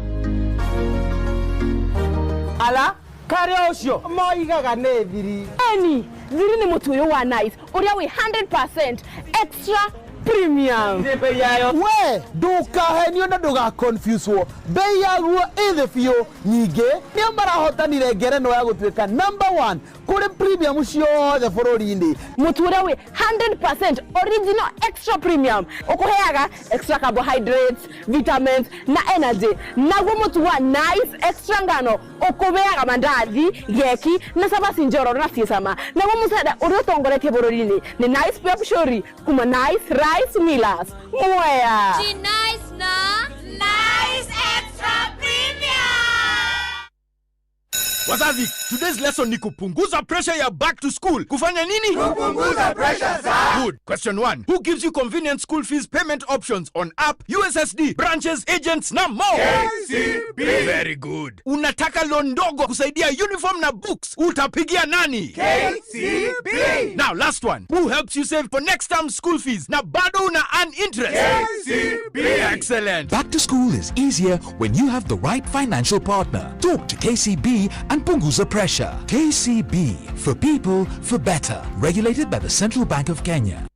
Ala, kare ucio moigaga nĩ thiri. Eni, thiri nĩ mũtu ũyũ wa Nice, ũrĩa wĩ 100% extra premium. Bei yayo. We, ndukahenio na ndugaconfuswo. Bei yaguo ĩ thĩ biũ. Nyingĩ nĩo marahotanire ngerenwa ya gũtuĩka number 1 kũrĩ premium ciothe bũrũri-inĩ. Mũtu ũrĩa wĩ 100% original extra premium ũkũheaga extra carbohydrates, vitamins na energy. Naguo mũtu wa Nice extra ngano ũkũheaga mandathi, geki na cabaci njororo na ciĩ cama. Naguo mũcere ũrĩa ũtongoretie bũrũri-inĩ nĩ Nice Pep Shori kuma Nice Rice Millers. Mwea. Nice na Nice Extra Premium. Wazazi, today's lesson ni kupunguza pressure ya back to school. Kufanya nini? Kupunguza pressure za. Good. Question 1. Who gives you convenient school fees payment options on app, USSD, branches, agents na more? KCB. Very good. Unataka loan ndogo kusaidia uniform na books. Utapigia nani? KCB. Now last one. Who helps you save for next term school fees na bado una earn interest? KCB. Excellent. Back to school is easier when you have the right financial partner. Talk to KCB and punguza pressure. KCB, for people, for better. Regulated by the Central Bank of Kenya.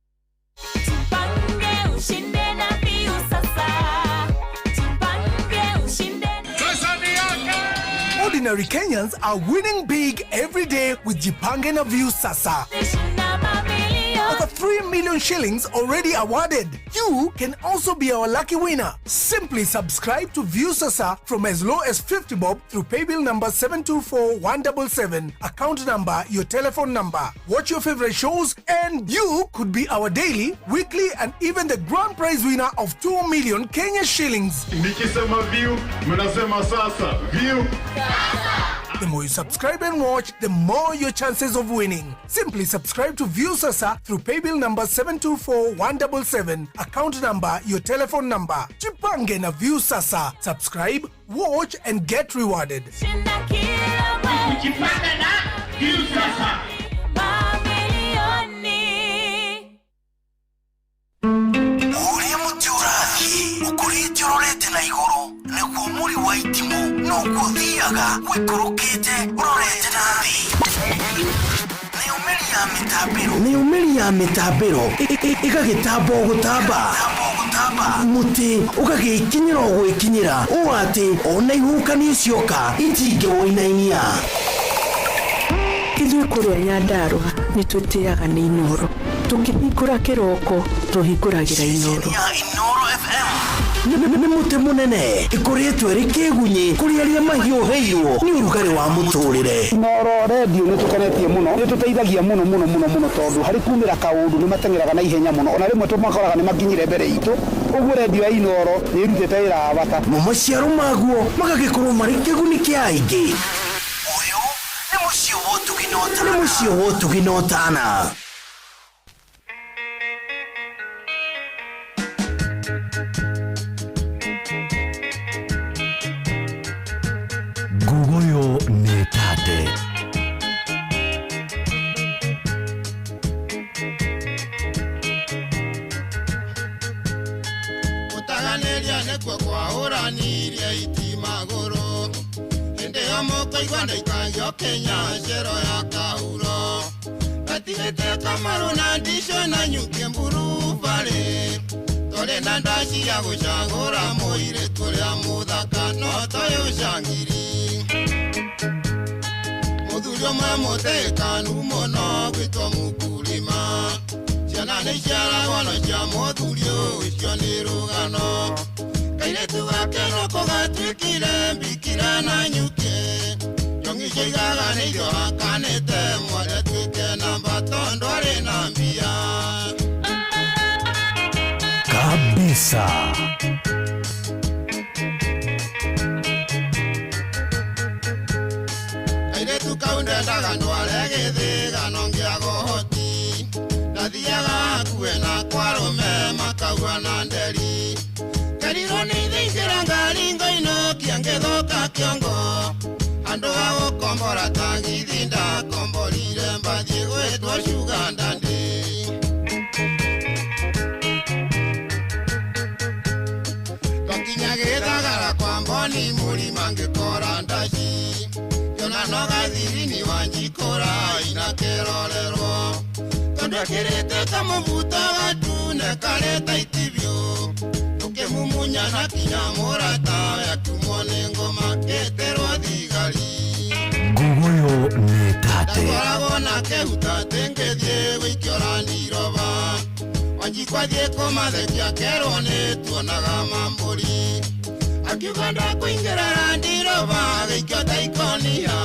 Ordinary Kenyans are winning big every day with Jipange na Viusasa. Over 3 million shillings already awarded. You can also be our lucky winner. Simply subscribe to Viusasa from as low as 50 bob through paybill number 724177, account number, your telephone number. Watch your favorite shows and you could be our daily, weekly and even the grand prize winner of 2 million Kenya shillings. Nikisema view, mnasema sasa. View. The more you subscribe and watch, the more your chances of winning. Simply subscribe to Viusasa through paybill number 724177, account number, your telephone number. Jipange na Viusasa. Subscribe, watch and get rewarded. Jipange na Viusasa. Ũrĩa mũtĩ ũrathiĩ ũkũrĩte ũrorete na igũrũ nĩguo mũri wa itimũ noguo ũthiaga wĩikũrũkĩte ũrorete na thĩ. Nayo mĩri Nayo mĩri ya mĩtambĩro ĩgagĩtamba o gũtamba, mũtĩ ũgagĩkinyĩra o gwĩkinyĩra ũũ atĩ ona ihuhũkanio cioka itingĩwũinainia. Ithuĩ kũrĩa Nyandarũa nĩ twĩtĩaga nĩ Inooro. Tũkĩhingũra kĩroko tũhingũragĩra Inooro. Nĩ mũtĩ mũnene ĩkoretwo ĩrĩ kĩgunyĩ kũrĩ arĩa mahiũhĩirwo nĩ ũrugarĩ wa mũtũrĩre. Inooro redio nĩ tũkenetie mũno, nĩ tũteithagia mũno mũno mũno mũno tondũ harĩ kumĩra kaũndũ nĩ mateng'eraga na ihenya mũno, ona rĩmwe tũmakoraga nĩ makinyire mbere itũ. Ũguo redio ya Inooro nĩ ĩrutĩte wĩra wa bata. Mo maciaro maguo magagĩkorwo marĩ kĩguni kĩa aingĩ. Ũyũ nĩ mũciĩ wa ũtugi na ũtana. Nĩ mũciĩ wa ũtugi na ũtana. Nguguyo nĩ tate. Gũtaganĩria nĩkuo kwahũranirie itimagũrũ hĩndĩ ĩyo mũkũigua ndaikagio Kenya cero ya kahuro gatigĩte kamaru na ndico na nyuki mburubarĩ tũrĩ na ndaci ya gũcagũra mũirĩtu ũrĩa mũthaka no toyũ cangiri mũthuri ũmwe mũtĩkanu mũno gwĩtwo mũkulima ciana nĩ ciaragwo no cia mũthuri ũcio nĩ rũgano kairĩtu gake noko gatuĩkire mbikira na nyuki njong'i ciaigaga nĩ irio akanĩte mwarĩ atuĩke namba tondũ arĩ na mbia. Kabisa. Kairĩtu kau ndendaga ndware gĩthĩga no ngĩaga ũhoti ndathiaga hakuhĩ na kwarũme makaua na nderi kerirwo nĩ ithe ingĩra ngari ngoinũkia ngĩthũka kĩongo andũ a gũkombora tagithi ndakomborire mbathiĩ gwĩtwo Sugar Daddy. Twakinya gĩthagara kwa mboni mũrima ngĩkora ndaci ngĩona no gathirini wanjikũra ina kĩrorerwo tondũ ekĩrĩte kamũbuto gatune karĩ ta itibio tũkĩmumunya na kinya mũratawe akiumwo nĩ ngoma kĩtĩrwo thigari. Nguguyo nĩ tate. Ndakoragwo na kĩhuta atĩ ngĩthiĩ gũikio Randiroba wanjikwathiĩ kũmathekia kerwo nĩ tuonaga mambũri akiuga ndakũingĩra Randiroba agĩikio ta ikonia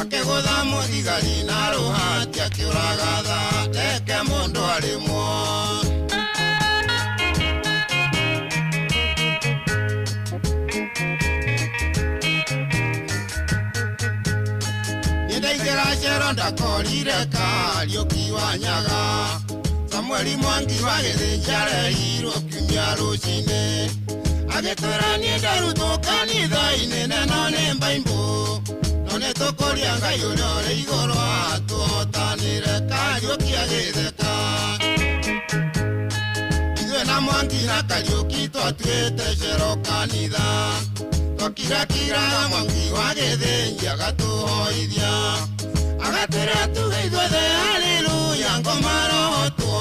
akĩgũtha mũthigari na rũhati akĩũraga thaa ndeke mũndũ arĩmwo. Niĩ ndaingĩra cero ndakorire Kariũki wa Nyaga Samueli Mwangi wa Gĩthĩnji arerirwo kiumia rũcinĩ agĩtwĩra niĩ ndarutwo kanitha-inĩ neno nĩ mbaimbũ no nĩ tũkũria Ngai ũrĩa ũrĩ igũrũ atũhotanĩre Kariũki agĩtheka. Ithuĩ na Mwangi na Kariũki twatuĩte cero kanitha twakirakiraga Mwangi wa Gĩthĩnji agatũhoithia agatwĩra tuge ithuothe haleluya ngoma rohotwo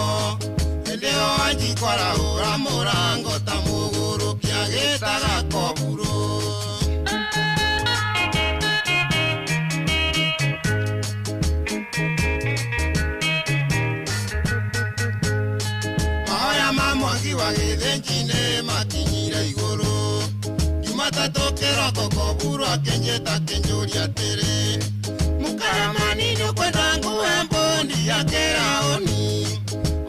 hĩndĩ ĩyo Wanjikũ arahũra mũrango ta mũgũrũki agĩtaga koburo. Mahoya ma Mwangi wa Gĩthĩnji nĩ makinyire igũrũ Jumatatũ kĩroko koburo akĩnjĩta akĩnjũria atĩrĩ mũkaramani nĩ ũkwenda nguhe mbondi ya kĩraũni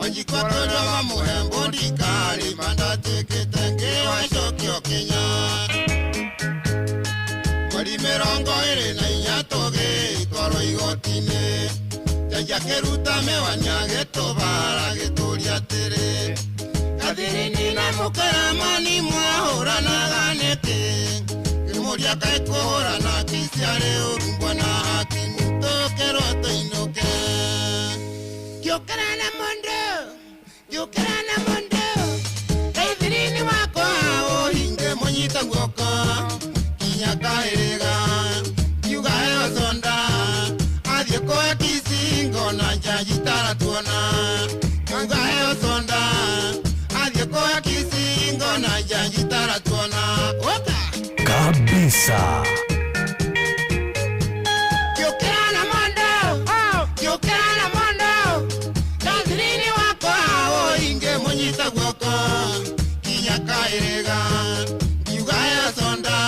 Wanjikũ akĩũria mamũhe mbondi karĩma ndatuĩkĩte ngĩwacokio Kenya mweri 24 tũgĩtwarwo igoti-inĩ jaji akĩruta mĩwani agĩtũbara agĩtũria atĩrĩ Gathirini na mũkaramani mwahũranaga nĩkĩ ngĩmũria kaĩ kũhũrana kiciarĩ ũrumbwa na hakimu tũkerwo tũinũke. Ngĩũkĩra na mũndũ ngĩũkĩra na mũndũ Gathirini wakwa ũhinge mũnyite guoko kinya kahĩrĩga ngiuga heo sonda athiĩ kũhe kicingo na njanji taratuona kiuga heo sonda athiĩ kuoya kicingo na njanji taratuona oka Kabisa. Kiukira na mondo kiukira na mondo Tanzini wakwa oinge munyita guoko kinya kairega kiuga heo sonda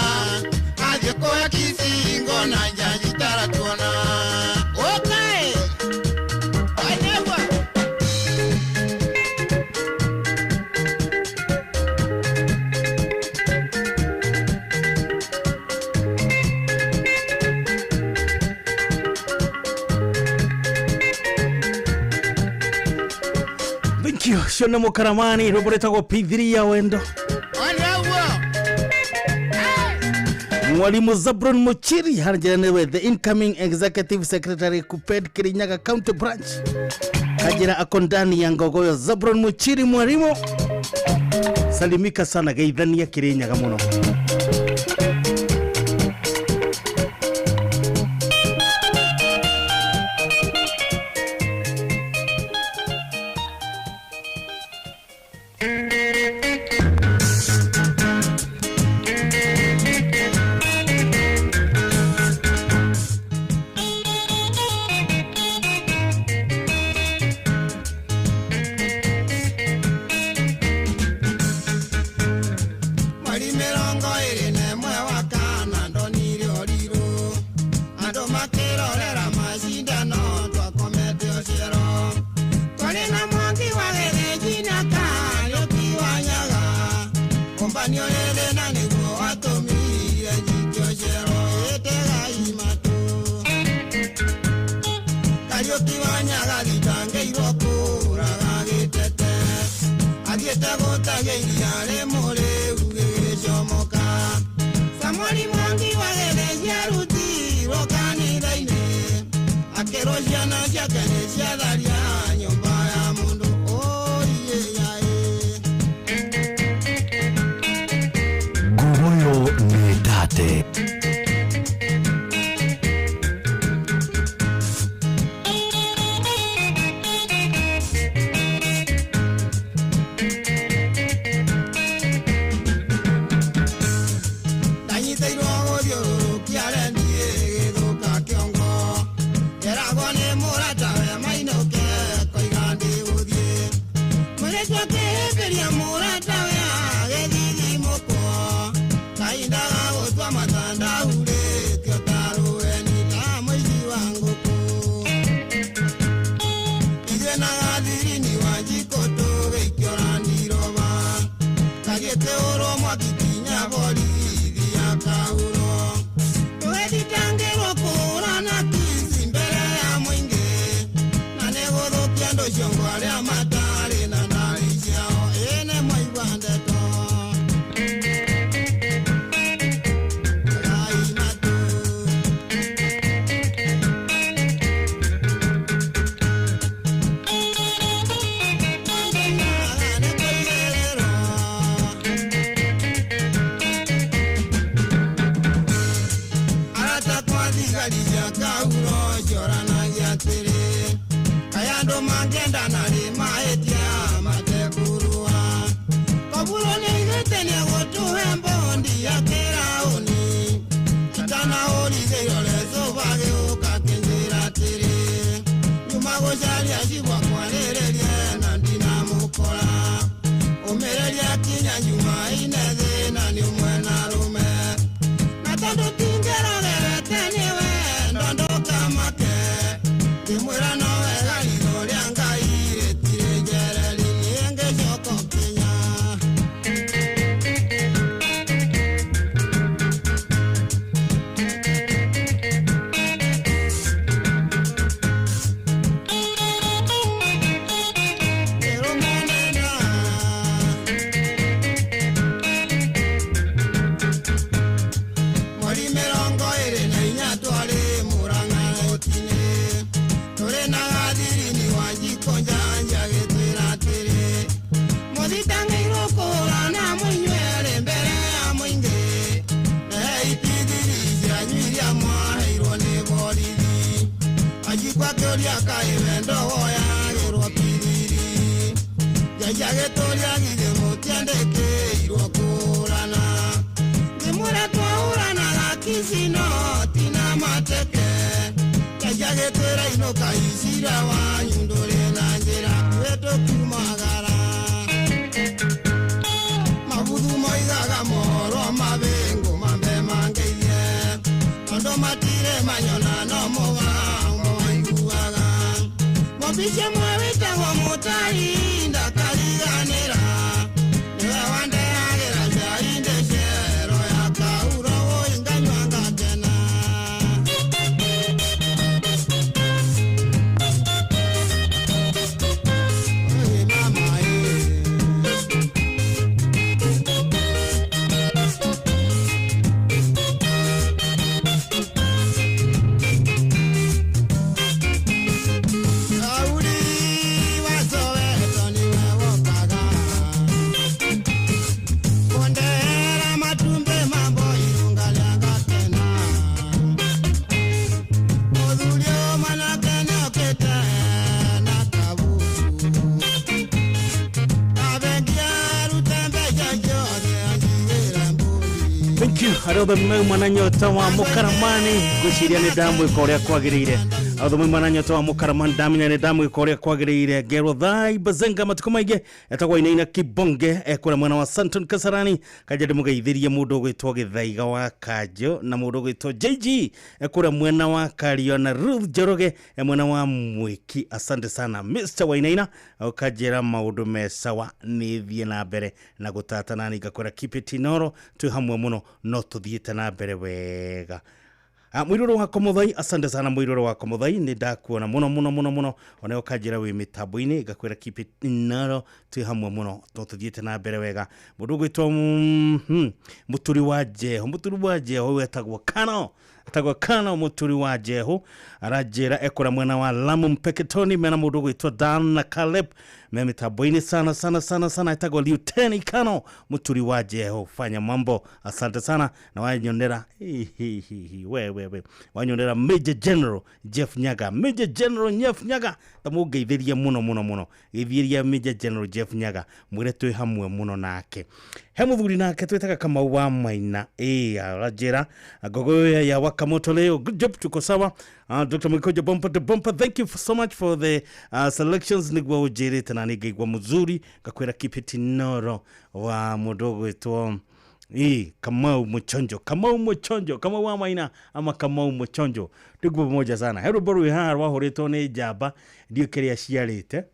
athiĩ kuoya kicingo na njanji taratuona okay. Anegwa. Thank you. Shona Mukaramani rwĩmbo rwĩtagwo P3 ya wendo. Mwalimu Zabron Muchiri harajira niwe the incoming executive secretary Kuped Kirinyaga County Branch. Kajira ako ndani ya Ngogoyo. Zabron Muchiri mwalimu, salimika sana, geithania Kirinyaga muno. Mweri mĩrongo ĩrĩ na ĩmwe wa kana ndonire ũrirũ andũ makĩrorera macindano twakomete ũcero twarĩ na Mwangi wa Gĩthĩnji na Kariũki wa Nyaga ũmbanio rĩrĩ na nĩguo watũmire njikio cero ĩtegai matũ Kariũki wa Nyaga thitangĩirwo kũraga gĩtete athiĩte gũtagia iria rĩmũrĩu gĩgĩcomoka Samueli Mwangi wa Gĩthĩnji arutirwo kanitha-inĩ akĩrwo ciana ciake nĩ ciatharia nyũmba ya mũndũ ũiĩyaĩ. Nguruyo nĩ tate. Ndanyitĩirwo gũthiũrũrũkia rendi ĩgĩthũka kĩongo eragwo nĩ mũratawe mainũke koiga ndĩgũthiĩ mũirĩtu akĩhĩmbĩria mũratawe agĩthithimũkwo kahinda ga gũtua matandahurĩtio ta rũheni ta mũici wa ngũkũ ithuĩ na gathirini wa njikũ tũgĩikio randiroba kagĩtĩũrwo mwaki kinya borithi ya kahuro tũgĩthitangĩrwo kũhũrana kici mbere ya mũingĩ na nĩ gũthũkia andũ ciongo arĩa matarĩ na ndari ciao ĩĩ nĩ mwaigua ndeto. Gai matũ. Arata kwa thigari cia kahuro cioranagia atĩrĩ kaĩ andũ mangĩendana rĩ mahĩtia matekũrũa koburo nĩaigĩte nĩegũtũhe mbondi ya kĩraũni itanahũrithĩirio recũba gĩũka kĩnjĩra atĩrĩ nyuma gũcaria cibwa kwarĩrĩrie na ndinamũkora ũmĩrĩria kinya Jumaine thĩna nĩ ũmwe na rũme na tondũ tingerogerete nĩwe ndondoka make ngĩmwĩra no wega ritho rĩa Ngai rĩtirĩ njereri niĩ ngĩcoka Kenya. Mweri mĩrongo ĩrĩ na inya twarĩ Murang'a rũcinĩ tũrĩ na gathirini wa njiko njanja gĩtwĩra atĩrĩ mũthitangĩirwo kũhũrana mũinyuerĩ mbere ya mũingĩ rehei ithiri cianyu iria mwaheirwo nĩ borithi anjikwa akĩũria kaĩ wendo woya. Ngai agĩtũria githĩ mũtiandĩkĩirwo kũrana ngĩmwĩra twahũranaga kicino tina mateke Ngai agĩtwĩra inũka icira wanyu ndũrĩ na njĩra wĩtũkumagara mabuthu moigaga mohoro mabĩngũ mambe mangeithie tondũ matirĩ manyona no mũgambo maiguaga mũmbici mwe wĩtagwo mũtari ndakariganĩra nĩwe wandeagĩra cai ndĩ cero ya kauro wũi nganyua ngakena. Oi mama ĩ. Sauli wa Soweto niwe wokaga kondera matumbe mambo irunga ngakena muthuri ũyũ mwanake nĩokĩte na kabubu kabengi arute mbeca ciothe anjigĩre mbũri. Thank you arä othe mauma na nyota wa mũkaramani ngwĩciria nĩ ndamwĩka ũrĩa kwagĩrĩire othe mauma na nyota wa mũkaramani ndamenya nĩ ndamwĩka ũrĩa kwagĩrĩire ngerwo thai bazenga matukũ maingĩ etagwo inaina kibonge ekũrĩa mwena wa Santon Kasarani kanja ndĩmũgeithĩrie mũndũ ũgwĩtwo Gĩthaiga wa Kanjũ na mũndũ ũgwĩtwo JG ekũrĩa mwena wa Kario na Ruth Njoroge e mwena wa Mwĩki. Asante sana Mr Wainaina ũkanjĩra maũndũ me sawa nĩ thiĩ na mbere na gũtata nani ngakwĩra keep it inoro twĩ hamwe mũno no tũthiĩte na mbere wega. Mwiruru wa Komuthai, asante sana mwiruru wa Komuthai nĩ ndakuona mũno mũno mũno mũno ona ũkanjĩra wĩ mĩtambo-inĩ ngakwĩra keep it inoro twĩ hamwe mũno no tũthiĩte na mbere wega. Mũndũ ũgwĩtwo mũturi wa Jeho, mũturi wa Jeho wetagwo Kano, etagwo Kano mũturi wa Jeho aranjĩra ekũra mwena wa Lamu Mpeketoni mena mũndũ ũgwĩtwo Dan na Caleb me mĩtambo-inĩ sana sana sana sana etagwo Lieutenant Kano mũturi wa Jeho fanya mambo asante sana na wanyonera hi we we we wanyonera Major General Jeff Nyaga, Major General Jeff Nyaga tamũngeithĩrie mũno mũno mũno geithĩria Major General Jeff Nyaga mwĩre twĩ hamwe mũno nake. He mũthuri nake twĩtaga Kamau wa Maina aranjĩra ngogoyo ya wakamoto leo good job tuko sawa. Dr. Mwikojo bompa to bompa, thank you so much for the selections nĩguo ũnjĩrĩte na nĩngaigua mũzuri ngakwĩra keep it inoro wa mũndũ ũgwĩtwo Kamau Muchonjo, Kamau Muchonjo, Kamau wa Maina ama Kamau Muchonjo tuko pamoja sana. He rwĩmbo rwĩ haha rwahũrĩtwo nĩ njamba ndiũĩ kĩrĩa ciarĩte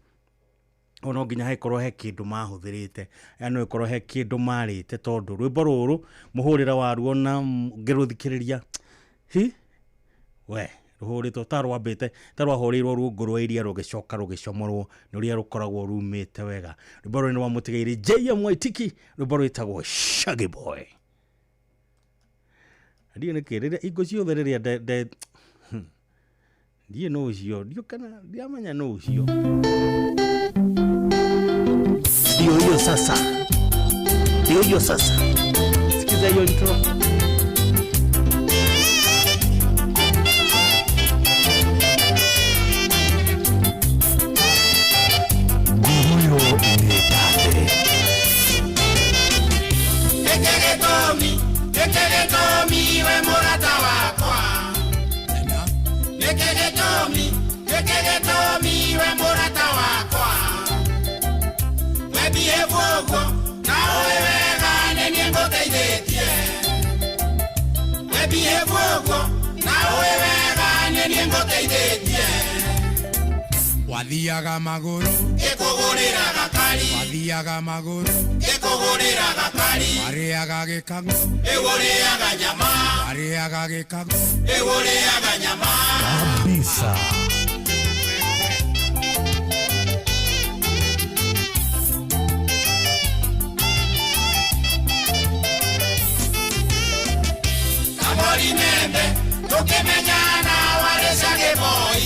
ono nginya hekorwo he kĩndũ mahũthĩrĩte no ĩkorwo he kĩndũ marĩte tondũ rwĩmbo rũrũ mũhũrĩre waruo na ngĩrũthikĩrĩria hi we rũhũrĩtwo ta rwambĩte ta rwahũrĩirwo rungu rwa iria rũgĩcoka rũgĩcomorwo nĩ ũrĩa rũkoragwo rumĩte wega. Rwĩmbo rũrũ nĩ rwa mũtigairĩ JM Waitiki, rwĩmbo rwĩtagwo Shaggy Boy. Ndiũ nĩkĩ rĩrĩa hingo ciothe rĩrĩa ndiĩ nũ ũcio ndiũ kana ndiamenya nũ ũcio. Ndio hiyo sasa, ndio hiyo sasa, sikiza hiyo intro. Nĩkĩgĩtũmi we mũrata wakwa nĩkĩgĩtũmi nĩkĩgĩtũmi we mũrata wakwa we behave ũguo na ũĩ wega nĩ niĩ ngũteithĩtie we behave ũguo na ũĩ wega nĩ niĩ ngũteithĩtie Wathiaga magũrũ ngĩkũgũrĩra gakari wathiaga magũrũ ngĩkũgũrĩra gakari warĩaga gĩkang'ũ ĩgũrĩaga nyama warĩaga gĩkang'ũ ĩgũrĩaga nyama kabisa. Kamori membe tũkĩmenyana warĩ Shaggy Boy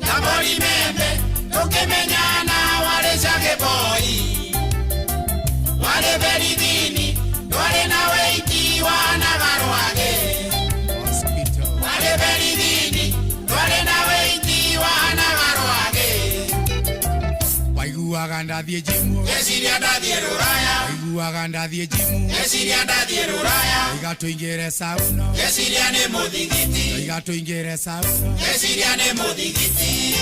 Kamori membe tũkĩmenyana warĩ Shaggy Boy warĩ berithini ndwarĩ na wĩiti wanaga rwagĩ warĩ berithini ndwarĩ na wĩiti wanaga rwagĩ waiguaga Ndathiĩ jimu. Ngeciria ndathiĩ rũraya. Ndaiguaga ndathiĩ jimu. Ngeciria ndathiĩ rũraya. Ndaiga tũingĩre sauna. Ngeciria nĩ mũthigiti. Ndaiga tũingĩre sauna. Ngeciria nĩ mũthigiti.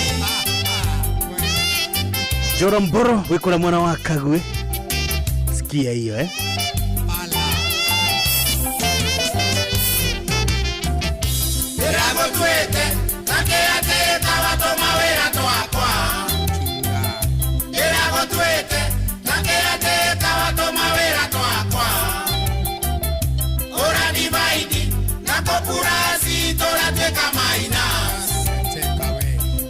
Joromboro wikora mwana wa Kagwe. Sikia hiyo eh. Ndĩragũtuĩte nakĩatĩka watũma wĩra twakwa. Ndĩragũtuĩte nakĩatĩka watũma wĩra twakwa. Ũra divide na kũpurasi tũratuĩka minus.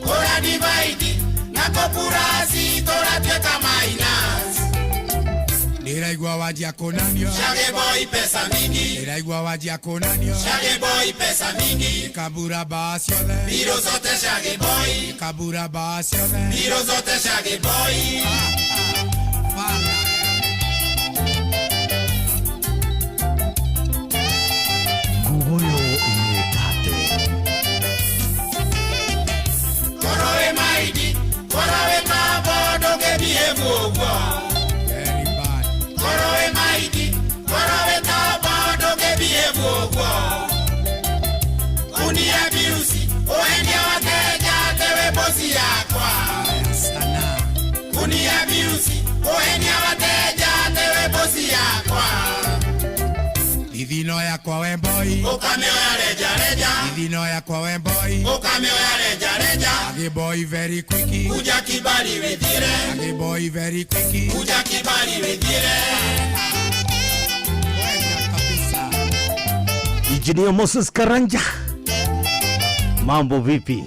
Ũra divide na kũpurasi tũratuĩka minus. Ndĩraigua wanjia kũnanio. Shage boy pesa mingi. Ndĩraigua wanjia kũnanio. Shage boy pesa mingi. Kabura baa ciothe. Biro zote shage boy. Kabura baa ciothe. Biro zote shage boy. Ngugoyo nĩ tate. Korwo wĩ maidi, korwo wĩ mambo ndũngĩbehave ũguo. Korwo wĩ maidi, korwo wĩ tombo ndũngĩbehave ũguo. Kunia biusi, ũhenia wateja tewe bosi yakwa. Kunia biusi, ũhenia wateja tewe bosi yakwa. Ithino yakwa we boy. Ũkamĩoya reja reja. Ithino yakwa we boy. Ũkamĩoya reja reja. Age boy very quick. Kuja kibali wĩthire. Age boy very quick. Kuja kibali wĩthire. Engineer Moses Karanja. Mambo vipi?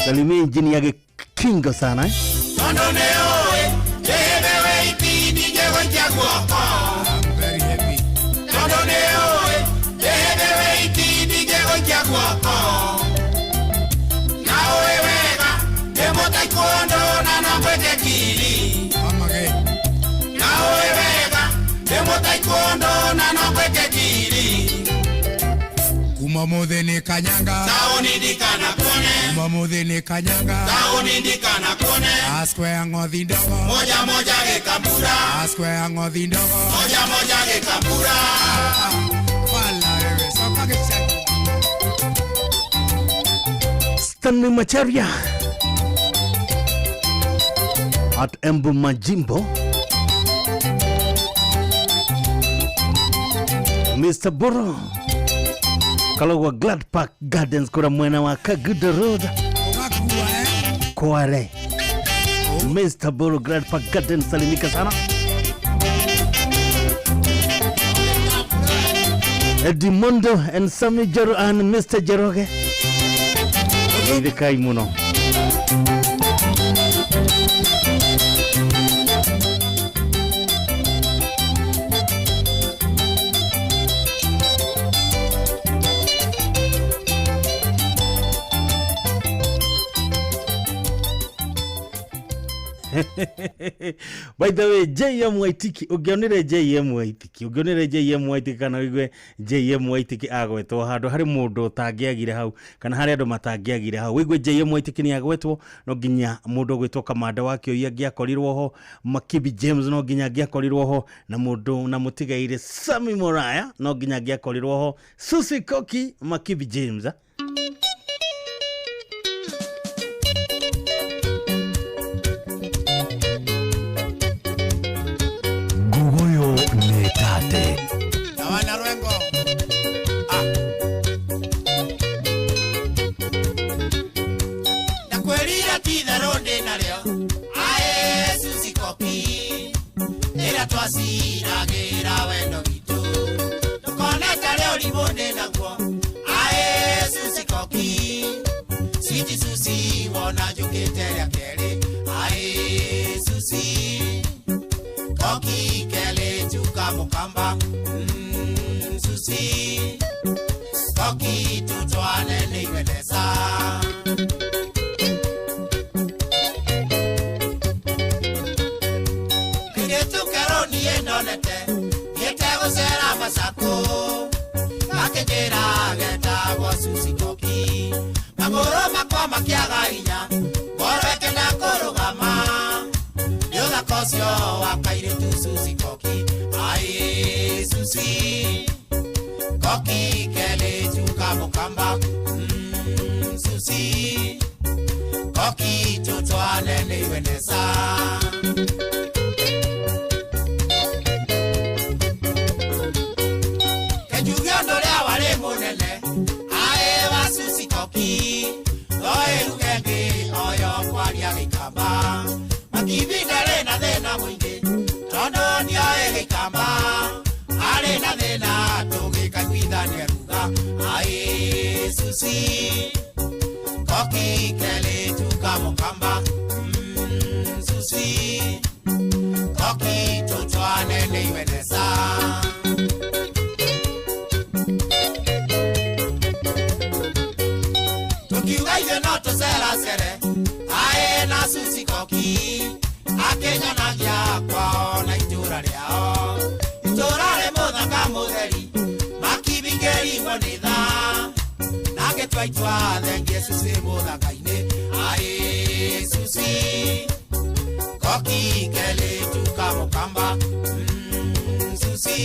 Salimia engineer Gikingo sana eh. Tondũ nĩ ũĩ ndĩhĩbe wĩiti ndingĩgũikia guoko. Tondũ nĩ ũĩ ndĩhĩbe wĩiti ndingĩgũikia guoko. Na ũĩ wega ndĩ mũtaikũndũ na no ngwĩke kiri. Na ũĩ wega ndĩ mũtaikũndũ na no ngwĩke kiri. Kuma mũthĩ nĩ kanyanga. Taũni ndikanakuone. Kuma mũthĩ nĩ kanyanga. Taũni ndikanakuone. A square ng'othi ndogo. Moja moja gĩkambura. A square ng'othi ndogo. Moja moja gĩkambura. Wala wewe soka gĩcaki. Stanley Macharia at Embu Majimbo. Mr. Boro Kalogwa Glad Park Gardens kura mwena wa Kagudo Road Kwale. Mr. Boro Glad Park Gardens, salimika sana. Edimondo and Sami Jero and Mr. Jeroge. Geithikai muno. By the way, JM Waitiki, ũngĩonire JM Waitiki, ũngĩonire JM Waitiki kana ũigue JM Waitiki agwetwo handũ harĩ mũndũ ũtangĩagire hau kana harĩ andũ matangĩagire hau. Ũigue JM Waitiki nĩ agwetwo, no nginya mũndũ ũgwĩtwo Kamanda wa Kĩoi angĩakorirwo ho, Makibi James no nginya angĩakorirwo ho, na mũndũ na mũtigaire Sami Moraya no nginya angĩakorirwo ho, Susi Koki, Makibi James. Twaciragĩra wendo witũ ndũkone tarĩ ũrimũ ndĩ naguo aĩ Susi Koki switi Susi wona njũkĩte rĩa kerĩ aĩ Susi Koki kelĩ njuka mũkamba Susi Koki tutwane nĩ iwendeza. Susi Koki magũrũ makwa makĩaga hinya ngoro ĩkenda kũrũgama Susi koki kele tuka mukamba Susi koki tutwane niwenesa Kejuge ndore wale munene ae wa Susi koki noe rugenge oyo kwaria gikamba makibindare na thina muingi tondu nioe gikamba ari na thina tugikaiguithania ruga ai Susi koki kele tuka mukamba Susi koki tutwane niwenesa tukiuga ithuĩ no tũceracere ae na Susi koki akenyonagia kwao na itũra rĩao itũra rĩ mũthanga mũtheri makibingĩrigwo nĩ thaa nake twaitwa thengie Susi mũthanga-inĩ ae Susi koki kele tuka mukamba Susi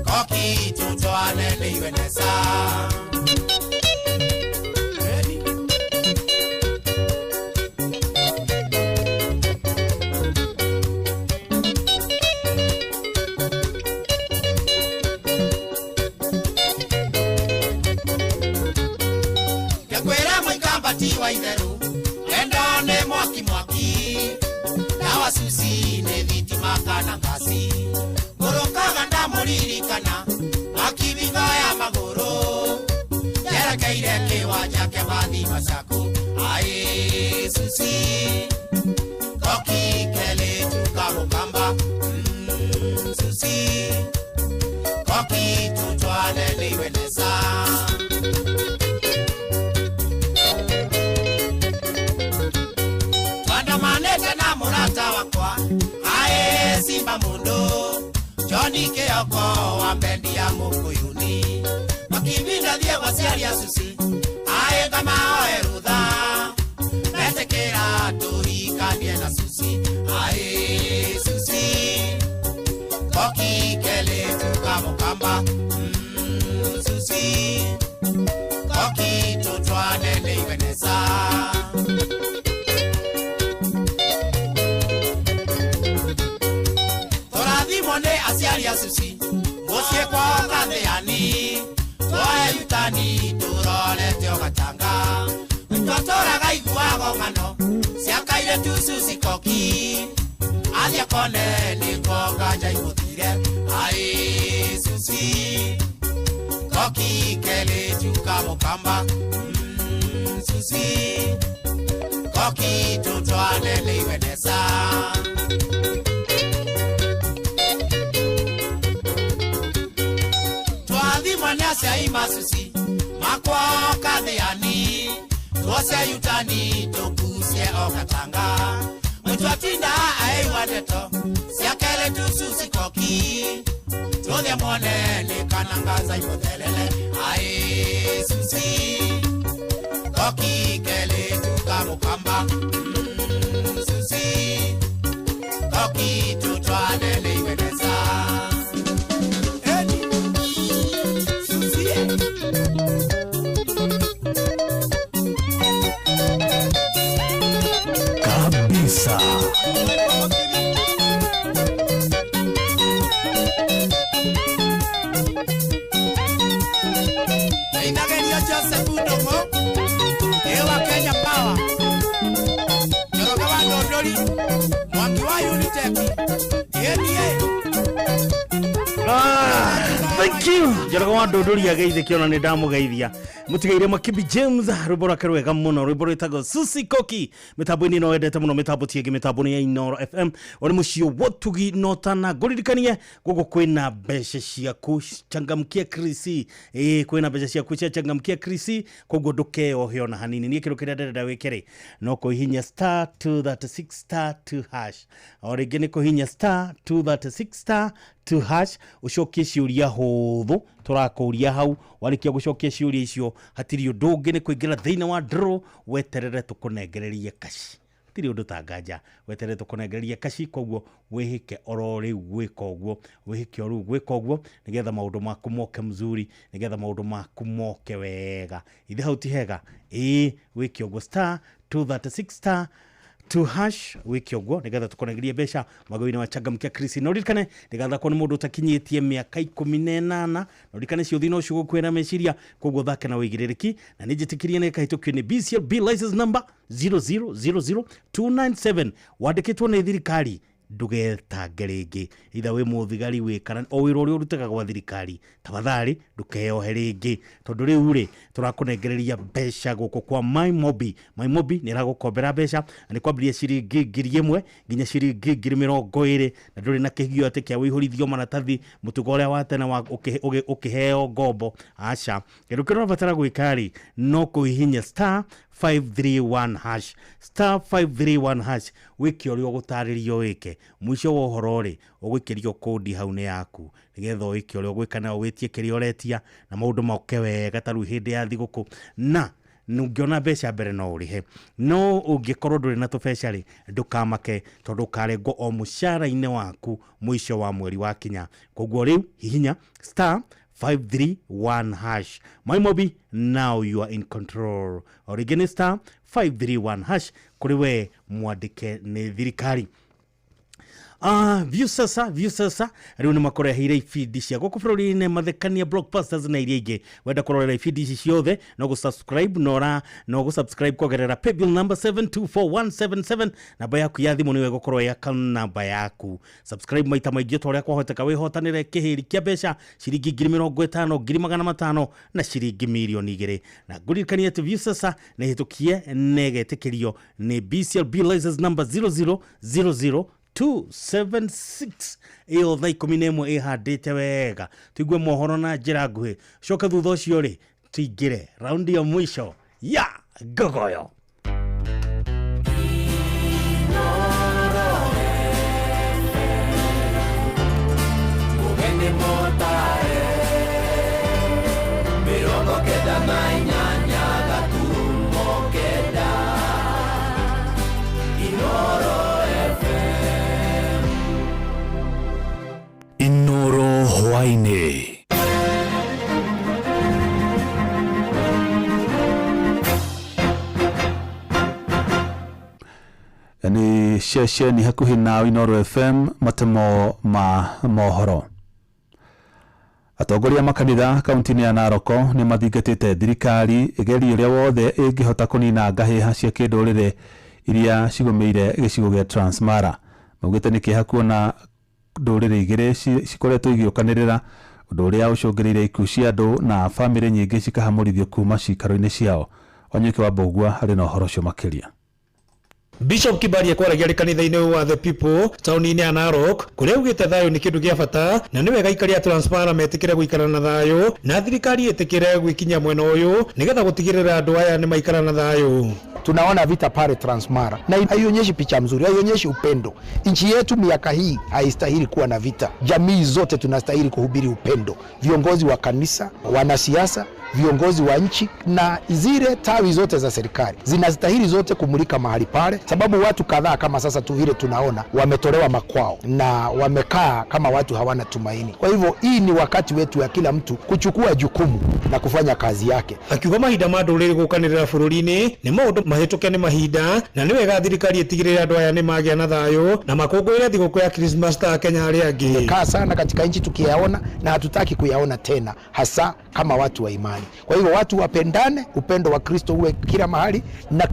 koki tutwane niwenesa Wa itheru endo nĩ mwaki mwaki dawa Susi nĩ thitima kana ngasi ngũrũkaga ndamũririkana makibingo ya magũrũ njerekeire kĩwanja kĩa bathi macaku aĩ Susi koki kele tuka mukamba Susi koki tutwane niwenesa Wakwa ae simba mundu Johnny Kioko wa bendi ya Mukuyuni makibinda thie gwaciaria Susi ae kama oe rutha metekera tuhikanie na Susi ae Susi koki kele tuka mukamba Susi koki tutwane niwenesa aciari a Susi muciĩ kwao Kathiani twoe yutani tũrorete o gatanga twatũraga iguago ng'ano ciakaire tu Susi koki athiĩ akone nĩkuo nganja imũthire aĩ Susi koki kele tuka mukamba Susi koki tutwane niwenesa Aciari Susi makwa Kathiani tuoce yutani tũkucie o gatanga mũtwatinda aigua ndeto ciakele tu Susi koki tũthiĩ mwone nĩ kana ngaza imũtherere aĩ Susi koki kele tuka mukamba Susi koki tutwane niwenesa Kabisa. Inageria Joseph Ndung'u ewa Kenya Power Njoroge wa Ndondori Mwangi wa Unitec ADA. Thank you. Njoroge wa Ndondori ageithĩkio na nĩ ndamũgeithia mutigaire Makibi James rwĩmbo rwake rwega mũno rwĩmbo rwĩtagwo Susi Koki mĩtambo-inĩ ĩno wendete mũno mĩtambo ti ĩngĩ mĩtambo nĩ ya Inooro FM ũrĩ mũciĩ wotugi notana ngũririkanie gũkũ kwĩna mbeca ciaku changamkia Krisi kwĩna mbeca ciaku cia changamkia Krisi koguo ndũkeyohe ona hanini niĩ kĩndũ kĩrĩa ndĩrenda wĩke rĩ no kũhihinya star 236 star 2 hash o rĩngĩ nĩ kũhihinya star 236 star 2 hash ũcokie ciũria hũthũ tũrakũria hau warĩkia gũcokia ciũria icio hatirĩ ũndũ ũngĩ nĩ kũingĩra thĩinĩ wa draw weterere tũkũnengererie kaci Tirĩ ũndũ ta nganja wetereretwo kũnengereria kaci, koguo wĩhĩke oro rĩu gwĩka ũguo, wĩhĩke o rĩu gwĩka ũguo nĩgetha maũndũ maku moke mzuri, nĩgetha maũndũ maku moke wega. Ithe hau ti hega? Ĩĩ, wĩke ũguo, star 236 star 2 hash, wĩke ũguo nĩgetha tũkũnengerie mbeca mwaka-inĩ wa Changamkia Chris. Na ũririkane ndĩgathakwo nĩ mũndũ ũtakinyĩtie mĩaka 18, na ũririkane ciũthi no cigũkuĩra meciria, koguo thake na ũigĩrĩrĩki. Na nĩ njĩtĩkĩrie nĩ ĩkahĩtũkio nĩ BCLB license number 0000297, wandĩkĩtwo nĩ thirikari. Ndũgetange rĩngĩ, either wĩ mũthigari, wĩ kana o wĩra ũrĩa ũrutaga gwa thirikari, tafadhali ndũkeyohe rĩngĩ, tondũ rĩu rĩ tũrakũnengereria mbeca gũkũ kwa MyMobi. MyMobi nĩ ĩragũkombera mbeca na nĩ kwambĩrĩria ciringi 1000 nginya ciringi 20,000, na ndũrĩ na kĩgio atĩ kĩa wĩihũrithio maratathi, mũtugo ũrĩa wa tene wa ũkĩheo ngombo. Aca, kĩndũ kĩrĩa ũrabatara gwĩka rĩ no kũhihinya star 531 hash, star 531 hash, wĩke ũrĩa ũgũtarĩrio wĩke. Mũico wa ũhoro rĩ, ũgũikĩrio kũndi hau nĩ yaku nĩgetha ũĩke ũrĩa ũgwĩka na ũwĩtie kĩrĩa ũretia na maũndũ moke wega ta rĩu hĩndĩ ya thigũkũ. Na ũngĩona mbeca mbere no ũrĩhe, no ũngĩkorwo ndũrĩ na tũbeca rĩ, ndũkamake, tondũ ũkarengwo o mũcara-inĩ waku mũico wa mweri wakinya. Koguo rĩu hihinya star 531 hash. MyMobi, now you are in control. O rĩngĩ nĩ star 531 hash kũrĩ we mwandĩke nĩ thirikari. Viusasa, Viusasa rĩu nĩ makũreheire ibindi cia gũkũ bũrũri-inĩ, mathekania, blockbusters na iria ingĩ. Wenda kũrorera ibindi ici ciothe no gũ-subscribe, nora no gũ-subscribe kũgerera paybill number 724177. Namba yaku ya thimũ nĩyo ĩgũkorwo ĩ account number yaku. Subscribe maita maingĩ ta ũrĩa kwahoteka, wĩhotanĩre kĩhĩri kĩa mbeca ciringi 50,000, 500,000 na ciringi 2,000,000. Na ngũririkanie atĩ Viusasa nĩ hĩtũkie na ĩgetĩkĩrio nĩ BCLB license number 0000276. Ĩyo thaa 11 ĩhandĩte wega, tũigue mohoro na njĩra nguhĩ, coke thutha ũcio rĩ tũingĩre raundi ya mwisho ya ngogoyo. Mũgeni mũtare 98.9 Inoro FM. Inoro hwaĩ-inĩ. Nĩ ceceni hakuhĩ na Inoro FM, matemo ma mohoro. Atongoria a makanitha kaunti-inĩ ya Naroko nĩ mathingatĩte thirikari ĩgerie ũrĩa wothe ĩngĩhota kũnina ngahĩha cia kĩndũrĩrĩ iria cigũmĩire gĩcigo gĩa Transmara. Maugĩte nĩ kĩeha kuona ndũrĩrĩ igĩrĩ cikoretwo igĩũkanĩrĩra, ũndũ ũrĩa ũcũngĩrĩire ikuũ cia andũ na bamĩrĩ nyingĩ cikahamũrithio kuma cikaro-inĩ ciao. Wanyuĩke wa Mbũgua harĩ na ũhoro ũcio makĩria. Bishop Kibari akwaragia arĩ kanitha-inĩ wa The People taũni-inĩ ya Narok, kũrĩa augĩte thayũ nĩ kĩndũ gĩa bata na nĩ wega aikari a Transmara metĩkĩre gũikara na thayũ na thirikari ĩtĩkĩre gwĩkinyia mwena ũyũ nĩgetha gũtigĩrĩra andũ aya nĩ maikara na thayũ. Tunaona vita pale Transmara na haionyeshi picha mzuri, haionyeshi upendo. Nchi yetu miaka hii haistahili kuwa na vita. Jamii zote tunastahili kuhubiri upendo, viongozi wa kanisa, wanasiasa, viongozi wa nchi na zile tawi zote za serikali zinastahili zote kumulika mahali pale, sababu watu kadhaa kama sasa tu vile tunaona wametolewa makwao na wamekaa kama watu hawana tumaini. Kwa hivyo hii ni wakati wetu ya kila mtu kuchukua jukumu na kufanya kazi yake. Akiuga mahinda ma ndũrĩrĩ gũkanĩrĩra bũrũri-inĩ nĩ maũndũ mahĩtũke nĩ mahinda na nĩ wega thirikari ĩtigĩrĩre andũ aya nĩ magĩa na thayũ na makũngũĩre thigũkũ ya Christmas ta Kenya arĩa angĩ. Tumekaa sana katika nchi tukiyaona na hatutaki kuyaona tena, hasa kama watu wa imani. Kwa hivyo watu wapendane, upendo wa Kristo uwe kila mahali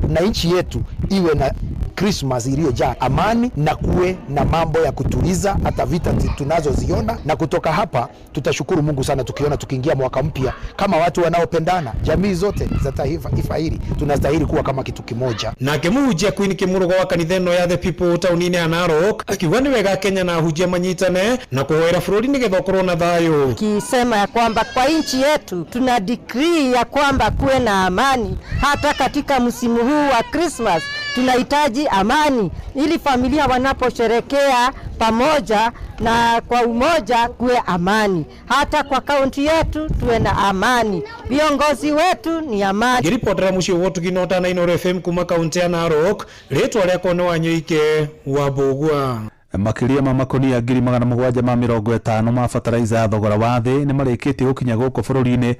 na nchi yetu iwe na Christmas iliyojaa amani na kuwe na mambo ya kutuliza hata vita tunazoziona. Na kutoka hapa tutashukuru Mungu sana tukiona tukiingia mwaka mpya kama watu wanaopendana, jamii zote za taifa hili tunastahili kuwa kama kitu kimoja. Nake mũhunjia Queen Kĩmũrũgo wa kanitha ĩno ya The People taũni-inĩ ya Narok akiuga nĩ wega Kenya na ahunjia manyitane na kũhoera bũrũri nĩgetha ũkorwo na thayũ. Kisema ya kwamba kwa nchi yetu tuna decree ya kwamba kuwe na amani hata katika msimu huu wa Christmas. Tunahitaji amani ili familia wanaposherekea pamoja na kwa umoja kuwe amani. Hata kwa kaunti yetu tuwe na amani, viongozi wetu ni amani. Ngĩribotera mũciĩ wa ũtugi na ũtana Inooro FM kuma kaunti ya Narok, rĩtwa rĩakwa nĩ Wanyoike wa Mbũgua. Makĩria ma makonia 750,000 ma bataraiza ya thogora wa thĩ nĩ marĩkĩtie gũkinya gũkũ bũrũri-inĩ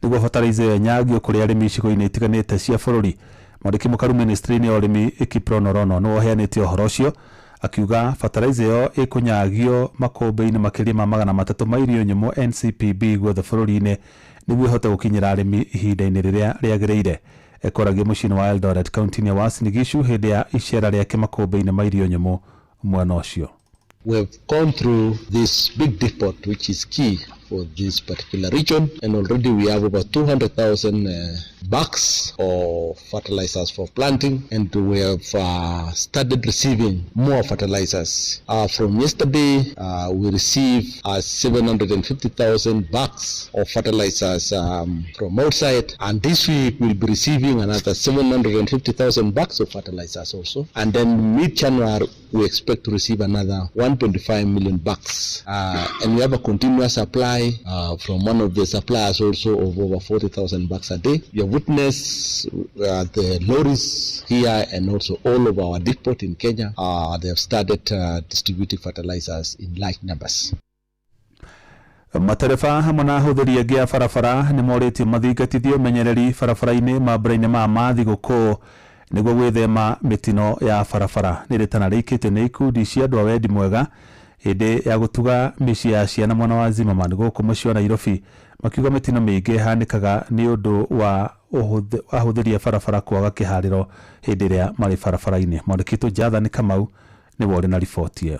nĩguo bataraiza ĩyo ĩnyagio kũrĩ arĩmi icigo-inĩ itiganĩte cia bũrũri. Mwandĩki mũkaru ministry-inĩ ya ũrĩmi Kiprono Rono nĩwe ũheanĩte ũhoro ũcio, akiuga bataraiza ĩyo ĩkũnyagio makũmbĩ-inĩ makĩria ma 300 ma irio nyũmũ NCPB guothe bũrũri-inĩ nĩguo ĩhote gũkinyĩra arĩmi ihinda-inĩ rĩrĩa rĩagĩrĩire. Ekoragia mũciĩ-inĩ wa Eldoret kaunti-inĩ ya Uasin Gishu hĩndĩ ya icera rĩake makũmbĩ-inĩ ma irio nyũmũ mwena ũcio. We have gone through this big depot, which is key for this particular region, and already we have over 200,000 bags of fertilizers for planting, and we have started receiving more fertilizers. From yesterday, we received 750,000 bags of fertilizers from outside, and this week we'll be receiving another 750,000 bags of fertilizers also. And then mid-January, we expect to receive another 1.5 million bags. And we have a continuous supply from one of the suppliers also of over 40,000 bags a day. You have witnessed the lorries here and also all of our depot in Kenya. They have started distributing fertilizers in large numbers. Matereba hamwe na ahũthĩri angĩ a barabara nĩ morĩtio mathingatithie ũmenyereri barabara-inĩ mambura-inĩ ma mathigũkũ nĩguo gwĩthema mĩtino ya barabara. Nĩ rĩtana rĩikĩtio nĩ ikundi cia andũ a wendi mwega hĩndĩ ya gũtuga mĩciĩ ya ciana mwena wa Zimmerman gũkũ mũciĩ wa Nairobi, makiuga mĩtino mĩingĩ ĩhanĩkaga nĩ ũndũ wa ahũthĩri a barabara kwaga kĩharĩro hĩndĩ ĩrĩa marĩ barabara-inĩ. Mwandĩki witũ Jathani Kamau nĩwe ũrĩ na riboti ĩyo.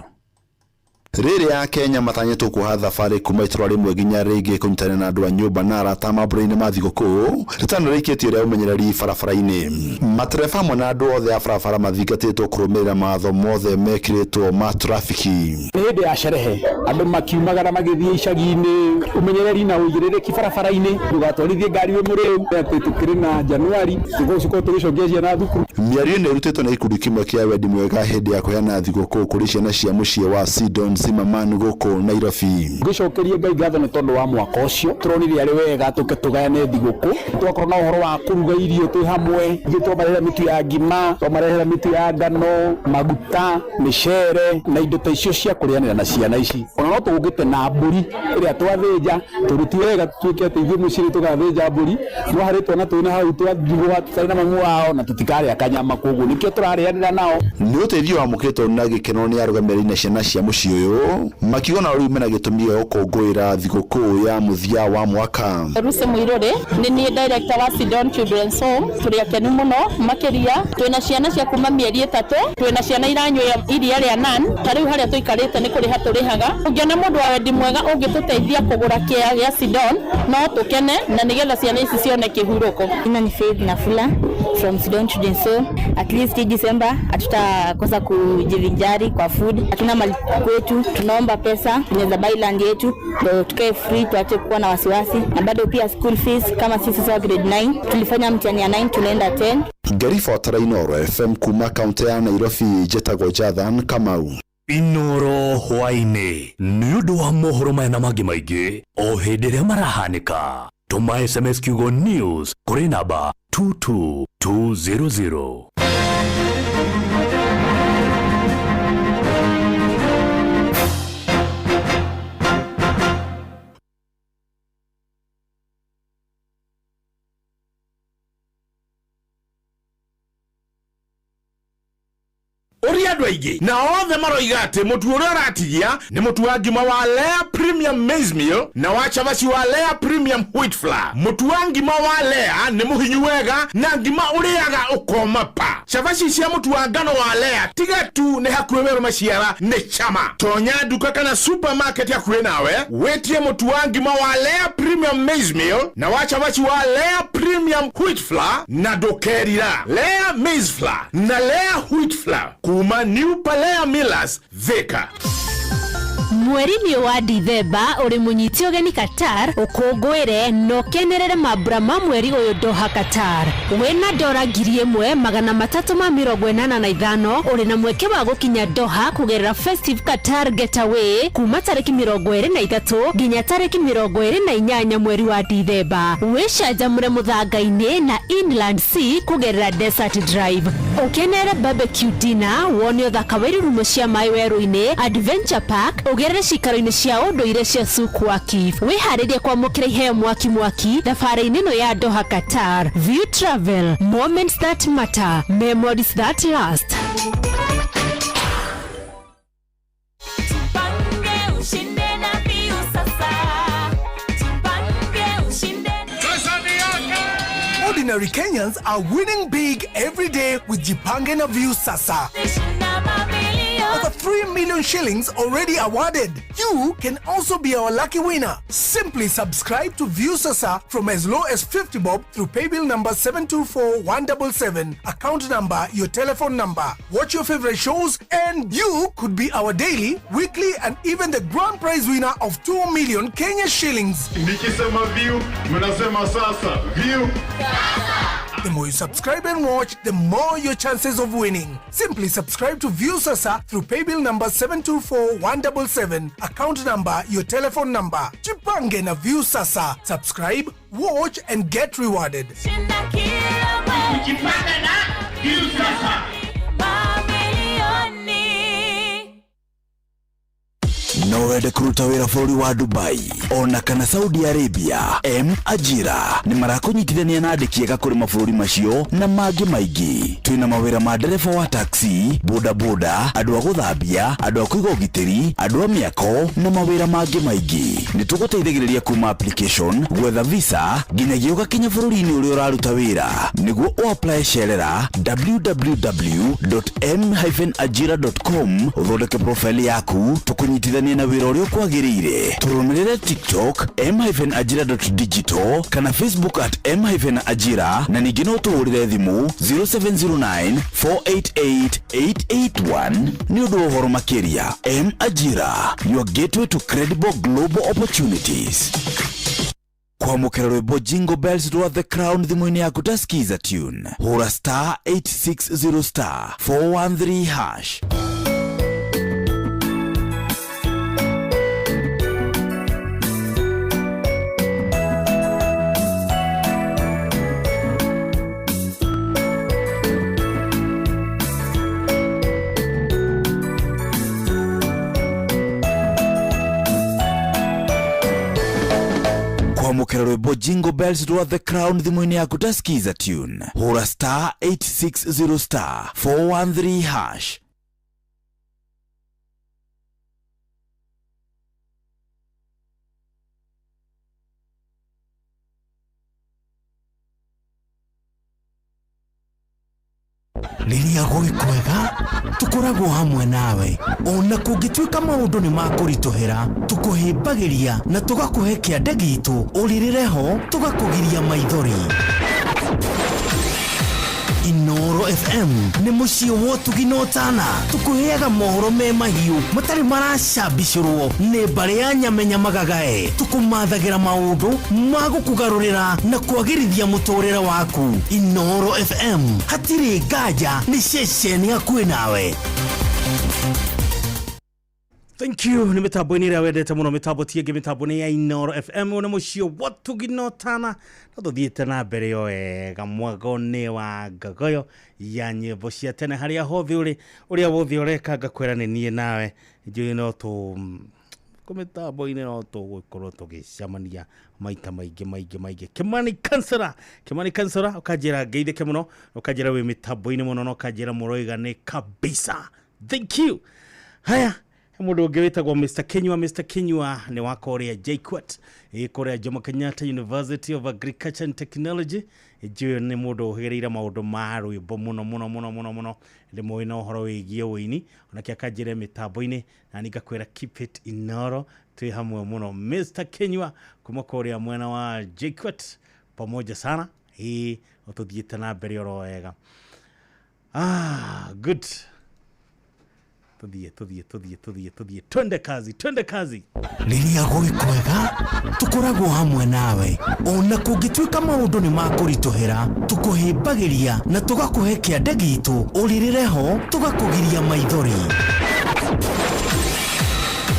Rĩrĩa Akenya matanyĩtwo kuoha thabarĩ kuma itũra rĩmwe nginya rĩngĩ kũnyitanĩra na andũ a nyũmba na arata mambura-inĩ ma thigũkũ, rĩtana rĩikĩtio rĩa ũmenyereri barabara-inĩ. Matereba hamwe na andũ othe a barabara mathingatĩtwo kũrũmĩrĩra mawatho mothe mekĩrĩtwo ma trafiki. Nĩ hĩndĩ ya sherehe andũ makiumagara magĩthiĩ icagi-inĩ, ũmenyereri na ũigĩrĩrĩki barabara-inĩ, ndũgatwarithie ngari wĩ mũrĩu. Atĩ tũkĩrĩ na Januari tũgũcoka tũgĩcokia ciana thukuru. Mĩario ĩno ĩrutĩtwo nĩ gĩkundi kĩmwe kĩa wendi mwega hĩndĩ ya kũheana thigũkũ kũrĩ ciana cia mũciĩ wa Sidon Zimmerman gũkũ Nairobi. Ngĩcokerie Ngai ngatho nĩ tondũ wa mwaka ũcio tũronire arĩ wega tũke tũgayane thigũkũ, twakorwo na ũhoro wa kũruga irio twĩ hamwe, ithuĩ twamarehera mĩtu ya ngima, twamarehera mĩtu ya ngano, maguta, mĩcere na indo ta icio cia kũrĩanĩra na ciana ici. Ona no tũgũkĩte na mbũri ĩrĩa twathĩnja, tũruti wega tũtuĩke atĩ ithuĩ mũciĩ tũgathĩnja mbũri, no harĩ twana twĩna hau twandigwa tũtarĩ na mamu wao na tũtikarĩa kanyama, koguo nĩkĩo tũrarĩanĩra nao. Nĩ ũteithio wamũkĩrĩtwo na gĩkeno nĩ arũgamĩrĩri na ciana cia mũciĩ ũyũ makiuga nao rĩu mena gĩtũmi gĩa gũkũngũĩra thigũkũ ya mũthia wa mwaka. Lucy Muiruri nĩ niĩ director wa Sidon Children's Home. Tũrĩ akenu mũno makĩria twĩna ciana cia kuma mĩeri 3, twĩna ciana iranyua iria rĩa nan, ta rĩu harĩa tũikarĩte nĩ kũrĩha tũrĩhaga. Ũngĩona mũndũ wa wendi mwega ũngĩtũteithia kũgũra kĩea gĩa Sidon no tũkene na nĩgetha ciana ici cione kĩhurũko. Jina ni Faith Nafula from Sidon Children's Home. At least hii December hatutakosa kujivinjari kwa food. Hatuna mali kwetu, tunaomba pesa tunaweza buy land yetu ndio tukae free, tuache kuwa na wasiwasi. Na bado pia school fees, kama sisi sasa grade 9 tulifanya mtihani ya 9 tunaenda 10. Ngĩribotera Inooro FM kuma kaunti ya Nairobi, njĩtagwo Jathan Kamau. Inooro hwaĩ-inĩ nĩ ũndũ wa mohoro maya na mangĩ maingĩ o hĩndĩ ĩrĩa marahanĩka. Tũma SMS kiugo news kũrĩ namba 22200. Ũria andũ aingĩ na othe maroiga atĩ mũtu ũrĩa ũratigia nĩ mũtu wa ngima wa Lea Premium Maize Meal na wa cabaci wa Lea Premium Wheat Flour. Mũtu wa ngima wa Lea nĩ mũhinyu wega na ngima ũrĩaga ũkoma pa. Cabaci cia mũtu wa ngano wa Lea tiga tu nĩ hakuhĩ werũ maciara nĩ chama. Tonya nduka kana supermarket hakuhĩ nawe wĩtie mũtu wa ngima wa Lea Premium Maize Meal na wa cabaci wa Lea Premium Wheat Flour na ndũkerira. Lea Maize Flour na Lea Wheat Flour kuma New Palea Millers Thika. Mweri-inĩ wa Dithemba ũrĩ mũnyiti ũgeni Qatar, ũkũngũĩre na ũkenerere mambura ma mweri ũyũ Doha Qatar. Wĩna dora 1385 ũrĩ na mweke wa gũkinya Doha kũgerera Festive Qatar Getaway kuma tarĩki 23 nginya tarĩki 28 mweri wa Dithemba. Wĩcanjamũre mũthanga-inĩ na Inland Sea kũgerera Desert Drive. Ũkenere barbecue dinner, wone ũthaka wa irurumo cia maĩ werũ-inĩ, Adventure Park, ũgerere cikaro-inĩ cia ũndũire cia Souk Waqif. Wĩharĩrie kwamũkĩra iheo mwaki mwaki thabarĩ-inĩ ĩno ya Doha Qatar. View Travel, moments that matter, memories that last. Tupange ushinde na View sasa. Tupange ushinde. Ordinary Kenyans are winning big every day with Jipange na View Sasa. Over 3 million shillings already awarded. You can also be our lucky winner. Simply subscribe to View Sasa from as low as 50 bob through paybill number 724177, account number, your telephone number. Watch your favorite shows and you could be our daily, weekly and even the grand prize winner of 2 million Kenya shillings. Nikisema view, mnasema sasa. View. The more you subscribe and watch, the more your chances of winning. Simply subscribe to View Sasa through paybill number 724177, account number, your telephone number. Jipange na View Sasa. Subscribe, watch and get rewarded. Shinda kila mwezi. Jipange na View Sasa. Mamilioni. No wende kũruta wĩra bũrũri wa Dubai ona kana Saudi Arabia? M Ajira nĩ marakũnyitithania na andĩki ega kũrĩ mabũrũri macio na mangĩ maingĩ. Twĩna mawĩra ma ndereba wa taxi, bodaboda, andũ a gũthambia, andũ a kũiga ũgitĩri, andũ a mĩako na mawĩra mangĩ maingĩ. Nĩ tũgũteithagĩrĩria kuma application, gwetha visa nginyagia ũgakinya bũrũri-inĩ ũrĩa ũraruta wĩra. Nĩguo ũapply cerera www.m-ajira.com ũthondeke profile yaku tũkũnyitithanie na wĩra ũrĩa ũkwagĩrĩire. Tũrũmĩrĩre TikTok m-ajira.digital kana Facebook at m-ajira na ningĩ no ũtũhũrĩre thimũ 0709 488 881 nĩ ũndũ wa ũhoro makĩria. M Ajira, your gateway to credible global opportunities. Kwamũkĩra rwĩmbo Jingle Bells rwa The Crown thimũ-inĩ yaku ta skiza tune, hũra star 860 star 413 hash. Kwamũkĩra rwĩmbo Jingle Bells rwa The Crown thimũ-inĩ yaku ta skiza tune, hũra star 860 star 413 hash. Rĩrĩa gwĩ kwega tũkoragwo hamwe nawe, ona kũngĩtuĩka maũndũ nĩ makũritũhĩra, tũkũhĩmbagĩria na tũgakũhe kĩande gitũ, ũrĩrĩre ho tũgakũgiria maithori. Inoro FM nĩ mũciĩ wa ũtugi na ũtana, tũkũheaga mohoro me mahiũ matarĩ maracambicũrwo nĩ mbarĩ ya nyamenya magagae, tũkũmathagĩra maũndũ ma gũkũgarũrĩra na kwagĩrithia mũtũrĩre waku. Inoro FM hatirĩ nganja, nĩ ceceni hakuhĩ nawe. Thank you. Nĩ mĩtambo-inĩ ĩrĩa wendete mũno, mĩtambo ti ĩngĩ, mĩtambo nĩ ya Inoro FM nĩ mũciĩ wa ũtugi na ũtana, na tũthiĩte na mbere yo wega mwago-inĩ wa ngogoyo ya nyĩmbo cia tene harĩa hothe ũrĩ, ũrĩa wothe ũreka ngakwĩra nĩ niĩ nawe. Njũĩ no tũ kũ mĩtambo-inĩ no tũgũkorwo tũgĩcemania maita maingĩ maingĩ maingĩ. Kimani Kansera, Kimani Kansera, ũkanjĩra ngeithĩke mũno, ũkanjĩra wĩ mĩtambo-inĩ mũno na ũkanjĩra mũroiga nĩ kabisa. Thank you. Haya, mũndũ ũngĩ wĩtagwo Mr. Kinyua. Mr. Kinyua nĩ wa kũrĩa JKUAT, kũrĩa Jomo Kenyatta University of Agriculture and Technology. Njũĩ nĩ mũndũ ũhĩgĩrĩire maũndũ ma rwĩmbo mũno mũno mũno mũno mũno, ndĩmũĩ na ũhoro wĩgiĩ ũini, onake akanjĩra mĩtambo-inĩ na niĩ ngakwĩra keep it Inoro, twĩ hamwe mũno. Mr. Kinyua kuma kũrĩa mwena wa JKUAT, pamoja sana. Ĩĩ, tũthiĩte na mbere oro wega. Good. Tuthiĩ tuthiĩ tuthiĩ tuthiĩ tuthiĩ, twende kazi, twende kazi. Rĩrĩa gwĩ kwega tũkoragwo hamwe nawe, ona kũngĩtuĩka maũndũ nĩ makũritũhĩra, tũkũhĩmbagĩria na tũgakũhe kĩande gitũ ũrĩrĩre ho, tũgakũgiria maithori.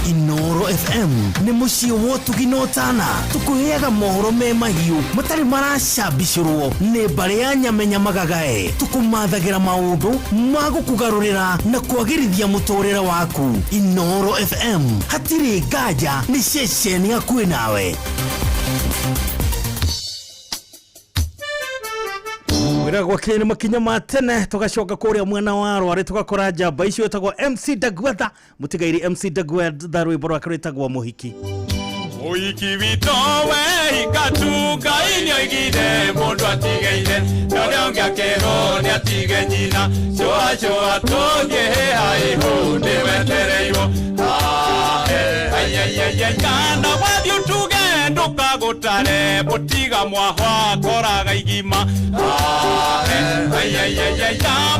Inoro FM nĩ mũciĩ wa ũtugi na ũtana, tũkũheaga mohoro me mahiũ matarĩ maracambicũrwo nĩ mbarĩ ya nyamenya magagae, tũkũmathagĩra maũndũ ma gũkũgarũrĩra na kwagĩrithia mũtũrĩre waku. Inoro FM hatirĩ nganja nĩ ceceni hakuhĩ nawe. Wĩra gwake nĩ makinya ma tene, tũgacoka kũrĩa mwena wa Rwarĩ, tũgakora njamba icio ĩtagwo MC Dagwetha, mũtigairi MC Dagwetha, rwĩmbo rwake rwĩtagwo Mũhiki. Mũhiki witũ wehika tu, Ngai nĩoigire mũndũ atigeire, na ũrĩa ũngĩ akerwo nĩ atige nyina. Cũa cũa tũthiĩ hĩhaĩhũ, nĩwetereirwo. Kana wathiĩ ũtuge ndũkagũtare, mũtiga mwahwa koraga igima.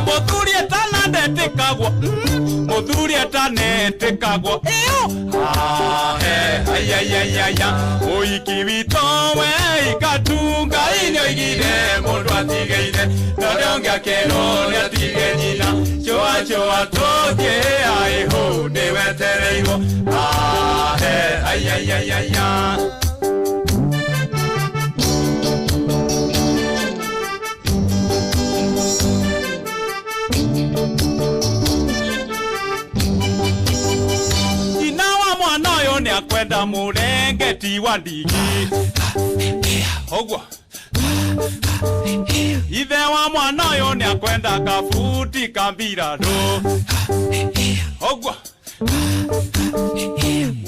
Mũthuri etanandetĩkagwo, mũthuri etanetĩkagwo ĩyo. Mũhiki witũ wehika tu, Ngai nĩoigire mũndũ atigeire, na ũrĩa ũngĩ akerwo nĩ atige nyina. Cũa cũa tũthiĩ hĩhaĩhũ, nĩwetereirwo. Nyina wa mwana ũyũ nĩakwenda mũrengeti wa ndigi ũguo, ithe wa mwana ũyũ nĩakwenda kabuti ka mbirarũ ũguo.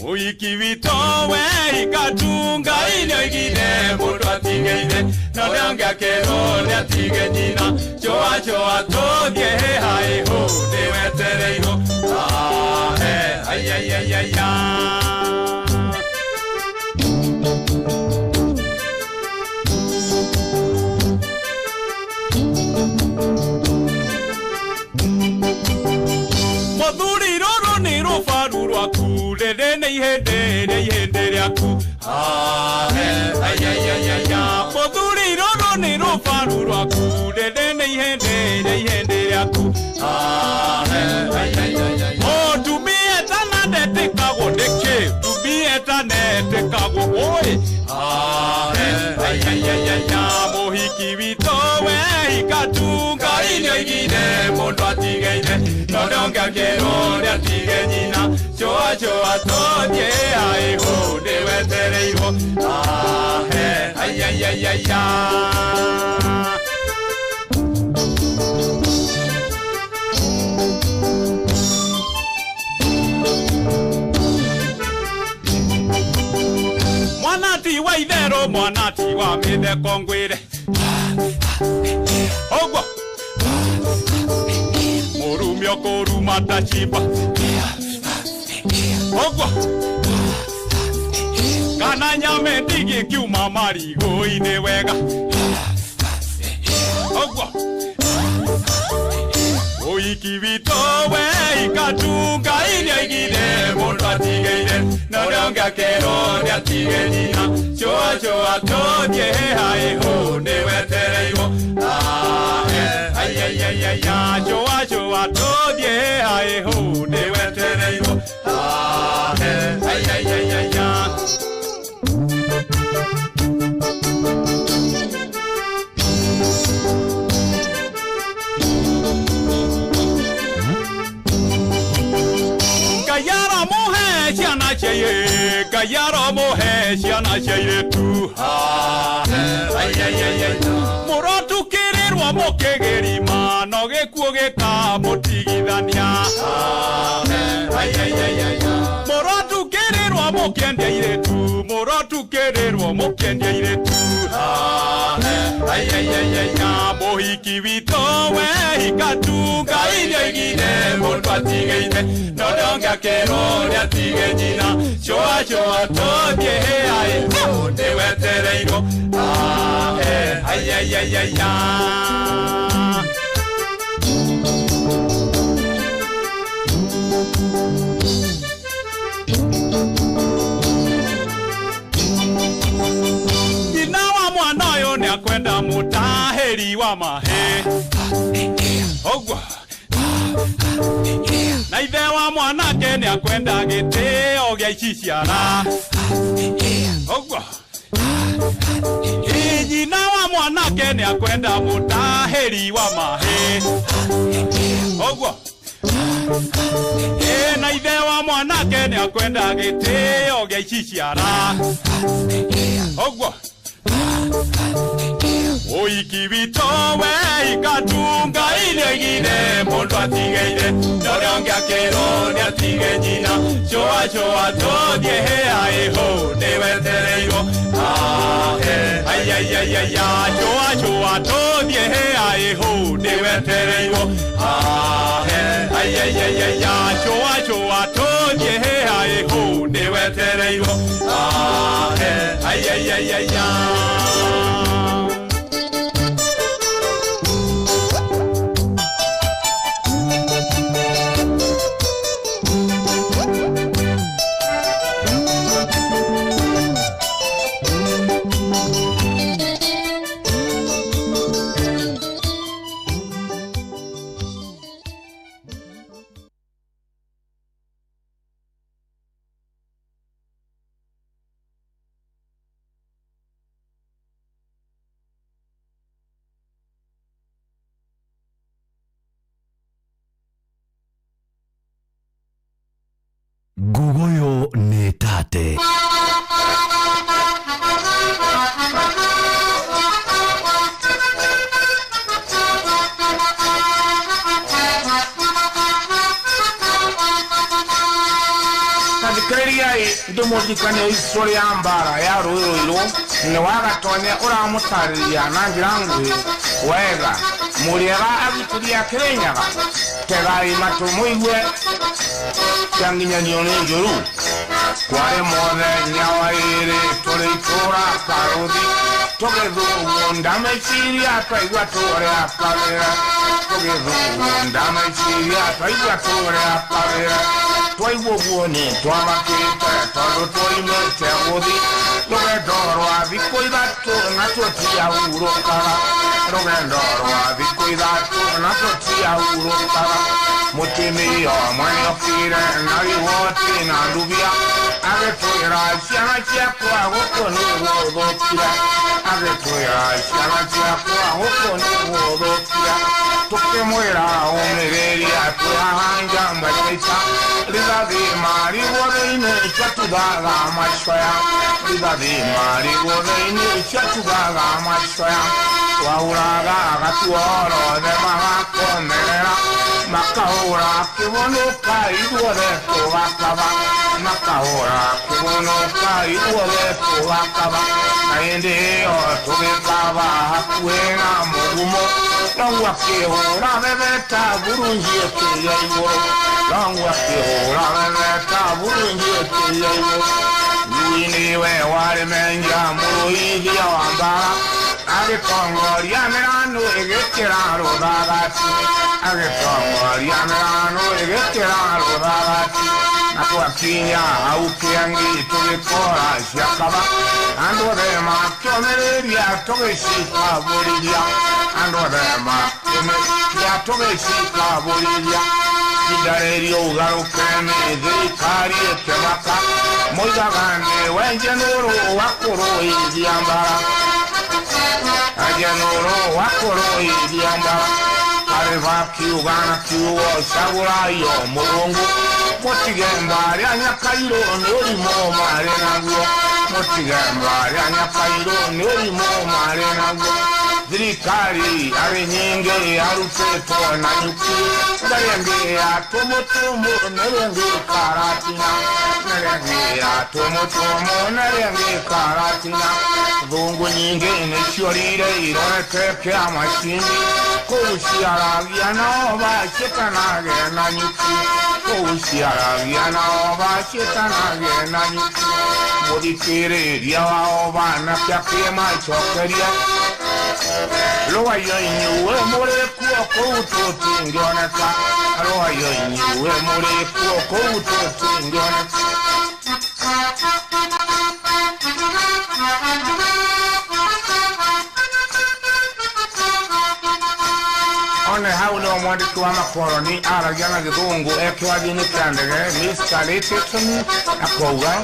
Mũhiki witũ wehika tu, Ngai nĩoigire mũndũ atigeire, na ũrĩa ũngĩ akerwo nĩ atige nyina. Cũa cũa tũthiĩ hĩhaĩhũ, nĩwetereirwo. Mũthuri rũrũ nĩ rũbaru rwaku, rĩrĩ nĩ ihĩndĩ rĩa ihĩndĩ rĩaku. Mũthuri rũrũ nĩ rũbaru rwaku, rĩrĩ nĩ ihĩndĩ rĩa ihĩndĩ rĩaku. Mũtumia etanandetĩkagwo nĩkĩ? Mũtumia etanetĩkagwo ũĩ. Mũhiki witũ wehika tu, Ngai nĩoigire mũndũ atigeire, na ũrĩa ũngĩ akerwo nĩ atige nyina. Cũa cũa tũthiĩ hĩhaĩhũ, nĩwetereirwo. Mwana ti wa itherũ, mwana ti wa mĩtheko ngwĩre ũguo, mũrume ũkũruma ta cimba ũguo, kana nyame ndigĩkiuma marigũ-inĩ wega ũguo. Mũhiki witũ wehika tu, Ngai nĩoigire mũndũ atigeire, na ũrĩa ũngĩ akerwo nĩ atige nyina. Cũa cũa tũthiĩ hĩhaĩhũ, nĩwetereirwo. Cũa cũa tũthiĩ hĩhaĩhũ, nĩwetereirwo. Ngai aromuhe ciana cia airĩtu, Ngai aromuhe ciana cia airĩtu. Mũrotukĩrĩrwo mũkĩgĩrima, no gĩkuũ gĩkamũtigithania. Mũrotukĩrĩrwo mũkĩendia airĩtu, mũrotukĩrĩrwo mũkĩendia airĩtu. Mũhiki witũ wehika tu, Ngai nĩoigire mũndũ atigeire, na ũrĩa ũngĩ akerwo nĩ atige nyina. Cũa cũa tũthiĩ hĩhaĩhũ, nĩwetereirwo. Nyina wa mwana ũyũ nĩakwenda mũtahĩri wa mahĩ ũguo na ithe wa mwanake nĩakwenda gĩtĩo gĩa ici ciara ũguo nyina wa mwanake nĩakwenda mũtahĩri wa mahĩ ũguo na ithe wa mwanake nĩakwenda gĩtĩo gĩa ici ciara ũguo ũiki witũ we ikatunga iregire mũndũ atigeire norĩa ũngĩ akĩrwo nĩatige nyina cũa cũa tũthiĩ hĩa ĩhũ nĩwetereirwo aiaiaiaia cũa cũa tũthiĩ hĩa ĩhũ nĩwetereirwo aiaiaiaia cũa cũa tũthiĩ hĩa ĩhũ nĩwetereirwo aiaiaiaia. Ngugoyo nĩ tate. Tathikĩrĩriai ndĩmũririkanie history ya mbara ya rũĩ rũirũ nĩ wagatonye ũramũtarĩria na njĩra nguhĩ wega mũrĩega agitũria Kĩrĩnyaga tegai matũ mũigue kĩanginyanio nĩ njũru kwarĩ mũthenya wa ĩrĩ tũrĩ itũra karũthi tũgĩthugunda meciria twaigua tũrĩa kawĩra tũgĩthugunda meciria twaigua tũrĩa kawĩra twaigua ũguo nĩ twamakĩte tondũ twoimĩte gũthi rũgendo rwa thikũ ithatũ na tũtiahurũkaga rũgendo rwa thikũ ithatũ na tũtiahurũkaga mũtumia ũmwe nĩokire na riboti na ndubia agĩtwĩra ciana ciakwa gũkũ nĩ gũthũkire agĩtwĩra ciana ciakwa gũkũ nĩ gũthũkire tũkĩmwĩra ũmĩrĩria twĩ haha njamba cia ita rithathi marigwo thĩinĩ ciatuthaga macoya rithathi marigwo thĩinĩ ciatuthaga macoya twahuraga gatuorothe magakomerera makahũra kĩbũnũka ithuothe tũgakaba makahũra kĩbũnũka ithuothe tũgakaba na hĩndĩ ĩyo tũgĩkaba hakuhĩ na mũgumo noguo akĩhũra bebeta burunji ĩkĩria igũrũ noguo akĩhũra bebeta burunji ĩkĩria igũrũ Ngui nĩwe warĩ menja mũrũithia wa mbara agĩtongoria mĩrano ĩgĩkĩra rũthagati agĩtongoria mĩrano ĩgĩkĩra rũthagati na twakinya hau kĩangi tũgĩkora ciakaba andũ othe makĩonereria tũgĩcikabũrithia andũ othe makĩonereria tũgĩcikabũrithia ihinda ũgarũke nĩ thirikari ĩkĩmaka moigaga nĩ wenjenũrũ wa kũrũithia mbara ajenũrũ wa kũrũithia mbara arĩ bakiuga na kiugo cagũraio mũrungu mũtige mbarĩa nyakairũ nĩ ũrimũ marĩ naguo mũtige mbarĩa nyakairũ nĩ ũrimũ marĩ naguo thirikari arĩ nyingĩ arutĩtwo na nyuki ndarĩ ĩngĩ ya tũmũtũmũ nĩrĩ ĩngĩ karatina nĩrĩ ĩngĩ ya tũmũtũmũ nĩrĩ ĩngĩ karatina thungu nyingĩ nĩciorire irorete kĩama cini kũu ciaragia nao baciĩtanage na nyuki kũu ciaragia nao baciĩtanage na nyuki mũthikĩrĩria wao banake akĩmacokeria Rũhaiyo inyuĩ mũrĩ kuo kũu tũtingĩoneka. Rũhaiyo inyuĩ mũrĩ kuo kũu tũtingĩoneka. One hau nĩho mwandĩki wa makoroni aragia na gĩthũngũ e kĩwathi-inĩ kĩa ndege Mr. Littleton akauga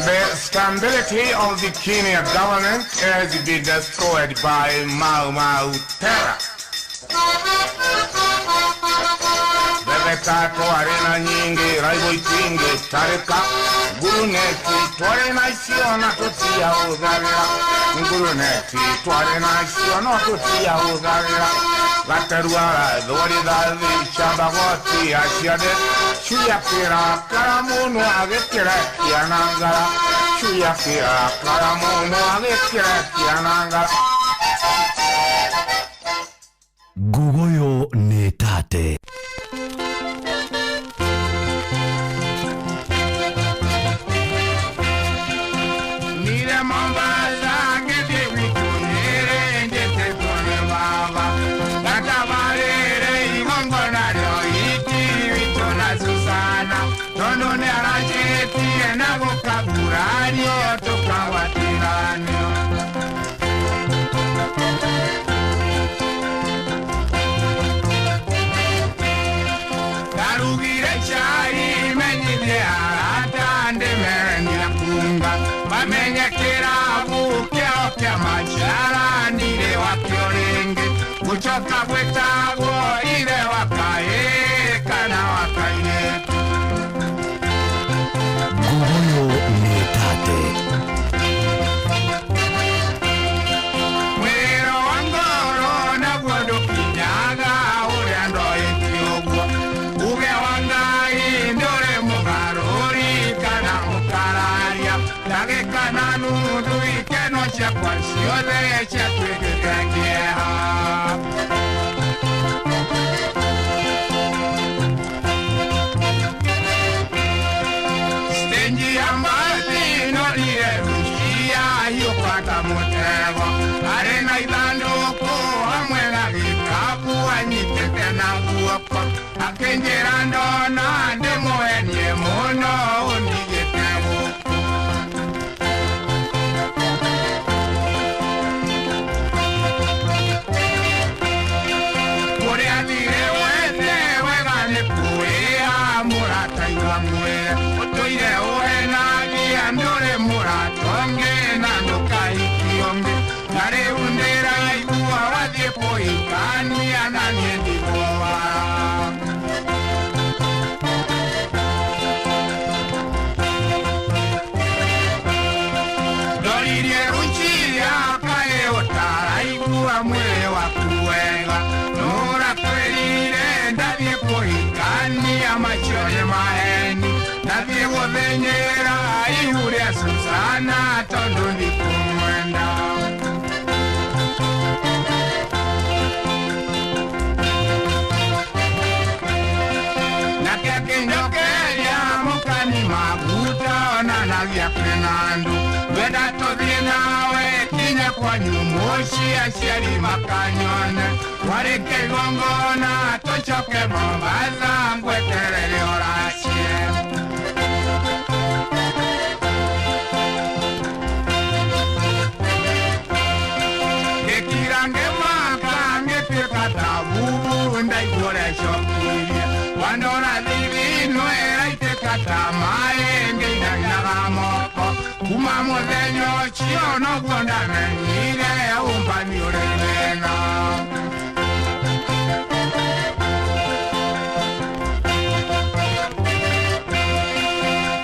The stability of the Kenya government has been destroyed by Mau Mau terror. Bebeka twarĩ na nyingĩ raibo itingĩ tarĩka nguruneti twarĩ nacio na tũtiahũthagĩra nguruneti twarĩ nacio no tũtiahũthagĩra gaterua rathwo rithathi cambagoti aciande cui akĩrakara mũno agĩkĩrekia na ngara cui akĩrakara mũno agĩkĩrekia na ngara. Nguguyo nĩ tate. Nire Mombasa ngĩthiĩ gwitũ Nyĩrĩ njĩtĩtwo nĩ baba ngatabarĩre igongona rĩa ũhiki witũ na Susana tondũ nĩaranjĩtire na gũkagurario tũkagwatithanio. Ndarugire cai menyithie arata ndĩmere nĩakunga bamenye kĩrabu kĩao kĩa maciara ndirĩ wakĩo rĩngĩ gũcoka gwĩtagwo ithe wa kahĩĩ kana wa kairĩtu. Nguguyo nĩ tate. Mwĩrĩro wa ngoro naguo ndũkinyaga ũrĩa ndoĩtie ũguo uge wa Ngai ndũrĩ mũgarũri kana mũkararia ndagĩka na nuthu ikeno ciakwa ciothe ciatuĩkĩte kĩeha. Steji ya mbathi norire rucia hiũka mũtego arĩ na ithandũkũ hamwe na gĩkabu anyitĩte na guoko akĩnjĩra ndona ndĩmũhenie mũno ũndigĩte gũkũ. Kũrĩa thire wethe wega nĩ kũĩra mũrataigua mwĩre ũtũire ũhenagia ndũrĩ mũrata ũngĩ na ndũkahiki ũngĩ na rĩu ndĩraigua wathiĩ kũhikania na niĩ ndigwo wara. Ndoririe Rucia kaĩ ũtaraigua mwĩrĩ waku wega nũrakwĩrire ndathiĩ kũhikania macio nĩ maheni ndathiĩ gũthĩnyĩra ihu rĩa Susana tondũ ndikũmwenda. Nake akĩnjokeria mũkani maguta onanagia kwĩna andũ wenda tũthiĩ nawe kinya kwanyu mũciĩ aciari makanyone twarĩke igongona tũcoke Mombasa ngweterere ũracie. Ngĩkira ngĩmaka ngĩtuĩka ta bubu ndaigua ũrĩa cokirie wandora thithino ĩraitĩka ta maĩ ngĩinainaga moko kuma mũthenya ũcio noguo ndamenyire ũmbani ũrĩ thĩna.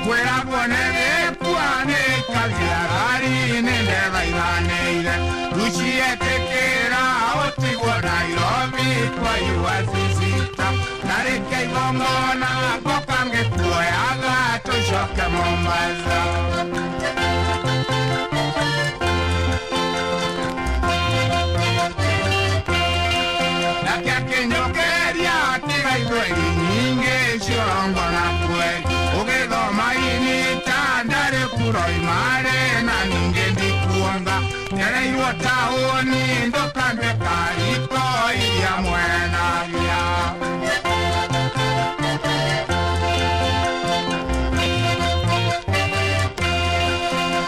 Kwĩragwo nĩ gĩkua nĩ ikagia ngari nĩ ndethaithanĩire Rucietĩkĩra ũtigwo Nairobi twaiua sisita ndarĩkia igongona ngoka ngĩkuoyaga tũcoke Mombasa. Nake akĩnjokeria tiga ithweri nyingĩ ciorongo na kweri ũgĩthoma inita ndarĩ kuroimarĩ na ningĩ ndikuona. nyũmba Tereirwo taũni ndũkandwe kariko iria mwenagia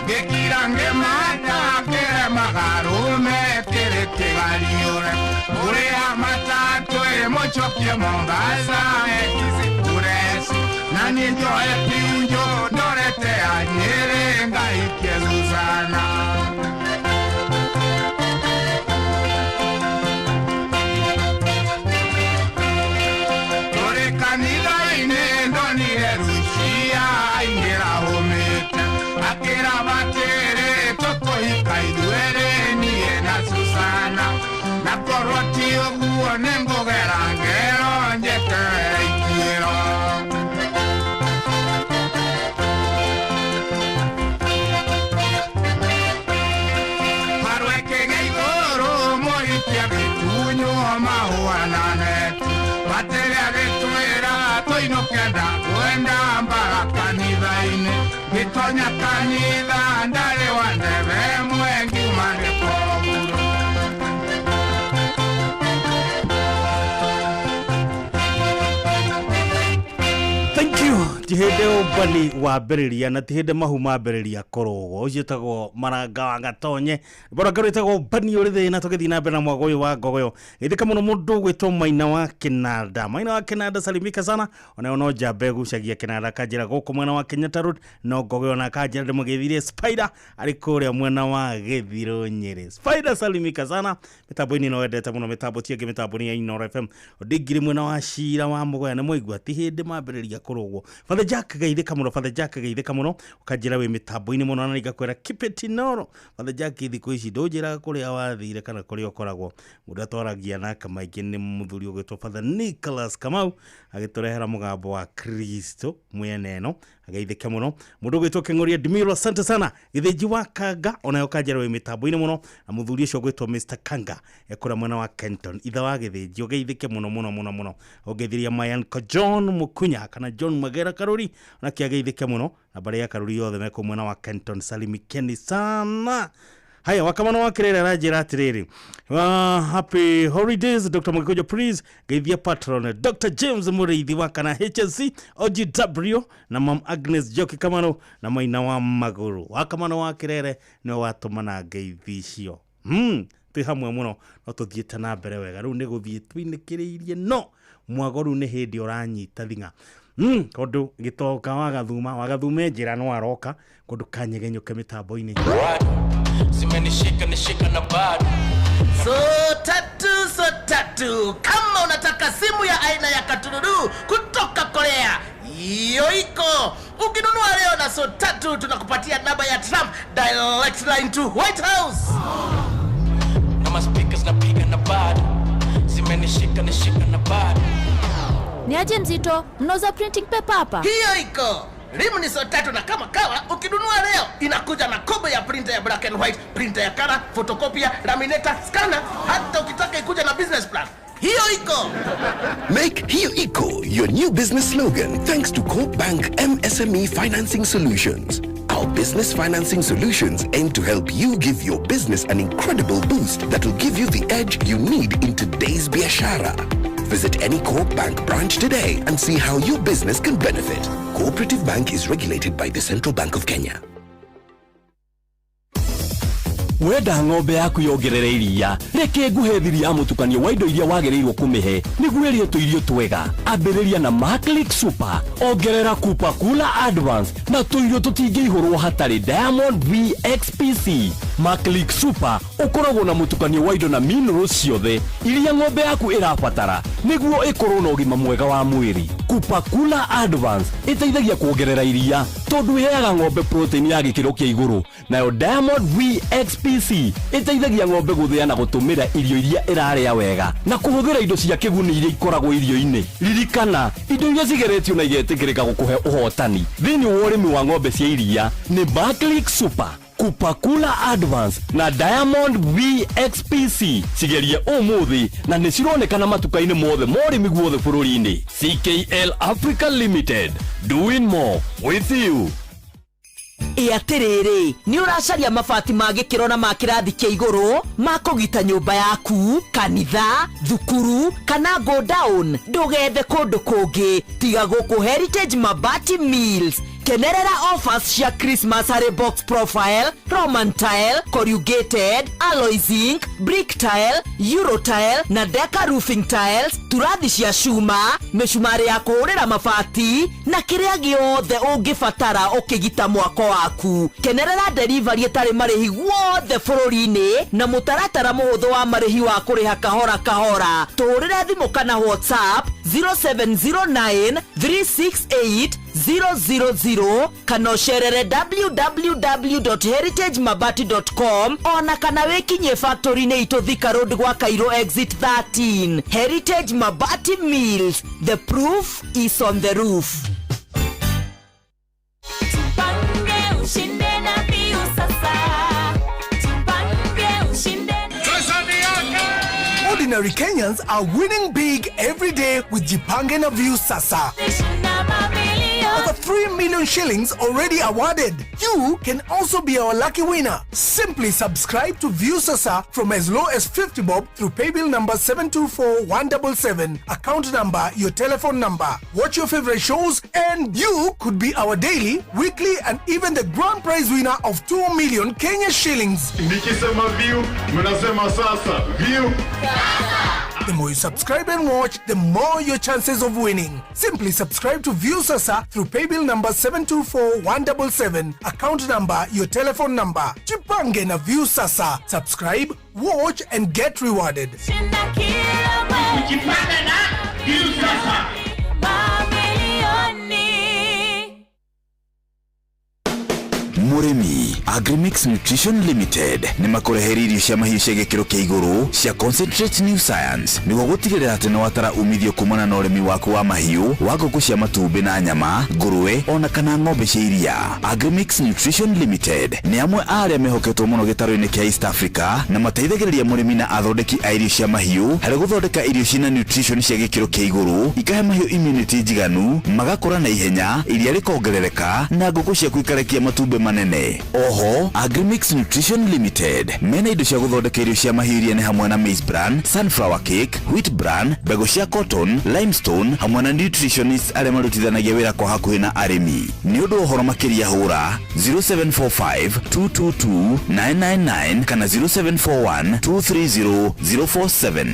Ngĩkira ngĩmanya kĩremaga rũme kĩrĩ kĩgariũre Ũrĩa matatũ ĩmũcokie Mombasa ekisikureci na niĩ njoe kiunjo ndorete ya Nyĩrĩ ngaikie Susana. Tũrĩ kanitha-inĩ ndonire Rucia aingĩra hũmĩte akĩra batĩrĩ tũkũhika ithuerĩ niĩ na Susana na korwo ti ũguo nĩngũgera ngero njeterere ituĩro. Harwekĩge igũrũ mũhikia gĩtunywo mahũa na neti batĩrĩ agĩtwĩra tũinũke ndakwenda mbara kanitha-inĩ ngĩtonya kanitha ndarĩ wa ndebe ĩmwe ngiuma nĩ koguro. Thank you. Ti hĩndĩ ũmbani wambĩrĩria na ti hĩndĩ mahu mambĩrĩria kũrũgwo. Ũcio ũtagwo Maranga wa Gatonye. Baranga rwĩtagwo ũmbani ũrĩ thĩna tũgĩthiĩ na mbere na mwago ũyũ wa ngogoyo. Geithĩka mũno mũndũ ũgwĩtwo Maina wa Kĩnanda. Maina wa Kĩnanda salimika sana. Onayo no njamba ĩgucagia kĩnanda kanjĩra gũkũ mwena wa Kenyatta Road no ngogoyo na kanjĩra ndĩmũgeithirie Spider arĩ kũrĩa mwena wa Gĩthirũ Nyĩrĩ. Spider salimika sana. Mĩtambo-inĩ ĩno wendete mũno mĩtambo ti ĩngĩ mĩtambo nĩ ya Inooro FM. Ndingiri mwena wa Cira wa Mũgoya nĩ mwaigua ti hĩndĩ mambĩrĩria kũrũgwo. Father Jack geithĩka mũno, Father Jack geithĩka mũno ũkanjĩra wĩ mĩtambo-inĩ mũno na ngakwĩra keep it Inooro. Father Jack thikũ ici ndũnjĩraga kũrĩa wathire kana kũrĩa ũkoragwo. Mũndũ atwaragia nake maingĩ nĩ mũthuri ũgwĩtwo Father Nicholas Kamau agĩtũrehera mũgambo wa Kristo mwena ĩno ageithĩke mũno. Mũndũ ũgwĩtwo Kĩng'oria Ndimiro asante sana. Gĩthĩnji wa Kanga onayo kanjĩra wĩ mĩtambo-inĩ mũno na mũthuri ũcio ũgwĩtwo Mr Kanga ekũrĩa mwena wa Kenton ithe wa Gĩthĩnji ũgeithĩke mũno mũno mũno mũno. Ũngeithiria my uncle John Mukunya kana John Magera Karuri onake ageithĩke mũno na mbarĩ ya Karuri yothe mekũ mwena wa Kenton salimikeni sana. Haya, wakamano wa Kirere aranjĩra atĩrĩrĩ, happy holidays Dr. Mugikujo please geithia patron Dr. James Mũrĩithi wa kana HSC OGW na Mam Agnes Njoki Kamano na Maina wa Magũrũ. Wakamano wa Kirere nĩwe watũmana ngeithi icio. Twĩ hamwe mũno no tũthiĩte na mbere wega rĩu nĩ gũthiĩ twinĩkĩrĩirie no mwago rĩu nĩ hĩndĩ ũranyita thing'a. Tondũ gĩtonga wagathuma njĩra no aroka kũndũ kanyegenyũke mĩtambo-inĩ. Zimenishika nishika na bado. So tatu kama unataka simu ya aina ya katururu kutoka Korea, hiyo iko. Ukinunua leo na so tatu tunakupatia namba ya Trump direct line to White House. Na ma speakers napiga na bado. Zimenishika nishika na bado. Ni aje mzito, mnauza printing paper hapa? Hiyo iko. Rimu ni so tatu na kama kawa ukinunua leo inakuja na kobo ya printer ya black and white, printer ya color, photocopier, laminator, scanner, hata ukitaka ikuja na business plan. Hiyo iko. Make Hiyo Iko your new business slogan thanks to Co-op Bank MSME Financing Solutions. Our business financing solutions aim to help you give your business an incredible boost that will give you the edge you need in today's biashara. Visit any Co-op Bank branch today and see how your business can benefit. Cooperative Bank is regulated by the Central Bank of Kenya. Wenda ng'ombe yaku yongerere iria reke nguhe thiri ya mũtukanio wa indo iria wagĩrĩirwo kũmĩhe nĩguo ĩrĩe tũirio twega. Ambĩrĩria na Maclick Super, ongerera Kupa Kula Advance na tũirio tũtingĩihũrwo hatarĩ Diamond VXPC. Maclick Super ũkoragwo na mũtukanio wa indo na minerals ciothe iria ng'ombe yaku ĩrabatara nĩguo ĩkorwo na ũgima mwega wa mwĩrĩ. Kupa Kula Advance ĩteithagia kuongerera iria tondũ ĩheaga ng'ombe protein ya gĩkĩro kĩa igũrũ, nayo Diamond VXPC ĩteithagia ng'ombe gũthĩa na gũtũmĩra irio iria ĩrarĩa wega na kũhũthĩra indo cia kĩguni iria ikoragwo irio-inĩ. Ririkana, indo iria cigeretio na igetĩkĩrĩka gũkũhe ũhotani thĩinĩ wa ũrĩmi wa ng'ombe cia iria nĩ Maclick Super, Kupakula Advance na Diamond VXPC. Cigerie ũmũthĩ na nĩ cironekana matuka-inĩ mothe ma ũrĩmi guothe bũrũri-inĩ. CKL Africa Limited, doing more with you. Ĩ atĩrĩrĩ, nĩ ũracaria mabati ma gĩkĩro na ma kĩrathi kĩa igũrũ ma kũgita nyũmba yaku, kanitha, thukuru kana go down? Ndũgethe kũndũ kũngĩ tiga gũkũ Heritage Mabati Mills. Kenerera offers cia Christmas harĩ box profile, Roman tile, corrugated, alloy zinc, brick tile, euro tile na deca roofing tiles, turathi cia cuma, mĩcumarĩ ya kũhũrĩra mabati na kĩrĩa gĩothe ũngĩbatara ũkĩgita mwako waku. Kenerera delivery ĩtarĩ marĩhi guothe bũrũri-inĩ na mũtaratara mũhũthũ wa marĩhi wa kũrĩha kahora kahora. Tũhũrĩre thimũ kana WhatsApp 0709 368 000 kana ũcerere www.heritagemabati.com ona kana wĩkinyie factory-inĩ itũ Thika Road gwa Cairo exit 13. Heritage Mabati Mills, the proof is on the roof. Tupange ushinde na Viusasa. Tupange ushinde. Ordinary Kenyans are winning big every day with Jipange na Viusasa. Over 3 million shillings already awarded. You can also be our lucky winner. Simply subscribe to Viusasa from as low as 50 bob through paybill number 724177, account number, your telephone number. Watch your favorite shows and you could be our daily, weekly and even the grand prize winner of 2 million Kenya shillings. Nikisema view, mnasema sasa. View. The more you subscribe and watch, the more your chances of winning. Simply subscribe to Viusasa through paybill number 724177, account number, your telephone number. Jipange na Viusasa. Subscribe, watch and get rewarded. Shinda kila mwezi. Jipange na Viusasa. Mamilioni. Mũrĩmi, Agrimix Nutrition Limited nĩ makũreheire irio cia mahiũ cia gĩkĩro kĩa igũrũ cia Concentrate New Science nĩguo gũtigĩrĩra atĩ nĩ watara umithio kumana na ũrĩmi waku wa mahiũ wa ngũkũ cia matumbĩ na nyama, ngũrwe ona kana ng'ombe cia iria. Agrimix Nutrition Limited nĩ amwe a arĩa mehoketwo mũno gĩtarũ-inĩ kĩa East Africa na mateithagĩrĩria mũrĩmi na athondeki a irio cia mahiũ harĩ gũthondeka irio ciĩna nutrition cia gĩkĩro kĩa igũrũ, ikahe mahiũ immunity njiganu, magakũra na ihenya, iria rĩkongerereka na ngũkũ ciaku ikarekia matumbĩ manene. Oho, Agrimix Nutrition Limited mena indo cia gũthondeka irio cia mahiũ iria nĩ hamwe na maize bran, sunflower cake, wheat bran, mbegũ cia cotton, limestone hamwe na nutritionists arĩa marutithanagia wĩra kwa hakuhĩ na arĩmi. Nĩ ũndũ wa ũhoro makĩria hũra 0745 222 999 kana 0741 230 047.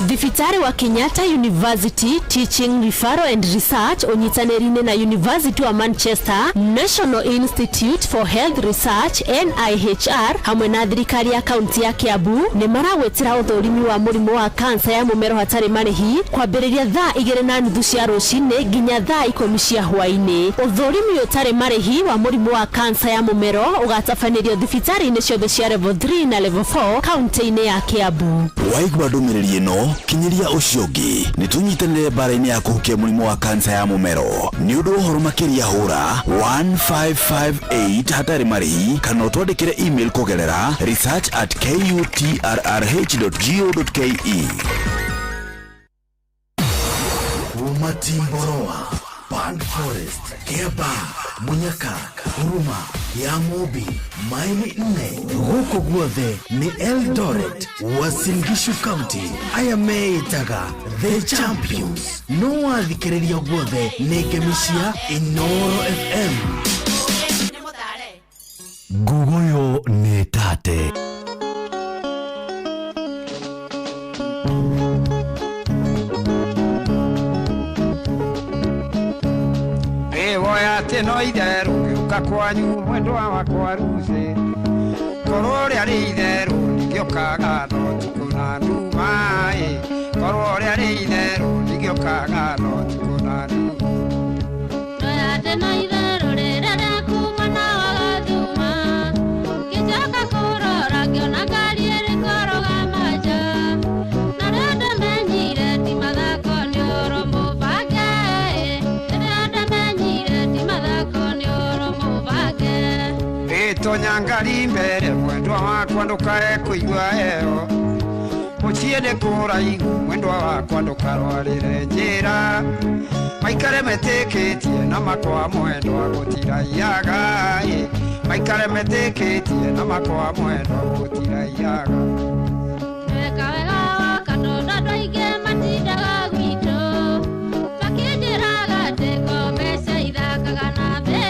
Thibitarĩ wa Kenyatta University Teaching, Referral and Research ũnyitanĩri-inĩ na University wa Manchester, National Institute for Health Research NIHR hamwe na thirikari ya kaunti ya Kiambu nĩ maragwĩtĩra ũthũrimi wa mũrimũ wa kansa ya mũmero hatarĩ marĩhi kwambĩrĩria thaa 2:30 cia rũcinĩ nginya thaa 10 cia hwaĩ-inĩ. Ũthũrimi ũtarĩ marĩhi wa mũrimũ wa kansa ya mũmero ũgatabanĩrio thibitarĩ-inĩ ciothe cia level 3 na level 4 kaunti-inĩ ya Kiambu. Waigua ndũmĩrĩri ĩno, kinyĩria ũcio ũngĩ. Nĩ tũnyitanĩre mbara-inĩ ya kũhukia mũrimũ wa kansa ya mũmero. Nĩ ũndũ wa ũhoro makĩria hũra 1558 hatarĩ marĩhi kana ũtwandĩkĩre email kũgerera research@kutrrh.go.ke. Kuma Timboroa, Pan Forest, Keba, Munyaka, Huruma, ya Mobi, maili 4 gũkũ guothe nĩ Eldoret, Uasin Gishu County. Aya meĩtaga The Champions. No wathikĩrĩria guothe nĩ ngemi cia Inoro FM. Nguguyo nĩ tate. Ĩwoya atĩ no itherũ ngĩũka kwanyu mwendwa wakwa ruthĩ, korwo rĩarĩ itherũ ndingĩũkaga no ũtukũ na nduma ĩ, korwo rĩarĩ itherũ ndingĩũkaga no ũtukũ na nduma. Ndoyate no itherũ rĩrĩa rĩakuma na wagathuma, ngĩcoka kũrora ngĩona ngari ĩrĩkoroga manja, na rĩo ndamenyire ti mathako nĩ ũhoro mũbange ĩ, rĩrĩa ndamenyire ti mathako nĩ ũhoro mũbange. Ĩtonya ngari mbere mwendwa wakwa ndũkae kũigua heho, Mũciĩ nĩ kũraihu mwendwa wakwa ndũkarwarĩre njĩra maikare metĩkĩtie na makwa mwendwa gũtiraiyaga maikare metĩkĩtie na makwa mwendwa gũtiraiyaga Weka wega woka tondũ andũ aingĩ matindaga gwitũ makĩnjĩraga atĩ ngombe cia ithakaga na mbĩa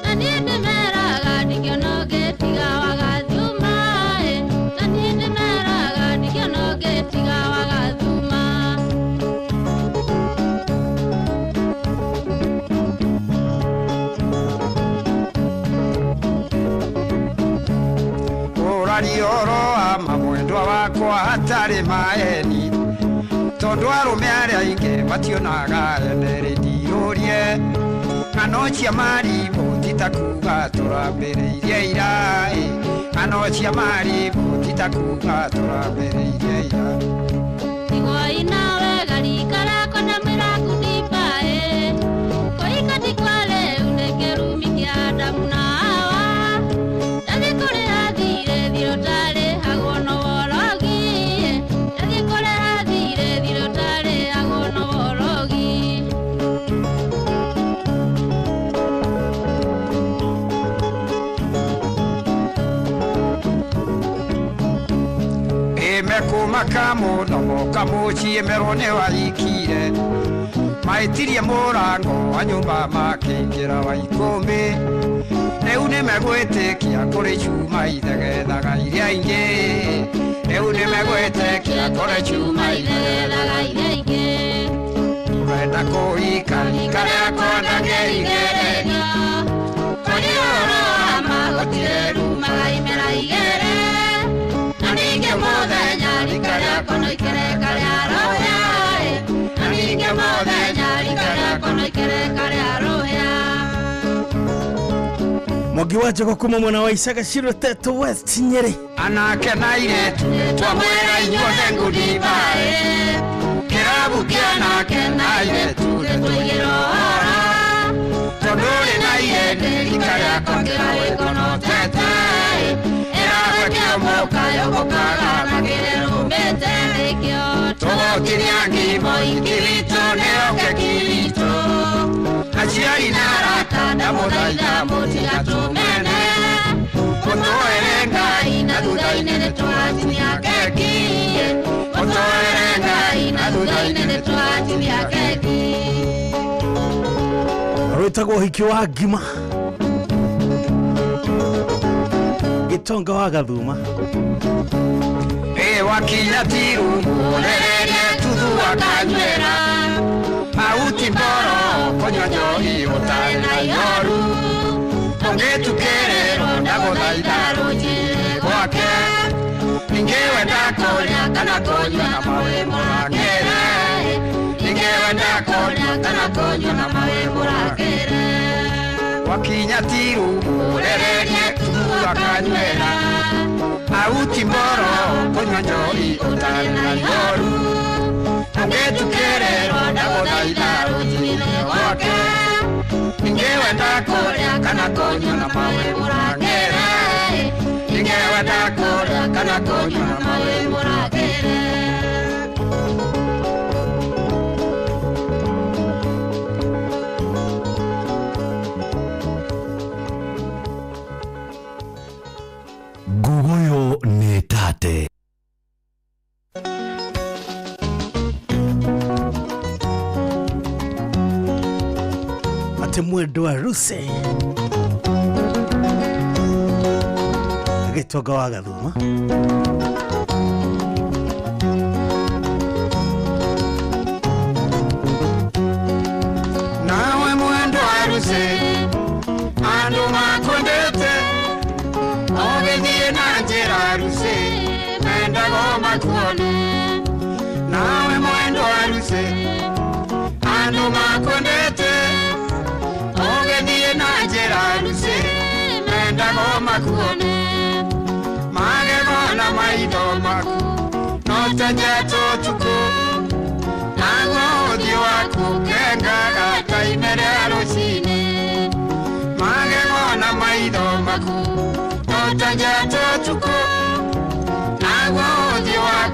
na niĩ ndĩmeraga ndingĩona ũngĩ tiga Wagathuuma na niĩ ndĩmeraga ndingĩona ũngĩ tiga Wagathuuma. Ũraria ũhoro wa ma mwendwa wakwa hatarĩ maeni tondũ arũme arĩa aingĩ mationaga ene rĩndirũrie ng'ano cia marimũ ti ta kuga tũrambĩrĩirie ira ng'ano cia marimũ ti ta kuga tũrambĩrĩirie ira. Tigwoi nawe garika rĩakwa ndamwĩra ngundimbaĩ kũhika ti kwa rĩu nĩ kĩrumi kĩa Adamu na Hawa ndathiĩ kũrĩha thirĩ thirĩ ũtarĩhagwo no worogi ndathiĩ kũrĩha thirĩ thirĩ ũtarĩhagwo no worogi. Mekũmaka mũno moka mũciĩ merwo nĩ wahikire maĩtirie mũrango wa nyũmba makĩingĩra wa ikũmbĩ rĩu nĩmegwĩtĩkia kũrĩ cuma ithegethaga iria ingĩ rĩu nĩmegwĩtĩkia kũrĩ cuma ithegethaga iria ingĩ. Ũrenda kũhika rika rĩakwa ndangĩigereria Kũrĩ ũhoro wa ma gũtirĩ rumaga imera igĩrĩ na ningĩ mũthenya rika rĩakwa no ikereka rĩa rũhĩa na ningĩ mũthenya rika rĩakwa no ikereka rĩa rũhĩa. Mwangi wa Njogu kuma mwena wa Icaga Ciroteto West Nyeri anake na airĩtu twamwĩra inyuothe ngundimbaĩ kĩrabu kĩa anake na airĩtu nĩtũigĩrwo ũhoro tondũ ũrĩ na irĩndĩ rika rĩakwa kĩrawĩkonotete ĩragwekio mũkayũgũkaga na kĩrĩrũmĩte nĩkĩo tũgũkiria ngimo iki witũ nĩyo keki witũ aciari na arata ndamũthaitha mũtigatũmene mũtũere Ngai na thutha-inĩ nĩtwatinia keki mũtũere Ngai na thutha-inĩ nĩtwatinia keki. Rwĩtagwo ũhiki wa ngima Gĩtonga wa Gathuma Ĩ wakinya tirumu ũrererie tuthu akanyuĩra auti mboro kũnyua njohi ũtarĩ na ihoru ũngĩtukĩrĩrwo ndagũthaitha rũnjĩre gwake ningĩ wenda kũrĩa kana kũnyua na mawe mũrangĩre ningĩ wenda kũrĩa kana kũnyua na mawe mũrangĩre wakinya tirumu ũrererie tuthu akanyuĩra auti mboro kũnyua njohi ũtarĩ na ihoru ũngĩtukĩrĩrwo ndagũthaitha rũnjĩre gwake ningĩ wenda kũrĩa kana kũnyua na mawe mũrangĩre ningĩ wenda kũrĩa kana kũnyua na mawe mũrangĩre. Nguguyo nĩ tate Ate mwendwa ruse Gĩtonga wa Gathuma Nawe mwendwa ruse andũ makwendete ũgĩthiĩ na njĩra ruse mendago makuone nawe mwendwa ruse andũ makwendete ũgĩthiĩ na njĩra ruse mendago makuone magego na maitho maku no ta njata ũtukũ naguo ũthiũ waku ũkengaga ta ime rĩa rũciinĩ magego na maitho maku no ta njata ũtukũ naguo ũthiũ waku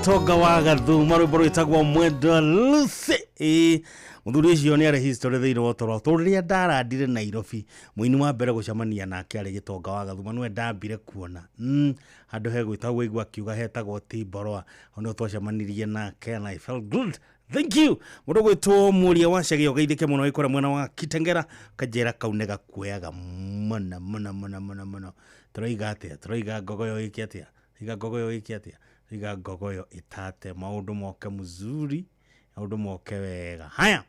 Gĩtonga wa Gathuma, rwĩmbo rwĩtagwo Mwendwa Lucy. Ĩĩ, mũthuri ũcio nĩ arĩ history thĩinĩ wa ũtũũro. Tondũ rĩrĩa ndarandire Nairobi, mũini wa mbere gũcemania nake arĩ Gĩtonga wa Gathuma, nĩwe ndambire kuona. Handũ hegwĩtagwo igua akiuga hetagwo Timboroa. Hau nĩho twacemanirie nake and I felt good. Thank you. Mũndũ gwĩtwo Mũria wa Chege ũgeithĩke mũno wĩ kũrĩa mwena wa Kitengera, kanjĩra kau nĩ gakuoyaga mũno mũno mũno mũno mũno. Tũroiga atĩa? Tũroiga ngogoyo ĩke atĩa? Tũroiga ngogoyo ĩke atĩa? Tũroiga ngogoyo ĩtate maũndũ moke mzuri, maũndũ moke wega. Haya.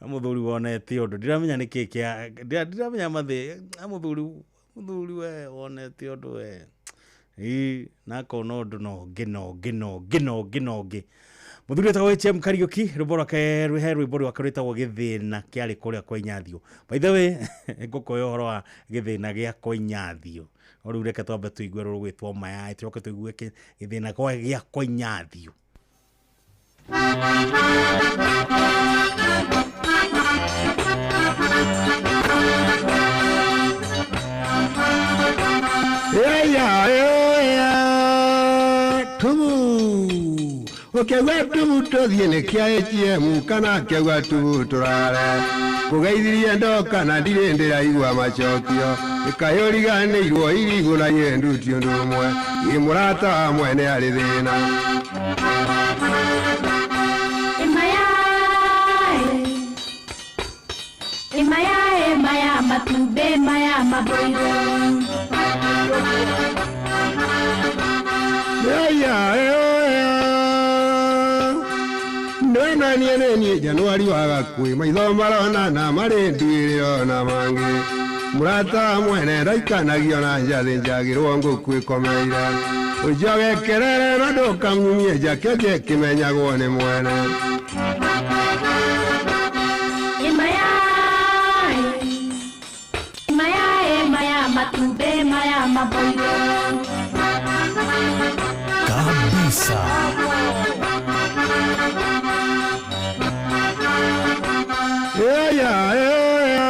Mũthuri wonete ũndũ ndiramenya nĩkĩ kĩa ndiramenya mathĩ mũthuri we wonete ũndũ we. Ĩĩ, na akona ũndũ na ũngĩ na ũngĩ na ũngĩ na ũngĩ na ũngĩ. Mũthuri wĩtagwo HM Kariuki, rwĩmbo rwake he rwĩmbo rwake rwĩtagwo Gĩthĩna kĩarĩ kũrĩa kwa Inyathio. By the way, ngũkũhe ũhoro wa gĩthĩna gĩa kwa Inyathio. No rĩu reke twambe tũigue rũgwĩtwo Mayai, tũcoke tũigue gĩthĩna gĩa kwa Inyathio. Eya, eya, tubu. Ũkĩigua tubu tũthiĩ nĩ kĩa ATM kana kĩaigua tubu tũrare. Kũgeithirie ndoka na ndirĩ ndĩraigua macokio. Ĩkayũriganĩirwo irigũ na nyendu ti ũndũ ũmwe. Ĩ mũrata wa mwene arĩ thĩna. Emayae, maya matumbĩ, maya maboiro. Eya, eya. Ndona niĩ nĩ niĩ Januari wa Gakuĩ, maitho maronana marĩ nduĩrĩro na mangĩ. Mũrata wa mwene ndaikanagio na njathĩ njagĩrwo ngũkũ ĩkomeire. Ũnjoge kerere na ndũkang'ung'ie njakete kĩmenyagwo nĩ mwene. Emayae, maya matumbĩ, maya maboiro. Kabisa. Eya, eya.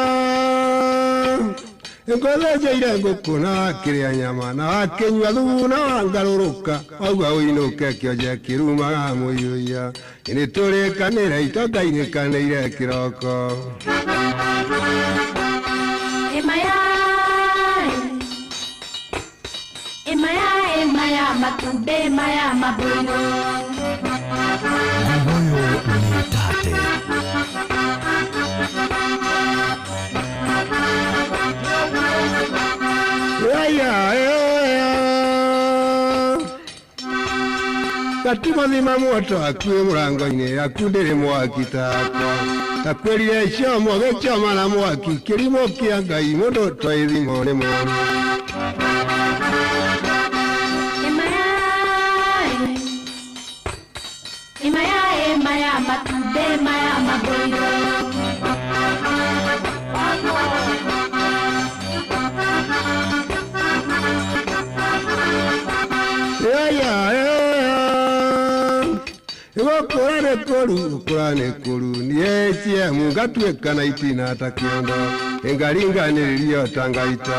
Ngũthĩnjĩire ngũkũ na wakĩrĩa nyama na wakĩnyua thubu na wangarũrũka wauga ũinũke kĩonje kĩrumaga mũiyũiya. Nĩ tũrĩkanĩre itonga-inĩkanĩire kĩroko. Emayae, maya matumbĩ, maya maboiro. Ngogoyo nĩ tate. Eya, eya. Gatimathima muoto akuĩ mũrango-inĩ aku ndĩrĩ mwaki takwa. Takwĩrire ciomo gĩchoma na mwaki kĩrimũ kĩa Ngai mũndũ toĩ thimo nĩ mũru. Emayae, maya matumbĩ, maya maboiro. Eya, eya. Gũkũra nĩ kũru, gũkũra nĩ kũru. Niĩ ATM ngatuĩka na itina ta kĩondo. Ĩngaringanĩrĩrio ta ngaita.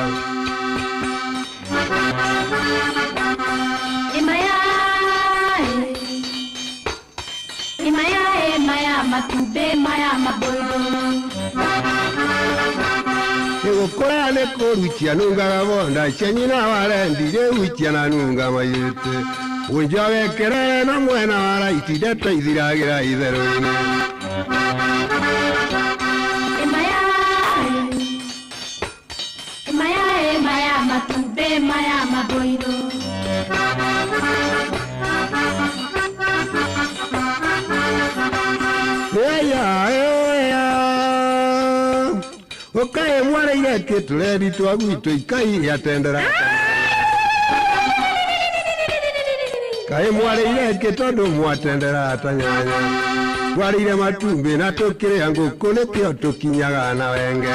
Emayae, maya matumbĩ, maya maboiro. Gũkũra nĩ kũru cianungaga bonda cia nyina wa rendi rĩu ciananunga maiyũrĩte. Ũnjoge kerere na mwena wa raiti ndeto ithiragĩra itherũ-inĩ. Emayae, maya matumbĩ, maya maboiro. Eya, eya. Ũkaĩ mwareire kĩ tũrendi twa gwitũ ikai tendera. Kaĩ mwareire kĩ tondũ mwatendera ta nyanya. Twarĩire matumbĩ na tũkĩrĩa ngũkũ nĩkĩo tũkinyaga na wenge.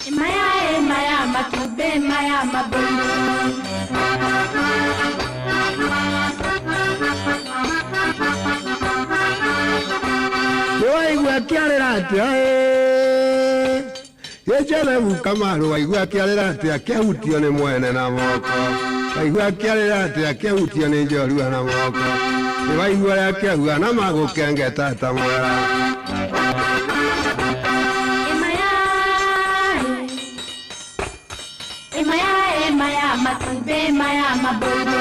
Emayae, maya matumbĩ, maya maboiro. Nĩwaigua kĩarĩra atĩa ĩ? Jelebu Kamaru waigua akĩarĩra atĩ akĩhutio nĩ mwene na moko waigua akĩarĩra atĩ akĩhutio nĩ njorua na moko nĩ waigua ũrĩa akĩahuana na magũkengeta ta mwera. Emaya, matumbe, maya, mabodo.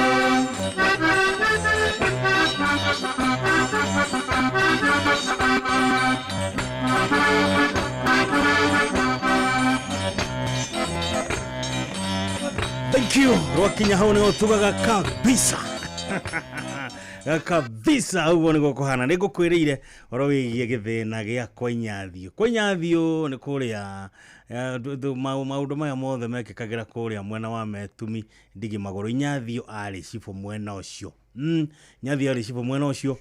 Thank you. Rwakinya hau nĩho tugaga kabisa kabisa ũguo nĩguo kũhana. Nĩ ngũkwĩrĩire ũhoro wĩgiĩ gĩthĩna gĩa Kwainyathio. Kwainyathio nĩ kũrĩa maũndũ maya mothe mekĩkagĩra kũrĩa mwena wa Metumi Ndigi Magũrũ. Inyathio arĩ cibũ mwena ũcio. Inyathio arĩ cibũ mwena ũcio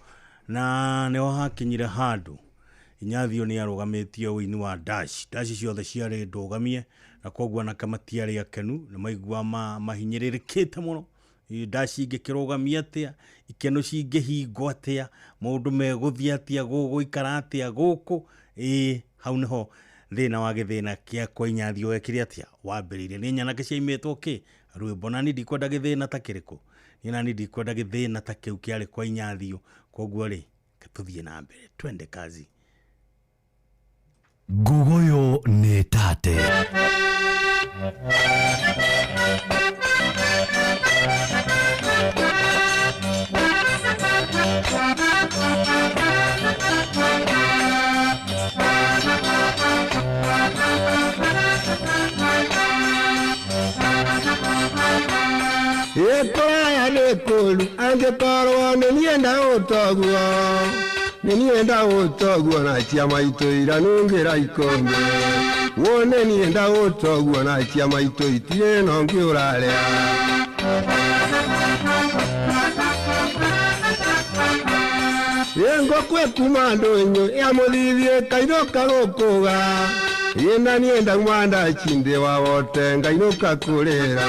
na nĩho hakinyire handũ Inyathio nĩ arũgamĩtie ũini wa dash. Dash ciothe ciarĩ ndũgamie na koguo anake matiarĩ akenu nĩ maigua mahinyĩrĩrĩkĩte mũno. Dash ingĩkĩrũgamia atĩa, ikeno cingĩhingwo atĩa, maũndũ megũthiĩ atĩa, gũgũikara atĩa gũkũ. Ĩĩ hau nĩho thĩna wa gĩthĩna kĩa Kwainyathio wekire atĩa wambĩrĩirie. Nĩ nyanake ciaimĩtwo kĩ rwĩmbo na niĩ ndikwenda gĩthĩna ta kĩrĩkũ, niĩ nani ndikwenda gĩthĩna ta kĩu kĩarĩ Kwainyathio. Koguo rĩ tũthiĩ na mbere, twende kazi. Ngugoyo nĩ tate. Kũraya nĩ kũũru angĩkorwo nĩ niĩ ndaũtoguo nĩ niĩ ndaũtoguo na cia maitũ iranungĩra ikũmbĩ wone niĩ ndaũtoguo na cia maitũ itirĩ na ũngĩ ũrarĩa. Ngũkũ ĩkuma ndũnyũ ya mũthithie kainũka gũkũga ĩ na niĩ ndauma ndachindĩ wa wote ngainũka kũrĩra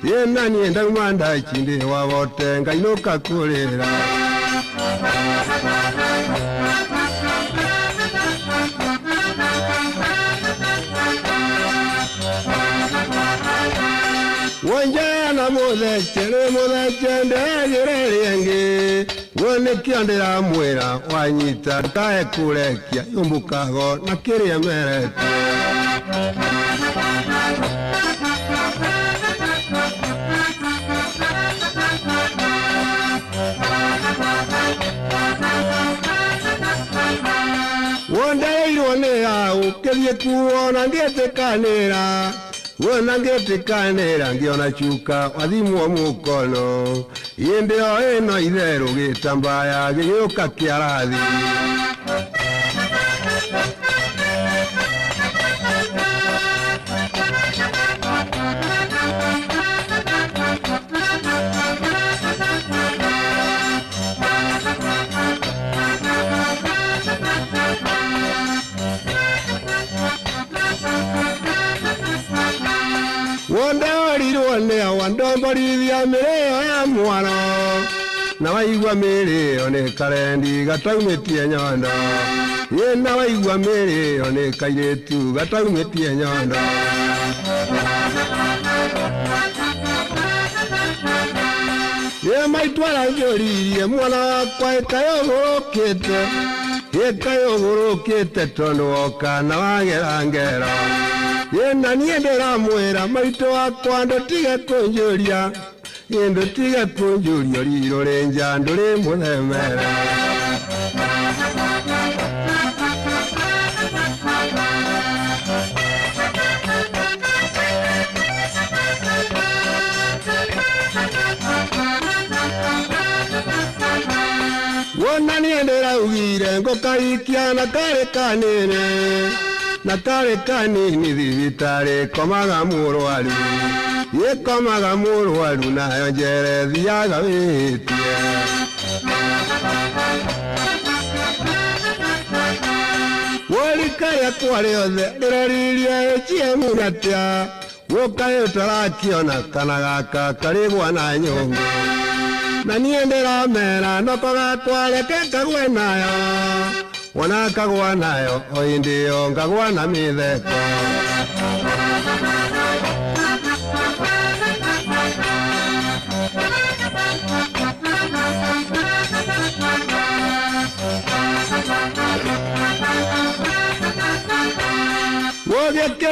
ĩ na niĩ ndauma ndachindĩ wa wote ngainũka kũrĩra. Wonjana mũthece nĩ mũthece ndegĩre rĩngĩ wone kĩo ndĩramwĩra wanyita ndakae kũrekia yũmbũkago na kĩrĩa merete. Wondereirwo nĩ hau kĩthiĩ kuona ngĩtĩkanĩra wona ngĩtĩkanĩra ngĩona cuka wathimwo mũkono ĩndĩ o ĩno itherũ gĩtambaya gĩgĩũka kĩarathi. Wondeorirwo nĩ awa ndomborithia mĩrĩo ya mwaro na waigua mĩrĩo nĩ karendi gataumĩtie nyondo ĩ na waigua mĩrĩo nĩ kairĩtu gataumĩtie nyondo. Ĩ maitũ aranjũririe mwana wakwa ĩkayũgũrũkĩte ĩkayũgũrũkĩte tondũ woka na wagera ngero ĩ na niĩ ndĩramwĩra maitũ wakwa ndũtige kũnjũria ĩ ndũtige kũnjũria rirũ rĩ nja ndũrĩ mũthemera. Wona niĩ ndĩraugire ngũkaikia na karĩ kanini na karĩ kanini thibitarĩ komaga mũrwaru ĩkomaga mũrwaru nayo njere thiaga wĩhĩtie. Worika rĩakwa rĩothe ndĩroririe HM atĩa gũkaĩ ũtarakĩona kana gaka karĩgwa na nyũngũ na niĩ ndĩramera noko gakwa reke kagwe nayo wona kagwa nayo o hĩndĩ ĩyo ngagwa na mĩtheko.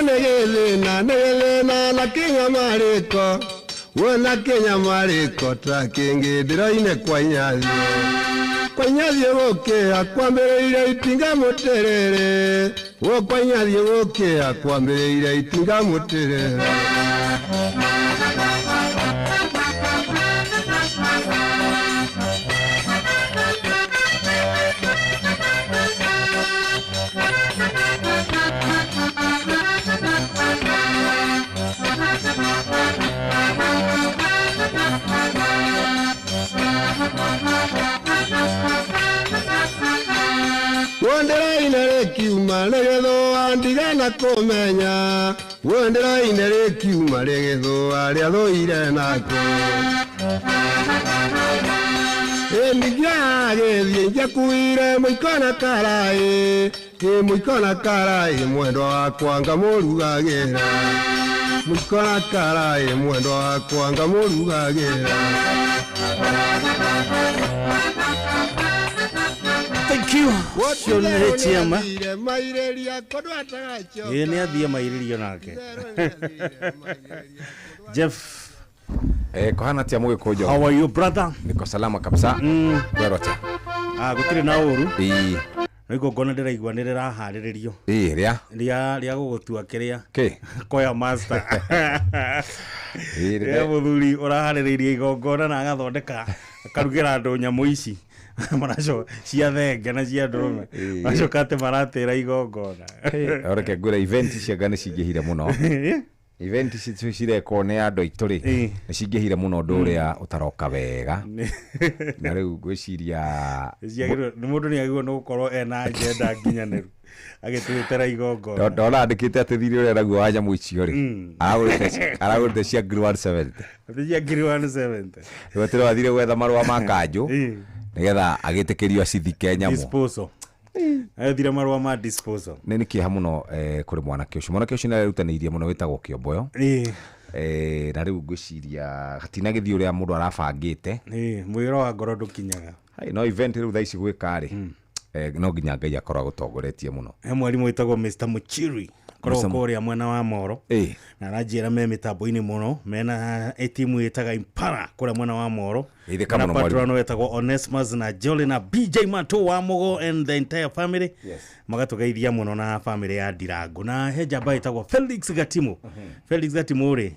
Nĩ gĩthĩna nĩ gĩthĩna na kĩnyamarĩko wona kĩnyamarĩko ta kĩngĩ ndĩroine kwa inyathiĩ kwa inyathiĩ gũkĩa kwambĩrĩire itinga mũtĩrĩrĩ wo kwa inyathiĩ gũkĩa kwambĩrĩire itinga mũtĩrĩrĩ. Wonderaine rĩkiuma rĩgĩthũa ndigana kũmenya wonderaine rĩkiuma rĩgĩthũa rĩathũire nako ĩndigiagĩthiĩ njakuire mũiko na karaĩ ĩ mũiko na karaĩ mwendwa wakwa ngamũrugagĩra mũiko na karaĩ mwendwa wakwa ngamũrugagĩra. Thank you. Ũcio nĩ HM. Mairĩria kondũ atagacoka. Ĩĩ nĩ athiĩ mairĩrio nake. Jeff. Kuhana atia mũgĩkũnjo? How are you brother? Niko salama kabisa. Kwĩrwo atĩa? Ah, gũtirĩ na ũru. Ĩĩ. No igongona ndĩraigua nĩ rĩraharĩrĩrio. Ĩĩ, rĩa? Rĩa rĩa gũgũtua kĩrĩa. Kĩ? Koya master. Ĩĩ, Rĩa mũthuri ũraharĩrĩirie igongona na agathondeka akarugĩra andũ nyamũ ici maracoka cia thenge na cia ndũrũme maracoka atĩ maratĩra igongona. Reke ngwĩre event ici anga nĩ cingĩhire mũno. Event ici cirekwo nĩ andũ aitũ rĩ nĩ cingĩhire mũno ũndũ ũrĩa ũtaroka wega na rĩu ngwĩciria Ciagĩrĩirwo- nĩ mũndũ nĩ agĩrĩirwo nĩ gũkorwo ena agenda nginyanĩru agĩtwĩtĩra igongona. Ndona andĩkĩte atĩ thirĩ ũrĩa naguo wa nyamũ icio rĩ aragũrĩte cia ngiri 170. Atĩ cia ngiri 170. Rĩu atĩ athire gwetha marũa ma kanjũ nĩgetha agĩtĩkĩrio acithike nyamũ. Disposal. Ethire marũa ma disposal. Nĩ kĩeha mũno kũrĩ mwanake ũcio. Mwanake ũcio nĩ arerutanĩirie mũno wĩtagwo Kĩomboyo. Na rĩu ngwĩciria hatinagĩthiĩ ũrĩa mũndũ arabangĩte. Mwĩro wa ngoro ndũkinyaga. Hai, no event rĩu thaa ici gwĩka rĩ no nginya Ngai akorwo agũtongoretie mũno. He mwarimũ wĩtagwo Mr. Muchiri koragwo Mr. kũrĩa mwena wa Moro na aranjĩra me mĩtambo-inĩ mũno mena timu ĩtaga Impala kũrĩa mwena wa Moro. Geithĩka Mena mũno mwarimũ. patron wetagwo Onesmus na Jolly na BJ Mato wa Mugo and the entire family. Yes. Magatũgeithia mũno na family ya Ndirango na he njamba ĩtagwo Felix Gatimo. Felix Gatimo rĩ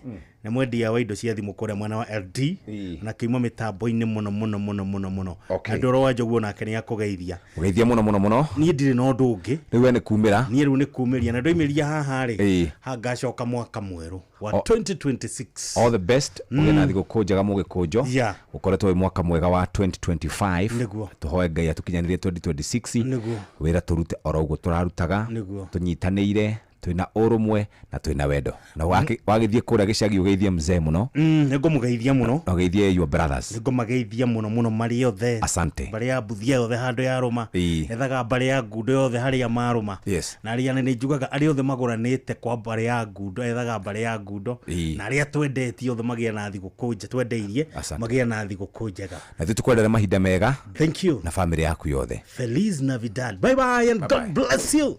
nĩ mwendia wa indo cia thimũ kũrĩa mwena wa LD na kĩuma mĩtambo-inĩ mũno mũno mũno mũno mũno. Okay. Na ndũro wa njoguo nake nĩ akũgeithia. Ũgeithia mũno mũno mũno. Niĩ ndirĩ na ũndũ ũngĩ. Rĩu we nĩ kumĩra. Niĩ rĩu nĩ kumĩria na ndoimĩria haha rĩ Ĩĩ. ha ngacoka mwaka mwerũ wa O- 2026. All the best. Ũgĩe na thigũkũ njega mũgĩkũnjo. Yeah. Ũkoretwo wĩ mwaka mwega wa 2025. Nĩguo. Tũhoe Ngai atũkinyanĩrie 2026. Nĩguo. Wĩra tũrute oro ũguo tũrarutaga. Nĩguo. Tũnyitanĩire twĩna ũrũmwe na twĩna wendo. Na wagĩthiĩ kũrĩa gĩcagi ũgeithie mzee mũno. Nĩ ngũmũgeithia mũno. Na ũgeithie your brothers. Nĩ ngũmageithia mũno mũno marĩ othe. Asante. Mbarĩ ya Mbuthia yothe handũ ya rũma. Ethaga mbarĩ ya Ngundo yothe harĩa marũma. Yes. Na arĩa nĩ njugaga arĩa othe magũranĩte kwa mbarĩ ya Ngundo ethaga mbarĩ ya Ngundo. Na arĩa twendetie othe magĩe na thigũkũ nje twendeirie magĩe na thigũkũ njega. Na ithuĩ tũkwendere mahinda mega. Thank you. Na famĩlĩ yaku yothe. Feliz Navidad. Bye bye and God bless you.